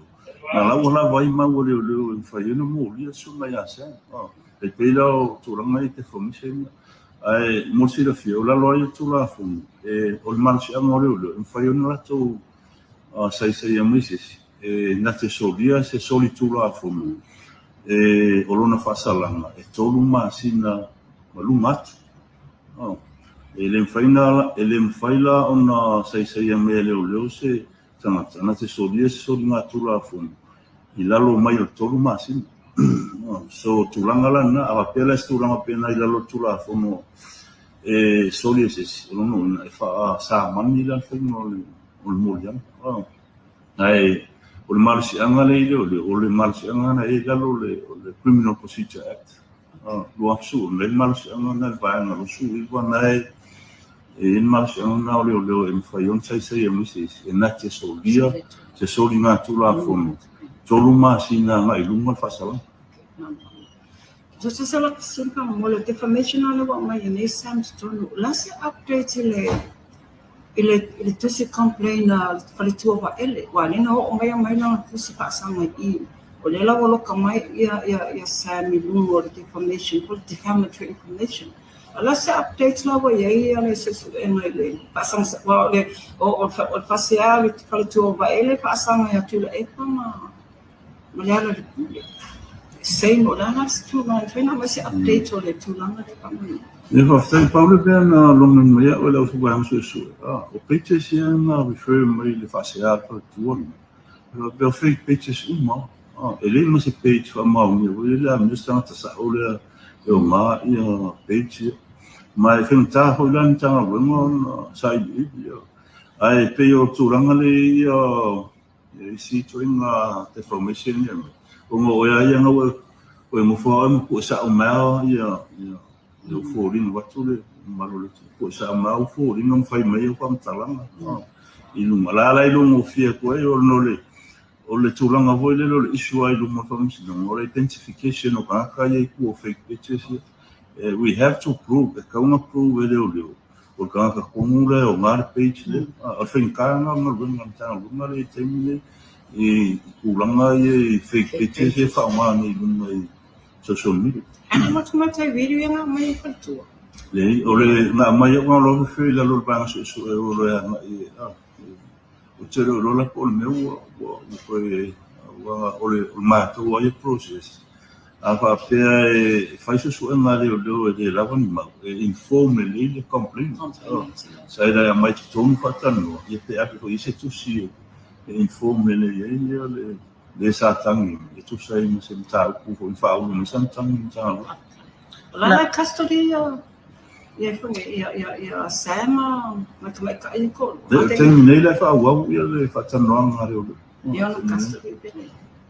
Na la ua lava ai mau a leoleo e mafai ai ona molia le suega ia Sam. Ah, e pei la o tulaga ia defamation ia. Ae mo le silafia, o lalo ai o Tulafono, e, o le malosiaga o leoleo, e mafai ona latou saisaia mai se isi, e na te solia se soli Tulafono e o lona faasalaga e 3 masina ma luga atu. E le mafai na, e le mafai la ona saisaia mai e leoleo se tagata na te solia se soliga Tulafono i lalo mai o le 3 masina. So tulaga la lena, a faapea la se tulaga pena i lalo o le Tulafono e soli e se isi, o lona uiga e faasamani la le faiga o le o le moliaga. Ae o le malosiaga lea i leoleo, o le malosiaga lena e i lalo o le Criminal Procedure Act 2010, lea le malosiaga lena i le vaega 29 na e i ai le malosiaga lena o leoleo e mafai ona saisaia mai se isi e na te solia se soliga Tulafono 3 masina agai i luga le faasalaga. Just as a simple mo le defamation lea ua aumai e nei Sam totonu, o le a se update i le i le i le tusi complain a le faletua Vaele, aua lea na oo mai aumai lana tusi faasaga i i, o lea la ua loka mai ia ia ia Sam i luga o le defamation po o le defamatory information. O le a se update la ua i ai ia le suesuega i le faasaga aua o le o o le faasea a le faletua o Vaele faasaga ia Tuilaepa ma ma Lealailepule. Same, o le a la se tulaga, e mafai ona aumai se update o le tulaga lea faamolemole. Ia faafetai pau le mea na logo mai au e le au vaega suesue. O pages ia na refer mai i le faasea a le faletua lena. E faapea o fake pages uma. E leai ma se page faamaonia foi lele a mea se tagata sao lea e oga ia page ia. Ma e faigata foi la le Matagaluega ona sailiili ia. Ae pei o tulaga lea ia isi ituaiga defamation ia mai. Ona o ea ia na ua e nofo lava oe ma pue sao mai ia ia ou foliga vaeatu le mamalu o le atunuu. Pue sao mai ou foliga ma fai mai au faamatalaga i luga. La la iloa gofie atu ai ona o le o le tulaga foi lele o le issue lava i luma o le faamasinoga, o le identification o tagata ia i tua o fake pages ia. We have to prove, e tatau ona prove e leoleo o le tagata tonu lea e oga le page lea. O le faigata lena o le galuega a le Matagaluega lea i le taimi lenei i tulaga ia i fake pages ia e faaaoga nei i luga i social media. Ana matamata i video ia na aumai e faletua. Leai, o le na aumai au na loa fefe i lalo o le vaega suesue o lo e agai e ou te le o iloa la po o le mea ua ua ua toe ua o le o le matou lava ia process. A faapea e fai suesuega a leoleo e le lava ni mau, e inform lelei le complainant. Sa e le aumai i totonu faatalanoa, ia pe ave foi i ai se tusi e inform lelei ai ia le le sa tagi e tusa ai ma se mataupu foi na faaulu mai sana tagi i le Matagaluega. O la e custody ia ia foi ia ia ia Sam ma tamaitai ia toalua. Le taimi nei la e faaauau ia le faatalanoaga a leoleo. Ia ona custody pele.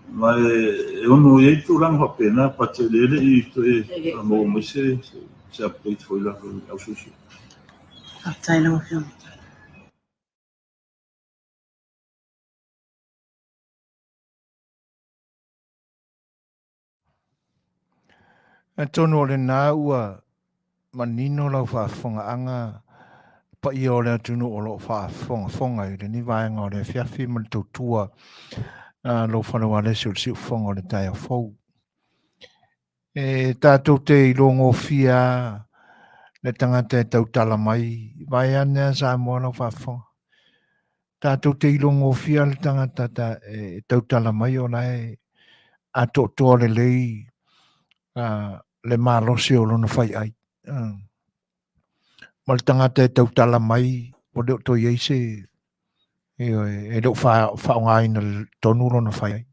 Ma e ono i ai tulaga faapena, but e le i toe maua mai se se update foi lalo i le au suesue. Faafetai lau Afioga. Atonu o lena ua manino lau faafofogaaga paia o le atunuu o lo o faafogafoga i lenei vaega o le afiafi ma le tautua a lou fale ualesi o le siufofoga o le taeao fou. E tatou te iloagofie lava le tagata e tautala mai, vaeane lava Samoa lau faafofoga. Tatou te iloagofie le tagata e tautala mai o la e atoatoa lelei le malosi o lona faiai. Ma le tagata e tautala mai ua le o toe i ai se, ioe, e le o faaaogaina tonu lona faiai.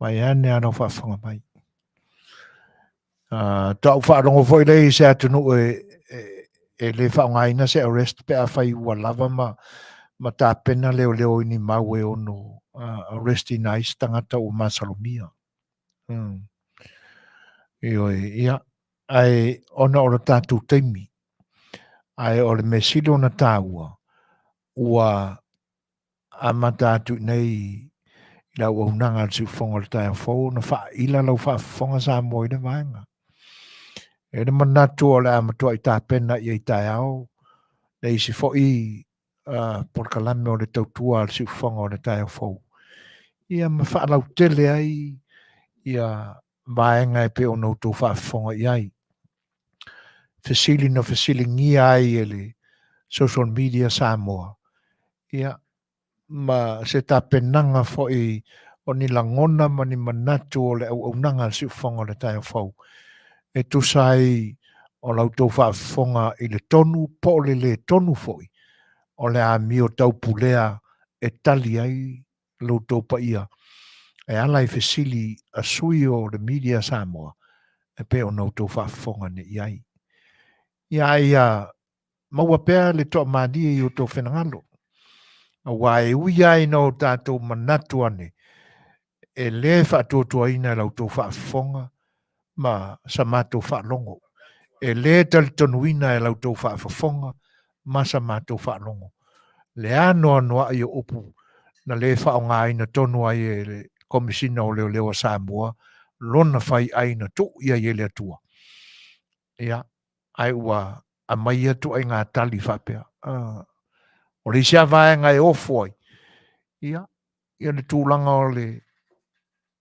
Vaeane lava lau faafofoga mai. Faatoa ou faalogo foi lea i se atunuu e le faaaogaina se arrest pe afai ua lava ma tapena leoleo i ni mau e ono arrest ina ai se tagata ua masalomia. Ioe, ia, ae ona o le tatou taimi, ae o le mea sili ona taua, ua amata atu i nei i le auaunaga a le Siufofoga o le Taeao Fou ona faaila lau faafofoga Samoa i le vaega. E le manatu o le a matuai tapena i ai taeao le isi foi polokalame o le tautua a le Siufofoga o le Taeao Fou, ia ma faalautele ai ia vaega e pei ona outou faafofoga i ai. Fesili na fesiligia ai e le social media Samoa, ia, ma se tapenaga foi o ni lagona ma ni manatu o le auaunaga a le Siufofoga o le Taeao Fou e tusa ai o la outou faafofoga i le tonu po o le lē tonu foi o le amio taupulea e tali ai lo outou paia e ala i fesili a sui o le media Samoa e pei ona outou faafofoga nei i ai. Ia a ia maua pea le toamalie i outou finagalo, aua e ui lava ina o tatou manatu ane e lē faatuatuaina e la outou faafofoga ma sa matou faalogo, e lē talitonuina e la outou faafofoga ma sa matou faalogo le anoanoai o upu na lē faaaogaina tonu ai e le Komesina o Leoleo a Samoa lona faiai na tuu i ai e le Atua. Ia, ae ua aumai ia ituaiga tali faapea. O le isi lava vaega e ofo ai, ia, ia le tulaga o le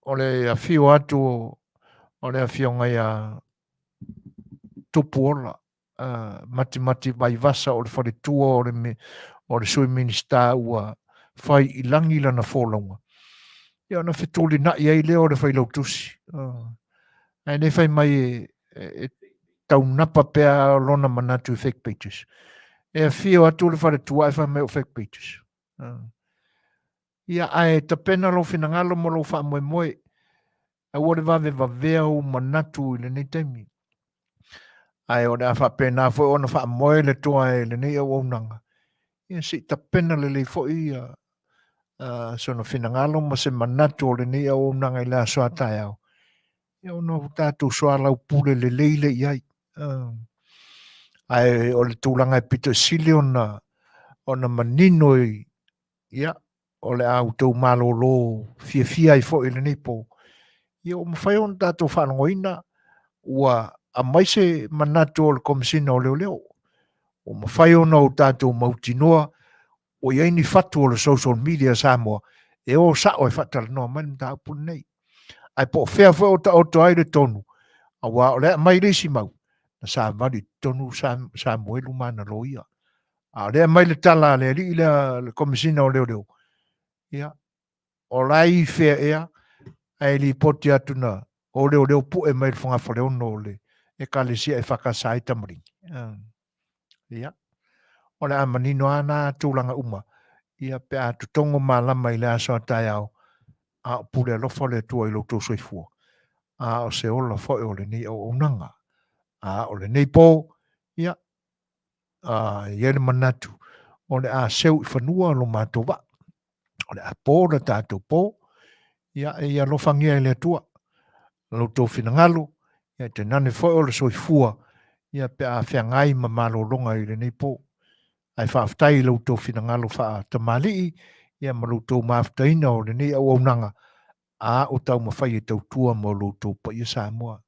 o le afio atu o le afioga ia Tupuola Matimati Vaivasa o le faletua o le o le Sui Minisita ua fai i lagi lana folauga, ia ona fetulinai ai lea o le Failautusi. Ae le fai mai e taunapa pea lona manatu i fake pages. E afio atu le faletua ae fai mai o fake pages. Ia, ae tapena lou finagalo ma lou faamoemoe. Aua le vavevavea ou manatu i lenei taimi. Ae o le a faapena foi ona faamoe le toa e lenei auaunaga, ia se i tapena lelei foi ia sona finagalo ma se manatu o lenei auaunaga i le aso a taeao, ia ona ua tatou soalaupule lelei lea i ai. Ae o le tulaga e pito sili ona manino i, ia, o le a outou malolo fiafia ai foi i lenei po, ia ua mafai ona tatou faalogoina ua aumai se manatu o le Komesina o Leoleo. Ua mafai ona o tatou mautinoa ua i ai ni fatu o le social media Samoa e o sao e faatalanoa mai le mataupu lenei. Ae po o fea foi o taoto ai le tonu, aua o le a aumai le isi mau, na savali i totonu Samuelu ma ana loia. A o lea aumai le tala a le alii lea, le Komesina o Leoleo, ia, o la e i fea ea, ae lipoti atu na o leoleo pue mai le fogafaleono o le Ekalesia EFKS i Tamaligi. Ia, o le a manino lava na tulaga uma, ia pe a totogo malama i le aso a taeao, a o pule alofa le Atua i lo outou soifua, a o se ola foi o lenei auaunaga. A o lenei po, ia, a i ai le manatu o le a seu i fanua lo matou vaa, o le a po le tatou po, ia e ia alofagia e le Atua lo outou finagalo, ia tainane foi o le soifua, ia pe a feagai ma malologa i lenei po. Ae faafetai i lo outou finagalo faatamalii, ia ma lo outou mafutaina o lenei auaunaga, a o taumafai e tautua mo lo outou paia Samoa.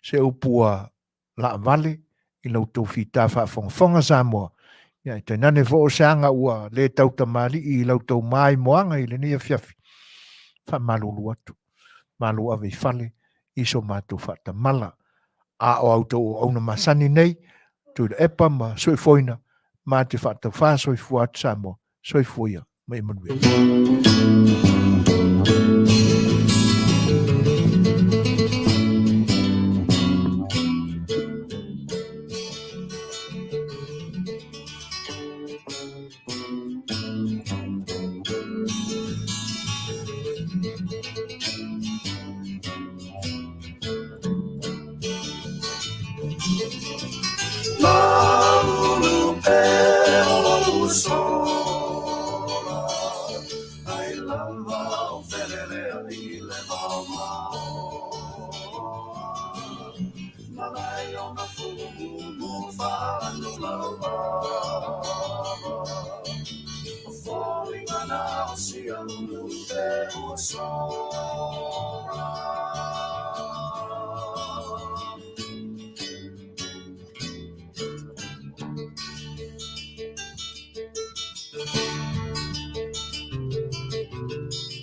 Se upu ua laavale. i la outou fita faafogafoga Samoa. Ia, e tainane foi o se aga ua le tautamalii i la outou maimoaga i lenei afiafi, faamalulu atu, malo ave i fale i so matou faatamala. A o a outou auauna masani nei, Tuilaepa ma Suefoina, ma te faataufa soifua atu Samoa, soifua ia ma ia manuia.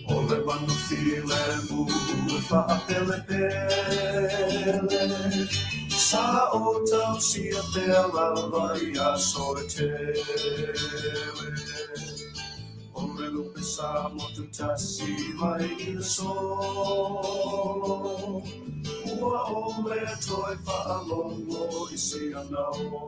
O le manu filemu e faapelepele, sa o tausia pea lava i aso e tele. O le lupe sa motu tasi mai i le solo, ua ole toe faalogo i si ana olo.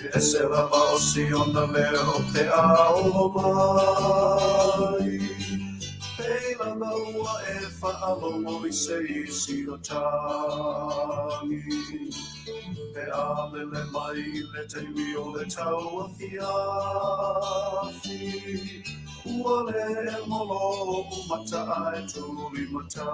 E ese lava o si ona leo pe a olo mai, pei lava ua e faalogo i se isi o tagi. Pe a lele mai i le taimi o le tauafiafi, ua le emo lo'u mata ae tulimatai.